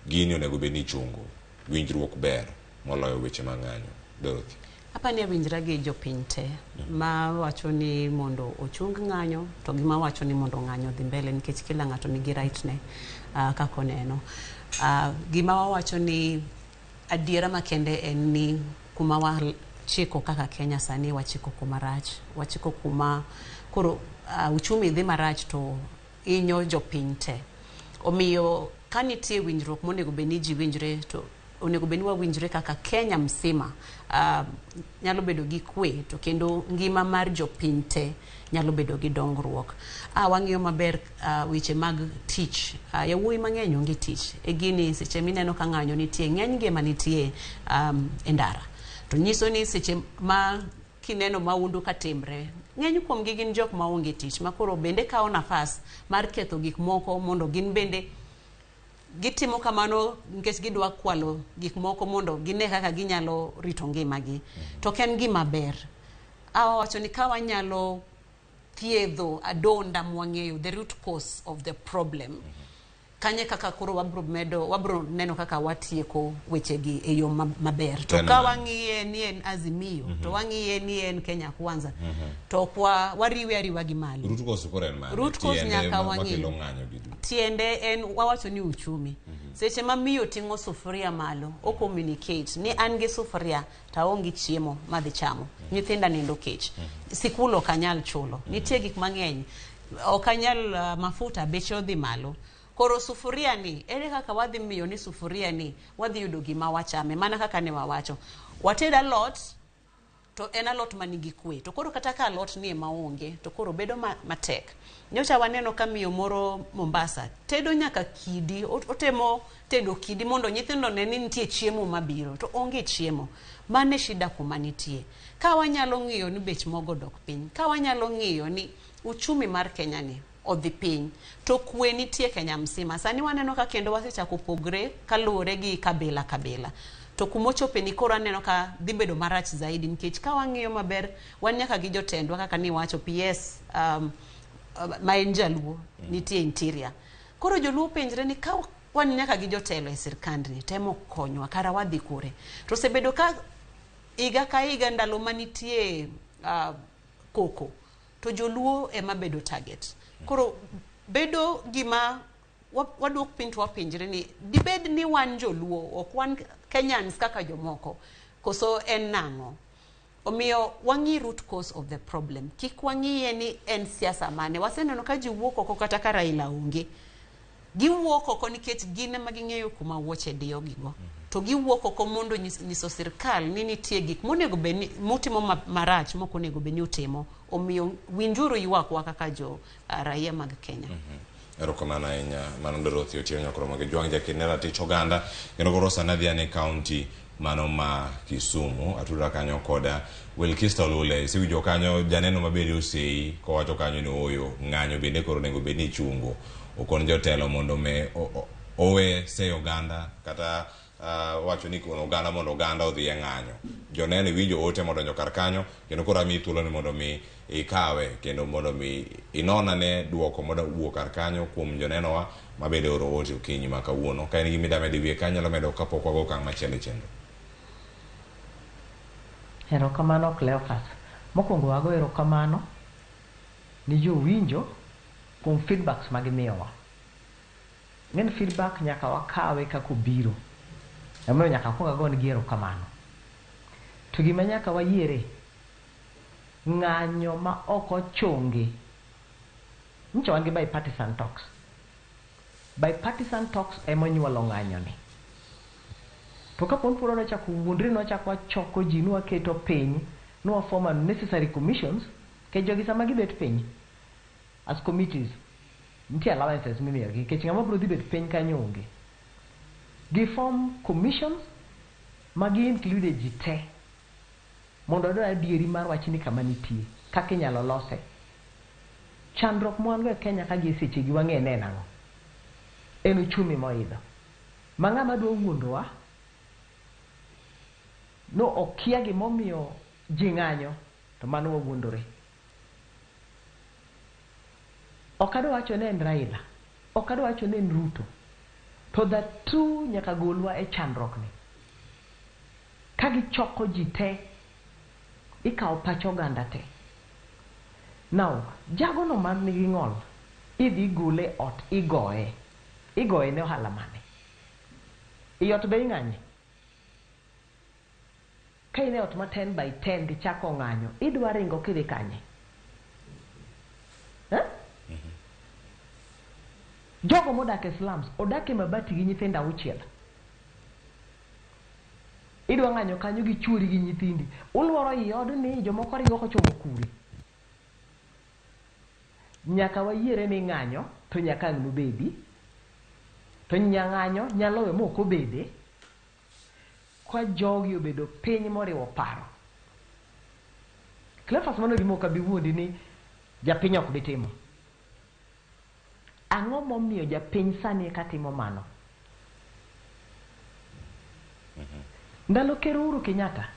gini onego bed ni ichungo. Winjruok ber moloyo weche mag ng'anyo. Dorothy. Apani awinjra gi jopiny te ma wacho ni mondo ochung ng'anyo to gima wacho ni mondo ng'anyo odhi mbele nikech kila ng'ato nigi right ne kaka oneno. Gima wawacho ni adiera makende en ni kuma wachiko kaka Kenya sani wachiko kuma rach, wachiko kuma koro uchumi dhi marach to inyo jopiny te. Omiyo ka nitie winjruok monego bed ni ji winjre to onego bed ni wawinjre kaka Kenya msima nyalo bedo gi kwe to kendo ngima mar jopiny te nyalo bedo gi dongruok. Wang'iyo maber weche mag tich. Yawuoyi mang'eny onge tich. E gini seche mineno ka ng'anyo nitie, ng'eny gi ema nitie e ndara. To nyiso ni seche ma kineno maundu katimre, ng'eny kuomgi gin jok maonge tich ma koro bende kawo nafas mar ketho gik moko mondo gin bende gitimo kamano nikech gidwa kwalo gik moko mondo gine kaka ginyalo rito ngimagi. To ok en gima ber. Awacho ni ka wanyalo thiedho adonda mwang'eyo, the root cause of the problem, kanye kaka koro wabro neno kaka watieko wechegi e yo maber. To ka wang'iye ni en Azimio, to wang'iye ni en Kenya Kwanza, to kwa wariwe ariwa gi malo. Root cause koro en mane? Root cause nyaka wang'i. Tiende en wawacho ni uchumi. Seche ma miyo ting'o sufuria malo, o communicate ni an gi sufuria to aonge chiemo madhi chamo. Nyithinda nindo kech. Sikul ok anyal chulo. Nitie gik mang'eny. Ok anyal mafuta beche odhi malo. Koro sufuria ni, ere kaka wadhi miyo ni sufuria ni, wadhi yudo gima wachame, mana kaka ne wawacho. Wated alot, To en alot manigi kwe. To koro kata ka alot ni ema onge, to koro bedo matek. Nyocha waneno ka miyo moro Mombasa tedo nyaka kidi, otemo tedo kidi mondo nyithindo ne ni nitie chiemo mabiro, to onge chiemo. Mano e shida kuma nitie. Ka wanyalo ng'iyo ni bech mogo dok piny, ka wanyalo ng'iyo ni uchumi mar Kenya ni odhi piny, to kwe nitie Kenya mzima. Sani waneno ka kendo wasechako pogre kaluwore gi kabila kabila. To kumochope ni koro aneno ka dhi bedo marach zaidi, nikech ka wang'iyo maber, wan nyaka gi jotendwa kaka niwacho PS ma en jaluo nitie interior. Koro joluo penjre ni ka wan nyaka gi jotelo e sirkandni temo konywa, kara wadhi kure? To osebedo ka higa ka higa ndalo manitie koko, to joluo ema bedo target. Koro bedo gima waduok piny to wapenjre ni dibed ni wan joluo, ok wan Kenyans kaka jomoko, koso en nang'o? Omiyo wang'i root cause of the problem. Kik wang'iye ni en siasa mane. Waseneno ka ji wuok oko kata ka Raila onge. Giwuok oko nikech gin ema ging'eyo kuma wuoche diyo gigo. To giwuok oko mondo nyiso sirkal ni nitie gik monego bed ni mutimo marach mok onego bed ni utimo. Omiyo winjuru ywakwa kaka jo raia mag Kenya. Erokamano ahinya mano Dorothy Otieno Nyakoro Jwang' jaked ne ratich oganda kendo koro sani adhi ane kaunti mano ma Kisumu atudra kanyo koda Wilkista Olule. Isewinjo kanyo janeno mabende oseyi kowacho kanyo ni ooyo ng'anyo bende koro onego bed ni ichungo. Okon jotelo mondo me owe seyo oganda kata wacho ni kono oganda mondo oganda odhi e ng'anyo. Joneno iwinjo ote modonjo kar kanyo kendo koro amiyi thuolo ni mondo mi ikawe kendo mondo mi inon ane duoko modawuok kar kanyo kuom jonenowa mabende oro ote okinyi ma kawuono. Ka in gi gima ida medo e wiye kanyo nyalo medo kapok wago okang' machielo e chenro. Erokamano Cleophas. Mokwongo wago erokamano ni jowinjo kuom feedbacks ma gimiyowa. Ng'en feedback nyaka wakawe kaka obiro. Emomiyo nyaka akwong agonegi erokamano. To gima nyaka wayiere, ng'anyo ma ok ochungi. Nyicha wan gi bipartisan talks. Bipartisan talks ema onyuolo ng'anyo ni. To kapo ni pod wachako wuondre ni wachako wachoko ji ni waketo piny, ni wa form unnecessary commissions, nikech jogi sama gibet piny as committees, nitie allowances mimiyogi nikech ng'ama biro dhi bet piny kanyo onge. Gi form commissions ma gi include ji te mondo wadwar adieri mar wachni kama nitie, kaka inyalo lose. Chandruok ma wan go e Kenya ka gi e sechegi wang'e ne en ang'o? En uchumi moidho. Ma ng'ama dwa wuondowa no okia gimomiyo ji ng'anyo, to mano wawuondore. Ok adwa wacho ni en Raila, ok adwa wacho ni en Ruto, to the two nyaka golwa e chandruok ni. Ka gichoko ji te, ikawo pach oganda te. Now, jagono man nigi ng'ol, idhi igole ot igoye. Igoye ne ohala mane? I ot be ing'anye? Ka in e ot ma 10 by 10 tichako ng'anyo, idwa ringo kidhi kanye? Jogo modak e slums, odak e mabati gi nyithindo 6. Idwa ng'anyo kanyo gi chuori gi nyithindi. Uluoro i odni, jomoko ringo kochomo kure. Nyaka wayiere ni ng'anyo, to nyaka ang' nobedi. To nyang'anyo nyalo we mok obede. Kwa jogi obedo piny moriwo paro. Cleophas mano gima ok abi wuondi ni japiny ok bi timo. Ang'o momiyo japiny sani eka timo mano? Ndalo Ker Uhuru Kenyatta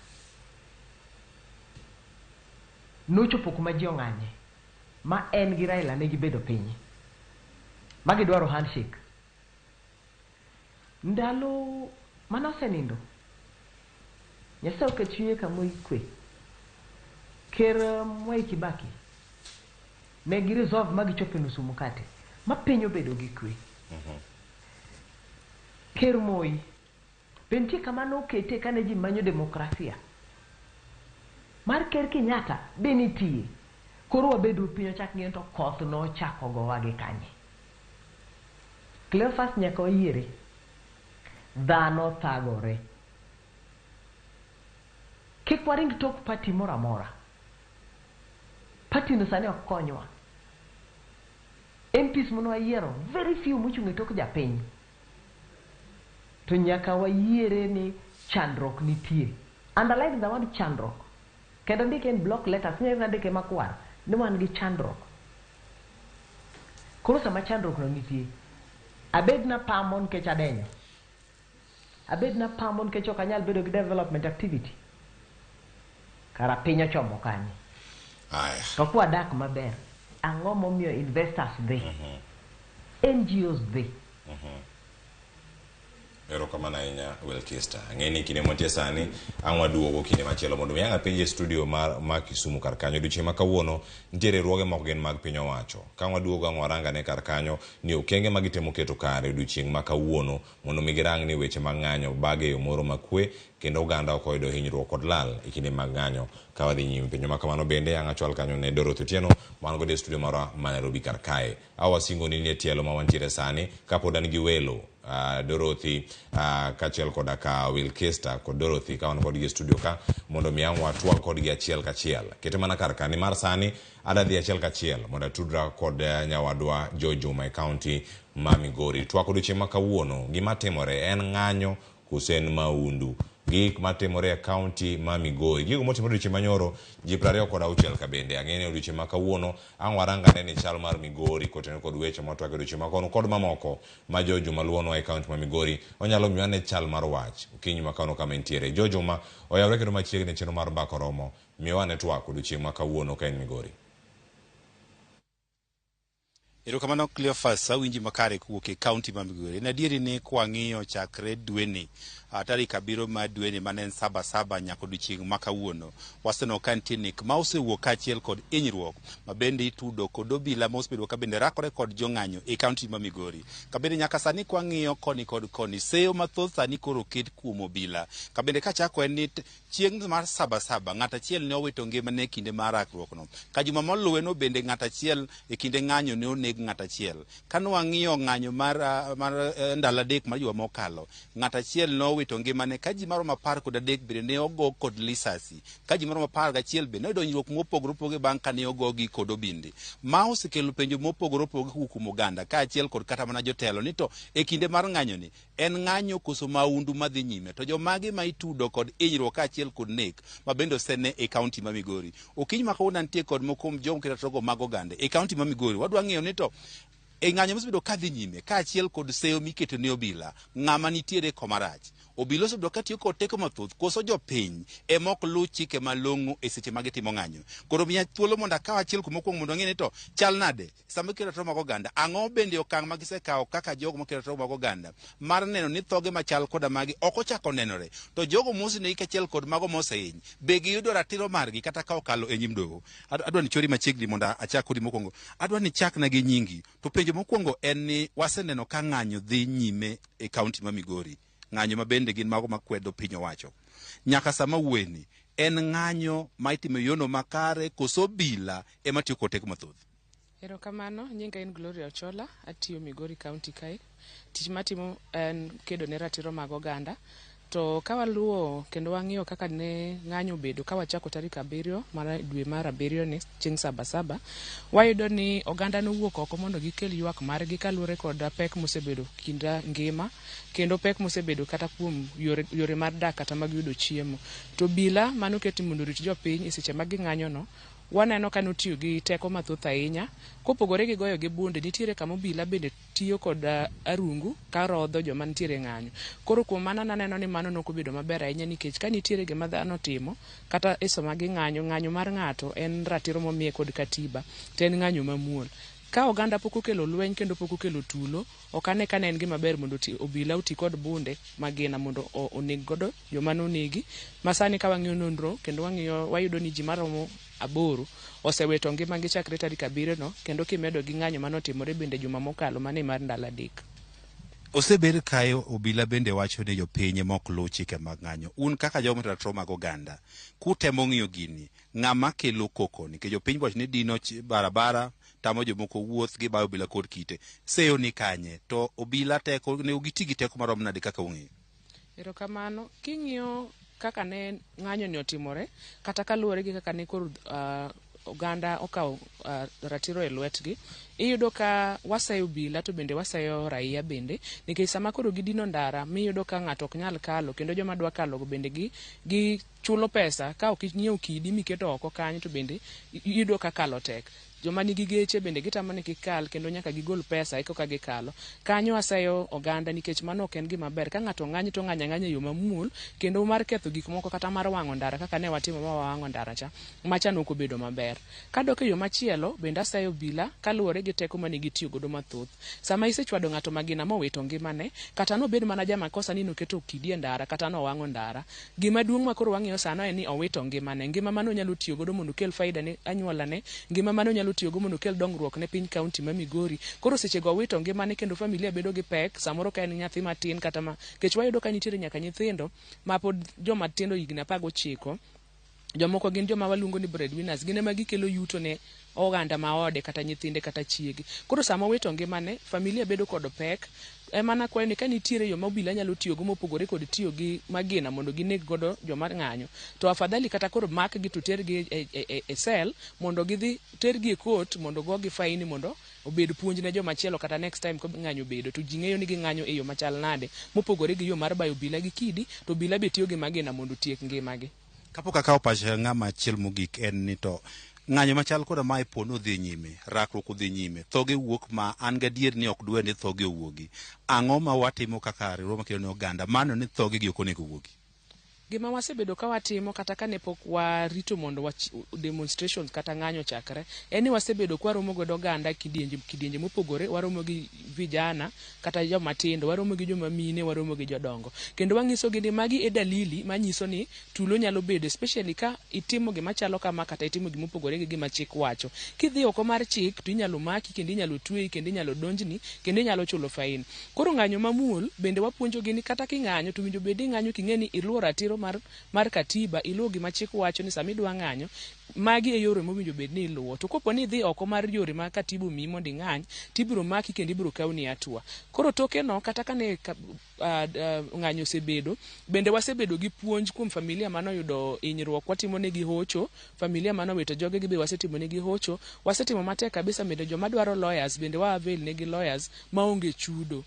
nochopo kuma ji ong'anye ma en gi Raila ne gibedo piny ma gidwaro handshake. Ndalo mane osenindo, Nyasaye oket chunye kama okwe. Ker Mwai Kibaki ne gi resolve ma gichopo e nusu mkate ma piny obedo gi kwe. Ker Moi be nitie kama nokete kane ji manyo demokrasia. Mar Ker Kenyatta be nitie. Koro wabedo piny ochak ng'iyo to koth nochako gowa gi kanye. Cleophas nyaka wayiere. Dhano thagore. Kik waring tok party moro amora. Party no sani ok konywa. MPs mane wayiero, very few mochung' e tok japiny. To nyaka wayiere ni chandruok nitie. Underline the word chandruok. Kendo ndike in block letters, inyalo ndike makwar, ni wan gi chandruok. Koro sama chandruok no nitie, abed napamo nikech adenyo. Abed napamo nikech ok anyal bedo gi development activity. Kara piny ochomo kanye. Aya. To kwadak maber, ang'o momiyo investors dhi? NGOs dhi. Erokamano ahinya Wilkister. Ang'e ni kinde mwantie sani ang' waduogo kinde machielo mondo mi ang' apenji e studio mar ma Kisumu kar kanyo. Odiochieng' ma kawuono nitie riwruoge moko gin mag piny owacho. Ka ang' waduogo ang' warang ane kar kanyo ni okenge ma gitemo keto kare odiochieng' ma kawuono mondo mi girang ni weche mag ng'anyo bage e yo moro makwe kendo oganda ok oyudo hinyruok kod lal e kinde mag ng'anyo ka wadhi nyime. Penjo ma kamano bende ang' achwal kanyo ne Dorothy Otieno man godo e studio marwa ma Nairobi kar kae. Awasingoni ni e tielo ma wantiere sani kapod an gi welo Dorothy kaachiel koda ka Wilkista kod Dorothy ka wan kodgi e studio ka mondo mi ang' watwag kodgi achiel kachiel. Kete mana kar ka nimar sani adwa dhi achiel kachiel mondo atudra kod nyawadwa Joy Juma e kaunti ma Migori. Twak odiochieng' ma kawuono gima timore en ng'anyo koso en maundu. Gik matimore e kaunti ma Migori. Gigo motimore odiochieng' manyoro ji 26 ka bende ang'e ni odiochieng' ma kawuono ang' warang ane ni chal mar Migori kotenore kod weche mwatwak e odiochieng' ma kawuono kod mamoko ma Joy Juma luwonwa e kaunti ma Migori onyalo miyo ane chal mar wach okinyi ma kawuono kama entiere. Joy Juma oyawre kendo machiegni e chenro mar Mbaka Oromo. Miwa ane twak odiochieng' ma kawuono ka en Migori. Erokamano Cleophas, awinji makare kowuok e kaunti ma Migori. En adieri ni kwang'iyo chakre dweni, tarik 7 mar dweni mane en saba saba nyaka odiochieng' ma kawuono, waseneno ka nitie nek ma osewuok kaachiel kod hinyruok ma bende itudo kod obila ma osebedo ka bende rakore kod jong'anyo e kaunti ma Migori. Ka bende nyaka sani kwang'iyo koni kod koni, seyo mathoth sani koro oket kuom obila. Ka bende kachako en ni chieng' mar saba saba ng'at achiel ne owito ngimane e kinde mar rakruok no. Ka juma moluwe no bende ng'at achiel e kinde ng'anyo ne oneg ng'at achiel. Ka nwang'iyo ng'anyo mar ndalo 3 mar juma mokalo, ng'at achiel ne owito ngimane ka ji maromo 13 bende ne ogo kod lisasi. Ka ji maromo 11 bende ne oyudo hinyruok mopogore opogore bang' ka ne ogogi kod obinde. Ma osekelo penjo mopogore opogore kowuok kuom oganda kaachiel kod kata mana jotelo ni to e kinde mar ng'anyo ni en ng'anyo koso maundu madhi nyime, to jomage ma itudo kod hinyruok kaachiel kod nek ma bende osene e kaunti ma Migori. Okinyi ma kawuono antie kod moko kuom jogo moketo ratiro mag oganda e kaunti ma Migori. Wadwa ng'eyo ni to e ng'anyo mosebedo kadhi nyime kaachiel kod seyo miketo ne obila, ng'ama nitiere koma rach. Obila osebedo katiyo kod teko mathoth koso jopiny ema ok luw chike malong'o e seche ma gitimo ng'anyo. Koro miya thuolo mondo akaw achiel kuom mokwongo mondo ang'e ni to chal nade sama iketo ratiro mag oganda. Ang'o bende okang' ma gisekawo kaka jogo maketo ratiro mag oganda mar neno ni thoge machal koda magi ok ochako nenore, to jogo mosenegi kaachiel kod mago mosehiny be giyudo ratiro margi kata ka okalo e nyim doho. Adwa ni chori machiegni mondo achak kodi mokwongo. Adwa ni chakna gi nyingi. To penjo mokwongo en ni waseneno ka ng'anyo dhi nyime e kaunti ma Migori. Ng'anyo ma bende gin mago makwedo piny owacho. Nyaka sama wuoyeni, en ng'anyo ma itimo e yono makare koso obila ema tiyo kod teko mathoth? Erokamano, nyinga en Gloria Ochola, atiyo Migori County kae. Tich matimo en kedo ne ratiro mag oganda. To ka waluwo kendo wang'iyo kaka ne ng'anyo obedo ka wachako tarik 7 mar dwe mar 7 ni chieng' saba saba, wayudo ni oganda nowuok oko mondo gikel ywak margi kaluwore kod pek mosebedo kind ngima kendo pek mosebedo kata kuom yore mar dak kata mag yudo chiemo. To obila manoketi mondo orit jopiny e seche ma ging'anyo no, waneno ka notiyo gi teko mathoth ahinya. Kopogore gi goyo gi bunde, nitiere kama obila bende tiyo kod arungu ka rodho joma nitiere ng'anyo. Koro kuom mano naneno ni mano nok obedo maber ahinya nikech ka nitiere gima dhano timo kata e sama ging'anyo, ng'anyo mar ng'ato en ratiro momiye kod katiba to en ng'anyo mamuol. Ka oganda pok okelo lweny kendo pok okelo tulo, ok ane ka ne en gima ber mondo obila oti kod bunde magina mondo oneg godo joma nonegi. Ma sani ka wang'iyo nonro kendo wang'iyo wayudo ni ji maromo 8 osewito ngimagi chakre tarik 7 no, kendo kimedo gi ng'anyo manotimore bende juma mokalo mane mar ndalo 3. Osebed kae obila bende wacho ni jopiny ema ok luw chike mag ng'anyo. Un kaka jogo moketo ratiro mag oganda, kutemo ng'iyo gini, ng'ama kelo koko? Nikech jopiny wacho ni dino barabara, tamo jomoko wuoth, gibayo obila kod kite. Seyo ni kanye? To obila teko, onego giti gi teko marom nade kaka ung'eyo? Erokamano. King'iyo kaka ne ng'anyo ni otimore, kata kaluwore gi kaka ne koro oganda okawo ratiro e lwetgi, iyudo ka waseyo obila to bende waseyo raia bende, nikech sama koro gidino ndara miyudo ka ng'ato ok nyal kalo, kendo joma dwa kalo go bende gi chulo pesa. Ka ok inyiewo kidi miketo oko kanyo to bende iyudo ka kalo tek. Joma nigi geche bende gitamo ni kik kal, kendo nyaka gigol pesa eka gikalo kanyo. Aseyo oganda nikech mano ok en gima ber. Ka ng'ato ng'anyo to ng'anyo ang'anya e yo mamuol, kendo mar ketho gik moko kata mar wang'o ndara kaka ne watimo ma wawang'o ndara cha macha nok obedo maber. Kadok e yo machielo bende, aseyo obila kaluwore gi teko mane gitiyo godo mathoth. Sama isechwado ng'ato magina mowito ngimane, kata nobed mana jamakosa ni noketo kidi e ndara kata nowang'o ndara, gima duong' ma koro wang'iyo sano en ni owito ngimane, ngima mane onyalo tiyo godo mondo okel faida ne anyuolane, ngima mane onyalo tiyogo mondo okel dongruok ne piny kaunti ma Migori. Koro sechego owito ngimane kendo familia bedo gi pek. Samoro ka en nyathi matin kata ma kech wayudo ka nitiere nyaka nyithindo ma pod joma tindo, higni 19, jomoko gin joma waluongo ni breadwinners, gin ema gikelo yuto ne oganda ma ode kata nyithinde kata chiege. Koro sama owito ngimane, familia bedo kod pek. Ema nakwayo ni ka nitiere yo ma obila nyalo tiyogo mopogore kod tiyo gi magina mondo gineg godo joma ng'anyo, to afadhali kata koro makgi to tergi e cell, mondo gidhi tergi e court mondo gogi faini, mondo obed puonj ne joma chielo, kata next time ka ng'anyo obedo to ji ng'eyo ni ging'anyo e yo machal nade, mopogore gi yo mar bayo obila gi kidi to obila be tiyo gi magina mondo otiek ngimagi. Kapok akawo pach ng'ama achiel mogik, en ni to ng'anyo machal koda mae po nodhi nyime, rakruok odhi nyime, thoge wuok ma an gadier ni ok dwe ni thoge owuogi. Ang'o ma watimo kaka riwruok makelo ne oganda mano ni thoge gi ok onego wuogi? Gima wasebedo ka watimo kata ka ne pok warito mondo demonstrations kata ng'anyo chakre, en ni wasebedo kwaromo godo oganda kidienje kidienje mopogore. Waromo gi vijana kata joma tindo, waromo gi joma mine, waromo gi jodongo, kendo wang'isogi ni magi e dalili manyiso ni tulo nyalo bedo, especially ka itimo gima chalo kama kata itimo gima opogore gi gima chik wacho. Kidhi oko mar chik to inyalo maki, kendo inyalo tweyi, kendo inyalo donjni, kendo inyalo chulo fain. Koro ng'anyo mamuol bende wapuonjogi ni kata king'anyo to winjo bed ni ing'anyo king'e ni iluwo ratiro mar katiba, iluwo gima chik wacho ni sama idwa ng'anyo, magi e yore mowinjo bed ni iluwo. To kopo ni idhi oko mar yore ma katiba omiyi mondo ing'any, tibiro maki kendo ibiro kawni hatua. Koro toke no, kata kane ng'anyo osebedo, bende wasebedo gi puonj kuom familia manoyudo hinyruok, watimo negi hocho. Familia manowito jogegi be wasetimo negi hocho. Wasetimo matek kabisa. Bende joma dwaro lawyers bende wa avail negi lawyers maonge chudo.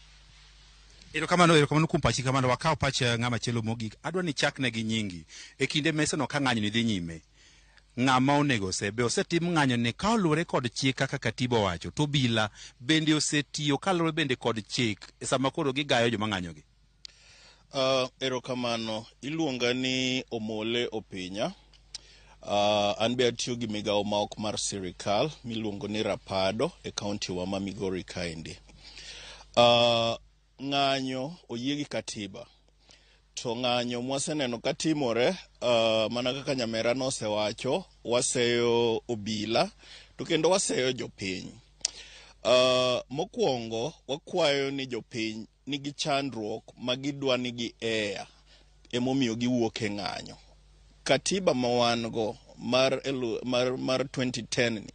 Erokamano, erokamano kuom pachi. Kamano wakaw pach ng'ama chielo mogik. Adwa ni chakne gi nyingi. E kinde meseno ka ng'anyo ni dhi nyime, ng'ama onego ose be osetim ng'anyo ni ka oluwore kod chik kaka katiba owacho, to obila bende osetiyo kaluwore bende kod chik e sama koro gigayo joma ng'anyogi? Erokamano. Iluonga ni Omole Opinya. An be atiyo gi migawo ma ok mar sirikal miluongo ni Rapado e kaunti wa ma Migori kaendi. Ng'anyo oyie gi katiba. To ng'anyo mwaseneno katimore, mana kaka nyamera nosewacho, waseyo obila to kendo waseyo jopiny. Mokwongo wakwayo ni jopiny nigi chandruok ma gidwa ni gi air, emomiyo giwuok e ng'anyo. Katiba ma wan go mar 2010 ni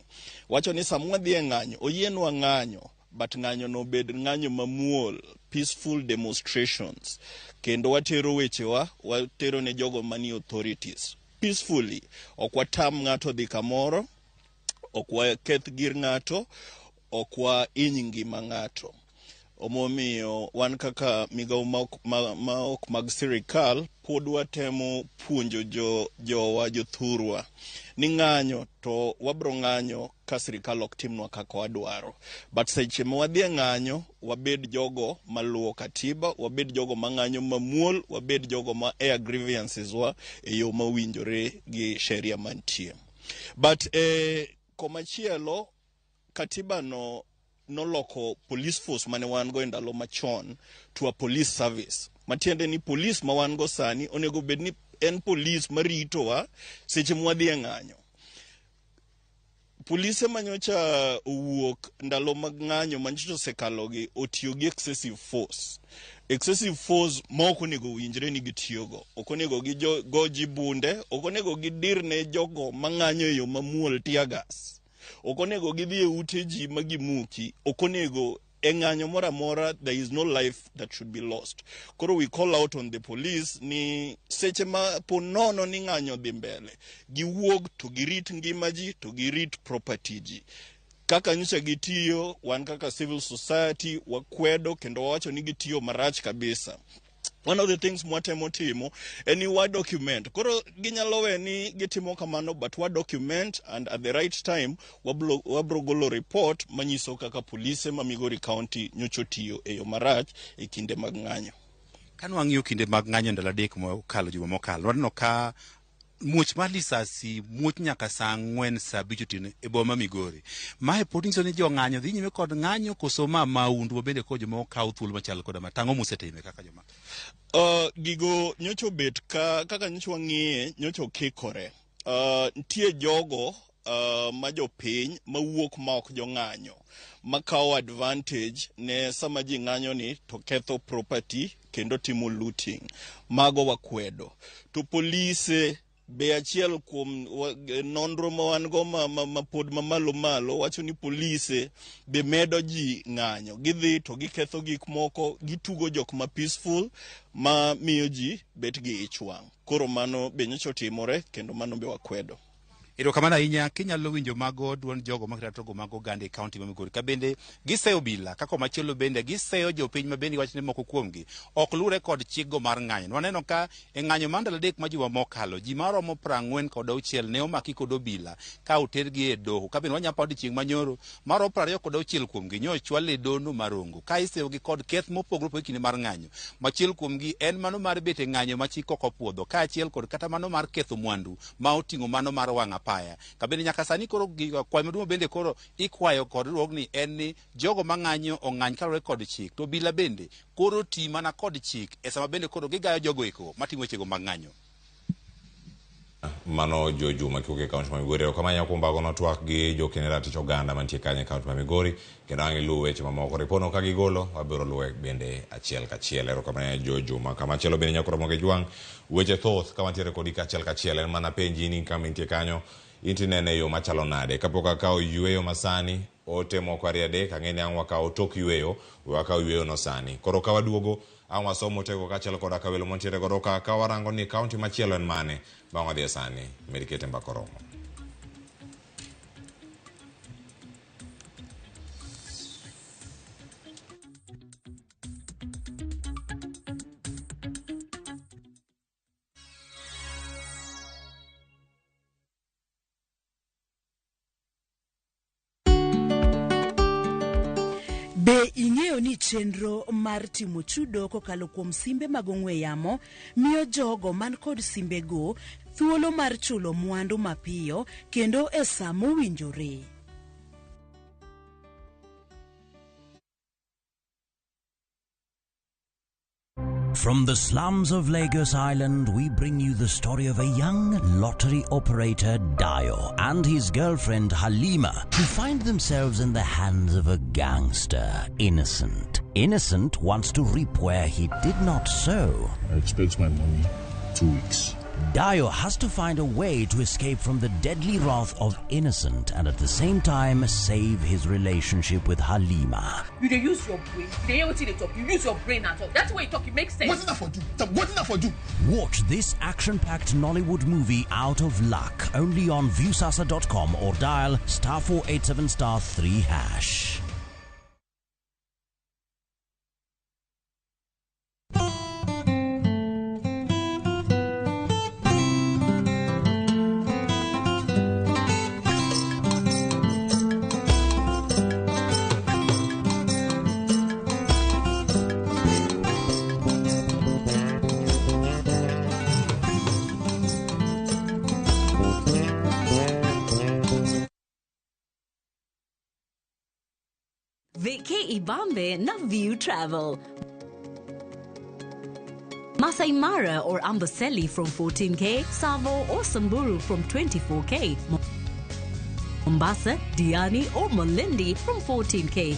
wacho ni sama wadhi e ng'anyo, oyienwa ng'anyo, but ng'anyo no obed ng'anyo mamuol, peaceful demonstrations, kendo watero wechewa, watero ne jogo manie authorities peacefully. Ok watam ng'ato dhi kamoro, ok waketh gir ng'ato, ok wahiny ngima ng'ato. Omomiyo wan kaka migawo ma ok mag sirikal pod watemo puonjo jowa jothurwa ni ng'anyo to wabro ng'anyo ka sirikal ok timnwa kaka wadwaro, but seche ma wadhi e ng'anyo, wabed jogo maluwo katiba, wabed jogo mang'anyo mamuol, wabed jogo ma air grievances wa e yo mowinjore gi sheria mantie. But komachielo, katiba no noloko police force mane wan go e ndalo machon to a police service, matiende ni police ma wan go sani onego bed ni en police maritowa seche mwadhi e ng'anyo. Polise manyocha owuok ndalo mag ng'anyo manyocha osekalogi otiyo gi excessive force, excessive force ma ok onego winjre ni gitiyogo. Ok onego gigo ji bunde, ok onego gidir ne jogo mang'anyo e yo mamuol tear gas, ok onego gidhi e ute ji ma gimuki, ok onego. E ng'anyo moro amora there is no life that should be lost. Koro we call out on the police ni seche ma po nono ni ng'anyo dhi mbele, giwuog to girit ngima ji to girit property ji. Kaka nyocha gitiyo, wan kaka civil society wakwedo kendo wawacho ni gitiyo marach kabisa. One of the things mwatemo timo en ni wa document. Koro ginyalo we ni gitimo kamano, but wa document and at the right time wabro golo report manyiso kaka polise ma Migori County nyocha otiyo e yo marach e kinde mag ng'anyo. Ka nwang'iyo kinde mag ng'anyo ndalo 3 mokalo, juma mokalo, waneno ka muoch mar lisasi muoch nyaka saa 4 saa 5 otieno e boma ma Migori. Mae pod nyiso ni jong'anyo dhi nyime kod ng'anyo koso ma maundu ma bende koro joma okaw thuolo machal koda ma tang'o musetime kaka joma? Gigo nyocha obet ka, kaka nyocha wang'iye, nyocha okikore. Nitie jogo ma jopiny mawuok ma ok jong'anyo, makawo advantage ne sama ji ng'anyo ni to ketho property kendo timo looting. Mago wakwedo. To polise be achiel kuom nonro ma wan go ma pod mamalo malo wacho ni polise be medo ji ng'anyo. Gidhi to giketho gik moko, gitugo jok ma peaceful ma miyo ji bet gi ich wang'. Koro mano be nyocha otimore kendo mano be wakwedo. Erokamano ahinya. Kinyalo winjo mago duond jogo makito go mag oganda e kaunti ma Migori, ka bende giseyo obila kaka machielo bende giseyo jopiny ma bende giwacho ni moko kuomgi ok luwre kod chikgo mar ng'anyo. Waneno ka e ng'anyo mar ndalo 3 ma juma mokalo ji maromo 46 ne omaki kod obila ka otergi e doho, ka bende wanyalo paro odiechieng' manyoro maromo 26 kuomgi nyo ochwal e dono marongo ka iseyogi kod keth mopogore opogore kinde mar ng'anyo. Machielo kuomgi en mano mar bet e ng'anyo ma chik ok opuodho, kaachiel kod kata mano mar ketho mwandu ma oting'o mano mar wang' apaya. Ka bende nyaka sani koro kwayo maduong' bende koro ikwayo kod riwruogni en ni jogo mang'anyo ong'any kaluwore kod chik, to obila bende koro ti mana kod chik e sama bende koro gigayo jogo eko matimo wechego mag ng'anyo. Mano Jo Juma kiwuok e kaunti ma Migori. Erokamano ahinya kuom bago twak gi jokene ratich oganda mantie kanyo e kaunti ma Migori, kendo ang' iluw weche mamoko. Ripono ka gigolo, wabiro luwe bende achiel kachiel. Erokamano ahinya Jo Juma. Kamachielo bende nyakoro Ramogi Jwang', weche thoth ka wantiere kodi kachiel kachiel. En mana penji ni kama intie kanyo, intinene e yo machalo nade. Kapok akawo yweyo masani, ote moko 2 3, ang'e ni ang' wakawo tok yweyo, we wakaw yweyo no sani. Koro ka waduogo, ang' wasomo otego kaachiel koda ka welo mantiere godo ka, ka warango ni kaunti machielo en mane, bang' wadhi e sani, med kete mbaka oromo. Be ing'eyo ni chenro mar timo chudo kokalo kuom simbe mag ong'we yamo miyo jogo man kod simbego thuolo mar chulo mwandu mapiyo kendo e sa mowinjore? From the slums of Lagos Island, we bring you the story of a young lottery operator, Dayo, and his girlfriend, Halima, who find themselves in the hands of a gangster, Innocent. Innocent wants to reap where he did not sow. I expect my money 2 weeks. Dayo has to find a way to escape from the deadly wrath of Innocent and at the same time save his relationship with Halima. You dey use your brain. You dey hear wetin they talk. You use your brain at all. That's why you talk. It makes sense. What's that for do? What's that for do? Watch this action-packed Nollywood movie Out of Luck only on Viusasa.com or dial *487*3#. Vacay Ibambe na View Travel. Masai Mara or Amboseli from 14K, Tsavo or Samburu from 24K, Mombasa, Diani or Malindi from 14K.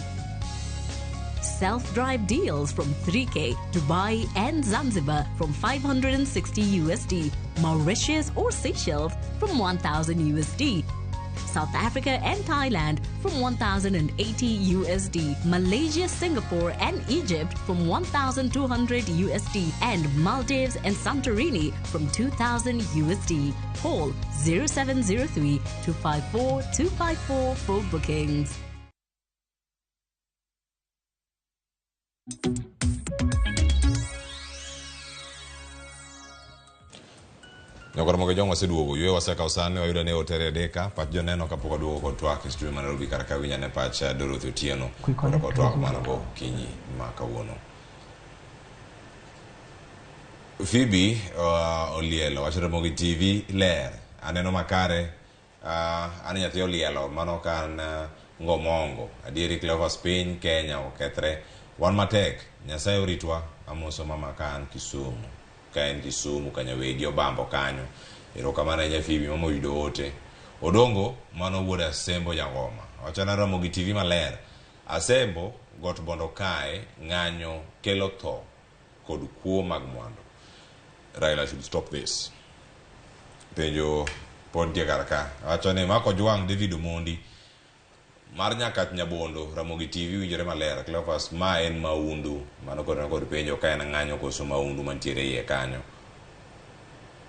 Self-drive deals from 3K, Dubai and Zanzibar from 560 USD, Mauritius or Seychelles from 1,000 USD. South Africa and Thailand from 1080 USD, Malaysia, Singapore and Egypt from 1200 USD, and Maldives and Santorini from 2000 USD. Call 0703 254 254 for bookings. Nyakoro mogo jong waseduogo ywe wasekawo sani wayudo ni otere adeka pach joneno kapok waduogo kod twak e studio ma Nairobi kar ka winj ane pach Dorothy Otieno mondo kod twak mano go okinyi ma kawuono. Phoebe Olielo wacho Ramogi TV ler aneno makare an nyathi Olielo mano ka an Ngomongo adieri Cleophas piny Kenya okethre wan matek Nyasaye oritwa amoso mama ka an Kisumu ka en Kisumu Kanyawegi Obambo kanyo erokamano ahinya Phoebe mama oyudo ote Odongo mano wuod Asembo Jangoma wachona Ramogi TV maler Asembo got Bondo kae ng'anyo kelo tho kod kuo mag mwandu Raila should stop this penjo pod nitie kar ka wacho ni Mark Ojwang David Omondi mar Nyakach Nyabondo Ramogi TV winjore maler Cleophas ma en maundu mano kod kod penjo ka en ng'anyo koso maundu mantiere iye kanyo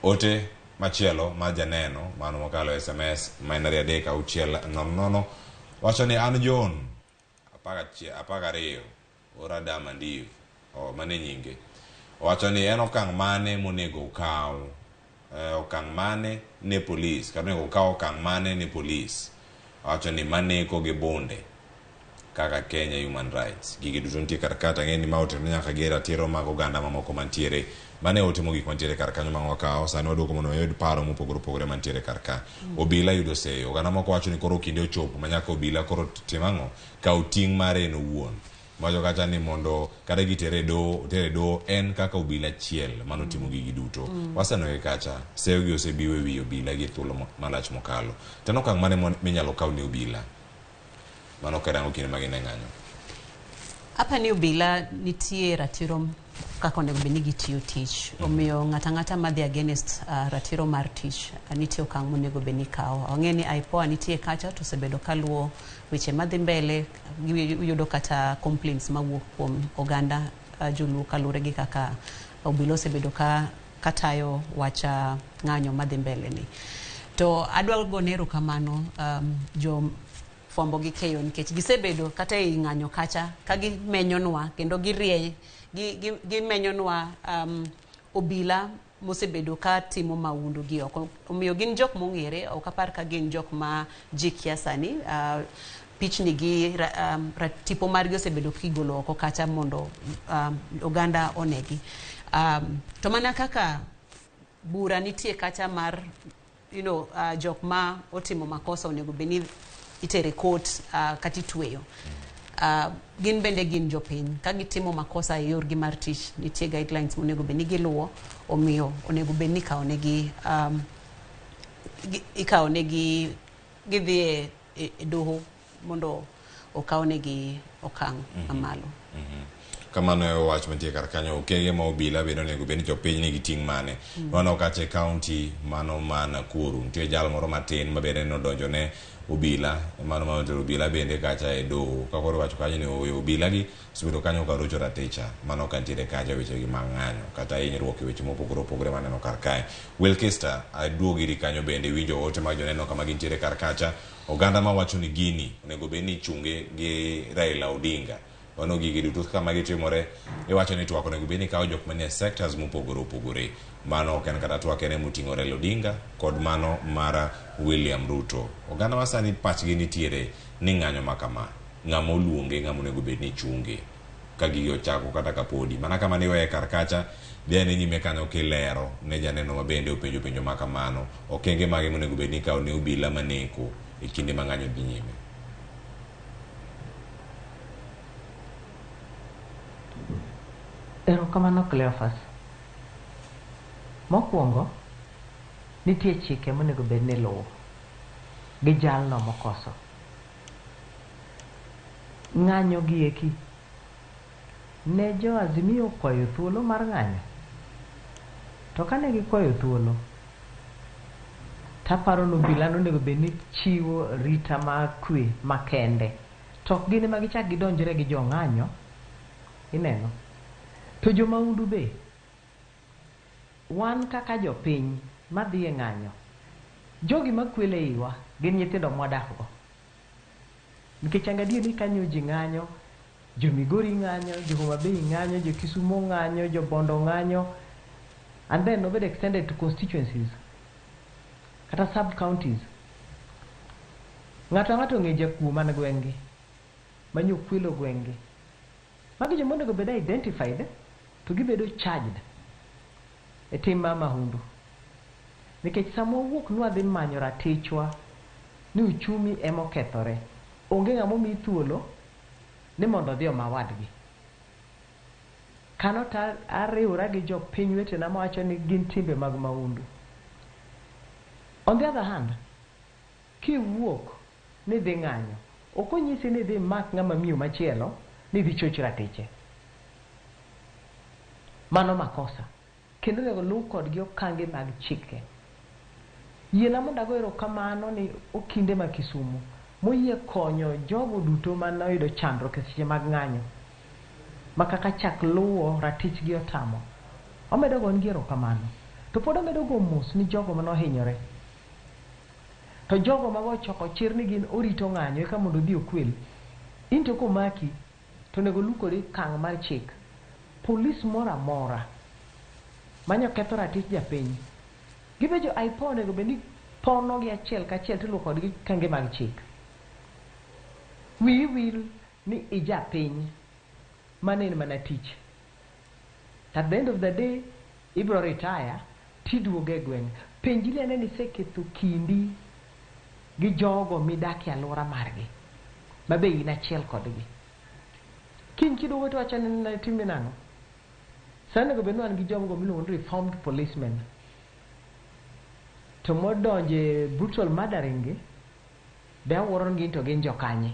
ote machielo mar janeno mano mokalo SMS ma en 23600 wacho ni an John 12 ora Dama Ndiv oh, mane nyinge owacho ni en okang' mane monego okaw okang' mane ne polis kata onego okaw okang' mane ne polis owacho ni maneko gi bunde kaka Kenya Human Rights gigi duto nitie kar ka to ang'e ni ma otenore nyaka gi ratiro mag oganda mamoko mantiere mane ote mogik mantiere kar kanyo ma wakawo sani waduoko mondo wayud paro mopogore opogore mantiere kar ka obila yudo seyo oganda moko wacho ni koro kinde ochopo ma nyaka obila koro tim ang'o kaw ting' mare en owuon wacho kacha ni mondo kata gitere e doho otere e doho en kaka obila achiel manotimo gigi duto waseneno kacha seyo gi osebiwo e wi obila gi thuolo malach mokalo to en okang' mane minyalo kaw ne obila mano karango kinde ma gin e ng'anyo Apa ni obila nitie ratiro kaka onego bed ni gitiyo tich. Omiyo ng'ato ang'ata madhi against ratiro mar tich nitie okang' monego bed ni ikawo. Wang'e ni IPOA nitie kacha to osebedo kaluwo weche madhi mbele, giyudo kata complaints mawuok kuom oganda joluo kaluwore gi kaka obila osebedo ka katayo wach ng'anyo madhi mbele ni. To adwa gone erokamano jo fwambo gi keyo nikech gisebedo kata ei ng'anyo kacha ka gimenyonwa kendo girie gimenyonwa obila mosebedo ka timo maundu gi oko. Omiyo gin jok mong'ere, ok apar ka gin jok ma ji kia sani. Pichni gi tipo margi osebedo kigolo oko kacha mondo oganda onegi. To mana kaka bura nitie kacha mar jok ma otimo makosa onego bed ni itere court kata itweyo. Gin bende gin jopiny. Ka gitimo makosa e yorgi mar tich, nitie guidelines monego bed ni giluwo, omiyo onego bed ni ikawonegi ikawonegi gidhi e doho mondo okawnegi okang' mamalo. Kamano e wach mantie kar kanyo okenge ma obila bende onego bed ni jopiny nigi ting' mane. Mano kacha e county mano ma Nakuru nitie jal moro matin ma bende nodonjo ne obila mano ma otero obila bende kacha e doho ka koro iwacho kanyo ni ooyo obila gi osebedo kanyo ka rocho raticha mano ka nitiere kacha weche gi mag ng'anyo kata hinyruok e weche mopogore opogore maneno kar kae. Wilkister aduog iri kanyo bende iwinjo ote mag joneno kama gintiere kar kacha oganda mawacho ni gini onego bed ni ichunge gi Raila Odinga mano gigi duto kama gitimore iwacho ni twak onego bed ni kawo jok manie sectors mopogore opogore mano ok en kata twak ene moting'o Raila Odinga kod mano mar William Ruto oganda ma sani pachgi nitiere ni ng'anyo ma kama ng'ama oluonge ng'ama onego bed ni chunge ka gigi ochako kata kapodi mana kama niweye kar kacha dhi ane nyime kanyo kilero ne janeno ma bende openjo penjo ma kamano okenge mage monego bed ni ikawo ne obila maneko e kinde ma ng'anyo dhi nyime. Erokamano Cleophas. Mokwongo, nitie chike monego bed ni iluwo gi jalno mokoso. Ng'anyo gi eki, ne jo Azimio okwayo thuolo mar ng'anyo? To kane gikwayo thuolo, Taparo ni obila nonego bed ni chiwo rita mar kwe makende. To ok gin ema gichak gidonjre gi jo ng'anyo, ineno. To jo maundu be, wan kaka jopiny madhi e ng'anyo, jogi makwelo e iwa gin nyithindo mwadak go. Nikech ang' adier ni kanyo ji ng'anyo, jo Migori ng'anyo, jo Homa Bay ng'anyo, jo Kisumo ng'anyo, jo Bondo ng'anyo, and then obed extended to constituencies kata sub counties. Ng'ato ang'ato ong'e jakuo man gweng'gi, manyo kwelo gweng'gi. Magi joma onego bed identified to gibedo charged e tim mar mahundu. Nikech sama wawuok ni wadhi manyo ratichwa ni uchumi ema okethore, onge ng'ama omi thuolo ni mondo odhi oma wadgi. Kano to ariwra gi jopiny wetena mawacho ni gin timbe mag mahundu. On the other hand, kiwuok ni dhi ng'anyo, ok onyisi ni idhi mak ng'ama miyo machielo ni idhi choch ratiche. Mano makosa. Kendo onego luw kodgi okange mag chike. Yiena mondo ago erokamano ni okinde ma Kisumu moyie konyo jogo duto mane oyudo chandruok e seche mag ng'anyo ma kaka chak luwo ratichgi otamo. Wamedo go negi erokamano. To pod wamedo go mos ni jogo mane ohinyore. To jogo mago ochoko chir ni gin orito ng'anyo eka mondo odhi okwel. In to komaki to onego oluw kodi okang' mar chik. Polis moro amora manyo ketho ratich japiny, gibe jo IPOA onego bed ni pono gi achiel kachiel tiluwo kodgi kange mag chik. Wiyi wil ni ijapiny, mano en mana tich. At the end of the day, ibro retire tiduogo e gweng'. Penjri ane ni iseketho kindi gi jogo midak e alwora margi, ma be in achiel kodgi. Kiny kiduogo to wacho ni ne timni nang'o? Sani onego bed ni wan gi jogo miluongo ni reformed policemen. To modonje brutal murdering gi, be awuoro ni gin to gin jokanye.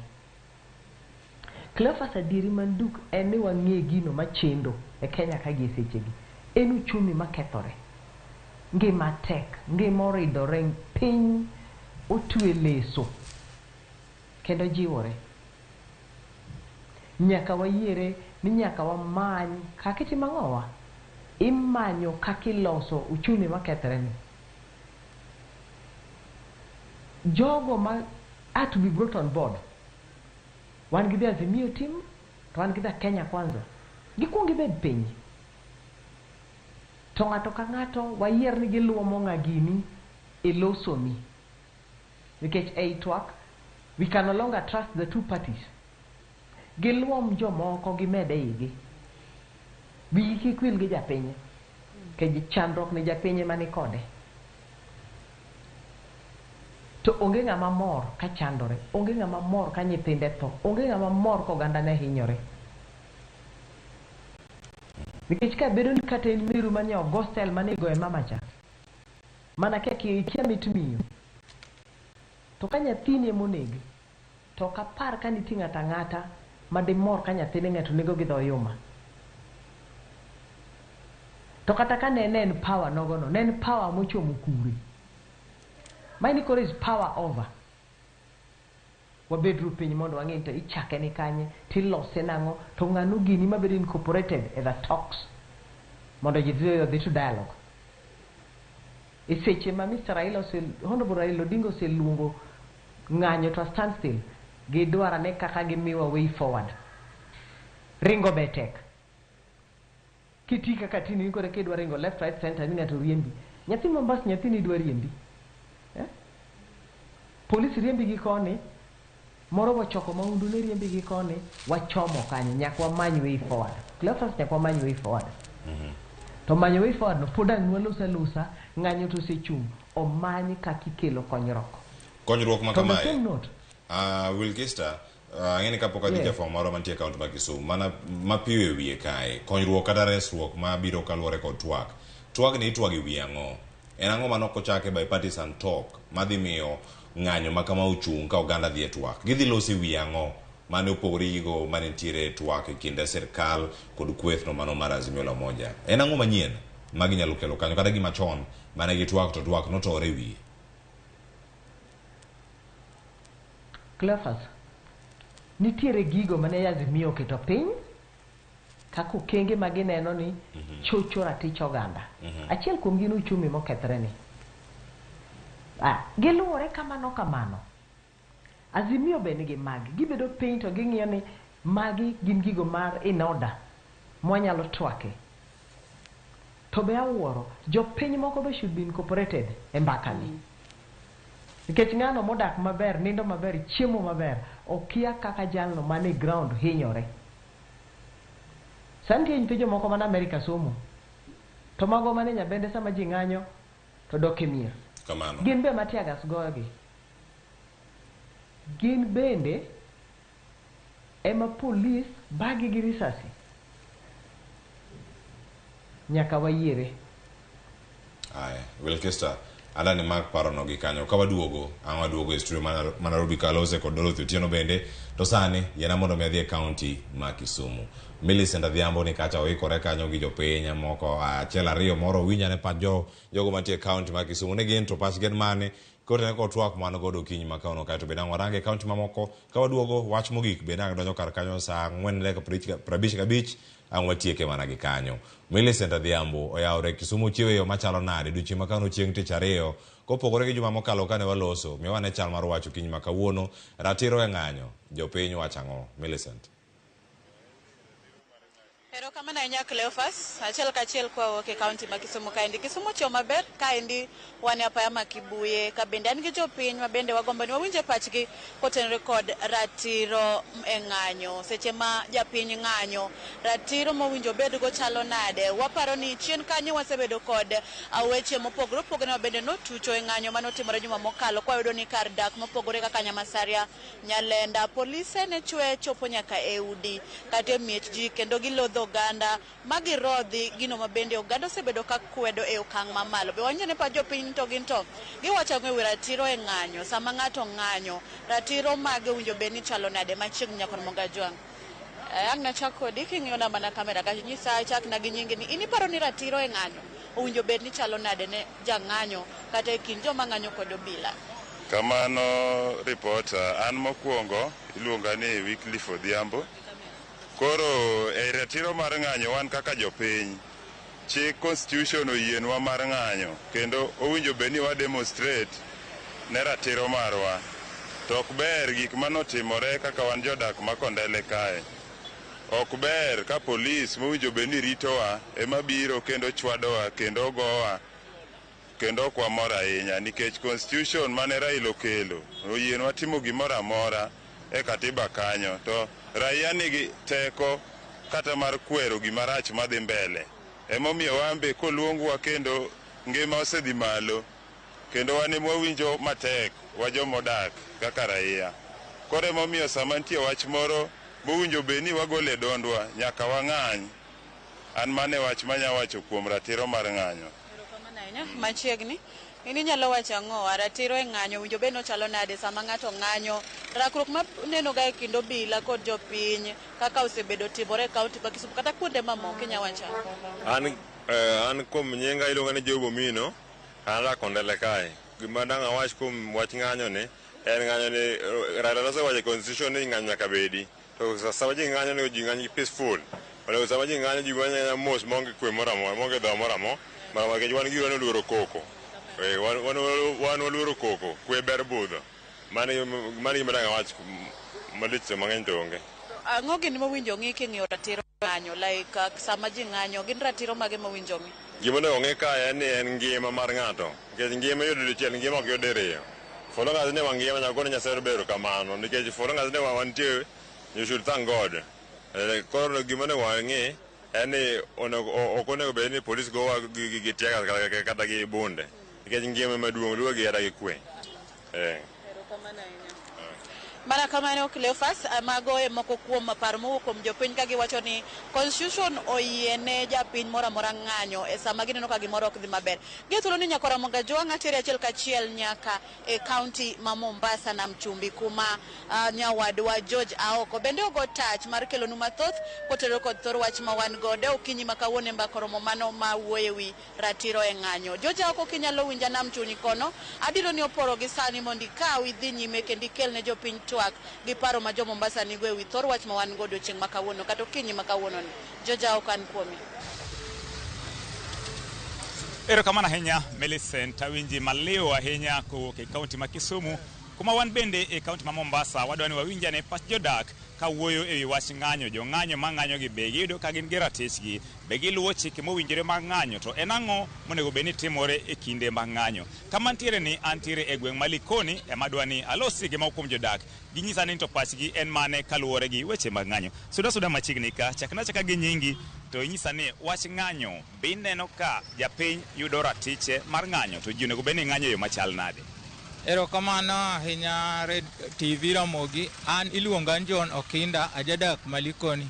Cleophas adieri manduk en ni wang'e gino machendo e Kenya ka gi e sechegi. En uchumi makethore. Ngima tek, ngima oridore, piny otwe leso kendo jiwore. Nyaka wayiere ni nyaka wamany kaka itimo ang'owa? Imanyo kaka iloso uchumi makethore ni. Jogo ma are to be brought on board. Wan gi the Azimio team, to wan gi the Kenya Kwanza. Gikuong gibed piny. To ng'ato ka ng'ato wayier ni giluomo ng'a gini e losoni. Nikech ei twak, we can no longer trust the two parties. Giluom jomoko gimed e igi. Wiyi kik wil gi japiny. Nikech chandruok ni japiny ema ni kode. To onge ng'ama mor ka chandore, onge ng'ama mor ka nyithinde tho, onge ng'ama mor ka ogandane hinyore. Nikech ka bedo ni kata en meru mane ogo sel mane igoye mama cha, mana ka ikia mit miyo, to ka nyathini ema onegi, to ok apar ka nitie ng'ato ang'ata ma dimor ka nyathine ng'ato nego gi dho yuma. To kata ka ne en power nogono, ne en power mochomo kure. Maeni koro is power over. Wabedru piny mondo wang'e ni to ichake ni kanye, tilose nang'o, to ng'ano gini mabedo incorporated e the talks mondo ji dhi odhi to dialogue. E seche ma Mr. Raila ose, Honorable Raila Odinga oseluongo ng'anyo to a standstill, gidwaro ane kaka gimiwa way forward. Ringo be tek. Kiti kaka tini kore kidwa ringo left right center ni ng'ato riembi. Nyathi Mombasa nyathini dwa riembi. Eh? Polisi riembi gi koni, moro bochoko maundu ne riembi gi koni, wachomo kanye, nyaka wamany way forward. Cleophas nyaka wamany way forward. To manyo way forward no pod ang' walos alosa, ng'anyo to osechung', omany kaka ikelo konyruok. Konyruok ma To on the kamae. same note, Wilkista, ang'e ni kapok adhi Yes. jafwambo marwa mantie e kaunti ma Kisumu, mana mapiyo e wiye kae, konyruok kata resruok ma biro kaluwore kod twak. Twagni itwago e wi ang'o? En ang'o mane ok ochake bipartisan talk madhi miyo ng'anyo ma kama ochung' ka oganda dhi e twak? Gidhi loso e wi ang'o mane opogore gi gigo mane nitiere e twak e kind sirkal kod kwethno mano mar Azimio la Umoja? En ang'o manyien ma ginyalo kelo kanyo kata gima chon mane gitwak to twak notore e wiye? Cleophas, nitiere gigo mane Azimio oketo piny kaka okenge ma gineno ni chocho ratich oganda. Achiel kuom gin uchumi mokethre ni. Giluwore kamano kamano. Azimio be nigi magi. Gibedo piny to ging'iyo ni magi gin gigo mar in order mwanyalo twake. To be awuoro, jopiny moko be should be incorporated e mbaka ni. Nikech ng'ano modak maber, nindo maber, chiemo maber, okia kaka jalno man e ground hinyore. Sani nitie nyithi jomoko man Amerika somo. To mago mane Nyabende sama ji ng'anyo to dok e mier. Kamano. Gin be ma teargas goyogi. Gin bende ema polis bagi gi risasi. Nyaka wayiere. Aya, Wilkista, adani mak parono gi kanyo. Ka waduogo, ang' waduogo e studio ma Nairobi Kalose kod Dorothy Otieno bende. To sani, yiena mondo mi adhi e county ma Kisumu. Millicent Adhiambo ni kacha oikore kanyo gi jopiny moko achiel ariyo moro winjane pach jo jogo mantie e county ma Kisumu ni gin to pachgi en mane kotene kod twak man godo okinyi ma kawuono kae to bende ang' warange e county mamoko ka waduogo wach mogik bende ang' donjo kar kanyo saa 4:55 ang' watieke mana gi kanyo. Millicent Adhiambo oyawore Kisumu chiewo e yo machalo nade odiochieng' ma kawuono chieng' tich ariyo kopogore gi juma mokalo kane waloso miwa ne chal mar wach okinyi ma kawuono ratiro e ng'anyo jopiny wacho ang'o Millicent? Erokamano ahinya Cleophas, achiel kachiel kwawuok e kaunti ma Kisumu kaendi. Kisumu ochiewo maber, kaendi wan e apaya ma Kibuye, ka bende an gi jopiny ma bende wagombo ni wawinje pachgi kotenore kod ratiro e ng'anyo. Seche ma japiny ng'anyo, ratiro mowinjo obedgo chalo nade? Waparo ni chien kanyo wasebedo kod weche mopogore opogore ma bende notucho e ng'anyo manotimore juma mokalo, kwayudo ni kar dak mopogore kaka Nyamasaria, Nyalenda, polise ne chwe chopo nyaka e udi kata e miech ji kendo gilodho oganda ma girodhi gino ma bende oganda osebedo ka kwedo e okang' mamalo. Be wawinjo ne pach jopiny to gin to giwacho ang'o e wi ratiro e ng'anyo? Sama ng'ato ng'anyo, ratiro mage owinjo bed ni chalo nade? Machiegni nyakor Mogajwang'. Ang' nachak kodi king'iyona mana kamera kacha nyisa chakna gi nyingi ni in iparo ni ratiro e ng'anyo owinjo bed ni chalo nade ne jang'anyo kata e kind joma ng'anyo kod obila? Kamano reporter, an mokwongo iluonga ni Wycliffe Odhiambo. Koro e ratiro mar ng'anyo wan kaka jopiny, chik constitution oyienwa mar ng'anyo kendo owinjo bed ni wa demonstrate ne ratiro marwa. To ok ber gik manotimore kaka wan jodak ma Kondele kae. Ok ber ka polis mowinjo bed ni ritowa ema biro kendo chwadowa kendo gowa kendo ok wamor ahinya nikech constitution mane Raila okelo oyienwa timo gimoro amora e katiba kanyo to raia nigi teko kata mar kwero gima rach madhi mbele. Emomiyo wan be koluongwa kendo ngima osedhi malo kendo wan ema wawinjo matek wa jomodak kaka raia. Koro emomiyo sama nitie wach moro mowinjo bed ni wagolo e dondwa nyaka wang'any. An mano e wach manya wacho kuom ratiro mar ng'anyo. Machiegni, in inyalo wacho ang'o? Ratiro e ng'anyo owinjo bed ni ochalo nade sama ng'ato ng'anyo? Rakruok ma neno ga e kind obila kod jopiny kaka osebedo timore e kaunti ma Kisumu kata kuonde mamoko inya wacho ang'o? An kuom nyinga iluonga ni Job Omino, an ra Kondele kae. Gima dang' awach kuom wach ng'anyo ni, en ng'anyo ni Raila nosewacho e constitution ni ng'anyo nyaka bedi. To sama ji ng'anyo onego ji ng'any peaceful. Onego sama ji ng'anyo ji ng'anyo mos maonge kwe moro amora, maonge dhawo moro amora. Mana nikech wan giwa noluoro koko. Wan waluoro koko, kwe ber budho. Mano gima dang' awach malich to mang'eny to onge. Ang'o gini mowinjo ng'i king'iyo ratiro ng'anyo like sama ji ng'anyo gin ratiro mage mowinjo ng'i? Gima onego ng'i kae en ni en ngima mar ng'ato. Nikech ngima iyudo dichiel, ngima ok yud diriyo. For long as ne wangima nyaka gone Nyasaye ber kamano nikech for long as ne wantie you should thank God. Koro gima onego wang'i en ni ok onego bed ni polis gowa gi tear gas kata gi bunde nikech ngima ema duong' luwe gi hera gi kwe. Mana kamano Cleophas, mago e moko kuom paro mowuok kuom jopiny ka giwacho ni constitution oyiene japiny moro amora ng'anyo e sama gineno ka gimoro ok dhi maber. Gie thuolo ni nyakora Mogajwang' atere achiel kachiel nyaka e kaunti ma Mombasa Nam Chumbi kuma nyawadwa George Aoko bende ogo tach mar kelonu mathoth kotenore kod thor wach ma wan godo okinyi ma kawuono e mbaka oromo mano ma wuoyo e wi ratiro e ng'anyo. George Aoko kinyalo winja Nam Chumbi kono, adiro ni oporo gi sani mondo ikaw idhi nyime kendo ikel ne jopiny twak. twak gi paro ma jo Mombasa nigo ewi thor wach ma wan go odiochieng' ma kawuono kata okinyi ma kawuono ni. Joja ok an kuomi. Erokamano ahinya Millicent, awinji maliw ahinya kowuok e kaunti ma Kisumu, kuma wan bende e kaunti ma Mombasa wadwa ni wawinj ane pach jodak kawuoyo ewi wach ng'anyo. Jong'anyo ma ng'anyo gi be giyudo ka gin gi ratichgi, be giluwo chike mowinjore mag ng'anyo, to en ang'o monego bed ni timore e kinde mag ng'anyo. Kama ntiere ni antiere e gweng' ma Likoni ema adwa ni alosie gi moko kuom jodak, ginyisa ni to pachgi en mane kaluwore gi weche mag ng'anyo. Suda suda machiegni ka, chakna achaka gi nyingi to inyisa ni wach ng'anyo be ineno ka japiny yudo ratiche mar ng'anyo to ji onego bed ni ng'anyo e yo machal nade? Erokamano ahinya Red TV Ramogi. An iluonga ni John Okinda, ajadak Malikoni.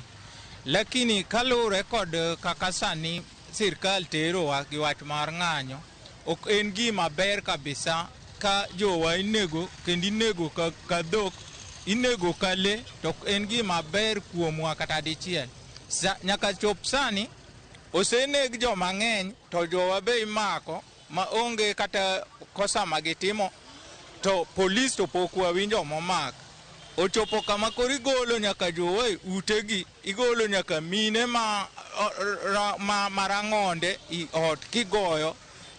Lakini kaluwore kod kaka sani sirkal terowa gi wach mar ng'anyo, ok en gima ber kabisa ka jowa inego kendo inego ka dhok, inego ka le, to ok en gima ber kuomwa kata dichiel. Nyaka chop sani oseneg joma ng'eny to jowa be imako ma onge kata kosa ma gitimo, to polis to pok wawinjo momak. Ochopo kama koro igolo nyaka jowa e utegi, igolo nyaka mine ma marang'onde i ot kigoyo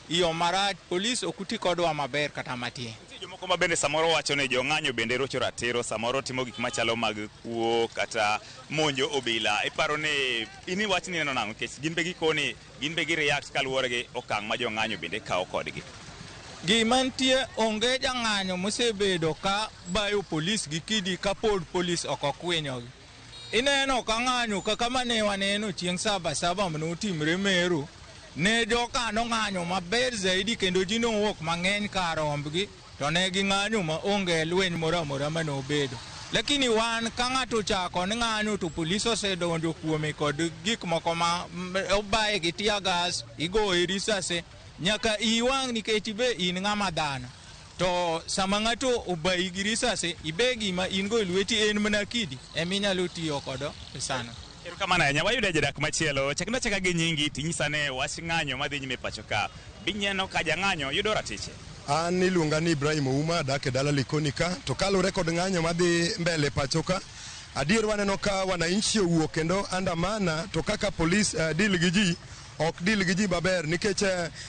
iyo marach. Polis ok uti kodwa maber kata matin. Nitie jomoko ma bende samoro wacho ni jong'anyo bende rocho ratiro, samoro timo gik machalo mag kuo kata monjo obila. Iparo ni in iwach ni ineno nang'o nikech gin be gikoni gin be gi react kaluwore gi okang' ma jong'anyo bende kawo kodgi. Gima nitie, onge jang'anyo mosebedo ka bayo polis gi kidi kapod polis ok okwinyogi. Ineno ka ng'anyo kaka mane waneno chieng' Saba Saba manotimre Meru, ne jokano ng'anyo maber zaidi kendo ji nowuok mang'eny kar rombgi, to ne ging'anyo ma onge lweny moro amora manobedo. Lakini wan ka ng'ato ochako ni ng'anyo to polis osedonjo kuome kod gik moko ma obaye gi tear gas, igoye risase, nyaka iyi wang' nikech ibe in ng'ama dhano. To sama ng'ato obayi gi risase, ibe gima in go e lweti en mana kidi eminyalo tiyo kodo sana. Erokamano ahinya. Wayudo jadak machielo. Chakna achaka gi nyingi tinyisa ne wach ng'anyo madhi nyime pacho ka. Bineno ka jang'anyo yudo ratiche. An iluonga ni Ibrahim Ouma, adak e dala Likoni ka. To kaluwore kod ng'anyo madhi mbele pacho ka, adier waneno ka wananchi owuok kendo andamana, to kaka polis deal gi ji ok deal gi ji maber, nikech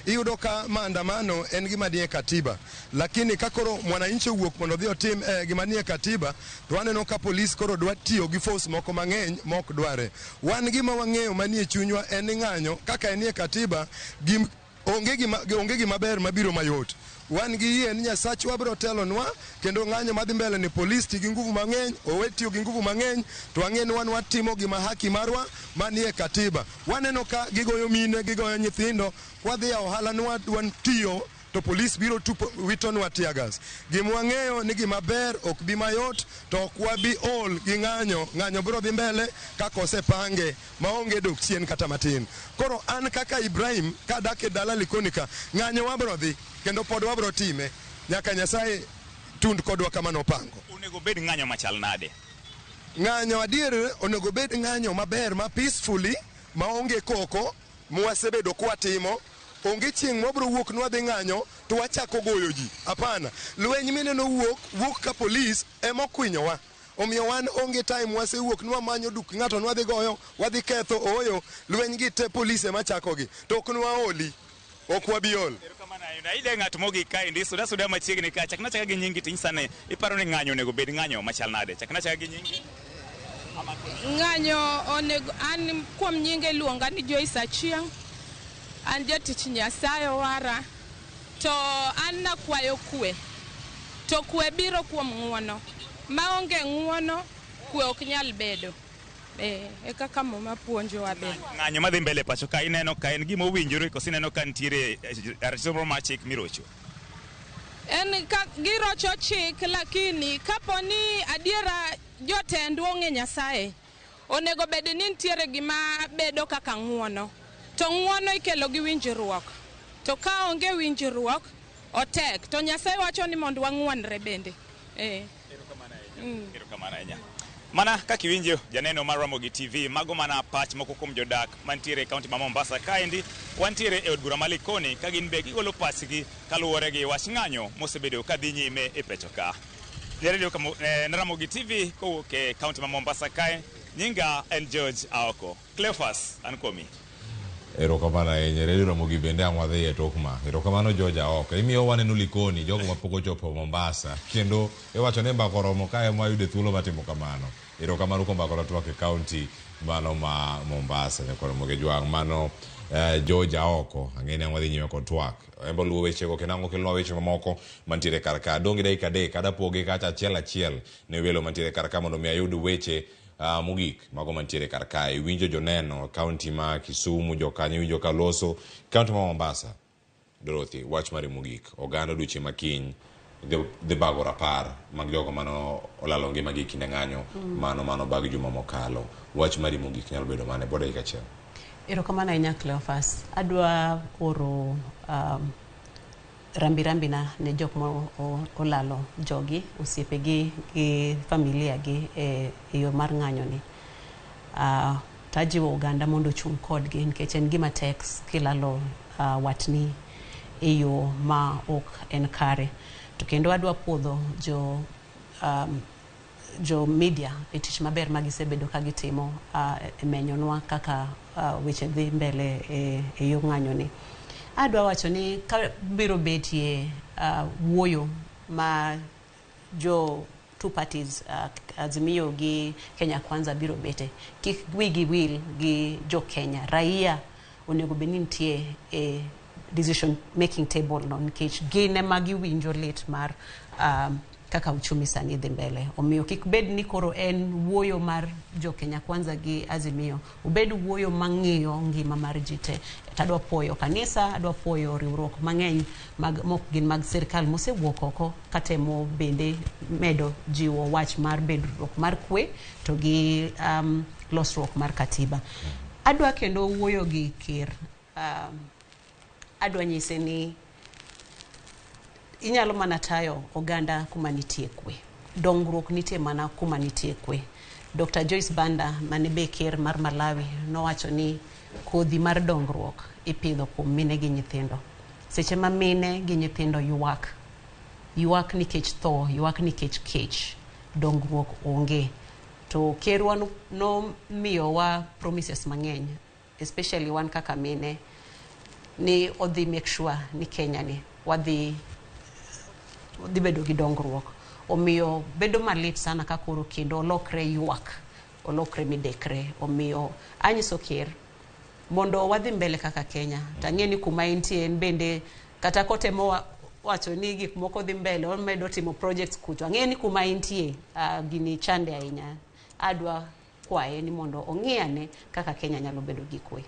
iyudo ka maandamano en gima nie katiba, lakini ka koro mwananchi owuok mondo odhi otim gima nie katiba, to waneno ka polis koro dwa tiyo gi force moko mang'eny mok dware. Wan gima wang'eyo manie chunywa en ni ng'anyo kaka enie katiba onge gima ber mabiro mayot. Wan gi yie ni Nyasachwa biro telonwa, kendo ng'anyo madhi mbele ni polis ti gi nguvu mang'eny, owe tiyo gi nguvu mang'eny, to wang'e ni wan watimo gima haki marwa manie katiba. Waneno ka gigoyo mine, gigoyo nyithindo, kwadhi e ohala ni wadwa tiyo to polis biro tupo witonwa tear gas. Gima wang'eyo ni gima ber ok bi mayot, to ok wabi ol gi ng'anyo. Ng'anyo biro dhi mbele kaka osepange maonge dok chien kata matin. Koro an kaka Ibrahim kadak e dala Likoni ka, ng'anyo wabiro dhi kendo pod wabiro time nyaka Nyasaye tund kodwa kama nopango. Onego bed ng'anyo machal nade? Ng'anyo adier onego bed ng'anyo maber ma peacefully, maonge koko mwasebedo kwatimo. Onge chieng' mwabiro wuok nwadhi ng'anyo to wachako goyo ji. Hapana. Lweny mineno wuok ka polis ema okwinyowa. Omiyo wan onge time wasewuok nwamanyo duk ng'ato nwadhi goyo, wadhi ketho, ooyo. Lweny gi te polis ema chakogi. To ok nwaoli. Ok wabi ol. Aide ng'at mogik kaendi, suda suda machiegni ka, chakna achaka gi nyingi tinyisa ni iparo ni ng'anyo onego bed ng'anyo machal nade? Chakna achaka gi nyingi. Ng'anyo onego, an kuom nyinge iluonga ni Joyce Achieng'. An jatich Nyasaye owara. To an nakwayo kwe. To kwe biro kuom ng'uono. Maonge ng'uono, kwe ok nyal bedo. E kaka Muma puonjowa be. Ng'anyo madhi mbele pacho ka ineno ka en gima owinjore koso ineno ka nitiere ratiro moro mar chik mirocho? En ka girocho chik, lakini kapo ni adiera jotendwa ong'e Nyasaye, onego bed ni nitiere gima bedo kaka ng'uono. To ng'uono ikelo gi winjruok. To ka onge winjruok, otek. To Nyasaye wacho ni mondo wang'uonre bende. Erokamano ahinya. Mana kaka iwinjo janeno mar Ramogi TV, mago mana pach moko kuom jodak mantiere e kaunti ma Mombasa. Kaendi wantiere e od bura ma Likoni ka gin be gigolo pachgi kaluwore gi wach ng'anyo mosebedo ka dhi nyime e pacho ka. Ne Radio Ramogi TV kowuok e kaunti ma Mombasa kae, nyinga en George Aoko. Cleophas, an kuomi. Erokamano ahinya. Radio Ramogi bende ang' wadhi e tok ma. Erokamano George Aoko. Imiyo waneno Likoni, jogo mapok ochopo Mombasa. Kendo iwacho ni mbaka oromo kae ema wayude thuolo mar timo kamano. Erokamano kuom mbaka twak e kaunti mano ma Mombasa. Nyakwar Ramogi Jwang' mano George Aoko. Ang'e ni ang' wadhi nyime kod twak. Embo luwo wechego kendo ang' okelnwa weche mamoko mantiere kar ka. Adong' gi dakika 3 adapoge kacha achiel achiel ne welo mantiere kar ka mondo mi ayud weche mogik mago mantiere kar kae. Iwinjo joneno kaunti ma Kisumu, jokanyo iwinjo ka loso kaunti ma Mombasa. Dorothy, wach mari mogik. Oganda odiochieng' ma kiny dhi bago rapar mag jogo mano olalo ngimagi e kinde ng'anyo mano bag juma mokalo. Wach mari mogik nyalo bedo mane? Bo dakika achiel. Erokamano ahinya Cleophas. Adwa oro rambi-rambina ne jok ma olalo jogi, osiepegi gi familia gi e yo mar ng'anyo ni. Tajiwo oganda mondo ochung' kodgi nikech en gima tek kilalo watni e yo ma ok en kare. To kendo adwa puodho jo media e tich maber ma gisebedo ka gitimo e menyonwa kaka weche dhi mbele e yo ng'anyo ni. Adwa wacho ni ka biro betie wuoyo ma jo two parties Azimio gi Kenya Kwanza biro bete, kik wigi wil gi jo Kenya. Raia onego bed ni nitie e decision making table no nikech gin ema giwinjo lit mar kaka uchumi sani dhi mbele. Omiyo kik bed ni koro en wuoyo mar jo Kenya Kwanza gi Azimio, obed wuoyo mang'iyo ngima mar ji te. Tadwa puoyo kanisa, adwa puoyo riwruok mang'eny mag mok gin mag sirikal mosewuok oko katemo bende medo jiwo wach mar bedruok mar kwe to gi losruok mar katiba. Adwa kendo wuoyo gi ker. Adwa nyise ni inyalo mana tayo oganda kuma nitie kwe. Dongruok nitie mana kuma nitie kwe. Dr. Joyce Banda mane be ker mar Malawi nowacho ni kodhi mar dongruok ipidho kuom mine gi nyithindo. Seche ma mine gi nyithindo ywak, ywak nikech tho, ywak nikech kech, dongruok onge. To kerwa nomiyowa promises mang'eny, especially wan kaka mine, ni odhi make sure ni Kenya ni wadhi bedo gi dongruok. Omiyo bedo malit sana ka koro kendo olokre ywak, olokre midekre. Omiyo anyiso ker mondo wadhi mbele kaka Kenya. Tang'e ni kuma entie en bende kata kotemo wacho ni gik moko dhi mbele, omedo timo projects kucho. Ang'e ni kuma entie gini chande ahinya. Adwa kwaye ni mondo ong'i ane kaka Kenya nyalo bedo gi kwe.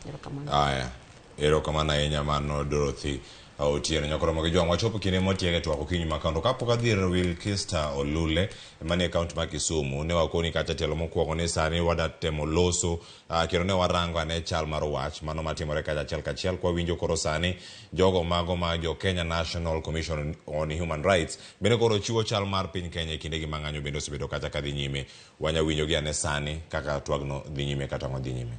Erokamano. Aya. Erokamano ahinya mano Dorothy Otieno. Nyakoro gi jwang' wachopo kinde motiege twak okinyi ma kawuono. Kapok adhi ir Wilkista Olule manie kaunti ma Kisumu, ne wakoni kacha tielo mokwongo ni sani wada temo loso kendo ne warango ane chal mar wach mano matimore kacha achiel kachiel. Kwa winjo koro sani jogo mago ma jo Kenya National Commission on Human Rights bende koro chiwo chal mar piny Kenya e kindegi ma ng'anyo bende osebedo kacha kadhi nyime. Wanya winjo gi ane sani kaka twagno dhi nyime kata ang'o dhi nyime.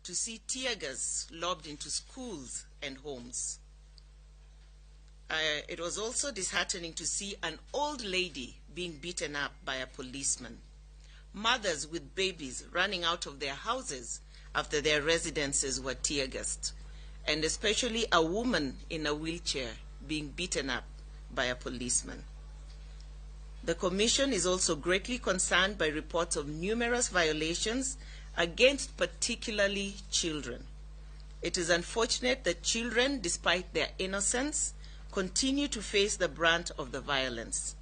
To see tear gas lobbed into schools and homes. It was also disheartening to see an old lady being beaten up by a policeman. Mothers with babies running out of their houses after their residences were tear gassed, and especially a woman in a wheelchair being beaten up by a policeman. The Commission is also greatly concerned by reports of numerous violations against particularly children. It is unfortunate that children, despite their innocence, continue to face the brunt of the violence.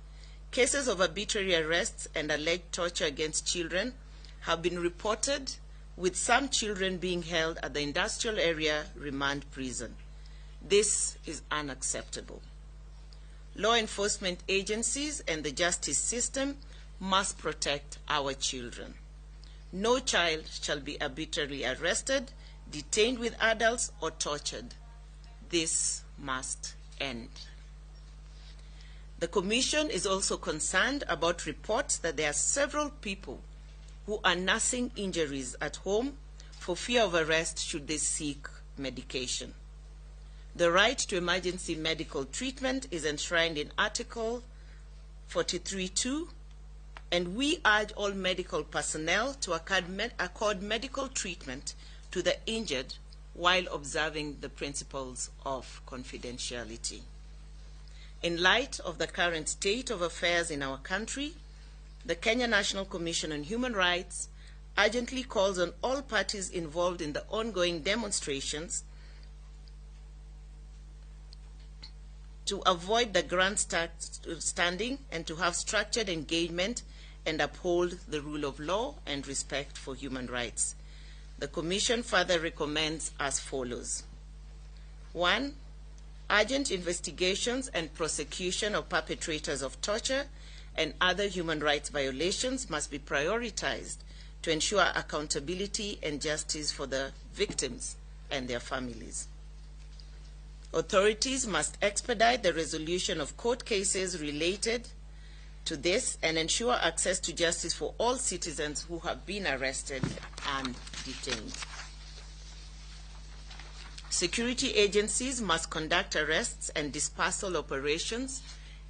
Cases of arbitrary arrests and alleged torture against children have been reported, with some children being held at the industrial area remand prison. This is unacceptable. Law enforcement agencies and the justice system must protect our children. No child shall be arbitrarily arrested, detained with adults, or tortured. This must end. The Commission is also concerned about reports that there are several people who are nursing injuries at home for fear of arrest should they seek medication. The right to emergency medical treatment is enshrined in Article 43.2, and we urge all medical personnel to accord, med accord medical treatment to the injured while observing the principles of confidentiality. In light of the current state of affairs in our country, the Kenya National Commission on Human Rights urgently calls on all parties involved in the ongoing demonstrations to avoid the grandstanding and to have structured engagement and uphold the rule of law and respect for human rights. The Commission further recommends as follows. 1, urgent investigations and prosecution of perpetrators of torture and other human rights violations must be prioritized to ensure accountability and justice for the victims and their families. Authorities must expedite the resolution of court cases related to this and ensure access to justice for all citizens who have been arrested and detained. Security agencies must conduct arrests and dispersal operations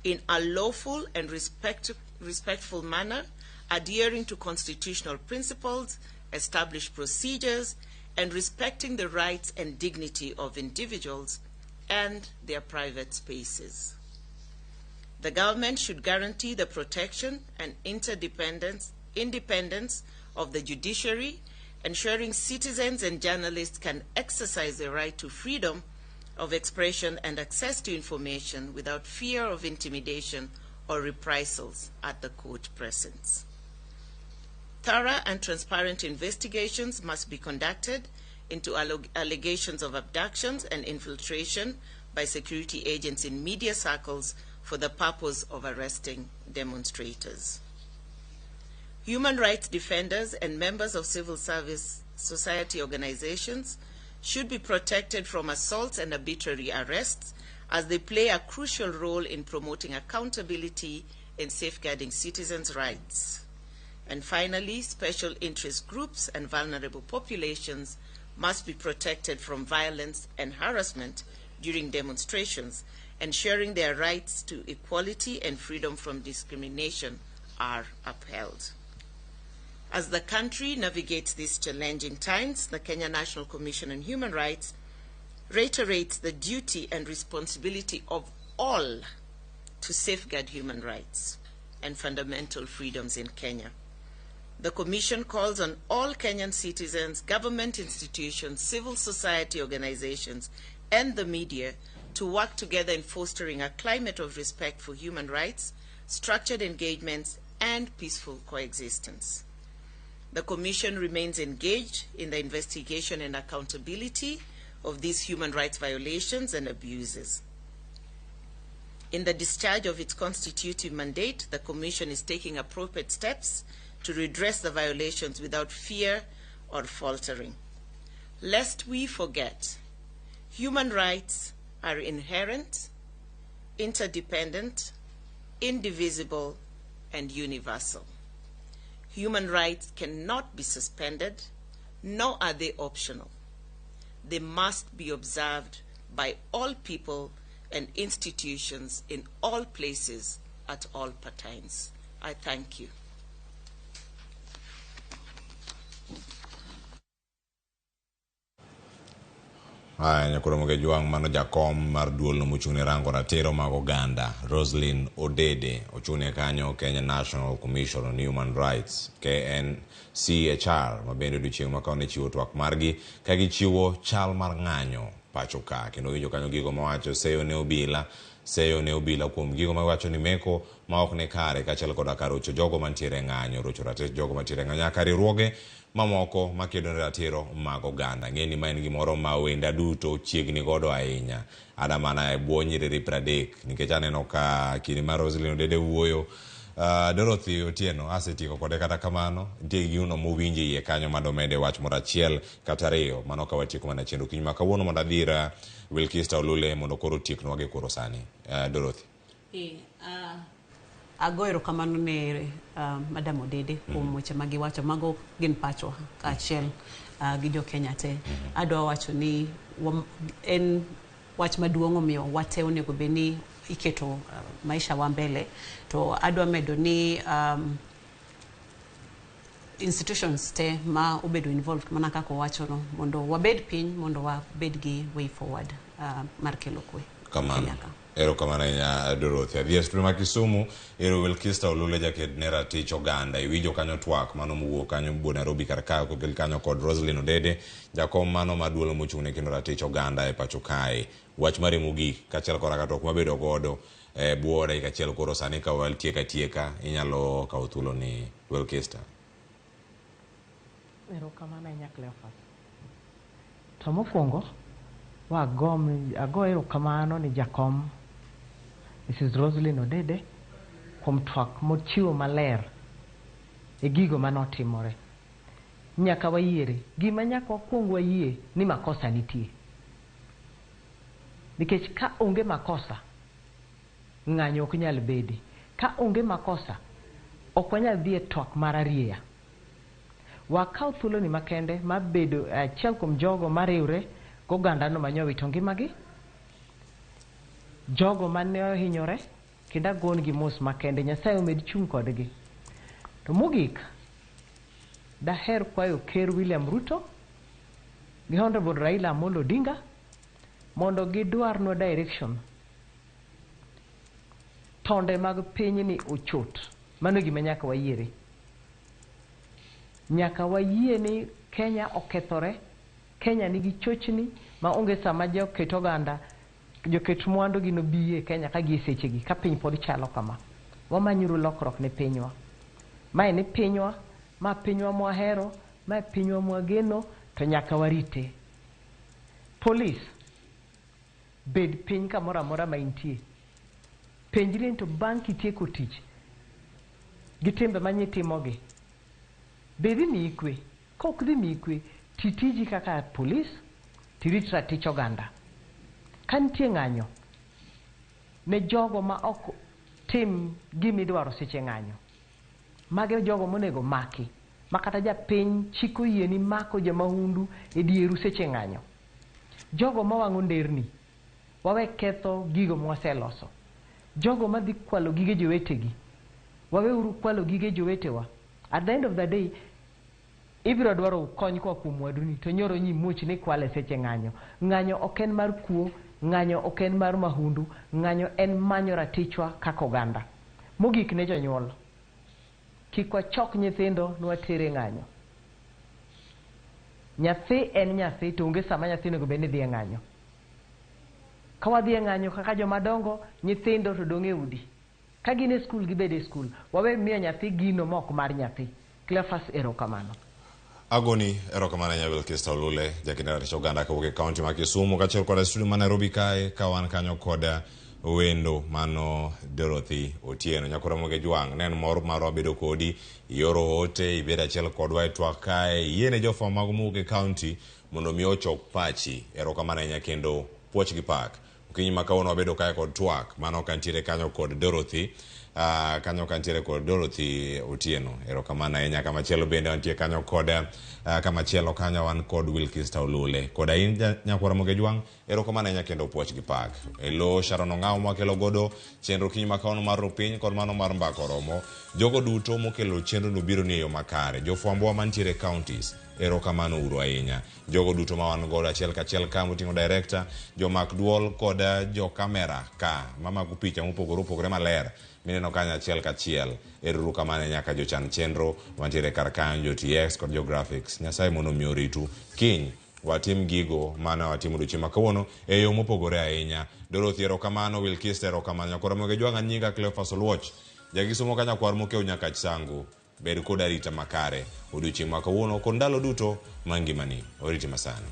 in a lawful and respectful manner, adhering to constitutional principles, established procedures, and respecting the rights and dignity of individuals and their private spaces. The government should guarantee the protection and interdependence, independence of the judiciary, ensuring citizens and journalists can exercise their right to freedom of expression and access to information without fear of intimidation or reprisals at the court presence. Thorough and transparent investigations must be conducted into allegations of abductions and infiltration by security agents in media circles for the purpose of arresting demonstrators. Human rights defenders and members of civil service society organizations should be protected from assaults and arbitrary arrests, as they play a crucial role in promoting accountability and safeguarding citizens' rights. And finally, special interest groups and vulnerable populations must be protected from violence and harassment during demonstrations, ensuring their rights to equality and freedom from discrimination are upheld. As the country navigates these challenging times, the Kenya National Commission on Human Rights reiterates the duty and responsibility of all to safeguard human rights and fundamental freedoms in Kenya. The Commission calls on all Kenyan citizens, government institutions, civil society organizations, and the media to work together in fostering a climate of respect for human rights, structured engagements, and peaceful coexistence. The Commission remains engaged in the investigation and accountability of these human rights violations and abuses. In the discharge of its constitutive mandate, the Commission is taking appropriate steps to redress the violations without fear or faltering. Lest we forget, human rights are inherent, interdependent, indivisible, and universal. Human rights cannot be suspended, nor are they optional. They must be observed by all people and institutions in all places at all times. I thank you. Haya, Nyakoro Juang mano jakom mar duol no mochung' ne rango ratiro mag oganda Roslyn Odede ochung' ne kanyo Kenya National Commission on Human Rights KNCHR ma bende odiochieng' ma kawuono chiwo twak margi ka gichiwo chal mar ng'anyo pacho ka kendo winjo kanyo gigo mawacho seyo ne obila seyo ne obila kuom gigo mawacho ni meko ma ok ni kare kaachiel koda ka rocho jogo mantiere e ng'anyo rocho ratich jogo mantiere e ng'anyo nyaka riwruoge mamoko makedo ne ratiro mag oganda. Ng'e ni ma en gimoro ma wenda duto chiegni godo ahinya. Ada mana e bwo nyiriri 30 nikech aneno ka kinde ma Roselyn Odede wuoyo Dorothy Otieno asetieko kode kata kamano nitie gino mowinjo iye kanyo madomede wach moro achiel kata ariyo mano ka watieko mana chenro kiny ma kawuono mondo adhi ir Wilkista Olule mondo koro otieknwa gi koro sani. Dorothy. Ago erokamano ne Madam Odede kuom weche ma giwacho. Mago gin pachwa kaachiel gi jo Kenya te. Adwa wacho ni en wach maduong' omiyo wate onego bed ni iketo maisha wa mbele. To adwa medo ni institutions te ma obedo involved mana kaka owachono mondo wabed piny mondo wabed gi way forward mar kelo kwe. Kamano. Kenya ka. Erokamano ahinya Dorothy. Adhi e studio ma Kisumu, ero Wilkista Olule jaked ne ratich oganda. Iwinjo kanyo twak mano mowuok kanyo buo Nairobi kar kae kokel kanyo kod Roslyn Odede, jakom mano mar duol mochung' ne kendo ratich oganda e pacho kae. Wach mari mogik kaachiel koda ka twak mabedo godo e bwo dakika achiel koro sani ka watieko atieka inyalo kawo thuolo ni Wilkista. Erokamano ahinya Cleophas. To mokwongo, ago erokamano ni jakom Mrs. Roslyn Odede kuom twak mochiwo maler e gigo manotimore. Nyaka wayiere, gima nyaka wakwong wayie ni makosa nitie. Nikech ka onge makosa, ng'anyo ok nyal bedi. Ka onge makosa, ok wanyal dhi e twak mar arieya. Wakaw thuoloni makende mar bedo achiel kuom jogo mariwre gogandano mane owito ngimagi, jogo mane ohinyore, kendo agonegi mos makende. Nyasaye omed chung' kodgi. To mogik, daher kwayo Ker William Ruto gi Honorable Raila Amolo Odinga mondo gidwarnwa direction. Tonde mag pinyni ochot. Mano e gima nyaka wayiere. Nyaka wayie ni Kenya okethore, Kenya nigi chochni ma onge sama joket oganda, joket mwandu gi nobi e Kenya ka gi sechegi ka piny pod chalo kama. Wamanyuru lokruok ne pinywa. Mae ni pinywa, ma pinywa mwahero, ma pinywa mwageno, to nyaka warite. Polis, bed piny kamoro amora ma intie. Penjri ni to bang' kitieko tich, gi timbe manyitimogi, be dhi miyi kwe? Ka ok dhi miyi kwe, ti tiji kaka polis, tirit ratich oganda. Ka nitie ng'anyo, ne jogo ma ok tim gimidwaro seche ng'anyo, mago e jogo monego maki, ma kata japiny chik oyieni mako jomahundu e dieru seche ng'anyo. Jogo mawang'o nderni, wawe ketho gigo mwaseloso. Jogo madhi kwalo gige jowetegi, waweuru kwalo gige jowetewa. At the end of the day, ibiro dwaro kony koa kuom mwaduni to nyoro nyi muoch ni kwale seche ng'anyo. Ng'anyo ok en mar kuo, ng'anyo ok en mar mahundu, ng'anyo en manyo ratichwa kaka oganda. Mogik ne jonyuol, kik wachok nyithindo nwatere ng'anyo. Nyathi en nyathi to onge sama nyathi onego bed ni dhi e ng'anyo. Ka wadhi e ng'anyo kaka joma dongo, nyithindo to dong' e udi. Ka gin e skul gibed e skul. Wawe miyo nyathi gino mok mar nyathi. Cleophas, erokamano. Agoni erokamano ahinya Wilkista Olule, jakend ratich oganda kawuok e kaunti ma Kisumu kaachiel kod studio ma Nairobi kae ka wan kanyo kod wendo mano Dorothy Otieno. Nyakora Moge Jwang', ne en mor marwa bedo kodi, ioro ote, ibed achiel kodwa e twak kae, iyiene jofwambo mago mowuok e kaunti mondo mi ochok pachi. Erokamano ahinya kendo puoch gi pak. Okinyi ma kawuono wabedo kae kod twak mano kantiere kanyo kod Dorothy kanyo kantiere kod Dorothy Otieno. Erokamano ahinya. Kamachielo bende wantie kanyo kod kamachielo kanyo wan kod Wilkista Olule. Koda in nyakwara Moge Jwang', erokamano ahinya kendo puoch gi pak. Elo Sharon Ong'awo mwakelo godo chenro kinyi ma kawuono mar rupiny kod mano mar mbaka oromo. Jogo duto mokelo chenro no biro ni e yo makare. Jofwambowa mantiere e counties, erokamano uru ahinya. Jogo duto ma wan godo achiel kachiel ka moting'o director, jomak duol kod jo kamera ka mamako picha mopogore opogore maler mineno kanyo achiel kachiel. Ero kamano nyaka jochan chenro mantiere kar kanyo, jo TX kod jo graphics. Nyasaye mondo omi oritu. Kiny watim gigo mane watimo odiochieng' ma kawuono e yo mopogore ahinya. Dorothy erokamano, Wilkista erokamano. Nyakwar Ramogi Jwang' an nyinga Cleophas Oluoch. Jakisumo ka nyakwar Mokew Nyakach Sango. Bed kod arita makare odiochieng' ma kawuono kod ndalo duto ma ngimani. Oriti masani.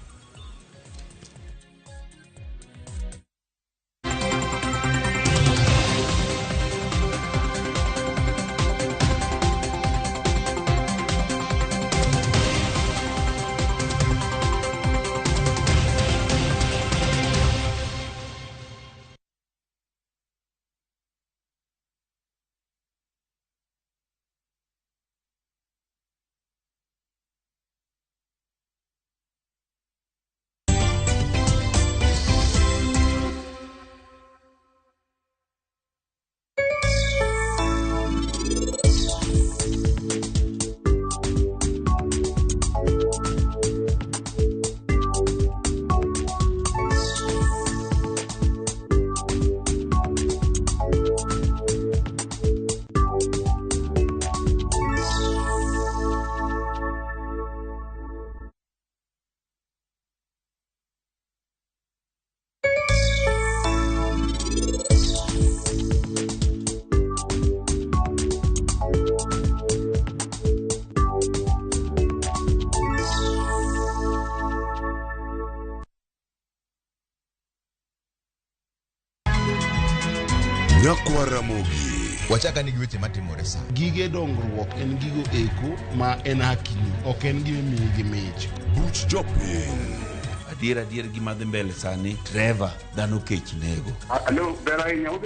Nyakwar Ramogi. Wachaka ni gi weche matimore sa. Gige dongruok en gigo eko ma en hakini, ok en gima imiyi gi mich. Buch jopiny. Adier adier gima dhi mbele sani, Trevor dhano kech nego. Alo, ber ahinya. Udhi